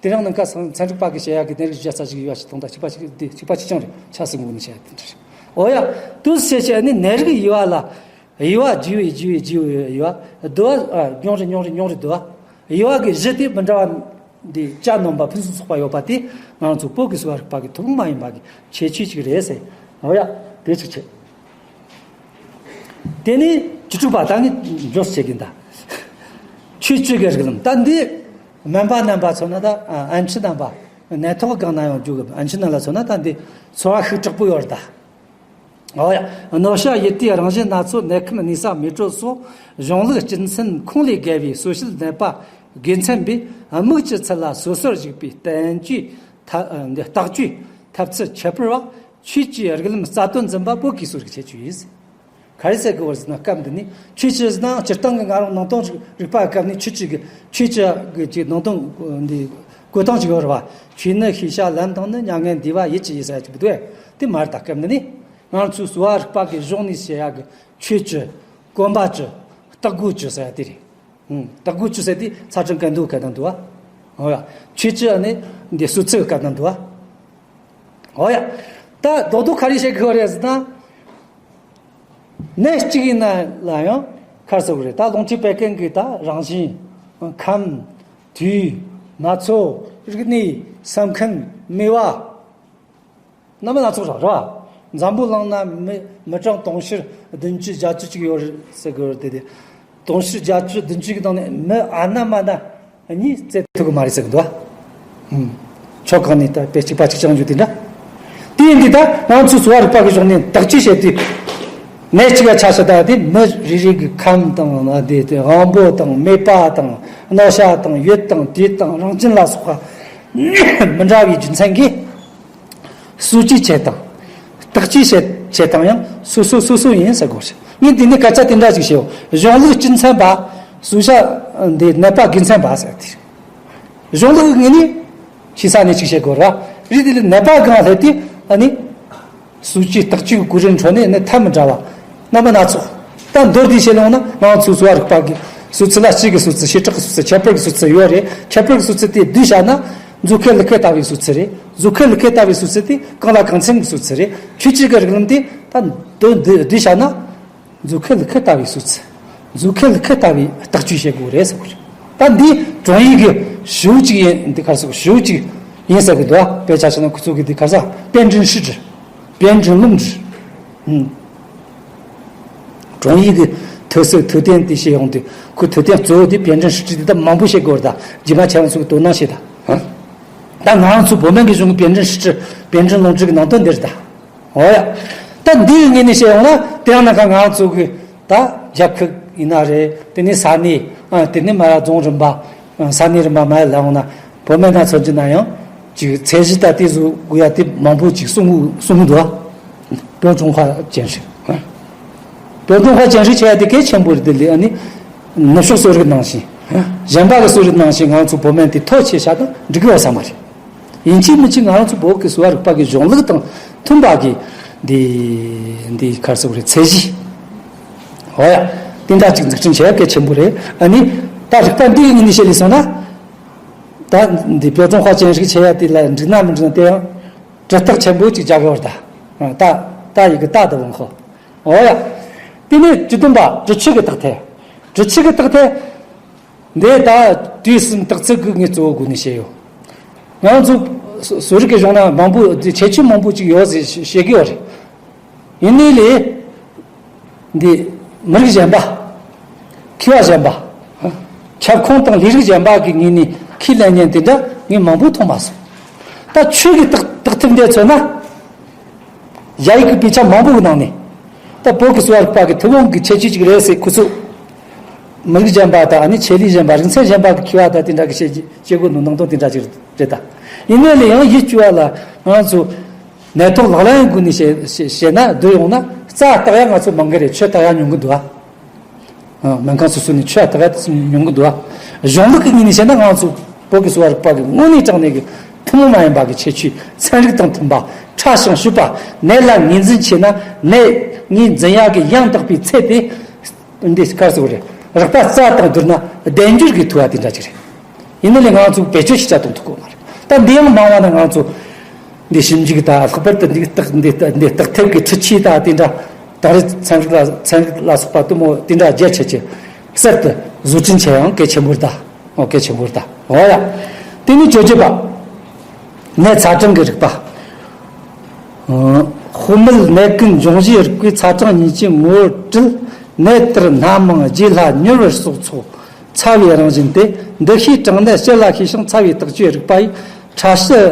དེ་རིང་ནངས་ཀ་ཚན་ཚན་རིག་པ་གིས་བཤད་ཡག་གི་ནད་རིགས་བརྒྱ་རྩ་གཅིག་ཡོད་པ་ཞིག་དང་ད་གཅིག་པ་གཅིག་དེ་གཅིག་པ་གཅིག་རྐྱང་རེད། ཆ་གསུམ་ངོ་ནས་བཤད་ཡག་དེ་འདྲ་རེད། འོ་ཡ། དུས་ཚོད་བྱས་ནས་ནད་རིགས་དབྱེ་བ་ལ། དབྱེ་བ་བརྗེ་བའི་བརྗེ་བའི་བརྗེ་བའི་དབྱེ་བ་བསྡུ་བ། ཨ། ཉུང་རུ་ཉུང་རུ་ཉུང་རུ་བསྡུ་བ། དབྱེ་བ་གི་གཞི་དེ་མི་འདྲ་བ་འདི་བཅུ་ནོམ་པ་ཕུན་སུམ་ཚོགས་པ་ཡོད་པ་དེ་ང་ཚོ་བོད་ཀྱི་གསོ་བ་རིག་པ་གི་ཐུན་མོང་མ་ཡིན་པ་གི་ཁྱད་ཆོས་ཅིག་རེད་ཟེར། འོ་ཡ། དེ་གཅིག་བྱས། དེ་ནས་བཅུ་དྲུག་པ་ད་ངས་མགྱོགས་བྱེད་ཀྱིན་གདའ། ཆོས་སྤྱི་གི་རིགས་ལམ་ད་འདི། སྨན་པ་རྣམ་པ་ཚོ་ན་ད་ཨན་ཆི་རྣམ་པ། ནད་ཐོག་སྒང་ན་ཡང་རྒྱུ་གི་ཨན་ཆི་རྣམ་པ་ཚོ་ན་ད་འདི་ཚོར་བ་ཤུགས་དྲག་པོ་ཡོད་རེད་ད། འོ་ཡ། གནོད་བྱ་ཡུལ་དུས་རང་བཞིན་སྣ་ཚོགས། ནད་ཁམས་གནས་ས་མེ་དྲོད་སོགས། གཞུང་ལུགས་སྤྱི་མཚན་ཁུངས་ལས་བརྒལ་བའི་སྲོལ་བཤད་ནད་པ་དགེ་མཚན་པས། དམིགས་ཀྱི་ཚུལ་ལ་སོ་སོར་གཞིགས་པའི་བསྟན་བཅོས་ཐ་འདི་བརྟག་དཔྱད་ཐབས་ཚུལ་ཁྱད་པར་བ། ཆོས་ཀྱི་རིགས་ལམ་རྩ་དོན་འཛིན་པ་བོད་ཀྱི་གསོ་རིག་ཁྱད་ཆོས་ཡིན། ག་རེ་ཟེར་གི་བར་ཟེར་ན་སྐབས་འདི་ནི་ཆོས་ཀྱི་ཟེར་ན་སྤྱིར་བཏང་གི་ང་རང་ནང་དོན་རིག་པ་སྐབས་ནི་ཆོས་ཀྱི་གི་ཆོས་ཀྱི་གི་ཅིག་ནང་དོན་འདི་གོ་སྟངས་ཅིག་ཡོད་རེད་བ། ཆོས་ནི་ཤེས་བྱ་ལམ་དང་ནི། མྱ་ངན་འདས་པ་ཡིད་ཀྱི་ཡུལ་ཟེར་ཡ་ཅིག་འདུག་དེ་མ་རེད་ད། སྐབས་འདི་ནི་ང་ཚོའི་གསོ་བ་རིག་པ་གི་གཞུང་ནས་བཤད་ཡ་གི་ཆོས་ཀྱི་གོམས་པ་ཀྱི་རྟགས་དགུ་ཀྱི་ཟེར་ཡ་དེ་རེད། ཨང་། རྟགས་དགུ་ཅུ་ཟེར་དེ་ཚ་གྲང་གད་མདོག་སྐད་དང་འདུག་བ། འོ་ཡ། ཆོས་ཀྱི་ནི་འདི་གསོ་ཚིགས་སྐད་དང་འདུག་བ། འོ་ཡ། ད་རྡོག་རྡོག་ག་རེ་བཤད་དགོས་རེད་ཟེར་ན། ནད་གཅིག་ཡིན་ན་ལ་ཡང་ ཁར་སོགས་རེད། ད་རླུང་མཁྲིས་བད་ཀན་གྱི་ད་རང་བཞིན། ཁམས། དུས། སྣ་ཚོགས། རིག་གནས། ས་མཁན། མོས་པ། རྣམ་པ་སྣ་ཚོགས་རེད་བ། འཛམ་བུ་གླིང་ན་མི་མི་གྲངས་དུང་ཕྱུར་བདུན་ཅུ་བརྒྱད་ཅུ་ཅིག་ཡོད་རེད་ཟེར་གི་རེད་དེ། དུང་ཕྱུར་བརྒྱད་ཅུ་བདུན་ཅུ་གི་ནང་ནས་མི་ཨ་ན་མ་ན་གཉིས་བཙལ་ཐུབ་གི་མ་རེད་ཟེར་གི་འདུག་བ། ཨུམ། ཕྱོགས་གང་ནས་ད་དཔེ་གཅིག་པ་གཅིག་རྐྱང་ཡོད་དེ་འདྲ། དེ་ཡིན་དུས་ད་ང་ཚོས་གསོ་བ་རིག་པ་གི་གཞུང་ནས་བརྟག་དཔྱད་བྱས་དུས། གནས་གཅིག་ལ་ཆ་བཞག་ད་དེ་མི་རེ་རེ་གི་ཁམས་དང་། དེ་དེ་དབང་པོ་དང་། མོས་པ་དང་། རྣམ་གཞག་དང་། ཡུལ་དང་དུས་དང་རང་བཞིན་ལ་སོགས་པ་མི་འདྲ་བའི་རྒྱུ་མཚན་གྱིས། གསོ་བཅོས་བྱེད་སྟངས། བརྟག་དཔྱད་བྱེད་བྱེད་སྟངས་ཡང་སོ་སོ་སོ་སོ་ཡིན་ཟེར་དགོས་ཤིང་། ངས་འདི་ནས་སྐད་ཆ་དེ་འདྲ་ཞིག་བཤད་ཡོད། གཞུང་ལུགས་སྤྱི་མཚན་པ། གསོ་བྱ་འདི་ནད་པ་དགེ་མཚན་པ་ཟེར་དེ། གཞུང་ལུགས་ངོས་ནས་ཤེས་ས་ནས་ཅིག་བཤད་དགོས་ར། རེད་དེ་ལས་ནད་པ་གང་སླེབས་དུས་ཨ་ནི། གསོ་བཅོས་བརྟག་དཔྱད་ཀྱི་གོ་རིམ་ཁྲོད་ནས་ནི་ཐབས་མི་འདྲ་བ། རྣམ་པ་སྣ་ཚོགས། ད་མདོར་བསྡུས་བཤད་ཡོང་ན་ང་ཚོའི་གསོ་བ་རིག་པ་གི་གསོ་ཚུལ་ལ་སྤྱི་གི་གསོ་ཚུལ། བྱེ་བྲག་གི་གསོ་ཚུལ། ཁྱད་པར་གྱི་གསོ་ཚུལ་ཡོད་རེད། ཁྱད་པར་གྱི་གསོ་ཚུལ་དེ་བསྡུས་བཞག་ན། མཛོད་ཁང་ལུ་ཁེ་ལྟ་བུའི་གསོ་ཚུལ་རེད། མཛོད་ཁང་ལུ་ཁེ་ལྟ་བུའི་གསོ་ཚུལ་དེ་གང་ལ་གང་འཚམ་གྱི་གསོ་ཚུལ་རེད། ཆོས་བཅུ་གི་རིགས་ལམ་དེ་ད་མདོར་བསྡུས་བསྡུས་བཞག་ན། མཛོད་ཁང་ལུ་ཁེ་ལྟ་བུའི་གསོ་ཚུལ། མཛོད་ཁང་ལུ་ཁེ་ལྟ་བུའི་བརྟག་དཔྱད་བྱེད་དགོས་རེད་ཟེར་བ་རེད། ད་འདི་དྲུང་ཡིག་གི་ཞུ་ཅིག་ཡིན། འདི་གར་སོགས་ཞུ་ཅིག་ཡིན་ཟེར་གི་འདུག་ཨ། དཔེ་ཆ་བཞག་ན་ཁོ་ཚོ་གི་འདི་གར་ས་པཎ་ཌི་ཏ་ཧྲི་ཀྲི། པཎ་ཌི་ཏ་ལུང་ཀྲི། ཨུམ། དྲུང་ཡིག་གི་ཐོས་སྲོལ་ཐོས་དོན་དེ་བཤད་ཡོང་དུས། ཁོའི་ཐོས་དོན་གཙོ་བོ་དེ་པཎ་ཌི་ཏ་ཧྲི་ཀྲི་དེ་ད་མང་པོ་བཤད་དགོས་རེད། ད་རྗེས་མ་ཁྱེད་རང་ཚོ་གི་དོ་སྣང་བྱེད་ད། ད་ང་རང་ཚོ་བོད་སྨན་གྱི་གཞུང་གི་པཎ་ཌི་ཏ་ཧྲི་ཀྲི། པཎ་ཌི་ཏ་ལུང་ཀྲི་གི་ནང་དོན་འདི་རེད་ད། འོ་ཡ། ད་འདིའི་ངོས་ནས་བཤད་ཡོང་ན་དེ་ཡང་ན་ཁ་ང་ཚོ་གི་ད་རྒྱལ་ཁབ་ཡིན་ན་རེད། དེ་ནས་ས་གནས། ཨ། དེ་ནས་མ་ཡ་རྫོང་རིམ་པ། ཨ། ས་གནས་རིམ་པ་མ་ཡ་ལ་ཡོང་ན་བོད་སྨན་ན་མཚོན་གྱི་ན་ཡང་ཅིག་ཚད་གཞི་ད་དེ་བཟོ་དགོས་ཡ་དེ་མང་པོ་ཅིག་གསུང་གི་གསུང་གི་འདུག་ཨ། 标准化建设། 标准化建设 བྱས་ཡ་དེ་གལ་ཆེན་པོ་རེད། དེ་ལས་ཨ་ནི་ནུབ་ཕྱོགས་གསོ་རིག་ནང་བཞིན། གཞན་པ་གི་གསོ་རིག་ནང་བཞིན་ང་ཚོ་བོད་སྨན་དེ་ཐོ་ཆེ་ཤ་དང་འགྲིག་གི་ཡོད་ས་མ་རེད། ཡིན་གཅིག་མིན་གཅིག་ང་རང་ཚོ་བོད་ཀྱི་གསོ་བ་རིག་པ་གི་གཞུང་ལུགས་དང་མཐུན་པ་གི་འདི་འདི་གར་སོགས་རེད། ཚད་གཞི། འོ་ཡ། དེ་འདྲ་ཅིག་འཛུགས་སྐྲུན་བྱེད་ཡ་གལ་ཆེན་པོ་རེད། ཨ་ནི་ད་རིག་པ་འདི་ཡི་ངོས་ནས་བཤད་ལས་སོང་ན། ད་འདི་标准化建设 བྱེད་ཡ་དེ་ལ་འགྲིག་ན་མི་འགྲིག་ན་དེ་ཡང་གྲུབ་རྟགས་ཆེན་པོ་ཅིག་རྒྱག་ཡོད་རེད་ད། ད་ད་ཡི་གི་ད་ད་བོང་ཁོ། འོ་ཡ། དེ་ནས་བཅུ་བདུན་པ་དྲི་ཆུ་གི་རྟགས་ཐད། དྲི་ཆུ་གི་རྟགས་ཐད། འདི་ད་དུས་གསུམ་རྟགས་ཚད་ཀྱི་ངས་གཙོ་བོ་སྒོ་ནས་བཤད་ཡོད། ང་ཚོ་གསོ་རིག་གི་གཞུང་ན་མང་པོ་འདི་ཁྱད་ཆོས་མང་པོ་ཅིག་ཡོད་ཟེར་བཤད་ཀྱི་ཡོད་རེད། ཡིན་ནའི་ལས་འདི་མི་རིགས་གཞན་པ། མཁས་པ་གཞན་པ། ཁྱབ་ཁོངས་དང་ལས་རིགས་གཞན་པ་གི་ངོས་ནས་ཁས་ལེན་མཁན་དེ་འདྲ་ངས་མང་པོ་མཐོང་མ་སོང་། ད་ཆོས་ཀྱི་རྟགས་རྟགས་ཐད་འདི་མཚོན་ན། ཡ་ཡིག་གི་དཔེ་ཆ་མང་པོ་གི་ནང་ནས། ད་བོད་ཀྱི་གསོ་བ་རིག་པ་གི་ཐུན་མོང་གི་ཁྱད་ཆོས་ཅིག་རེད་ཟེར་ཁོ་ཚོ། མི་རིགས་གཞན་པ་དང་ཨ་ནི་ཆེད་ལས་གཞན་པ། རིག་ཚན་གཞན་པ་གི་མཁས་པ་དང་དེ་འདྲ་གི་བཤད་རྒྱུ་བཤད་དགོས་ནོ་ནང་དོན་དེ་འདྲ་ཅིག་རེད་ད། ཡིན་ནའི་ལས་ཡང་ཡིད་སྐྱོ་བ་ལ་ང་ཚོ་ནད་ཐོག་ལག་ལེན་སྒོ་ནས་བཤད་བཤད་བཤད་ན་བསྡུར་ཡོང་ན་རྩ་བརྟག་ཡ་ང་ཚོ་མང་གི་རེད། ཆུ་བརྟག་ཡ་ཉུང་གི་འདུག་ཨ། སྨན་ཁང་སོ་སོ་ནས་ཆུ་བརྟག་ཡ་ཉུང་གི་འདུག་ཨ། གཞུང་ལུགས་ཀྱི་ངོས་ནས་བཤད་ན་ང་ཚོ་བོད་ཀྱི་གསོ་བ་རིག་པ་གི་དངོས་གནས་དྲང་གནས་ཀྱི་ཐུན་མོང་མ་ཡིན་པ་གི་ཁྱད་ཆོས་ཚན་རིག་དང་མཐུན་པ། ཕྲ་ཞིང་ཞིབ་པ། ནད་ལ་ངོས་འཛིན་བྱས་ན་ནད་ངོས་འཛིན་ཡག་གི་ཡང་དག་པའི་ཚད་དེ། འདི་གར་སོགས་རེད། རིག་པ་རྩ་དང་བསྡུར་ན་ལྡན་འགྱུར་གྱི་ཐུབ་པ་དེ་འདྲ་ཅིག་རེད། ཡིན་ན་ལས་ང་ཚོ་བེད་སྤྱོད་ཞིག་བྱ་གཏོང་ཐུབ་ཀྱི་མ་རེད། ད་འདི་ཡང་མང་བ་ན་ང་ཚོ་འདི་ཞིབ་འཇུག་ད་ལྷག་པར་དུ་འདི་རྟགས་འདི་འདི་རྟགས་ཐད་ཀྱི་འཕྲུལ་ཆས་ད་དེ་འདྲ་དེང་རབས་ཚན་རིག་ལ་ཚན་རིག་ལ་སོགས་པ་དུ་མོ་དེ་འདྲ་རྒྱ་ཆེ་ཆེ་གསར་དུ་བཟོ་སྐྲུན་བྱེད་ཡང་གལ་ཆེན་པོ་རེད་ད། ཨོ་གལ་ཆེན་པོ་རེད་ད། འོ་ཡ། དེ་ནས་བཅོ་བརྒྱད་པ། ནད་ཚ་གྲང་གི་རིག་པ། ཨ། སྤོ་མེད་ནད་ཀུན་འབྱུང་བཞིའི་རིགས་པས་ཚ་གྲང་གཉིས་ཀྱི་ངོ་བོར་དྲིལ། ནད་དེར་སྣ་མང་རྗེས་ལྷ་མྱུར་བར་སོགས་ཚོགས། ཚ་བའི་རང་བཞིན་ཏེ། འདུ་ཤེས་གྲང་ནད་སྤྱི་ལ་ཤེས་ཤིང་ཚ་བའི་བརྟག་དཔྱད་རིག་པ་ཡིས་ཕྲ་ཞིབ་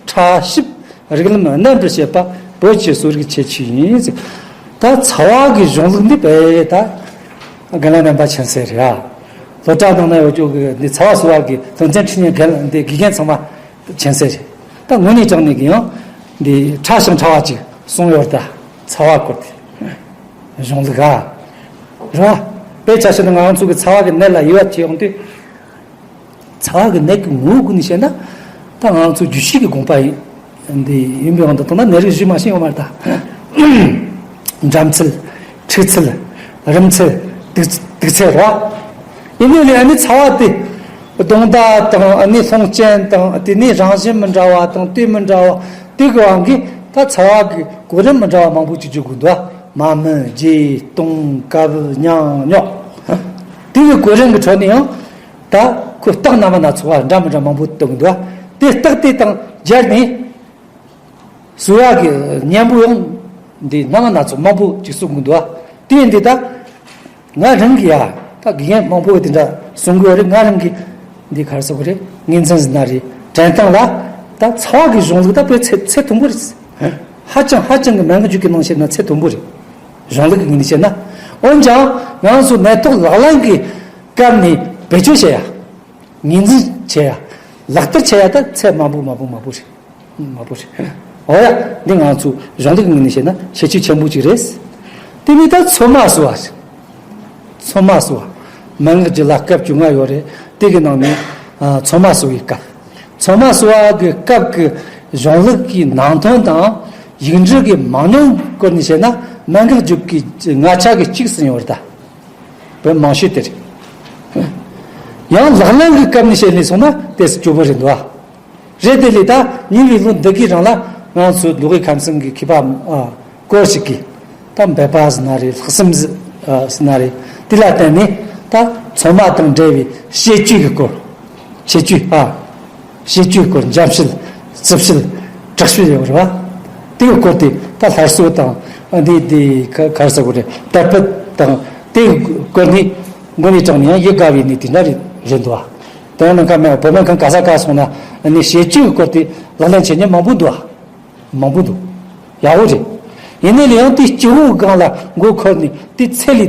ཕྲ་ཞིབ་རིགས་ལམ་རྣམ་པར་བཤད་པ་བོད་ཀྱི་གསོ་རིག་ཁྱད་ཆོས་ཡིན། ད་ཚ་བ་གི་གཞུང་ལུགས་འདི་བས་ད་རྒན་ལགས་རྣམ་པ་མཁྱེན་གསལ་རེད་ཨ། སློབ་གྲྭ་ནང་ན་ཡོད་རྒྱུ་གི་འདི་ཚ་བ་གསོ་བ་གི་དོན་ཚན་ཁྲིད་མཁན་རྒན་འདི་དགེ་རྒན་ཚང་མ་མཁྱེན་གསལ་རེད། ད་དངོས་གནས་དྲང་གནས་ཀྱི་ཡང་འདི་ཕྲ་ཞིང་ཕྲ་བ་ཅིག་གསུངས་ཡོད་ད། ཚ་བ་སྐོར་དེ་གཞུང་ལུགས་ཨ། རེད་བ། དཔེ་ཆ་བཞག་ན་ང་རང་ཚོ་གི་ཚ་བ་གི་ནད་ལ་དབྱེ་བ་ཕྱེ་ཡོང་དུས། ཚ་བ་གི་ནད་ཀྱི་ངོ་བོ་ཀུན་ནས་བཤད་ན། ད་ང་ཚོ་རྒྱུད་བཤད་ཀྱི་དགོངས་པ་ཡིན། འདི་ཡིན་པའི་དབང་དུ་བཏང་ན་ནད་རིགས་བཞི་མ་ཤེས་ཡོང་མ་རེད་ད། འཇམ་ཚད། འཁྲུགས་ཚད། རིམས་ཚད། དུག་དུག་ཚད་རེད་བ། ཡིན་ནའི་ལས་ཨ་ནི་ཚ་བ་དེ། གདོང་མདའ་དང་ཨ་ནི་རླུང་ཅན་དང་དེ་ནས་རང་བཞིན་མི་འདྲ་བ་དང་དུས་མི་འདྲ་བ་དེ་གི་དབང་གིས་ད་ཚ་བ་གི་གོ་རིམ་མི་འདྲ་བ་མང་པོ་ཅིག་འཇུག་དགོས་འདུག་མ་སྨིན། རྗེས། གཏོང་། བཀབ། མྱང་། སྙོག་དེ་གི་གོ་རིམ་གྱི་ཁྲོད་ནས་ཡང་ད་ཁོས་རྟགས་སྣ་མིན་སྣ་ཚོགས་པ་འདྲ་མི་འདྲ་མང་པོ་བཏོན་གྱི་འདུག་དེ་རྟགས་དེ་དང་སྦྱར་ནས་གསོ་བ་གི་གཉེན་པོ་ཡང་འདི་སྣ་མིན་སྣ་ཚོགས་མང་པོ་ཅིག་གསུང་གི་འདུག་དེ་ཡིན་དུས་ད་ང་རང་གི་ཡ་ད་དགེ་རྒན་མང་པོ་དེ་འདྲ་གསུང་གི་ཡོད་རེད། ང་རང་གི་འདི་ག་རེ་ཟེར་དགོས་རེད། ངོས་འཛིན་ཟེར་ན་རེད། དྲན་སྟངས་ལ་ད་ཚ་བ་གི་གཞུང་ལུགས་ད་དཔེ་ཚད་ཚད་མཐོན་པོ་རེད། ཧ་ཅང་ཧ་ཅང་གི་སྨན་གྱི་རྒྱུད་ཀྱི་ནང་བཤད་ན་ཚད་མཐོན་པོ་རེད། གཞུང་ལུགས་ཀྱི་ངོས་ནས་བཤད་ན། འོན་ཀྱང་ང་ཚོ་ནད་ཐོག་ལག་ལེན་གྱི་སྐབས་ནས་བེད་སྤྱོད་བྱེད་ཡ། ངོས་འཛིན་བྱེད་ཡ། ལག་བསྟར་བྱེད་ཡ་ད་ཚད་མང་པོ་མང་པོ་མང་པོ་རེད། མང་པོ་རེད། འོ་ཡ། འདི་ང་ཚོ་གཞུང་ལུགས་ཀྱི་ངོས་ནས་བཤད་ན་ཁྱད་ཆོས་ཆེན་པོ་གཅིག་རེད། དེ་ནས་ད་ཚོད་མ་གསོ་བ་རེད། ཚོད་མ་གསོ་བ། མན་ངག་རྒྱུད་ལ་སྐབས་བཅོ་ལྔ་ཡོད་རེད། དེ་གི་ནང་ནས་ཨ། ཚོད་མ་གསོ་བའི་སྐབས། ཚོད་མ་གསོ་བ་གི་སྐབས་ཀྱི་གཞུང་ལུགས་ཀྱི་ནང་དོན་དང་ཡིག་འབྲུ་གི་མང་ཉུང་སྐོར་ནས་བཤད་ན་མན་ངག་རྒྱུད་ཀྱི་ལྔ་ཆ་གི་གཅིག་ཟིན་ཡོད་རེད་ད། བོད་མང་ཤོས་དེ་རེད། ཡང་ལག་ལེན་གྱི་སྐབས་ནས་བཤད་ནས་སོང་ན་དེ་སྐྱོ་པོ་རེད་འདུག་ཨ། རེད། དེ་ལས་ད་ཉེ་བའི་ལོ་འདི་གའི་རིང་ལ་ང་ཚོ་མདོ་དབུས་ཁམས་གསུམ་གྱི་མཁས་པ་ཨ། སྐོར་ཞིག་གིས་ད་འབད་པ་ཟེར་ན་རེད། ལྷག་བསམ་ཟེར་ཨ། ཟེར་ན་རེད། དེ་ལ་བརྟེན་ནས་ད་ཚོད་མ་དང་འབྲེལ་བའི་བཤད་སྤྱོད་ཀྱི་སྐོར། བཤད་སྤྱོད་ཨ། བཤད་སྤྱོད་སྐོར། འཇམ་བཤད། རྩུབ་བཤད། དྲག་བཤད་ཡོད་རེད་བ། དེ་གི་སྐོར་དེ་ད་སླར་གསོ་དང་ཨ། འདི་འདི་ག་ག་རེ་ཟེར་དགོས་རེད། དར་སྤེལ་དང་དེ་གི་སྐོར་ནི་དངོས་གནས་དྲང་ནས་ཡང་ཡིད་དགའ་བའི་གནས་དེ་འདྲ་རེད་རེད་འདུག་བ། དེ་ཡང་ནང་ཁ་མེད་བོད་སྨན་ཁང་ག་ས་ག་སོང་ན་ནི་བཤད་སྤྱོད་ཀྱི་སྐོར་དེ་ལག་ལེན་བྱེད་མཁན་མང་པོ་འདུག་ཨ། མང་པོ་འདུག་ཡག་པོ་རེད། ཡིན་ནའི་ལས་ཡང་དེ་སྤྱི་བོའི་སྒང་ལ་མགོ་འཁོར་ནས་དེ་ཚད་ལས་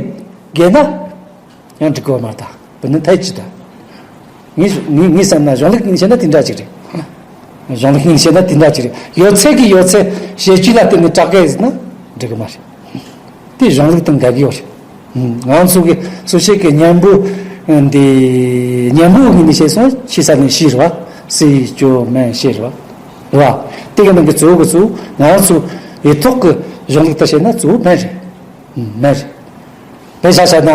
བརྒལ་ན་ཡང་འགྲིག་གི་མ་རེད་ད། དེ་ནི་ཐལ་ཆེ་ད། ངས་ངས་ངས་བསམ་ན་གཞུང་ལུགས་ཀྱི་ངོས་ནས་བཤད་ན་དེ་འདྲ་ཅིག་རེད། གཞུང་ལུགས་ཀྱི་ངོས་ནས་བཤད་ན་དེ་འདྲ་ཅིག་རེད། ཡོད་ཚད་ཀྱི་ཡོད་ཚད་བཤད་སྤྱོད་ལ་བརྟེན་ནས་དྲག་གི་ཟེར་ན་འགྲིག་གི་མ་རེད། དེ་གཞུང་ལུགས་དང་འགལ་གྱི་ཡོད་རེད། ང་ཚོ་གི་གསོ་བྱེད་ཀྱི་གཉེན་པོ་འདི་གཉེན་པོ་ངོས་ནས་བཤད་སོང་། ཕྱི་ས་ནས་ཕྱི་རེད་བ། ཟས་སྤྱོད་སྨན་བྱེད་རེད་བ། རེད་བ། དེ་གི་ནང་གི་གཙོ་བོ་གི་གཙོ་བོ་ང་ཚོ་ཡིག་ཐོག་གི་གཞུང་ལུགས་ལྟར་བཤད་ན་གཙོ་བོ་སྨན་རེད། སྨན་རེད། དཔེ་ཆ་བཞག་ན་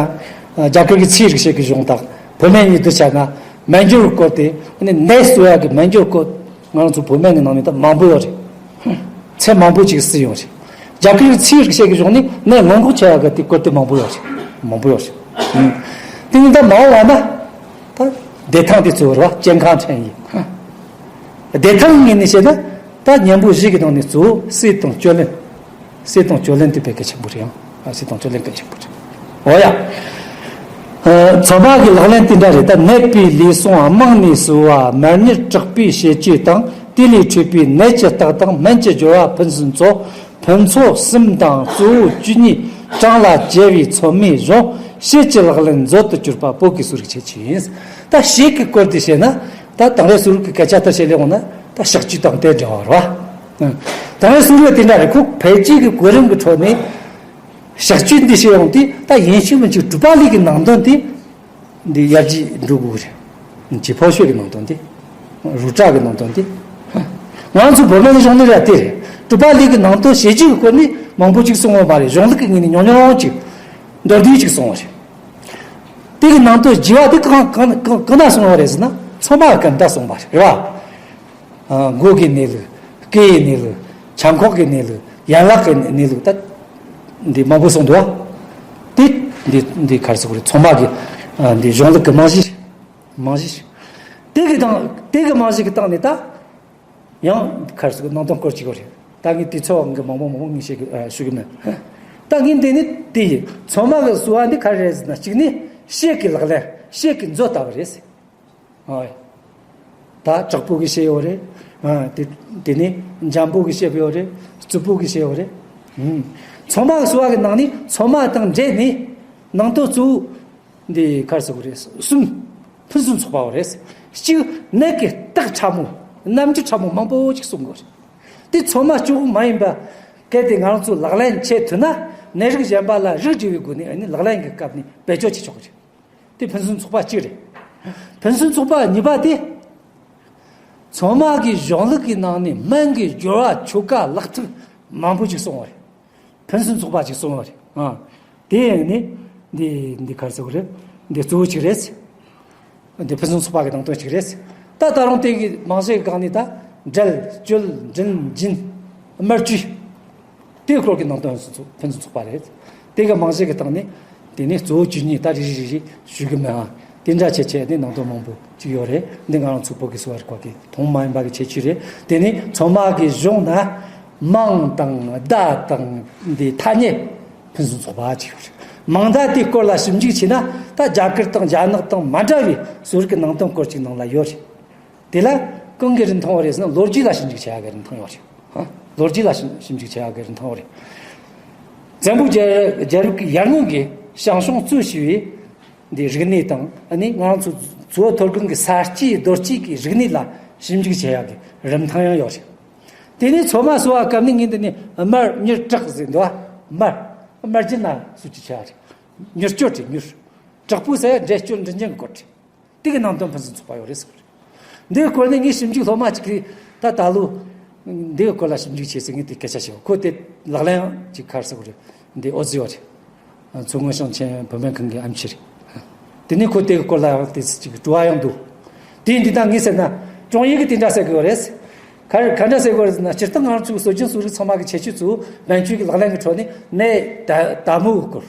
རྒྱ་གར་གྱི་ཚེའི་རིག་བྱེད་ཀྱི་གཞུང་དང་བོད་སྨན་གཉིས་བསྡུར་བྱས་ན་སྨན་སྦྱོར་སྐོར་དེ་ནི་ནད་གསོ་ཡག་གི་སྨན་སྦྱོར་སྐོར་ང་རང་ཚོ་བོད་སྨན་གྱི་ནང་ནས་ད་མང་པོ་ཡོད་རེད། ཚད་མང་པོ་ཅིག་བརྩིས་ཡོད་རེད། རྒྱ་གར་གྱི་ཚེའི་རིག་བྱེད་ཀྱི་གཞུང་ནི་ནད་སྔོན་འགོག་བྱེད་ཡག་གི་དེ་སྐོར་དེ་མང་པོ་ཡོད་རེད། མང་པོ་ཡོད་རེད། དེ་ནི་ད་མང་བ་ན་ད་བདེ་ཐང་དེ་གཙོ་བོ་རེད་བ། 健康 ཕྲན་ཡིན། བདེ་ཐང་ངོས་ནས་བཤད་ན་ད་གཉེན་པོ་བཞི་གི་ནང་ནས་གཙོ་བོ་ཟས་དང་སྤྱོད་ལེན། ཟས་དང་སྤྱོད་ལེན་དེ་དཔེ་གལ་ཆེན་པོ་རེད་ཡང་། ཨ། ཟས་དང་སྤྱོད་ལེན་གལ་ཆེན་པོ་རེད། འོ་ཡ། ཨ། ཚོད་མ་གི་ལག་ལེན་དེ་འདྲ་རེད། ད་ནད་པའི་ལུས་ཟུངས་རྨང་ནས་གསོ་བ། མར་མྱུར་དྲག་པོའི་བཤད་སྤྱོད་དང་། དེ་ལས་འཕྲོས་པའི་ནད་ཀྱི་རྟགས་དང་སྨན་གྱི་སྦྱོར་བ་ཕུན་སུམ་ཚོགས། ཕུན་ཚོགས་གསུམ་དང་གཙོ་བོ་བཅུ་གཉིས་གྲངས་ལ་བཅལ་བའི་ཚོད་མའི་གཞུང་། བཤད་ཀྱི་ལག་ལེན་མཛོད་དུ་གྱུར་པ་བོད་ཀྱི་གསོ་རིག་ཁྱད་ཆོས་ཡིན། ད་བཤད་ཀྱི་སྐོར་དེ་བཤད་ན་ད་དེང་རབས་གསོ་རིག་གི་སྐད་ཆ་ལྟར་བཤད་ལས་འོང་ན་ད་གཤག་བཅོས་དང་དེ་འབྲེལ་བ་རེད་བ། དེང་རབས་གསོ་རིག་དེ་འདྲ་རེད། ཁོ་འཕེལ་རྒྱས་ཀྱི་གོ་རིམ་གྱི་ཁྲོད་ནས་གཤག་བཅོས་འདི་བྱེད་ཡོང་དུས་ད་ཡིན་གཅིག་མིན་གཅིག་གྲུབ་པ་ལས་ཀྱི་ནང་དོན་དེ་འདི་ཡར་རྒྱས་འགྲོ་དགོས་རེད། ཇི་ཕོ་ཤོད་ཀྱི་ནང་དོན་དེ། རུ་ཏྲ་གི་ནང་དོན་དེ། ང་ཚོ་བོད་སྨན་གཞུང་ནས་ར་དེ་རེད། གྲུབ་པ་ལས་ཀྱི་ནང་དོན་བྱེད་རྒྱུ་གི་སྐོར་ནས་མང་པོ་ཅིག་གསུང་བ་མ་རེད། གཞུང་ལུགས་ཀྱི་ངོས་ནས་ཉུང་ཉུང་ཅིག་མདོར་བསྡུས་ཅིག་གསུང་བ་རེད། དེ་གི་ནང་དོན་རྒྱས་པ་དེ་གང་གང་གང་གང་ན་གསུངས་པ་རེད་ཟེར་ན་ཚོད་མ་གི་སྐབས་ད་གསུངས་པ་རེད་བ། ཨ། མགོ་གི་གནས་ལུགས། སྐེ་ཡི་གནས་ལུགས། བྱང་ཁོག་གི་གནས་ལུགས། ཡན་ལག་གི་གནས་ལུགས་ད། འདི་མང་པོ་གསུངས་འདུག་བ། དེ་འདི་འདི་ག་རེ་ཟེར་དགོས་རེད། ཚོད་མ་གི་ཨ། འདི་གཞུང་ལུགས་ཀྱི་རྨང་གཞི། རྨང་གཞི། དེ་གི་སྟེང་དེ་གི་རྨང་གཞི་གི་སྟེང་ནས་ད། ཡང་ག་རེ་ཟེར་དགོས། ནང་དོན་སྐོར་གཅིག་གོ་རེད། ད་ངས་དུས་ཚོད་འགའ་མང་པོ་མང་པོ་ངས་བཤད་གི་ཨ། ཞུ་གི་མེད། ད་ངས་འདི་ནི་དེ་ཡིན། ཚོད་མ་གི་གསོ་བ་འདི་ག་རེ་རེད་ཟེར་ན། གཅིག་ནི་བཤད་ཀྱི་ལག་ལེན། བཤད་ཀྱི་མཛོད་ལྟ་བུ་རེད། ཨོ། ད་དྲག་པོ་གི་བཤད་ཡོད་རེད། ཨ། དེ་དེ་ནི་འཇམ་པོ་གི་བཤད་ཡོད་རེད། རྩུབ་པོ་གི་བཤད་ཡོད་རེད། ཨུམ། ཚོད་མ་གི་གསོ་བ་གི་ནང་ནས་ཚོད་མ་དང་འབྲེལ་ནས་ནང་དོན་གཙོ་བོ་འདི་ག་རེ་ཟེར་དགོས་རེད། གསུམ། ཕུན་སུམ་ཚོགས་པ་རེད། གཅིག་ནད་ཀྱི་རྟགས་ཕྲ་མོ། རྣམ་འགྱུར་ཕྲ་མོ་མང་པོ་ཅིག་གསུང་དགོས་རེད། དེ་ཚོད་མ་གཅིག་པོ་མ་ཡིན་པ། གལ་ཏེ་ང་རང་ཚོ་ལག་ལེན་བྱེད་ཐུབ་ན་ནད་རིགས་གཞན་པ་ལ་རིགས་སྒྲེ་བའི་སྒོ་ནས་ཨ་ནི་ལག་ལེན་གྱི་སྐབས་ནས་བེད་སྤྱོད་བྱེད་ཆོག་གི་རེད། དེ་ཕུན་སུམ་ཚོགས་པ་གཅིག་རེད། ཕུན་སུམ་ཚོགས་པ་གཉིས་པ་དེ། ཚོད་མ་གི་གཞུང་ལུགས་ཀྱི་ནང་ནས་སྨན་གྱི་སྦྱོར་བ་ཆོ་ག་ལག་ཐིག་མང་པོ་ཅིག་གསུངས་པ་རེད། ཕུན་སུམ་ཚོགས་པ་ཅིག་གསུངས་པ་རེད། ཨ། དེ་ཡང་ནི་འདི་འདི་ག་རེ་ཟེར་དགོས་རེད། འདི་གཙོ་བོ་གཅིག་རེད། འདི་ཕུན་སུམ་ཚོགས་པ་གི་ནང་དོན་གཅིག་རེད། ད་ད་རུང་དེ་གི་རྨང་གཞི་གི་སྒང་ནས་ད་འབྲེལ་སྤྱོད་འབྲིང་འབྱིན་སྨིར་བཅོས། དེའི་སྐོར་གྱི་ནང་དོན་ཕུན་སུམ་ཚོགས་པ་རེད། དེ་གི་རྨང་གཞི་གི་སྟེང་ནས། དེ་ནས་གཙོ་བོ་བཅུ་གཉིས་ད་རེ་རེ་རེ་རེ་ཞུ་གི་མེད་ཨ། དེ་འདྲ་བྱས་བྱས་ནས་ནང་དོན་མང་པོ་ཅིག་ཡོད་རེད། འདི་ང་རང་ཚོ་བོད་ཀྱི་གསོ་བ་རིག་པ་གི་མཐོང་མ་ཡིན་པ་གི་ཁྱད་ཆོས་རེད། དེ་ནས་ཚོད་མ་གི་གཞུང་ན་མིང་དང་བརྡ་དང་འདི་ཐ་སྙད་ཕུན་སུམ་ཚོགས་པ་ཅིག་ཡོད་རེད། མིང་བརྡ་དེའི་སྐོར་ལ་ཞིབ་འཇུག་བྱས་ན་ད་རྒྱ་གར་དང་རྒྱ་ནག་དང་མ་འདྲ་བའི་གསོ་རིག་གི་ནང་དོན་སྐོར་ཅིག་ནང་ལ་ཡོད་རེད། དེ་ལ་གང་གི་རིན་ཐང་ཡོད་རེད་ཟེར་ན་ལོ་རྒྱུས་ལ་ཞིབ་འཇུག་བྱེད་ཡག་གི་རིན་ཐང་ཡོད་རེད། ཧ། ལོ་རྒྱུས་ལ་ཞིབ་ཞིབ་འཇུག་བྱེད་ཡག་གི་རིན་ཐང་ཡོད་རེད། བཙན་པོའི་རྒྱལ་རབས་ཀྱི་ཡར་སྔོན་གྱི་ཞང་ཞུང་གཙོས་བྱས་པའི་འདི་རིག་གནས་དང་ཨ་ནི་ང་རང་ཚོ་གཙོ་བོ་ཐོར་གུང་གི་ས་སྐྱེས་རྡོ་སྐྱེས་ཀྱི་རིག་གནས་ལ་ཞིབ་འཇུག་བྱེད་ཡག་གི་རིན་ཐང་ཡང་ཡོད་རེད། དེ་ནས་ཚོད་མ་གསོ་བ་སྐབས་ནས་ངས་འདི་ནས་དམར་མྱུར་དྲག་ཟེར་འདུག་བ། དམར་དམར་རྒྱུ་ན་སུ་ཅི་བྱ་རེད། མྱུར་སྐྱོར་དེ་མྱུར། དྲག་པོ་ཟེར་ཡ་འདྲེ་སྐྱོར་འདྲི་འཇིང་གི་སྐོར་རེད། དེ་གི་ནང་དོན་ཕུན་སུམ་ཚོགས་པ་ཡོད་རེད་ཟེར་གི་རེད། འདི་གི་སྐོར་ནས་ངས་ཞིབ་འཇུག་སློབ་མ་གཅིག་གིས་ད་ད་ལོ་འདི་གི་སྐོར་ལ་ཞིབ་འཇུག་བྱས་ཟེར་ངས་དེ་སྐད་ཆ་བཤད། ཁོ་དེ་ལག་ལེན་གཅིག་ག་རེ་ཟེར་གི་རེད། འདི་ཨོ་ཙི་ཡོད་རེད། མཚོ་སྔོན་ཞིང་ཆེན་བོད་སྨན་ཁང་གི་ཨེམ་ཆི་རེད། དེ་ནས་ཁོ་དེ་གི་སྐོར་ལ་ཡང་དེ་ཅིག་དྲི་བ་ཡང་འདུག་དེ་འདི་ད་ངས་ཟེར་ན་ཀྲོང་ཡིག་གི་དེ་འདྲ་ཟེར་གི་ཡོད་རེད། ག་རེ་ག་འདྲ་ཟེར་གི་ཡོད་རེད་ཟེར་ན་སྤྱིར་བཏང་ང་རང་ཚོའི་སྲོལ་རྒྱུན་གསོ་རིག་ཚང་མ་གི་ཁྱད་ཆོས་གཙོ་བོ་སྨན་བཅོས་ཀྱི་ལག་ལེན་གི་ཁྲོད་ནས་ནད་ད་ད་མོ་གི་སྐོར།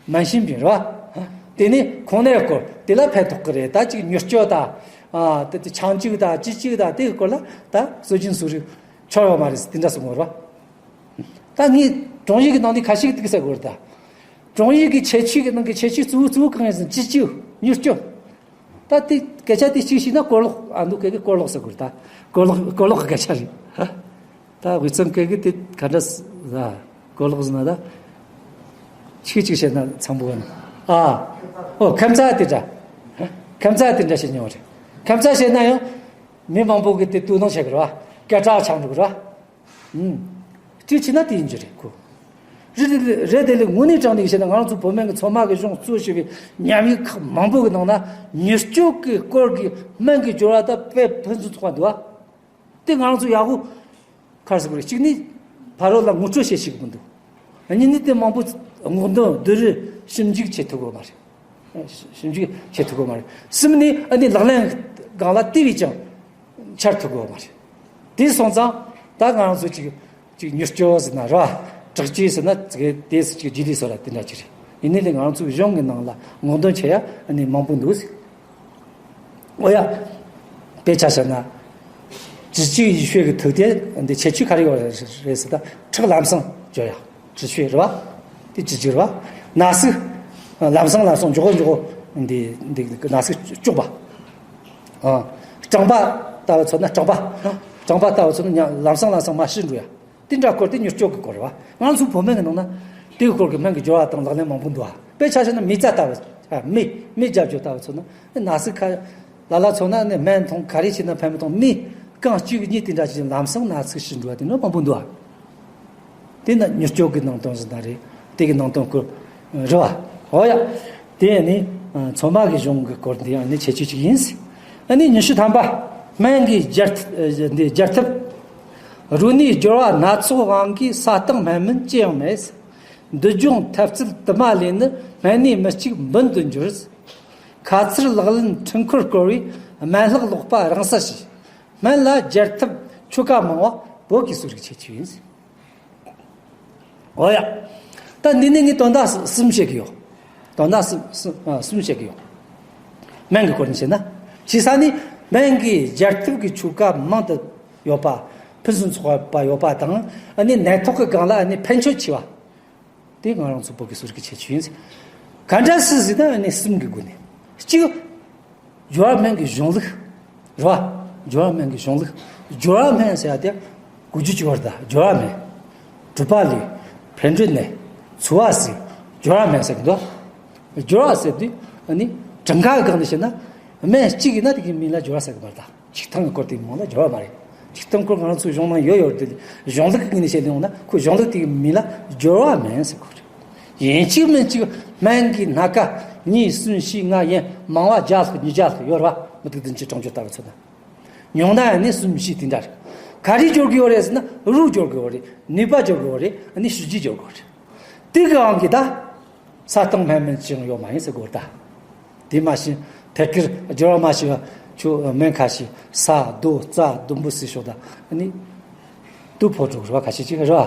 སྨན་ཤིན་པིན་རེད་བ། དེ་ནས་ཁོང་ནད་སྐོར་དེ་ལ་ཕན་ཐོགས་ཀྱི་རེད། ད་ཅིག་མྱུར་སྐྱོབ་ད། ཨ་དེ་དེ་ཆང་བཅུག་ད་ཅི་བཅུག་ད་དེ་གི་སྐོར་ལ་ད་སྲོལ་རྒྱུན་གསོ་རིག་ཆོག་ཡོད་མ་རེད་དེ་འདྲ་གསུངས་པ་རེད་བ། ད་ངས་ཀྲོང་ཡིག་གི་ནང་ནས་ཁ་ཤས་ཀྱིས་དེ་གི་ཟེར་དགོས་རེད་ད། ཀྲོང་ཡིག་གི་ཁྱད་ཆོས་ཀྱི་ནང་གི་ཁྱད་ཆོས་གཙོ་བོ་གཙོ་བོ་གང་ཡིན་ཟེར་ན་ཅི་བཅུག་མྱུར་སྐྱོབ། ད་དེ་སྐད་ཆ་དེ་གཅིག་བཤད་ན་གོ་ལོག་ཨ་འདུག་གེ་གི་གོ་ལོག་ཟེར་དགོས་རེད་ད། གོ་ལོག་གོ་ལོག་གི་སྐད་ཆ་རེད། ད་དབུས་གཙང་སྐད་ཀྱི་དེ་ག་འདྲ་ཟ། གོ་ལོག་ཟེར་ན་ད། ཆིག་ཆིག་བཤད་ན་འཚམ་པོ་ཡིན། ཨ། ཨོ་ཁམས་ཚ་དེ་འདྲ། ཁམས་ཚ་དེ་འདྲ་བཤད་མྱོང་རེད། ཁམས་ཚ་བཤད་ན་ཡང་། མི་མང་པོ་གི་དེ་དོ་སྣང་བྱེད་གི་རེད་བ། སྐད་གྲགས་ཆགས་འགྲོ་གི་རེད་བ། ཨུམ། སྤྱི་ཆེ་ན་དེ་ཡིན་རྒྱུ་རེད་ཁོ། རེད་དེ་རེད་དེ་ལས་དངོས་གནས་དྲང་གནས་བཤད་ན་ང་རང་ཚོ་བོད་སྨན་གྱི་ཚོད་མ་གི་གཞུང་གཙོ་བྱས་པའི་ཉམས་ཡིག་ཁག་མང་པོ་གི་ནང་ན་མྱུར་སྐྱོབ་ཀྱི་སྐོར་གྱི་སྨན་གྱི་སྦྱོར་བ་ད་དཔེ་ཕུན་སུམ་ཚོགས་པ་འདུག་བ། དེ་ང་རང་ཚོ་ཡག་པོ་ག་རེ་ཟེར་དགོས་རེད། གཅིག་ནི་ཕ་རོལ་ལ་ངོ་སྤྲོད་བྱེད་ཤེས་ཀྱི་མི་འདུག་གཉིས་ནི་དེ་མང་པོ་སྔོག་འདོན་བསྡུ་རུབ་ཞིབ་འཇུག་བྱེད་ཐུབ་ཀྱི་ཡོད་མ་རེད། ཞིབ་འཇུག་བྱེད་ཐུབ་ཀྱི་ཡོད་མ་རེད། གསུམ་ནི་ཨ་ནི་ལག་ལེན་སྒང་ལ་དེ་བས་ཀྱང་འཆར་ཐུབ་ཀྱི་ཡོད་མ་རེད། དེ་སོང་ཙང་ད་ང་རང་ཚོ་ཅིག་ཅིག་མྱུར་སྐྱོབ་ཟེར་ན་རེད་བ། དྲག་སྐྱེད་ཟེར་ན་དེ་དེ་ཅིག་རྗེས་ལུས་སོགས་ལ་དེ་འདྲ་ཅིག་རེད། ཡིན་ནའི་ལས་ང་རང་ཚོའི་གཞུང་གི་ནང་ལ་སྔོག་འདོན་བྱེད་ཡ་ཨ་ནི་མང་པོ་འདུག་ཟེར། ཨོ་ཡ། དཔེ་ཆ་བཞག་ན། 直译学 གི་ཐུག་དེ་འདི་ཁྱད་ཆོས་ག་རེ་ཡོད་རེད་ཟེར་ད་ཁྲག་ལམ་སང་འཇོག་ཡ། 直学 རེད་བ། དེ་直译 རེད་བ། ནང་གསེས། ལམ་སང་ལམ་སང་མགྱོགས་པོ་མགྱོགས་པོ་འདི་འདི་ནང་གསེས་གཅོག་པ། ཨ། སྐྲངས་པ་ལྟ་བུ་མཚོན་ན་སྐྲངས་པ། སྐྲངས་པ་ལྟ་བུ་མཚོན་ན་ཉ་ལམ་སང་ལམ་སང་མར་ཤི་འགྲོ་ཡ། དེ་འདྲ་སྐོར་དེ་མྱུར་སྐྱོབ་ཀྱི་སྐོར་རེད་བ། ང་ཚོ་བོད་སྨན་གྱི་ནང་ན་དེ་གི་སྐོར་གྱི་སྨན་གྱི་སྦྱོར་བ་དང་ལག་ལེན་མང་པོ་འདུག་བ། དཔེ་ཆ་བཞག་ན་མི་རྩ་ལྟ་བུ། ཨ། མི་མི་རྒྱབ་སྐྱོར་ལྟ་བུ་མཚོན་ན་ནང་གསེས་ཁ། ལ་ལ་མཚོན་ན་ནི་སྨན་འཐུང་ག་རེ་བྱས་ན་ཕན་མི་ཐོགས་མི་རྐང་གཅིག་གཉིས་དེ་འདྲ་བྱས་ལམ་སང་ནང་གསེས་ཤི་འགྲོ་བ་དེ་འདྲ་མང་པོ་འདུག་བ། དེ་ན་མྱུར་སྐྱོབ་ཀྱི་ནང་དོན་ཟེར་ན་རེད། དེ་གི་ནང་དོན་སྐོར་རེད་བ། འོ་ཡ། དེ་ནི་ཚོད་མ་གི་གཞུང་གི་སྐོར་འདི་ཡང་ནི་ཁྱད་ཆོས་གཅིག་ཡིན། ཨ་ནི་ཉི་ཤུ་ཐམ་པ། སྨན་གྱི་སྦྱར་ཐབས་འདི་སྦྱར་ཐབས། རོ་ནུས་སྦྱོར་བ་སྣ་ཚོགས་དབང་གིས་ས་སྟེང་སྨན་མིན་ཅི་ཡང་མེད། འདུལ་སྦྱོང་ཐབས་རྩལ་དུ་མ་ལས་ནི་སྨན་ནུས་མི་གཅིག་འབུམ་དུ་འགྱུར། ཁ་ཚུར་ལག་ལེན་འཕྲུལ་འཁོར་བསྐོར་བས་སྨན་ལྷག་ལོག་པ་རང་ས་ཞི། སྨན་ལ་སྦྱར་ཐབས་ཆོ་ག་མང་བ་བོད་ཀྱི་གསོ་རིག་ཁྱད་ཆོས་ཡིན། འོ་ཡ། ད་འདི་ནས་ངས་དོན་དག་གསུམ་བཤད་ཀྱི་ཡོད། དོན་དག་གསུམ་གསུམ་ཨ་གསུམ་བཤད་ཀྱི་ཡོད། སྨན་གྱི་སྐོར་ནས་བཤད་ན། ཅི་ས་ནི་སྨན་གྱི་སྦྱར་ཐབས་ཀྱི་ཆོ་ག་མང་དུ་ཡོད་པ། ཕུན་སུམ་ཚོགས་པ་ཡོད་པ་དང་། ཨ་ནི་ནད་ཐོག་གི་སྒང་ལ་ཨ་ནི་ཕན་ཆོད་ཆེ་བ། དེ་ང་རང་ཚོ་བོད་ཀྱི་གསོ་རིག་གི་ཁྱད་ཆོས་ཡིན། ག་འདྲ་སི་ཟིག་ན་ཨ་ནི་གསུམ་གྱི་སྒོ་ནས། གཅིག་སྦྱོར་བ་སྨན་གྱི་གཞུང་ལུགས། རེད་བ། སྦྱོར་བ་སྨན་གྱི་གཞུང་ལུགས། སྦྱོར་བ་སྨན་ཟེར་ཡ་དེ་གོ་རྒྱུ་ཅིག་ཡོད་རེད་ད། སྦྱོར་བ་སྨན། གྲུབ་པ་ལས། ཕན་འབྲས་ནད། འཚོ་བ་ཟས། སྦྱོར་བ་སྨན་ཟེར་གི་འདུག་སྦྱོར་བ་ཟེར་དུས་ཨ་ནི་གྲངས་ཀ་གི་སྒང་ནས་བཤད་ན་སྨན་གཅིག་ཡིན་ན་དེ་གི་མིང་ལ་སྦྱོར་བ་ཟེར་གི་མ་རེད་ད། ཆིག་ཐང་གི་སྐོར་དེ་མིང་ལ་སྦྱོར་བ་མ་རེད། ཆིག་ཐང་སྐོར་ང་རང་ཚོའི་གཞུང་ནང་ཡོད་ཡོད་རེད་དེ། གཞུང་ལུགས་ཀྱི་ངོས་ནས་བཤད་ཡོང་ན་ཁོ་གཞུང་ལུགས་དེ་གི་མིང་ལ་སྦྱོར་བ་སྨན་ཟེར་གི་རེད། ཡིན་གཅིག་མིན་གཅིག་སྨན་གྱི་སྣ་ཁ་གཉིས་གསུམ་བཞི་ལྔ་ཡན་མང་བ་བརྒྱ་ལྷག་ཉིས་བརྒྱ་ལྷག་ཡོད་རེད་བ། མུ་ཏིག་བདུན་ཅུ་གྲངས་ཆོད་ལྟ་བུ་མཚོན་ན། ཉུང་ན་ཡང་ནི་གསུམ་བཞི་དེ་འདྲ་རེད། ག་རེ་སྦྱོར་གི་ཡོད་རེད་ཟེར་ན་རོ་སྦྱོར་གི་ཡོད་རེད། ནུས་པ་སྦྱོར་གི་ཡོད་རེད། ཨ་ནི་བྱས་རྗེས་སྦྱོར་གི་ཡོད་རེད། དེ་གི་དབང་གིས་ད། ས་སྟེང་སྨན་མིན་ཅི་ཡང་ཡོད་མ་ཡིན་ཟེར་གོ་ད། དེ་མ་ཤེས་ཐད་ཀར་སྦྱོར་བ་མ་ཤེས་པ་ཁྱོད་སྨན་ཁ་ཤས་ས་རྡོ་རྩྭ་ཟླུམ་པོ་ཟེར་ཤོག་ད། ཨ་ནི་དུག་ཕོག་འགྲོ་གི་རེད་བ། ཁ་ཤས་ཅིག་རེད་བ།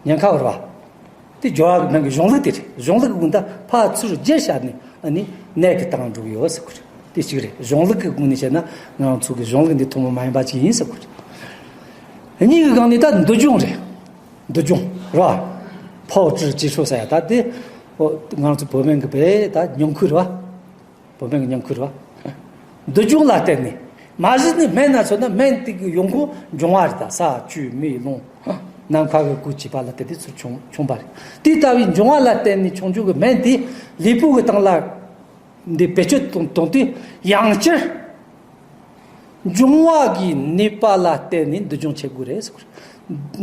ཉེན་ཁ་རེད་བ། དེ་སྦྱོར་བ་གི་སྨན་གྱི་གཞུང་ལུགས་དེ་རེད། གཞུང་ལུགས་ཀྱི་སྒོ་ནས་ད་ཕར་ཚུར་བརྗེས་བྱས་ནས་ཨ་ནི་ནད་ཀྱི་སྟེང་འགྲོ་གི་ཡོད་ཟེར་གོ་རེད། དེ་གཅིག་རེད། གཞུང་ལུགས་ཀྱི་སྒོ་ནས་བཤད་ན་ང་ཚོ་གི་གཞུང་ལུགས་འདི་ཐུན་མོང་མ་ཡིན་པ་ཅིག་ཡིན་ཟེར་གོ་རེད། གཉིས་ཀྱི་སྒང་ནས་ད་འདུལ་སྦྱོང་རེད། འདུལ་སྦྱོང་རེད་བ། ཕོ་བྲི་ཅི་ཧྲོ་ཟེར་ཡ་ད་དེ་ཨོ་ང་ཚོ་བོད་སྨན་གྱི་བས་ད་ཉུང་ཁུལ་རེད་བ། བོད་སྨན་གྱི་ཉམས་ཁུར་བ། འདུལ་སྦྱོང་ལ་བརྟེན་ནས་མ་གཞི་ནས་སྨན་སྣ་ཚོགས་ན་སྨན་དེ་གི་ཡོང་ཁུངས་འབྱུང་བ་རེད། ད་ས་བཅུད་མེ་རླུང་ནམ་མཁའ་གི་སྐུལ་བྱེད་པ་ལ་བརྟེན་ཏེ་ཚུར་བྱུང་བྱུང་བ་རེད། དེ་ལྟ་བུའི་འབྱུང་བ་ལ་བརྟེན་ནས་བྱུང་བྱུང་གི་སྨན་དེ་ལུས་པོ་གི་སྟེང་ལ་འདི་བེད་སྤྱོད་གཏོང་གཏོང་དུས་ཡང་བསྐྱར་འབྱུང་བ་གི་ནུས་པ་ལ་བརྟེན་ནས་འདུལ་སྦྱོང་བྱེད་དགོས་རེད་ཟེར་གོ་རེད།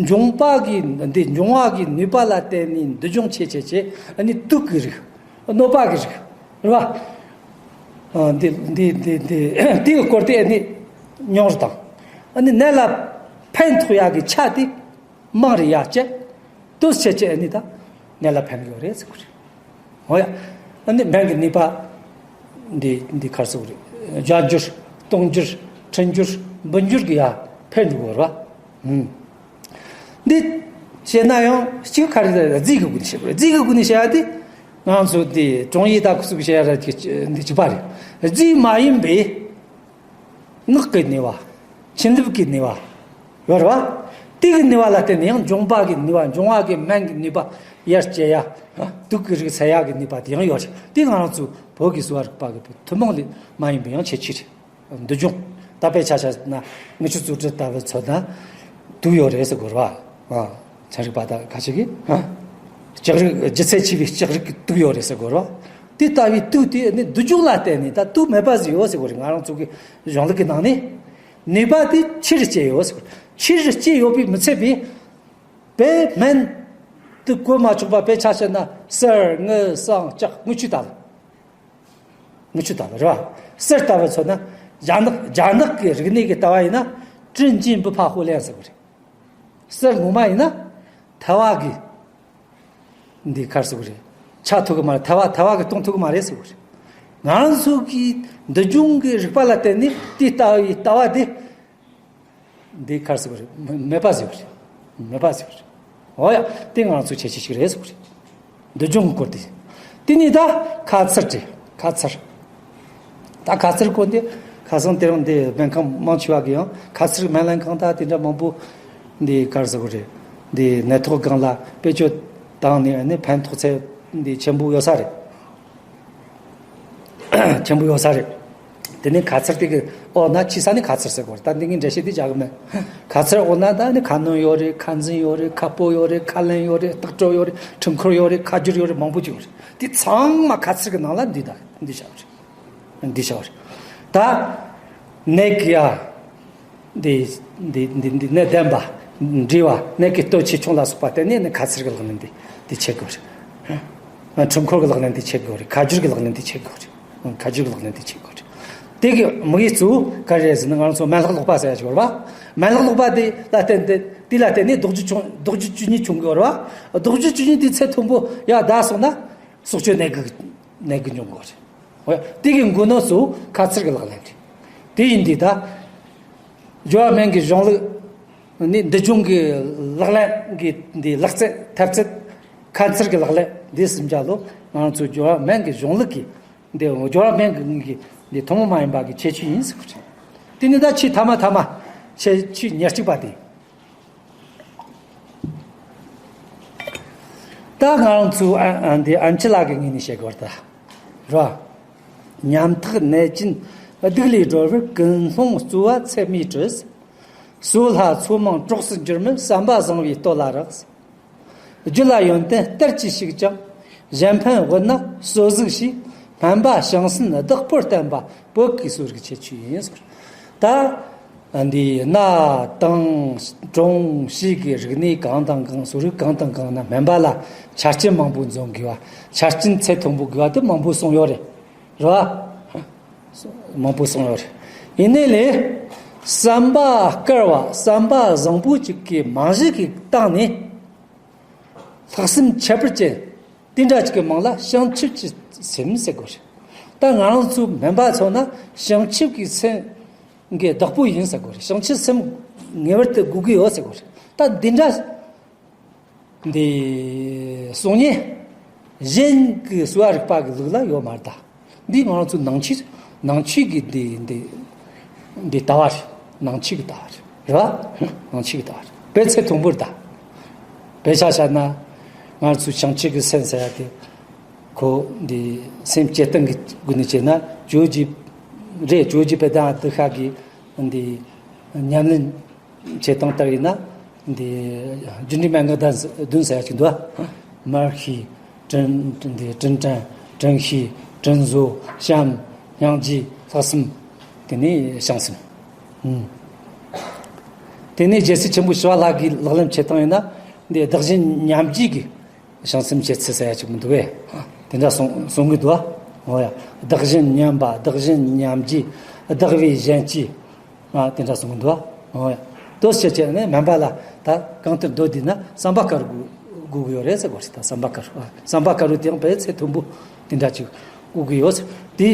འབྱུང་བ་གི་འདི་འབྱུང་བ་གི་ནུས་པ་ལ་བརྟེན་ནས་འདུལ་སྦྱོང་བྱེད་བྱེད་བྱེད་ཨ་ནི་དུག་གི་རིགས། གནོད་པ་གི་རིགས་རེད་བ། འདི་འདི་འདི་འདི་དེའི་སྐོར་དེ་ཨ་ནི་ཉུང་རུ་བཏང་། ཨ་ནི་ནད་ལ་ཕན་ཐོགས་ཡག་གི་ཆ་དེ་མང་རུ་ཡར་བཅད། དུས་ཆད་ཆད་ཨ་ནི་ད་ནད་ལ་ཕན་གི་ཡོད་རེད་ཟེར་གི་རེད། འོ་ཡ། ཨ་ནི་སྨན་གི་ནུས་པ་འདི་འདི་གར་སོགས་རེད། སྦྱར་འགྱུར་གཏོང་འགྱུར་འཕྲུལ་འགྱུར་འབུད་འགྱུར་གི་ཡ་ཕན་འགྲོ་གི་ཡོད་རེད་བ། ཨུམ། འདི་བཤད་ན་ཡང་གཅིག་ག་རེ་རེད། རྫས་ཀྱི་སྒོ་ནས་བཤད་དགོས་རེད། རྫས་ཀྱི་སྒོ་ནས་བཤད་ཡ་དེ་ང་ཚོ་འདི་ཀྲུང་ཡིག་ད་ཁུ་ཚུགས་བཤད་ཡ་ར་འདི་གཅིག་པ་རེད། རྫས་མ་ཡིན་པའི་ངག་གི་ནུས་པ། བྱིན་རླབས་ཀྱི་ནུས་པ་ཡོད་རེད་བ། དེ་གི་ནུས་པ་ལ་བརྟེན་ནས་ཡང་འབྱུང་པ་གི་ནུས་པ། འབྱུང་བ་གི་སྨན་གྱི་ནུས་པ་ཡར་སྐྱེད་ཡ། དུག་གི་རིགས་སེལ་ཡ་གི་ནུས་པ་དེ་ཡང་ཡོད་རེད། དེ་ང་རང་ཚོ་བོད་ཀྱི་གསོ་བ་རིག་པ་གི་ཐུན་མོང་ལས་མ་ཡིན་པའི་ཡང་ཁྱད་ཆོས་རེད། འདུལ་སྦྱོང་ད་དཔེ་ཆ་བཞག་ན་དངུལ་ཆུ་བཙོ་བཀྲུ་ལྟ་བུ་ཚོ་ན་དུག་ཡོད་རེད་ཟེར་དགོས་རེད་བ། ཨ། ཚན་རིག་པ་དག་ཁ་ཅིག་གིས། ཨ། ལྕགས་རིགས་ལྗིད་ཚད་ཆེ་བའི་ལྕགས་རིགས་ཀྱི་དུག་ཡོད་རེད་ཟེར་དགོས་རེད་བ། དེ་ལྟ་བུའི་དུག་དེ་ནི་འདུལ་སྦྱོང་ལ་བརྟེན་ནས་ད་དུག་མེད་པ་ཟིག་ཡོད་ཟེར་དགོས་རེད། ང་རང་ཚོ་གི་གཞུང་ལུགས་ཀྱི་ནང་ནས་ནུས་པ་དེ་ཆེ་རུ་སྐྱེས་ཡོད་ཟེར་དགོས་རེད། ཆེ་རུ་སྐྱེས་ཡོད་པས་མི་ཚད་པའི་བའི་སྨན་དུ་བཀོལ་མ་ཆོག་པ། དཔེ་ཆ་བཤད་ན་གསེར་དངུལ་ཟངས་ལྕགས་དངུལ་ཆུ་ལྟ་བུ། དངུལ་ཆུ་ལྟ་བུ་རེད་བ། གསེར་ལྟ་བུ་མཚོན་ན་རྒྱ་ནག་རྒྱ་ནག་གི་རིག་གནས་ཀྱི་ལྟ་བ་ཡིན་ན་ཀྲིན་ཅིན་བུ་ཕ་ཧུ་ལན་ཟེར་བ་རེད། གསེར་ངོ་མ་ཡིན་ན་ཐལ་བ་གི་འདི་གར་ཟེར་བ་རེད། ཆགས་ཐུབ་ཀྱི་མ་རེད། ཐལ་བ་ཐལ་བ་གི་གཏོང་ཐུབ་ཀྱི་མ་རེད་ཟེར་བ་རེད། ང་རང་ཚོ་གི་འདུལ་སྦྱོང་གི་རིག་པ་ལ་བརྟེན་ནས་དེ་ལྟ་བའི་ལྟ་བ་དེ། འདི་གར་ཟེར་བ་རེད། མེད་པ་ཟེར་བ་རེད། མེད་པ་ཟེར་བ་རེད། འོ་ཡ། དེ་ང་ཚོ་ཁྱད་ཆོས་ཤིག་རེད་ཟེར་བ་རེད། འདུལ་སྦྱོང་གི་སྐོར་དེ། དེ་ནས་ད་ཁ་ཚར་དེ། ཁ་ཚར། ད་ཁ་ཚར་སྐོར་དེ་ཁ་སང་དེ་རིང་འདི་སྨན་ཁང་མང་ཆེ་བ་གི་ཡང་ཁ་ཚར་སྨན་ལེན་ཁང་ད་དེ་འདྲ་མང་པོ་འདི་གར་ཟེར་བ་རེད། འདི་ནད་ཐོག་སྒང་ལ་བེད་སྤྱོད་བཏང་ནས་ནི་ཕན་ཐོགས་ཚད་འདི་ཆེན་པོ་ཡོད་ས་རེད། ཆེན་པོ་ཡོད་ས་རེད། དེ་ནས་ཁ་ཚར་དེ་གི་འོག་ན་ཆེ་ས་ནི་ཁ་ཚར་ཟེར་དགོས་རེད། ད་འདི་ངས་འགྲེལ་བཤད་དེ་རྒྱག་གི་མེད། ཁ་ཚར་འོག་ན་ད་ནི་ཁ་སྣོན་ཡོད་རེད། ཁ་འཛིན་ཡོད་རེད། ཁ་སྤོ་ཡོད་རེད། ཁ་ལེན་ཡོད་རེད། སྟག་སྤྲོ་ཡོད་རེད། འཕྲུལ་འཁོར་ཡོད་རེད། ཁ་སྒྱུར་ཡོད་རེད། མང་པོ་ཅིག་ཡོད་རེད། དེ་ཚང་མ་ཁ་ཚར་གི་ནང་ལ་འདུས་ད་འདུས་བཞག་པ་རེད། འདུས་བཞག་པ་རེད། ད་ནད་ཀྱི་ཡ། འདི་འདི་འདི་འདི་ནད་ལྡན་པ། འདྲེས་པ། ནད་ཀྱི་སྟོབས་ཆེ་ཆུང་ལ་སོགས་པ་བརྟེན་ནས་ནི་ཁ་ཚར་གྱི་ལག་ལེན་འདི་འདི་བྱེད་དགོས་རེད། འཕྲུལ་འཁོར་གྱི་ལག་ལེན་འདི་བྱེད་དགོས་རེད། ཁ་སྒྱུར་གྱི་ལག་ལེན་འདི་བྱེད་དགོས་རེད། ཁ་སྒྱུར་གྱི་ལག་ལེན་འདི་བྱེད་དགོས་རེད། དེ་གི་དམིགས་ཡུལ་གཙོ་བོ་ག་རེ་རེད་ཟེར་ན་ང་རང་ཚོ་སྨན་ལྷག་ལྷོག་པ་ཟེར་ཡ་ཅིག་ཡོད་རེད་བ། སྨན་ལྷག་ལྷོག་པ་དེ་ལ་བརྟེན་ཏེ་དེ་ལ་བརྟེན་ནས་རྡོག་རྫིས་བྱུང་རྡོག་རྫིས་བཅུ་གཉིས་བྱུང་གི་ཡོད་རེད་བ། རྡོག་རྫིས་བཅུ་གཉིས་དེ་ཚད་མཐོན་པོ་ཡར་བསྡད་སོང་ན་སྲོག་གཅོད་ནད་ཀྱི་ནད་ཀྱི་འབྱུང་གི་རེད། འོ་ཡ། དེ་གི་འགོ་ནོར་གཙོ་བོ་ཁ་ཚར་གྱི་ལག་ལེན་རེད། དེ་ཡིན་དུས་ད། སྦྱོར་བ་སྨན་གྱི་གཞུང་ལུགས། ནི་འདུལ་སྦྱོང་གི་ལག་ལེན་གྱི་འདི་ལག་རྩལ་ཐེབས་རྩལ། ཁ་ཚར་གྱི་ལག་ལེན་འདི་གསུམ་ཆ་ལོ་ང་ཚོ་སྦྱོར་བ་སྨན་གྱི་གཞུང་ལུགས་ཀྱི་འདི་སྦྱོར་བ་སྨན་གྱི་འདི་ཐུན་མོང་མ་ཡིན་པ་གི་ཁྱད་ཆོས་ཡིན་ཟེར་གྱི་རེད། དེ་ནི་ད་ཆེས་ཐ་མ་ཐ་མ་ཁྱད་ཆོས་ཉེར་གཅིག་པ་དེ། ད་ང་རང་ཚོ་ཨ་ཨ་འདི་ཨམ་ཆི་ལགས་ཀྱི་ངོས་ནས་བཤད་དགོས་རེད་ད། རེད་བ། ཉམ་ཐག་ནད་ཅན་སྡུག་ལས་སྒྲོལ་བར། ཀུན་སློང་རྩོལ་བ་ཚད་མས་དྲིས། སོལ་ལྷ་ཚོགས་མང་གྲོགས་སུ་འགྱུར་མིན། བསམ་པ་བཟང་བའི་བསྟོད་ལ་རག། རྒྱུད་ལ་ཡོན་ཏན་གཏེར་གྱིས་ཕྱུག་ཅིང་། གཞན་ཕན་བུ་ན་གསོད་གཟུགས་ཤིང་། སྨན་པ་བྱང་སེམས་བདག་པོར་བསྟེན་པ། བོད་ཀྱི་གསོ་རིག་ཁྱད་ཆོས་ཡིན་ཟེར། ད། འདི་གནའ་དེང་ཀྲུང་ཕྱིའི་གི་རིག་གནས་གང་དང་གང་གསོ་རིག་གང་དང་གང་ན་སྨན་པ་ལ་ཆ་རྐྱེན་མང་པོ་འཛོམས་དགོས་པ། ཆ་རྐྱེན་ཚད་མཐོན་པོ་དགོས་པ་དེ་མང་པོ་གསུངས་ཡོད་རེད། རེད་བ། མང་པོ་གསུངས་ཡོད་རེད། ཡིན་ནའི་ལས། བསམ་པ་དཀར་བ་བསམ་པ་བཟང་པོ་ཅིག་གི་རྨང་གཞི་གི་སྟེང་ནས། ལྷག་བསམ་ཁྱད་པར་ཅན་དེ་འདྲ་ཅིག་གི་མིང་ལ་བྱང་ཆུབ་ཀྱི་སེམས་ཟེར་དགོས་རེད། ད་ང་རང་ཚོ་སྨན་པ་ཚོ་ན་བྱང་ཆུབ་ཀྱི་སེམས་ཀྱི་བདག་པོ་ཡིན་ཟེར་དགོས་རེད། བྱང་ཆུབ་སེམས་ངེས་པར་དུ་དགོས་ཀྱི་ཡོད་ཟེར་དགོས་རེད། ད་འདི་འདྲ་ འདི་གསུང་ཉན་གཞན་གྱི་གསོ་བ་རིག་པ་གི་ལུགས་ལ་ཡོད་མ་རེད་ད། འདི་ང་རང་ཚོ་ནང་ཆོས་ནང་ཆོས་ཀྱི་འདི་འདི་འདི་ལྟ་བ་རེད། ནང་ཆོས་ཀྱི་ལྟ་བ་རེད། རེད་བ། ནང་ཆོས་ཀྱི་ལྟ་བ་རེད། དཔེ་ཚད་མཐོན་པོ་རེད་ད། དཔེ་ཆ་བཞག་ན་ང་ཚོ་བྱང་ཆུབ་ཀྱི་སེམས་ཟེར་ཡ་དེ། ཁོ་འདི་སེམས་བསྐྱེད་སྟངས་ཀྱི་སྒོ་ནས་བྱས་ན་བཅོ་བརྒྱད་རེད། བཅོ་བརྒྱད་པའི་གདན་འདི་ཤ་གི་འདི་ཉམས་ལེན་བྱེད་སྟངས་ལྟར་ཡིན་ན། འདི་རྒྱུ་འབྲས་མན་ངག་གདན་བདུན་ཟེར་ཡ་ཅིག་འདུག་ཨ། མར་ཤེས། དྲིན་འདི་དྲིན་དྲན། དྲིན་ཤེས། དྲིན་གཟོ། བྱམས། སྙིང་རྗེ། ལྷག་བསམ། དེ་ནས་བྱང་སེམས། ཨུམ། དེ་ནས་རྒྱལ་སྲས་ཆེན་པོ་ཞི་བ་ལྷ་གིས་ལག་ལེན་བྱེད་སྟངས་ཡིན་ན། འདི་བདག་གཞན་མཉམ་བརྗེ་གི་བྱང་སེམས་བྱེད་ཚུལ་ཟེར་ཡ་ཅིག་མི་འདུག་བས། དེ་འདྲ་གསུང་གསུང་གི་འདུག་ཨ། འོ་ཡ། བདག་གཞན་མཉམ་པ། བདག་གཞན་མཉམ་བརྗེ། བདག་བས་གཞན་གཅེས། ཨ། དེ་འདྲ་གསུང་གི་འདུག་ཨ། འོ་ཡ། དོ་ཞེས་བྱས་ནས་སྨན་པ་ལ་ད་གང་ལྟར་མདོ་འདི་ན་བསམ་པ་དཀར་པོ་དགོས་ཀྱི་ཡོད་རེད་ཟེར་གོ་རེད། ད་བསམ་པ་དཀར་པོ། བསམ་པ་དཀར་པོ་དེ་ཡང་དཔེ་ཚད་མཐོན་པོ་དེ་འདྲ་ཅིག་དགོས་ཀྱི་ཡོད་ཟེར། དེ་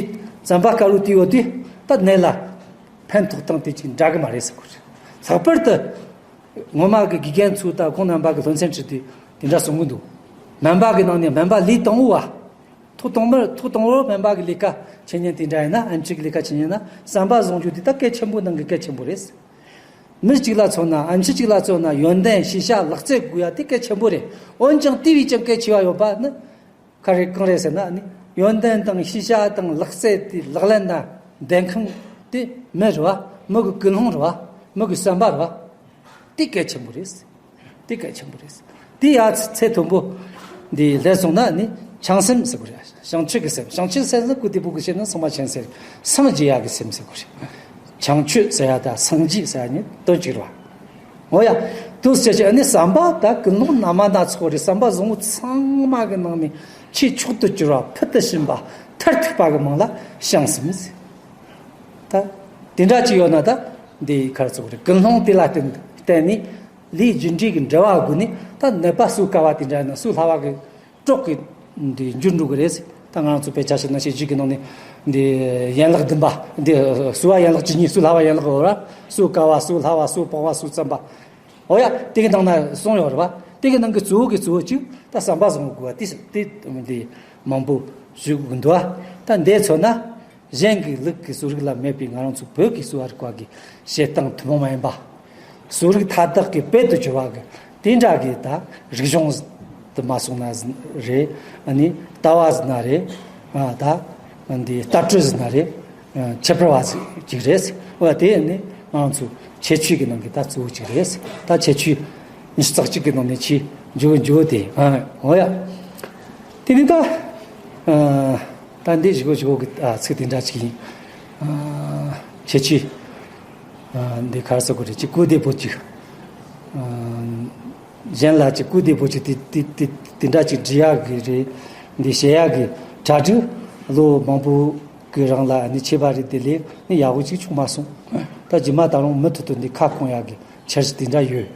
བསམ་པ་དཀར་པོ་དེ་ཡོད་དུས་ད་ནད་ལ་ཕན་ཐོགས་སྟངས་དེ་ཅིག་འདྲ་གི་མ་རེད་ཟེར་གོ་རེད། ལྷག་པར་དུ་ངོ་མ་གི་དགེ་རྒན་ཚོ་དང་ཁོང་རྣམ་པ་གི་སློབ་ཚན་ཁྲིད་དུས་དེ་འདྲ་གསུང་གི་འདུག་སྨན་པ་གི་ནང་ནས་སྨན་པ་ལས་དང་པོ་བ། ཐོག་དང་པོར་ཐོག་དང་པོར་སྨན་པ་གི་ལས་ཀ་བྱེད་མཁན་དེ་འདྲ་ཡིན་ན། ཨེམ་ཆི་གི་ལས་ཀ་བྱེད་མཁན་ན་བསམ་པ་བཟང་རྒྱུ་དེ་ད་གལ་ཆེན་པོ་ནང་གི་གལ་ཆེན་པོ་རེད། མི་གཅིག་ལ་མཚོན་ན། ཨེམ་ཆི་གཅིག་ལ་མཚོན་ན་ཡོན་ཏན་ཤེས་བྱ་ལག་རྩལ་དགོས་ཡ་དེ་གལ་ཆེན་པོ་རེད། འོན་ཀྱང་དེ་བས་ཀྱང་གལ་ཆེ་བ་ཡོད་པ་ནི་ག་རེ་གང་རེད་ཟེར་ན་ནི། ཡོན་ཏན་དང་ཤེས་བྱ་དང་ལག་རྩལ་དེ་ལག་ལེན་དང་ལྡན་མཁན་དེ་མི་རེད་བ། མི་གི་ཀུན་སློང་རེད་བ། མི་གི་བསམ་པ་རེད་བ། དེ་གལ་ཆེན་པོ་རེད། དེ་གལ་ཆེན་པོ་རེད། དེ་ཡ་ཚ་ཚད་མཐོན་པོ་འདི་ལས་སོང་ན་ནི་བྱང་སེམས་ཟེར་དགོས་རེད། བྱང་ཆུབ་ཀྱི་སེམས། བྱང་ཆུབ་སེམས་ཟེར་སྐུ་དེ་བུ་གི་བཤད་ན་ཚང་མ་མཁྱེན་ཟེར། སངས་རྒྱས་ཡ་གི་སེམས་ཟེར་དགོས་རེད། བྱང་ཆུབ་ཟེར་ཡ་དང་སངས་རྒྱས་ཟེར་ཡ་ནི་དོན་གཅིག་རེད་བ། འོ་ཡ། དུས་ཚོད་ཅིག་ཨ་ནི་བསམ་པ་དང་ཀུན་སློང་རྣམ་པ་སྣ་ཚོགས་རེད། བསམ་པ་བཟང་པོ་ཚང་མ་གི་ནང་ནས་ཆེས་མཆོག་ཏུ་གྱུར་བ། ཕུལ་དུ་ཕྱིན་པ། མཐར་ཐུག་པ་གི་མིང་ལ་བྱང་སེམས་ཟེར། ད་དེ་འདྲ་ཅིག་ཡོད་ན་ད་འདི་ག་རེ་ཟེར་དགོས་རེད། ཀུན་སློང་དེ་ལ་བརྟེན་བརྟེན་ནས་ལས་རྒྱུ་འབྲས་ཀྱི་འབྲེལ་བ་སྒོ་ནས་ད་ནད་པ་གསོ་དཀའ་བ་དེ་འདྲ་ཡིན་ན་གསོ་སླ་བ་གི་གྲོགས་ཀྱི་འདི་འགྱུར་འགྲོ་གི་རེད། ད་ང་རང་ཚོ་དཔེ་ཆ་བཤད་ན་བཤད་རྒྱུད་ཀྱི་ནང་ནས་འདི་ཡན་ལག་བདུན་པ་འདི་གསོ་བ་ཡན་ལག་བཅུ་གཉིས། གསོ་སླ་བ་ཡན་ལག་འོ་ར། གསོ་དཀའ་བ། གསོ་སླ་བ། གསོ་སྤོང་བ། གསོ་བརྩམ་པ། འོ་ཡ། དེ་གི་ནང་ན་གསུངས་ཡོད་རེད་བ། དེ་གི་ནང་གི་གཙོ་བོ་གི་གཙོ་བོ་གཅིག་ད་བསམ་པ་བཟང་པོ་དགོས་པ་དེ་དེ་འདི་མང་པོ་ཞུ་དགོས་འདུག་ཨ། ད་འདི་མཚོན་ན། གཞན་གྱི་ལུགས་ཀྱི་གསོ་རིག་ལ་མེད་པའི་ང་རང་ཚོ་བོད་ཀྱི་གསོ་བ་རིག་པ་གི་བྱེད་སྟངས་ཐུན་མོང་མ་ཡིན་པ། གསོ་རིག་མཐའ་དག་གི་དཔལ་དུ་གྱུར་བ་གི་དེ་འདྲ་གི་ད་རིག་གཞུང་དུ་མ་སོང་ན་རེད། ཨ་ནི་ལྟ་བ་ཟིན་ན་རེད། ཨ། ད་འདི་ལྟ་གྲུབ་ཟིན་ན་རེད། ཨ། ཁྱད་པར་བ་ཅིག་རེད། འོ་དེ་ནི་ང་རང་ཚོ་ཁྱད་ཆོས་ཀྱི་ནང་གི་ད་གཙོ་བོ་ཅིག་རེད། ད་ཁྱད་ཆོས་ཉི་ཤུ་རྩ་གཅིག་གི་ནང་ནས་ཆེས་མགྱོགས་མགྱོགས་དེ། ཨ། འོ་ཡ། དེ་ནི་ད། ཨ། ད་འདི་བཞི་པོ་བཞི་པོ་གི། ཨ། ཚིག་དེ་འདྲ་ཅིག་ཡིན། ཨ། ཁྱད་ཆོས། ཨ། འདི་ག་རེ་ཟེར་དགོས་རེད། ཅིག་སྐུལ་འདེབས་པོ་ཅིག་ཨ། གཞན་ལ་ཅིག་སྐུལ་འདེབས་པོ་ཅིག་དེ་དེ་དེ་དེ་འདྲ་ཅིག་འབྲི་ཡག་གི་རེད། འདི་བཤད་ཡག་གི་གྲ་སྒྲིག་ལོ་མང་པོ་གི་རིང་ལ་ནི་བྱས་པ་རེད། དེ་ལས་ནི་ཡག་པོ་ཅིག་བྱུང་མ་སོང་། ད་རྗེས་མ་ད་རུང་མུ་མཐུད་དུ་འདི་ཁ་སྐོང་ཡག་གི་འཆར་གཞི་དེ་འདྲ་ཡོད།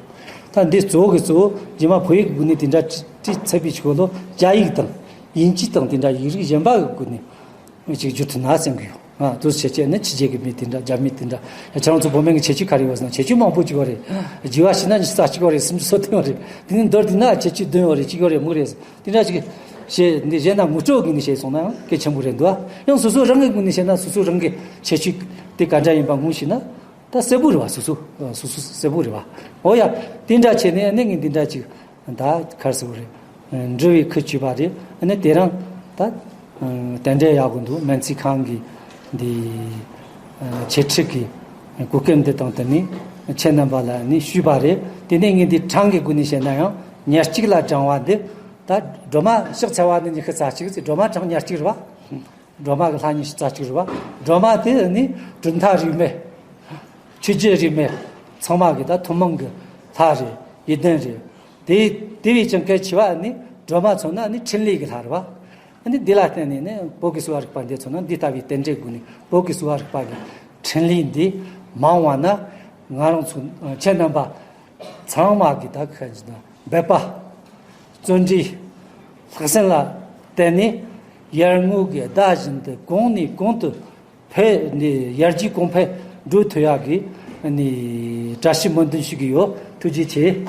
ད་འདི་གཙོ་བོ་གི་གཙོ་བོ་རྗེས་མ་བོད་ཡིག་གི་སྒོ་ནས་དེ་འདྲ་བྲིས་ཚར་བའི་ཆེད་ལོ། རྒྱ་ཡིག་དང་དབྱིན་ཇི་དང་དེ་འདྲ་ཡིག་རིགས་གཞན་པ་གི་སྒོ་ནས་ཅིག་བསྒྱུར་ཐུབ་ན་བསམ་གི་ཡོད། ང་དུས་ཁྱེད་ཀྱིས་ནི་ཕྱི་རྒྱལ་གི་མི་དེ་འདྲ། རྒྱ་མི་དེ་འདྲ། ཡ། ཁྱེད་རང་ཚོ་བོད་སྨན་གི་ཁྱད་ཆོས་ག་རེ་ཡོད་ཟེར་ན་ཁྱད་ཆོས་མང་པོ་ཅིག་ཡོད་རེད། བརྗེ་བ་ཞིག་ན་ཉི་ཤུ་རྩ་གཅིག་ཡོད་རེད། སུམ་ཅུ་སོ་བདུན་ཡོད་རེད། དེ་ནི་མདོར་བསྡུས་ན་ཁྱད་ཆོས་བདུན་ཡོད་རེད། གཅིག་ཡོད་རེད། མུག་རེད། དེ་འདྲ་ཅིག་བཤད། འདི་གཞན་དང་ངོ་སྤྲོད་གི་ནི་བཤད་སོང་ན་ཡང་གལ་ཆེན་པོ་རེད་འདུག་ཡང་སོ་སོ་རང་གི་སྒོ་ནས་བཤད་ན་སོ་སོ་རང་གི་ཁྱད་ཆོས་དེ་ག་འདྲ་ཡིན་པ་ངོ་ཤེས་ན་ད་གསལ་པོ་རེད་བ། སོ་སོ་སོ་སོ་གསལ་པོ་རེད་བ། འོ་ཡ། དེ་འདྲ་བྱས་ནས་ནི་ངས་འདི་འདྲ་ཅིག་ད་ག་རེ་ཟེར་དགོས་རེད། འབྲི་བའི་ཁུལ་བྱས་པ་རེད། ཨ་ནི་དེ་རིང་ད་རྟེན་འབྲེལ་ཡག་པོ་འདུག་སྨན་རྩིས་ཁང་གི་འདི་འཆད་ཁྲིད་ཀྱི་གོ་སྐབས་འདི་དང་བསྟུན་ནས་ཁྱེད་རྣམ་པ་ལ་ནི་ཞུས་པ་རེད། དེ་ནས་ངས་འདི་གྲངས་ཀྱི་སྒོ་ནས་བཤད་ན་ཡང་ཉེར་གཅིག་ལ་བགྲངས་པ་འདི། ད་སྒྲོལ་མ་ཕྱག་འཚལ་བ་ནི་ཉི་ཤུ་རྩ་གཅིག་ཟེར། སྒྲོལ་མ་གྲངས་ཉེར་གཅིག་རེད་བ། སྒྲོལ་མ་གི་ལྷ་ཉི་ཤུ་རྩ་གཅིག་རེད་བ། སྒྲོལ་མ་དེ་ནི་གྲུབ་མཐའ་རིས་མེད། ཆོས་རྒྱལ་རིས་མེད། ཚང་མ་གི་ད་ཐུན་མོང་གི་ལྷ་རེད། ཡོན་ཏན་རེད། དེ་དེ་བས་ཀྱང་གལ་ཆེ་བ་ནི་སྒྲོལ་མ་མཚོན་ན་ནི་འཕྲིན་ལས་ཀྱི་ལྷ་རེད་བ། ཨ་ནི་འདི་ལ་བརྟེན་ནས་ནི་བོད་ཀྱི་གསོ་བ་རིག་པ་འདི་མཚོན་ན་འདི་ལྟ་བུའི་རྟེན་འབྲེལ་སྒོ་ནས་བོད་ཀྱི་གསོ་བ་རིག་པ་གི་འཕྲིན་ལས་འདི་མང་བ་ན་ང་རང་ཚོ་ཁྱེད་རྣམ་པ་ཚང་མ་གི་ད་ག་ཅི་ན་འབད་པ། བརྩོན་འགྲུས། ལྷག་སེམས་ལ་བརྟེན་ནས་ཡར་ངོའི་ཟླ་བཞིན་དུ་གོང་ནས་གོང་དུ་འཕེལ་ནས་ཡར་རྒྱས་གོང་འཕེལ་འགྲོ་ཐུབ་ཡག་གི་ནི་བཀྲ་ཤིས་སྨོན་འདུན་ཞུ་གི་ཡོད། ཐུགས་རྗེ་ཆེ།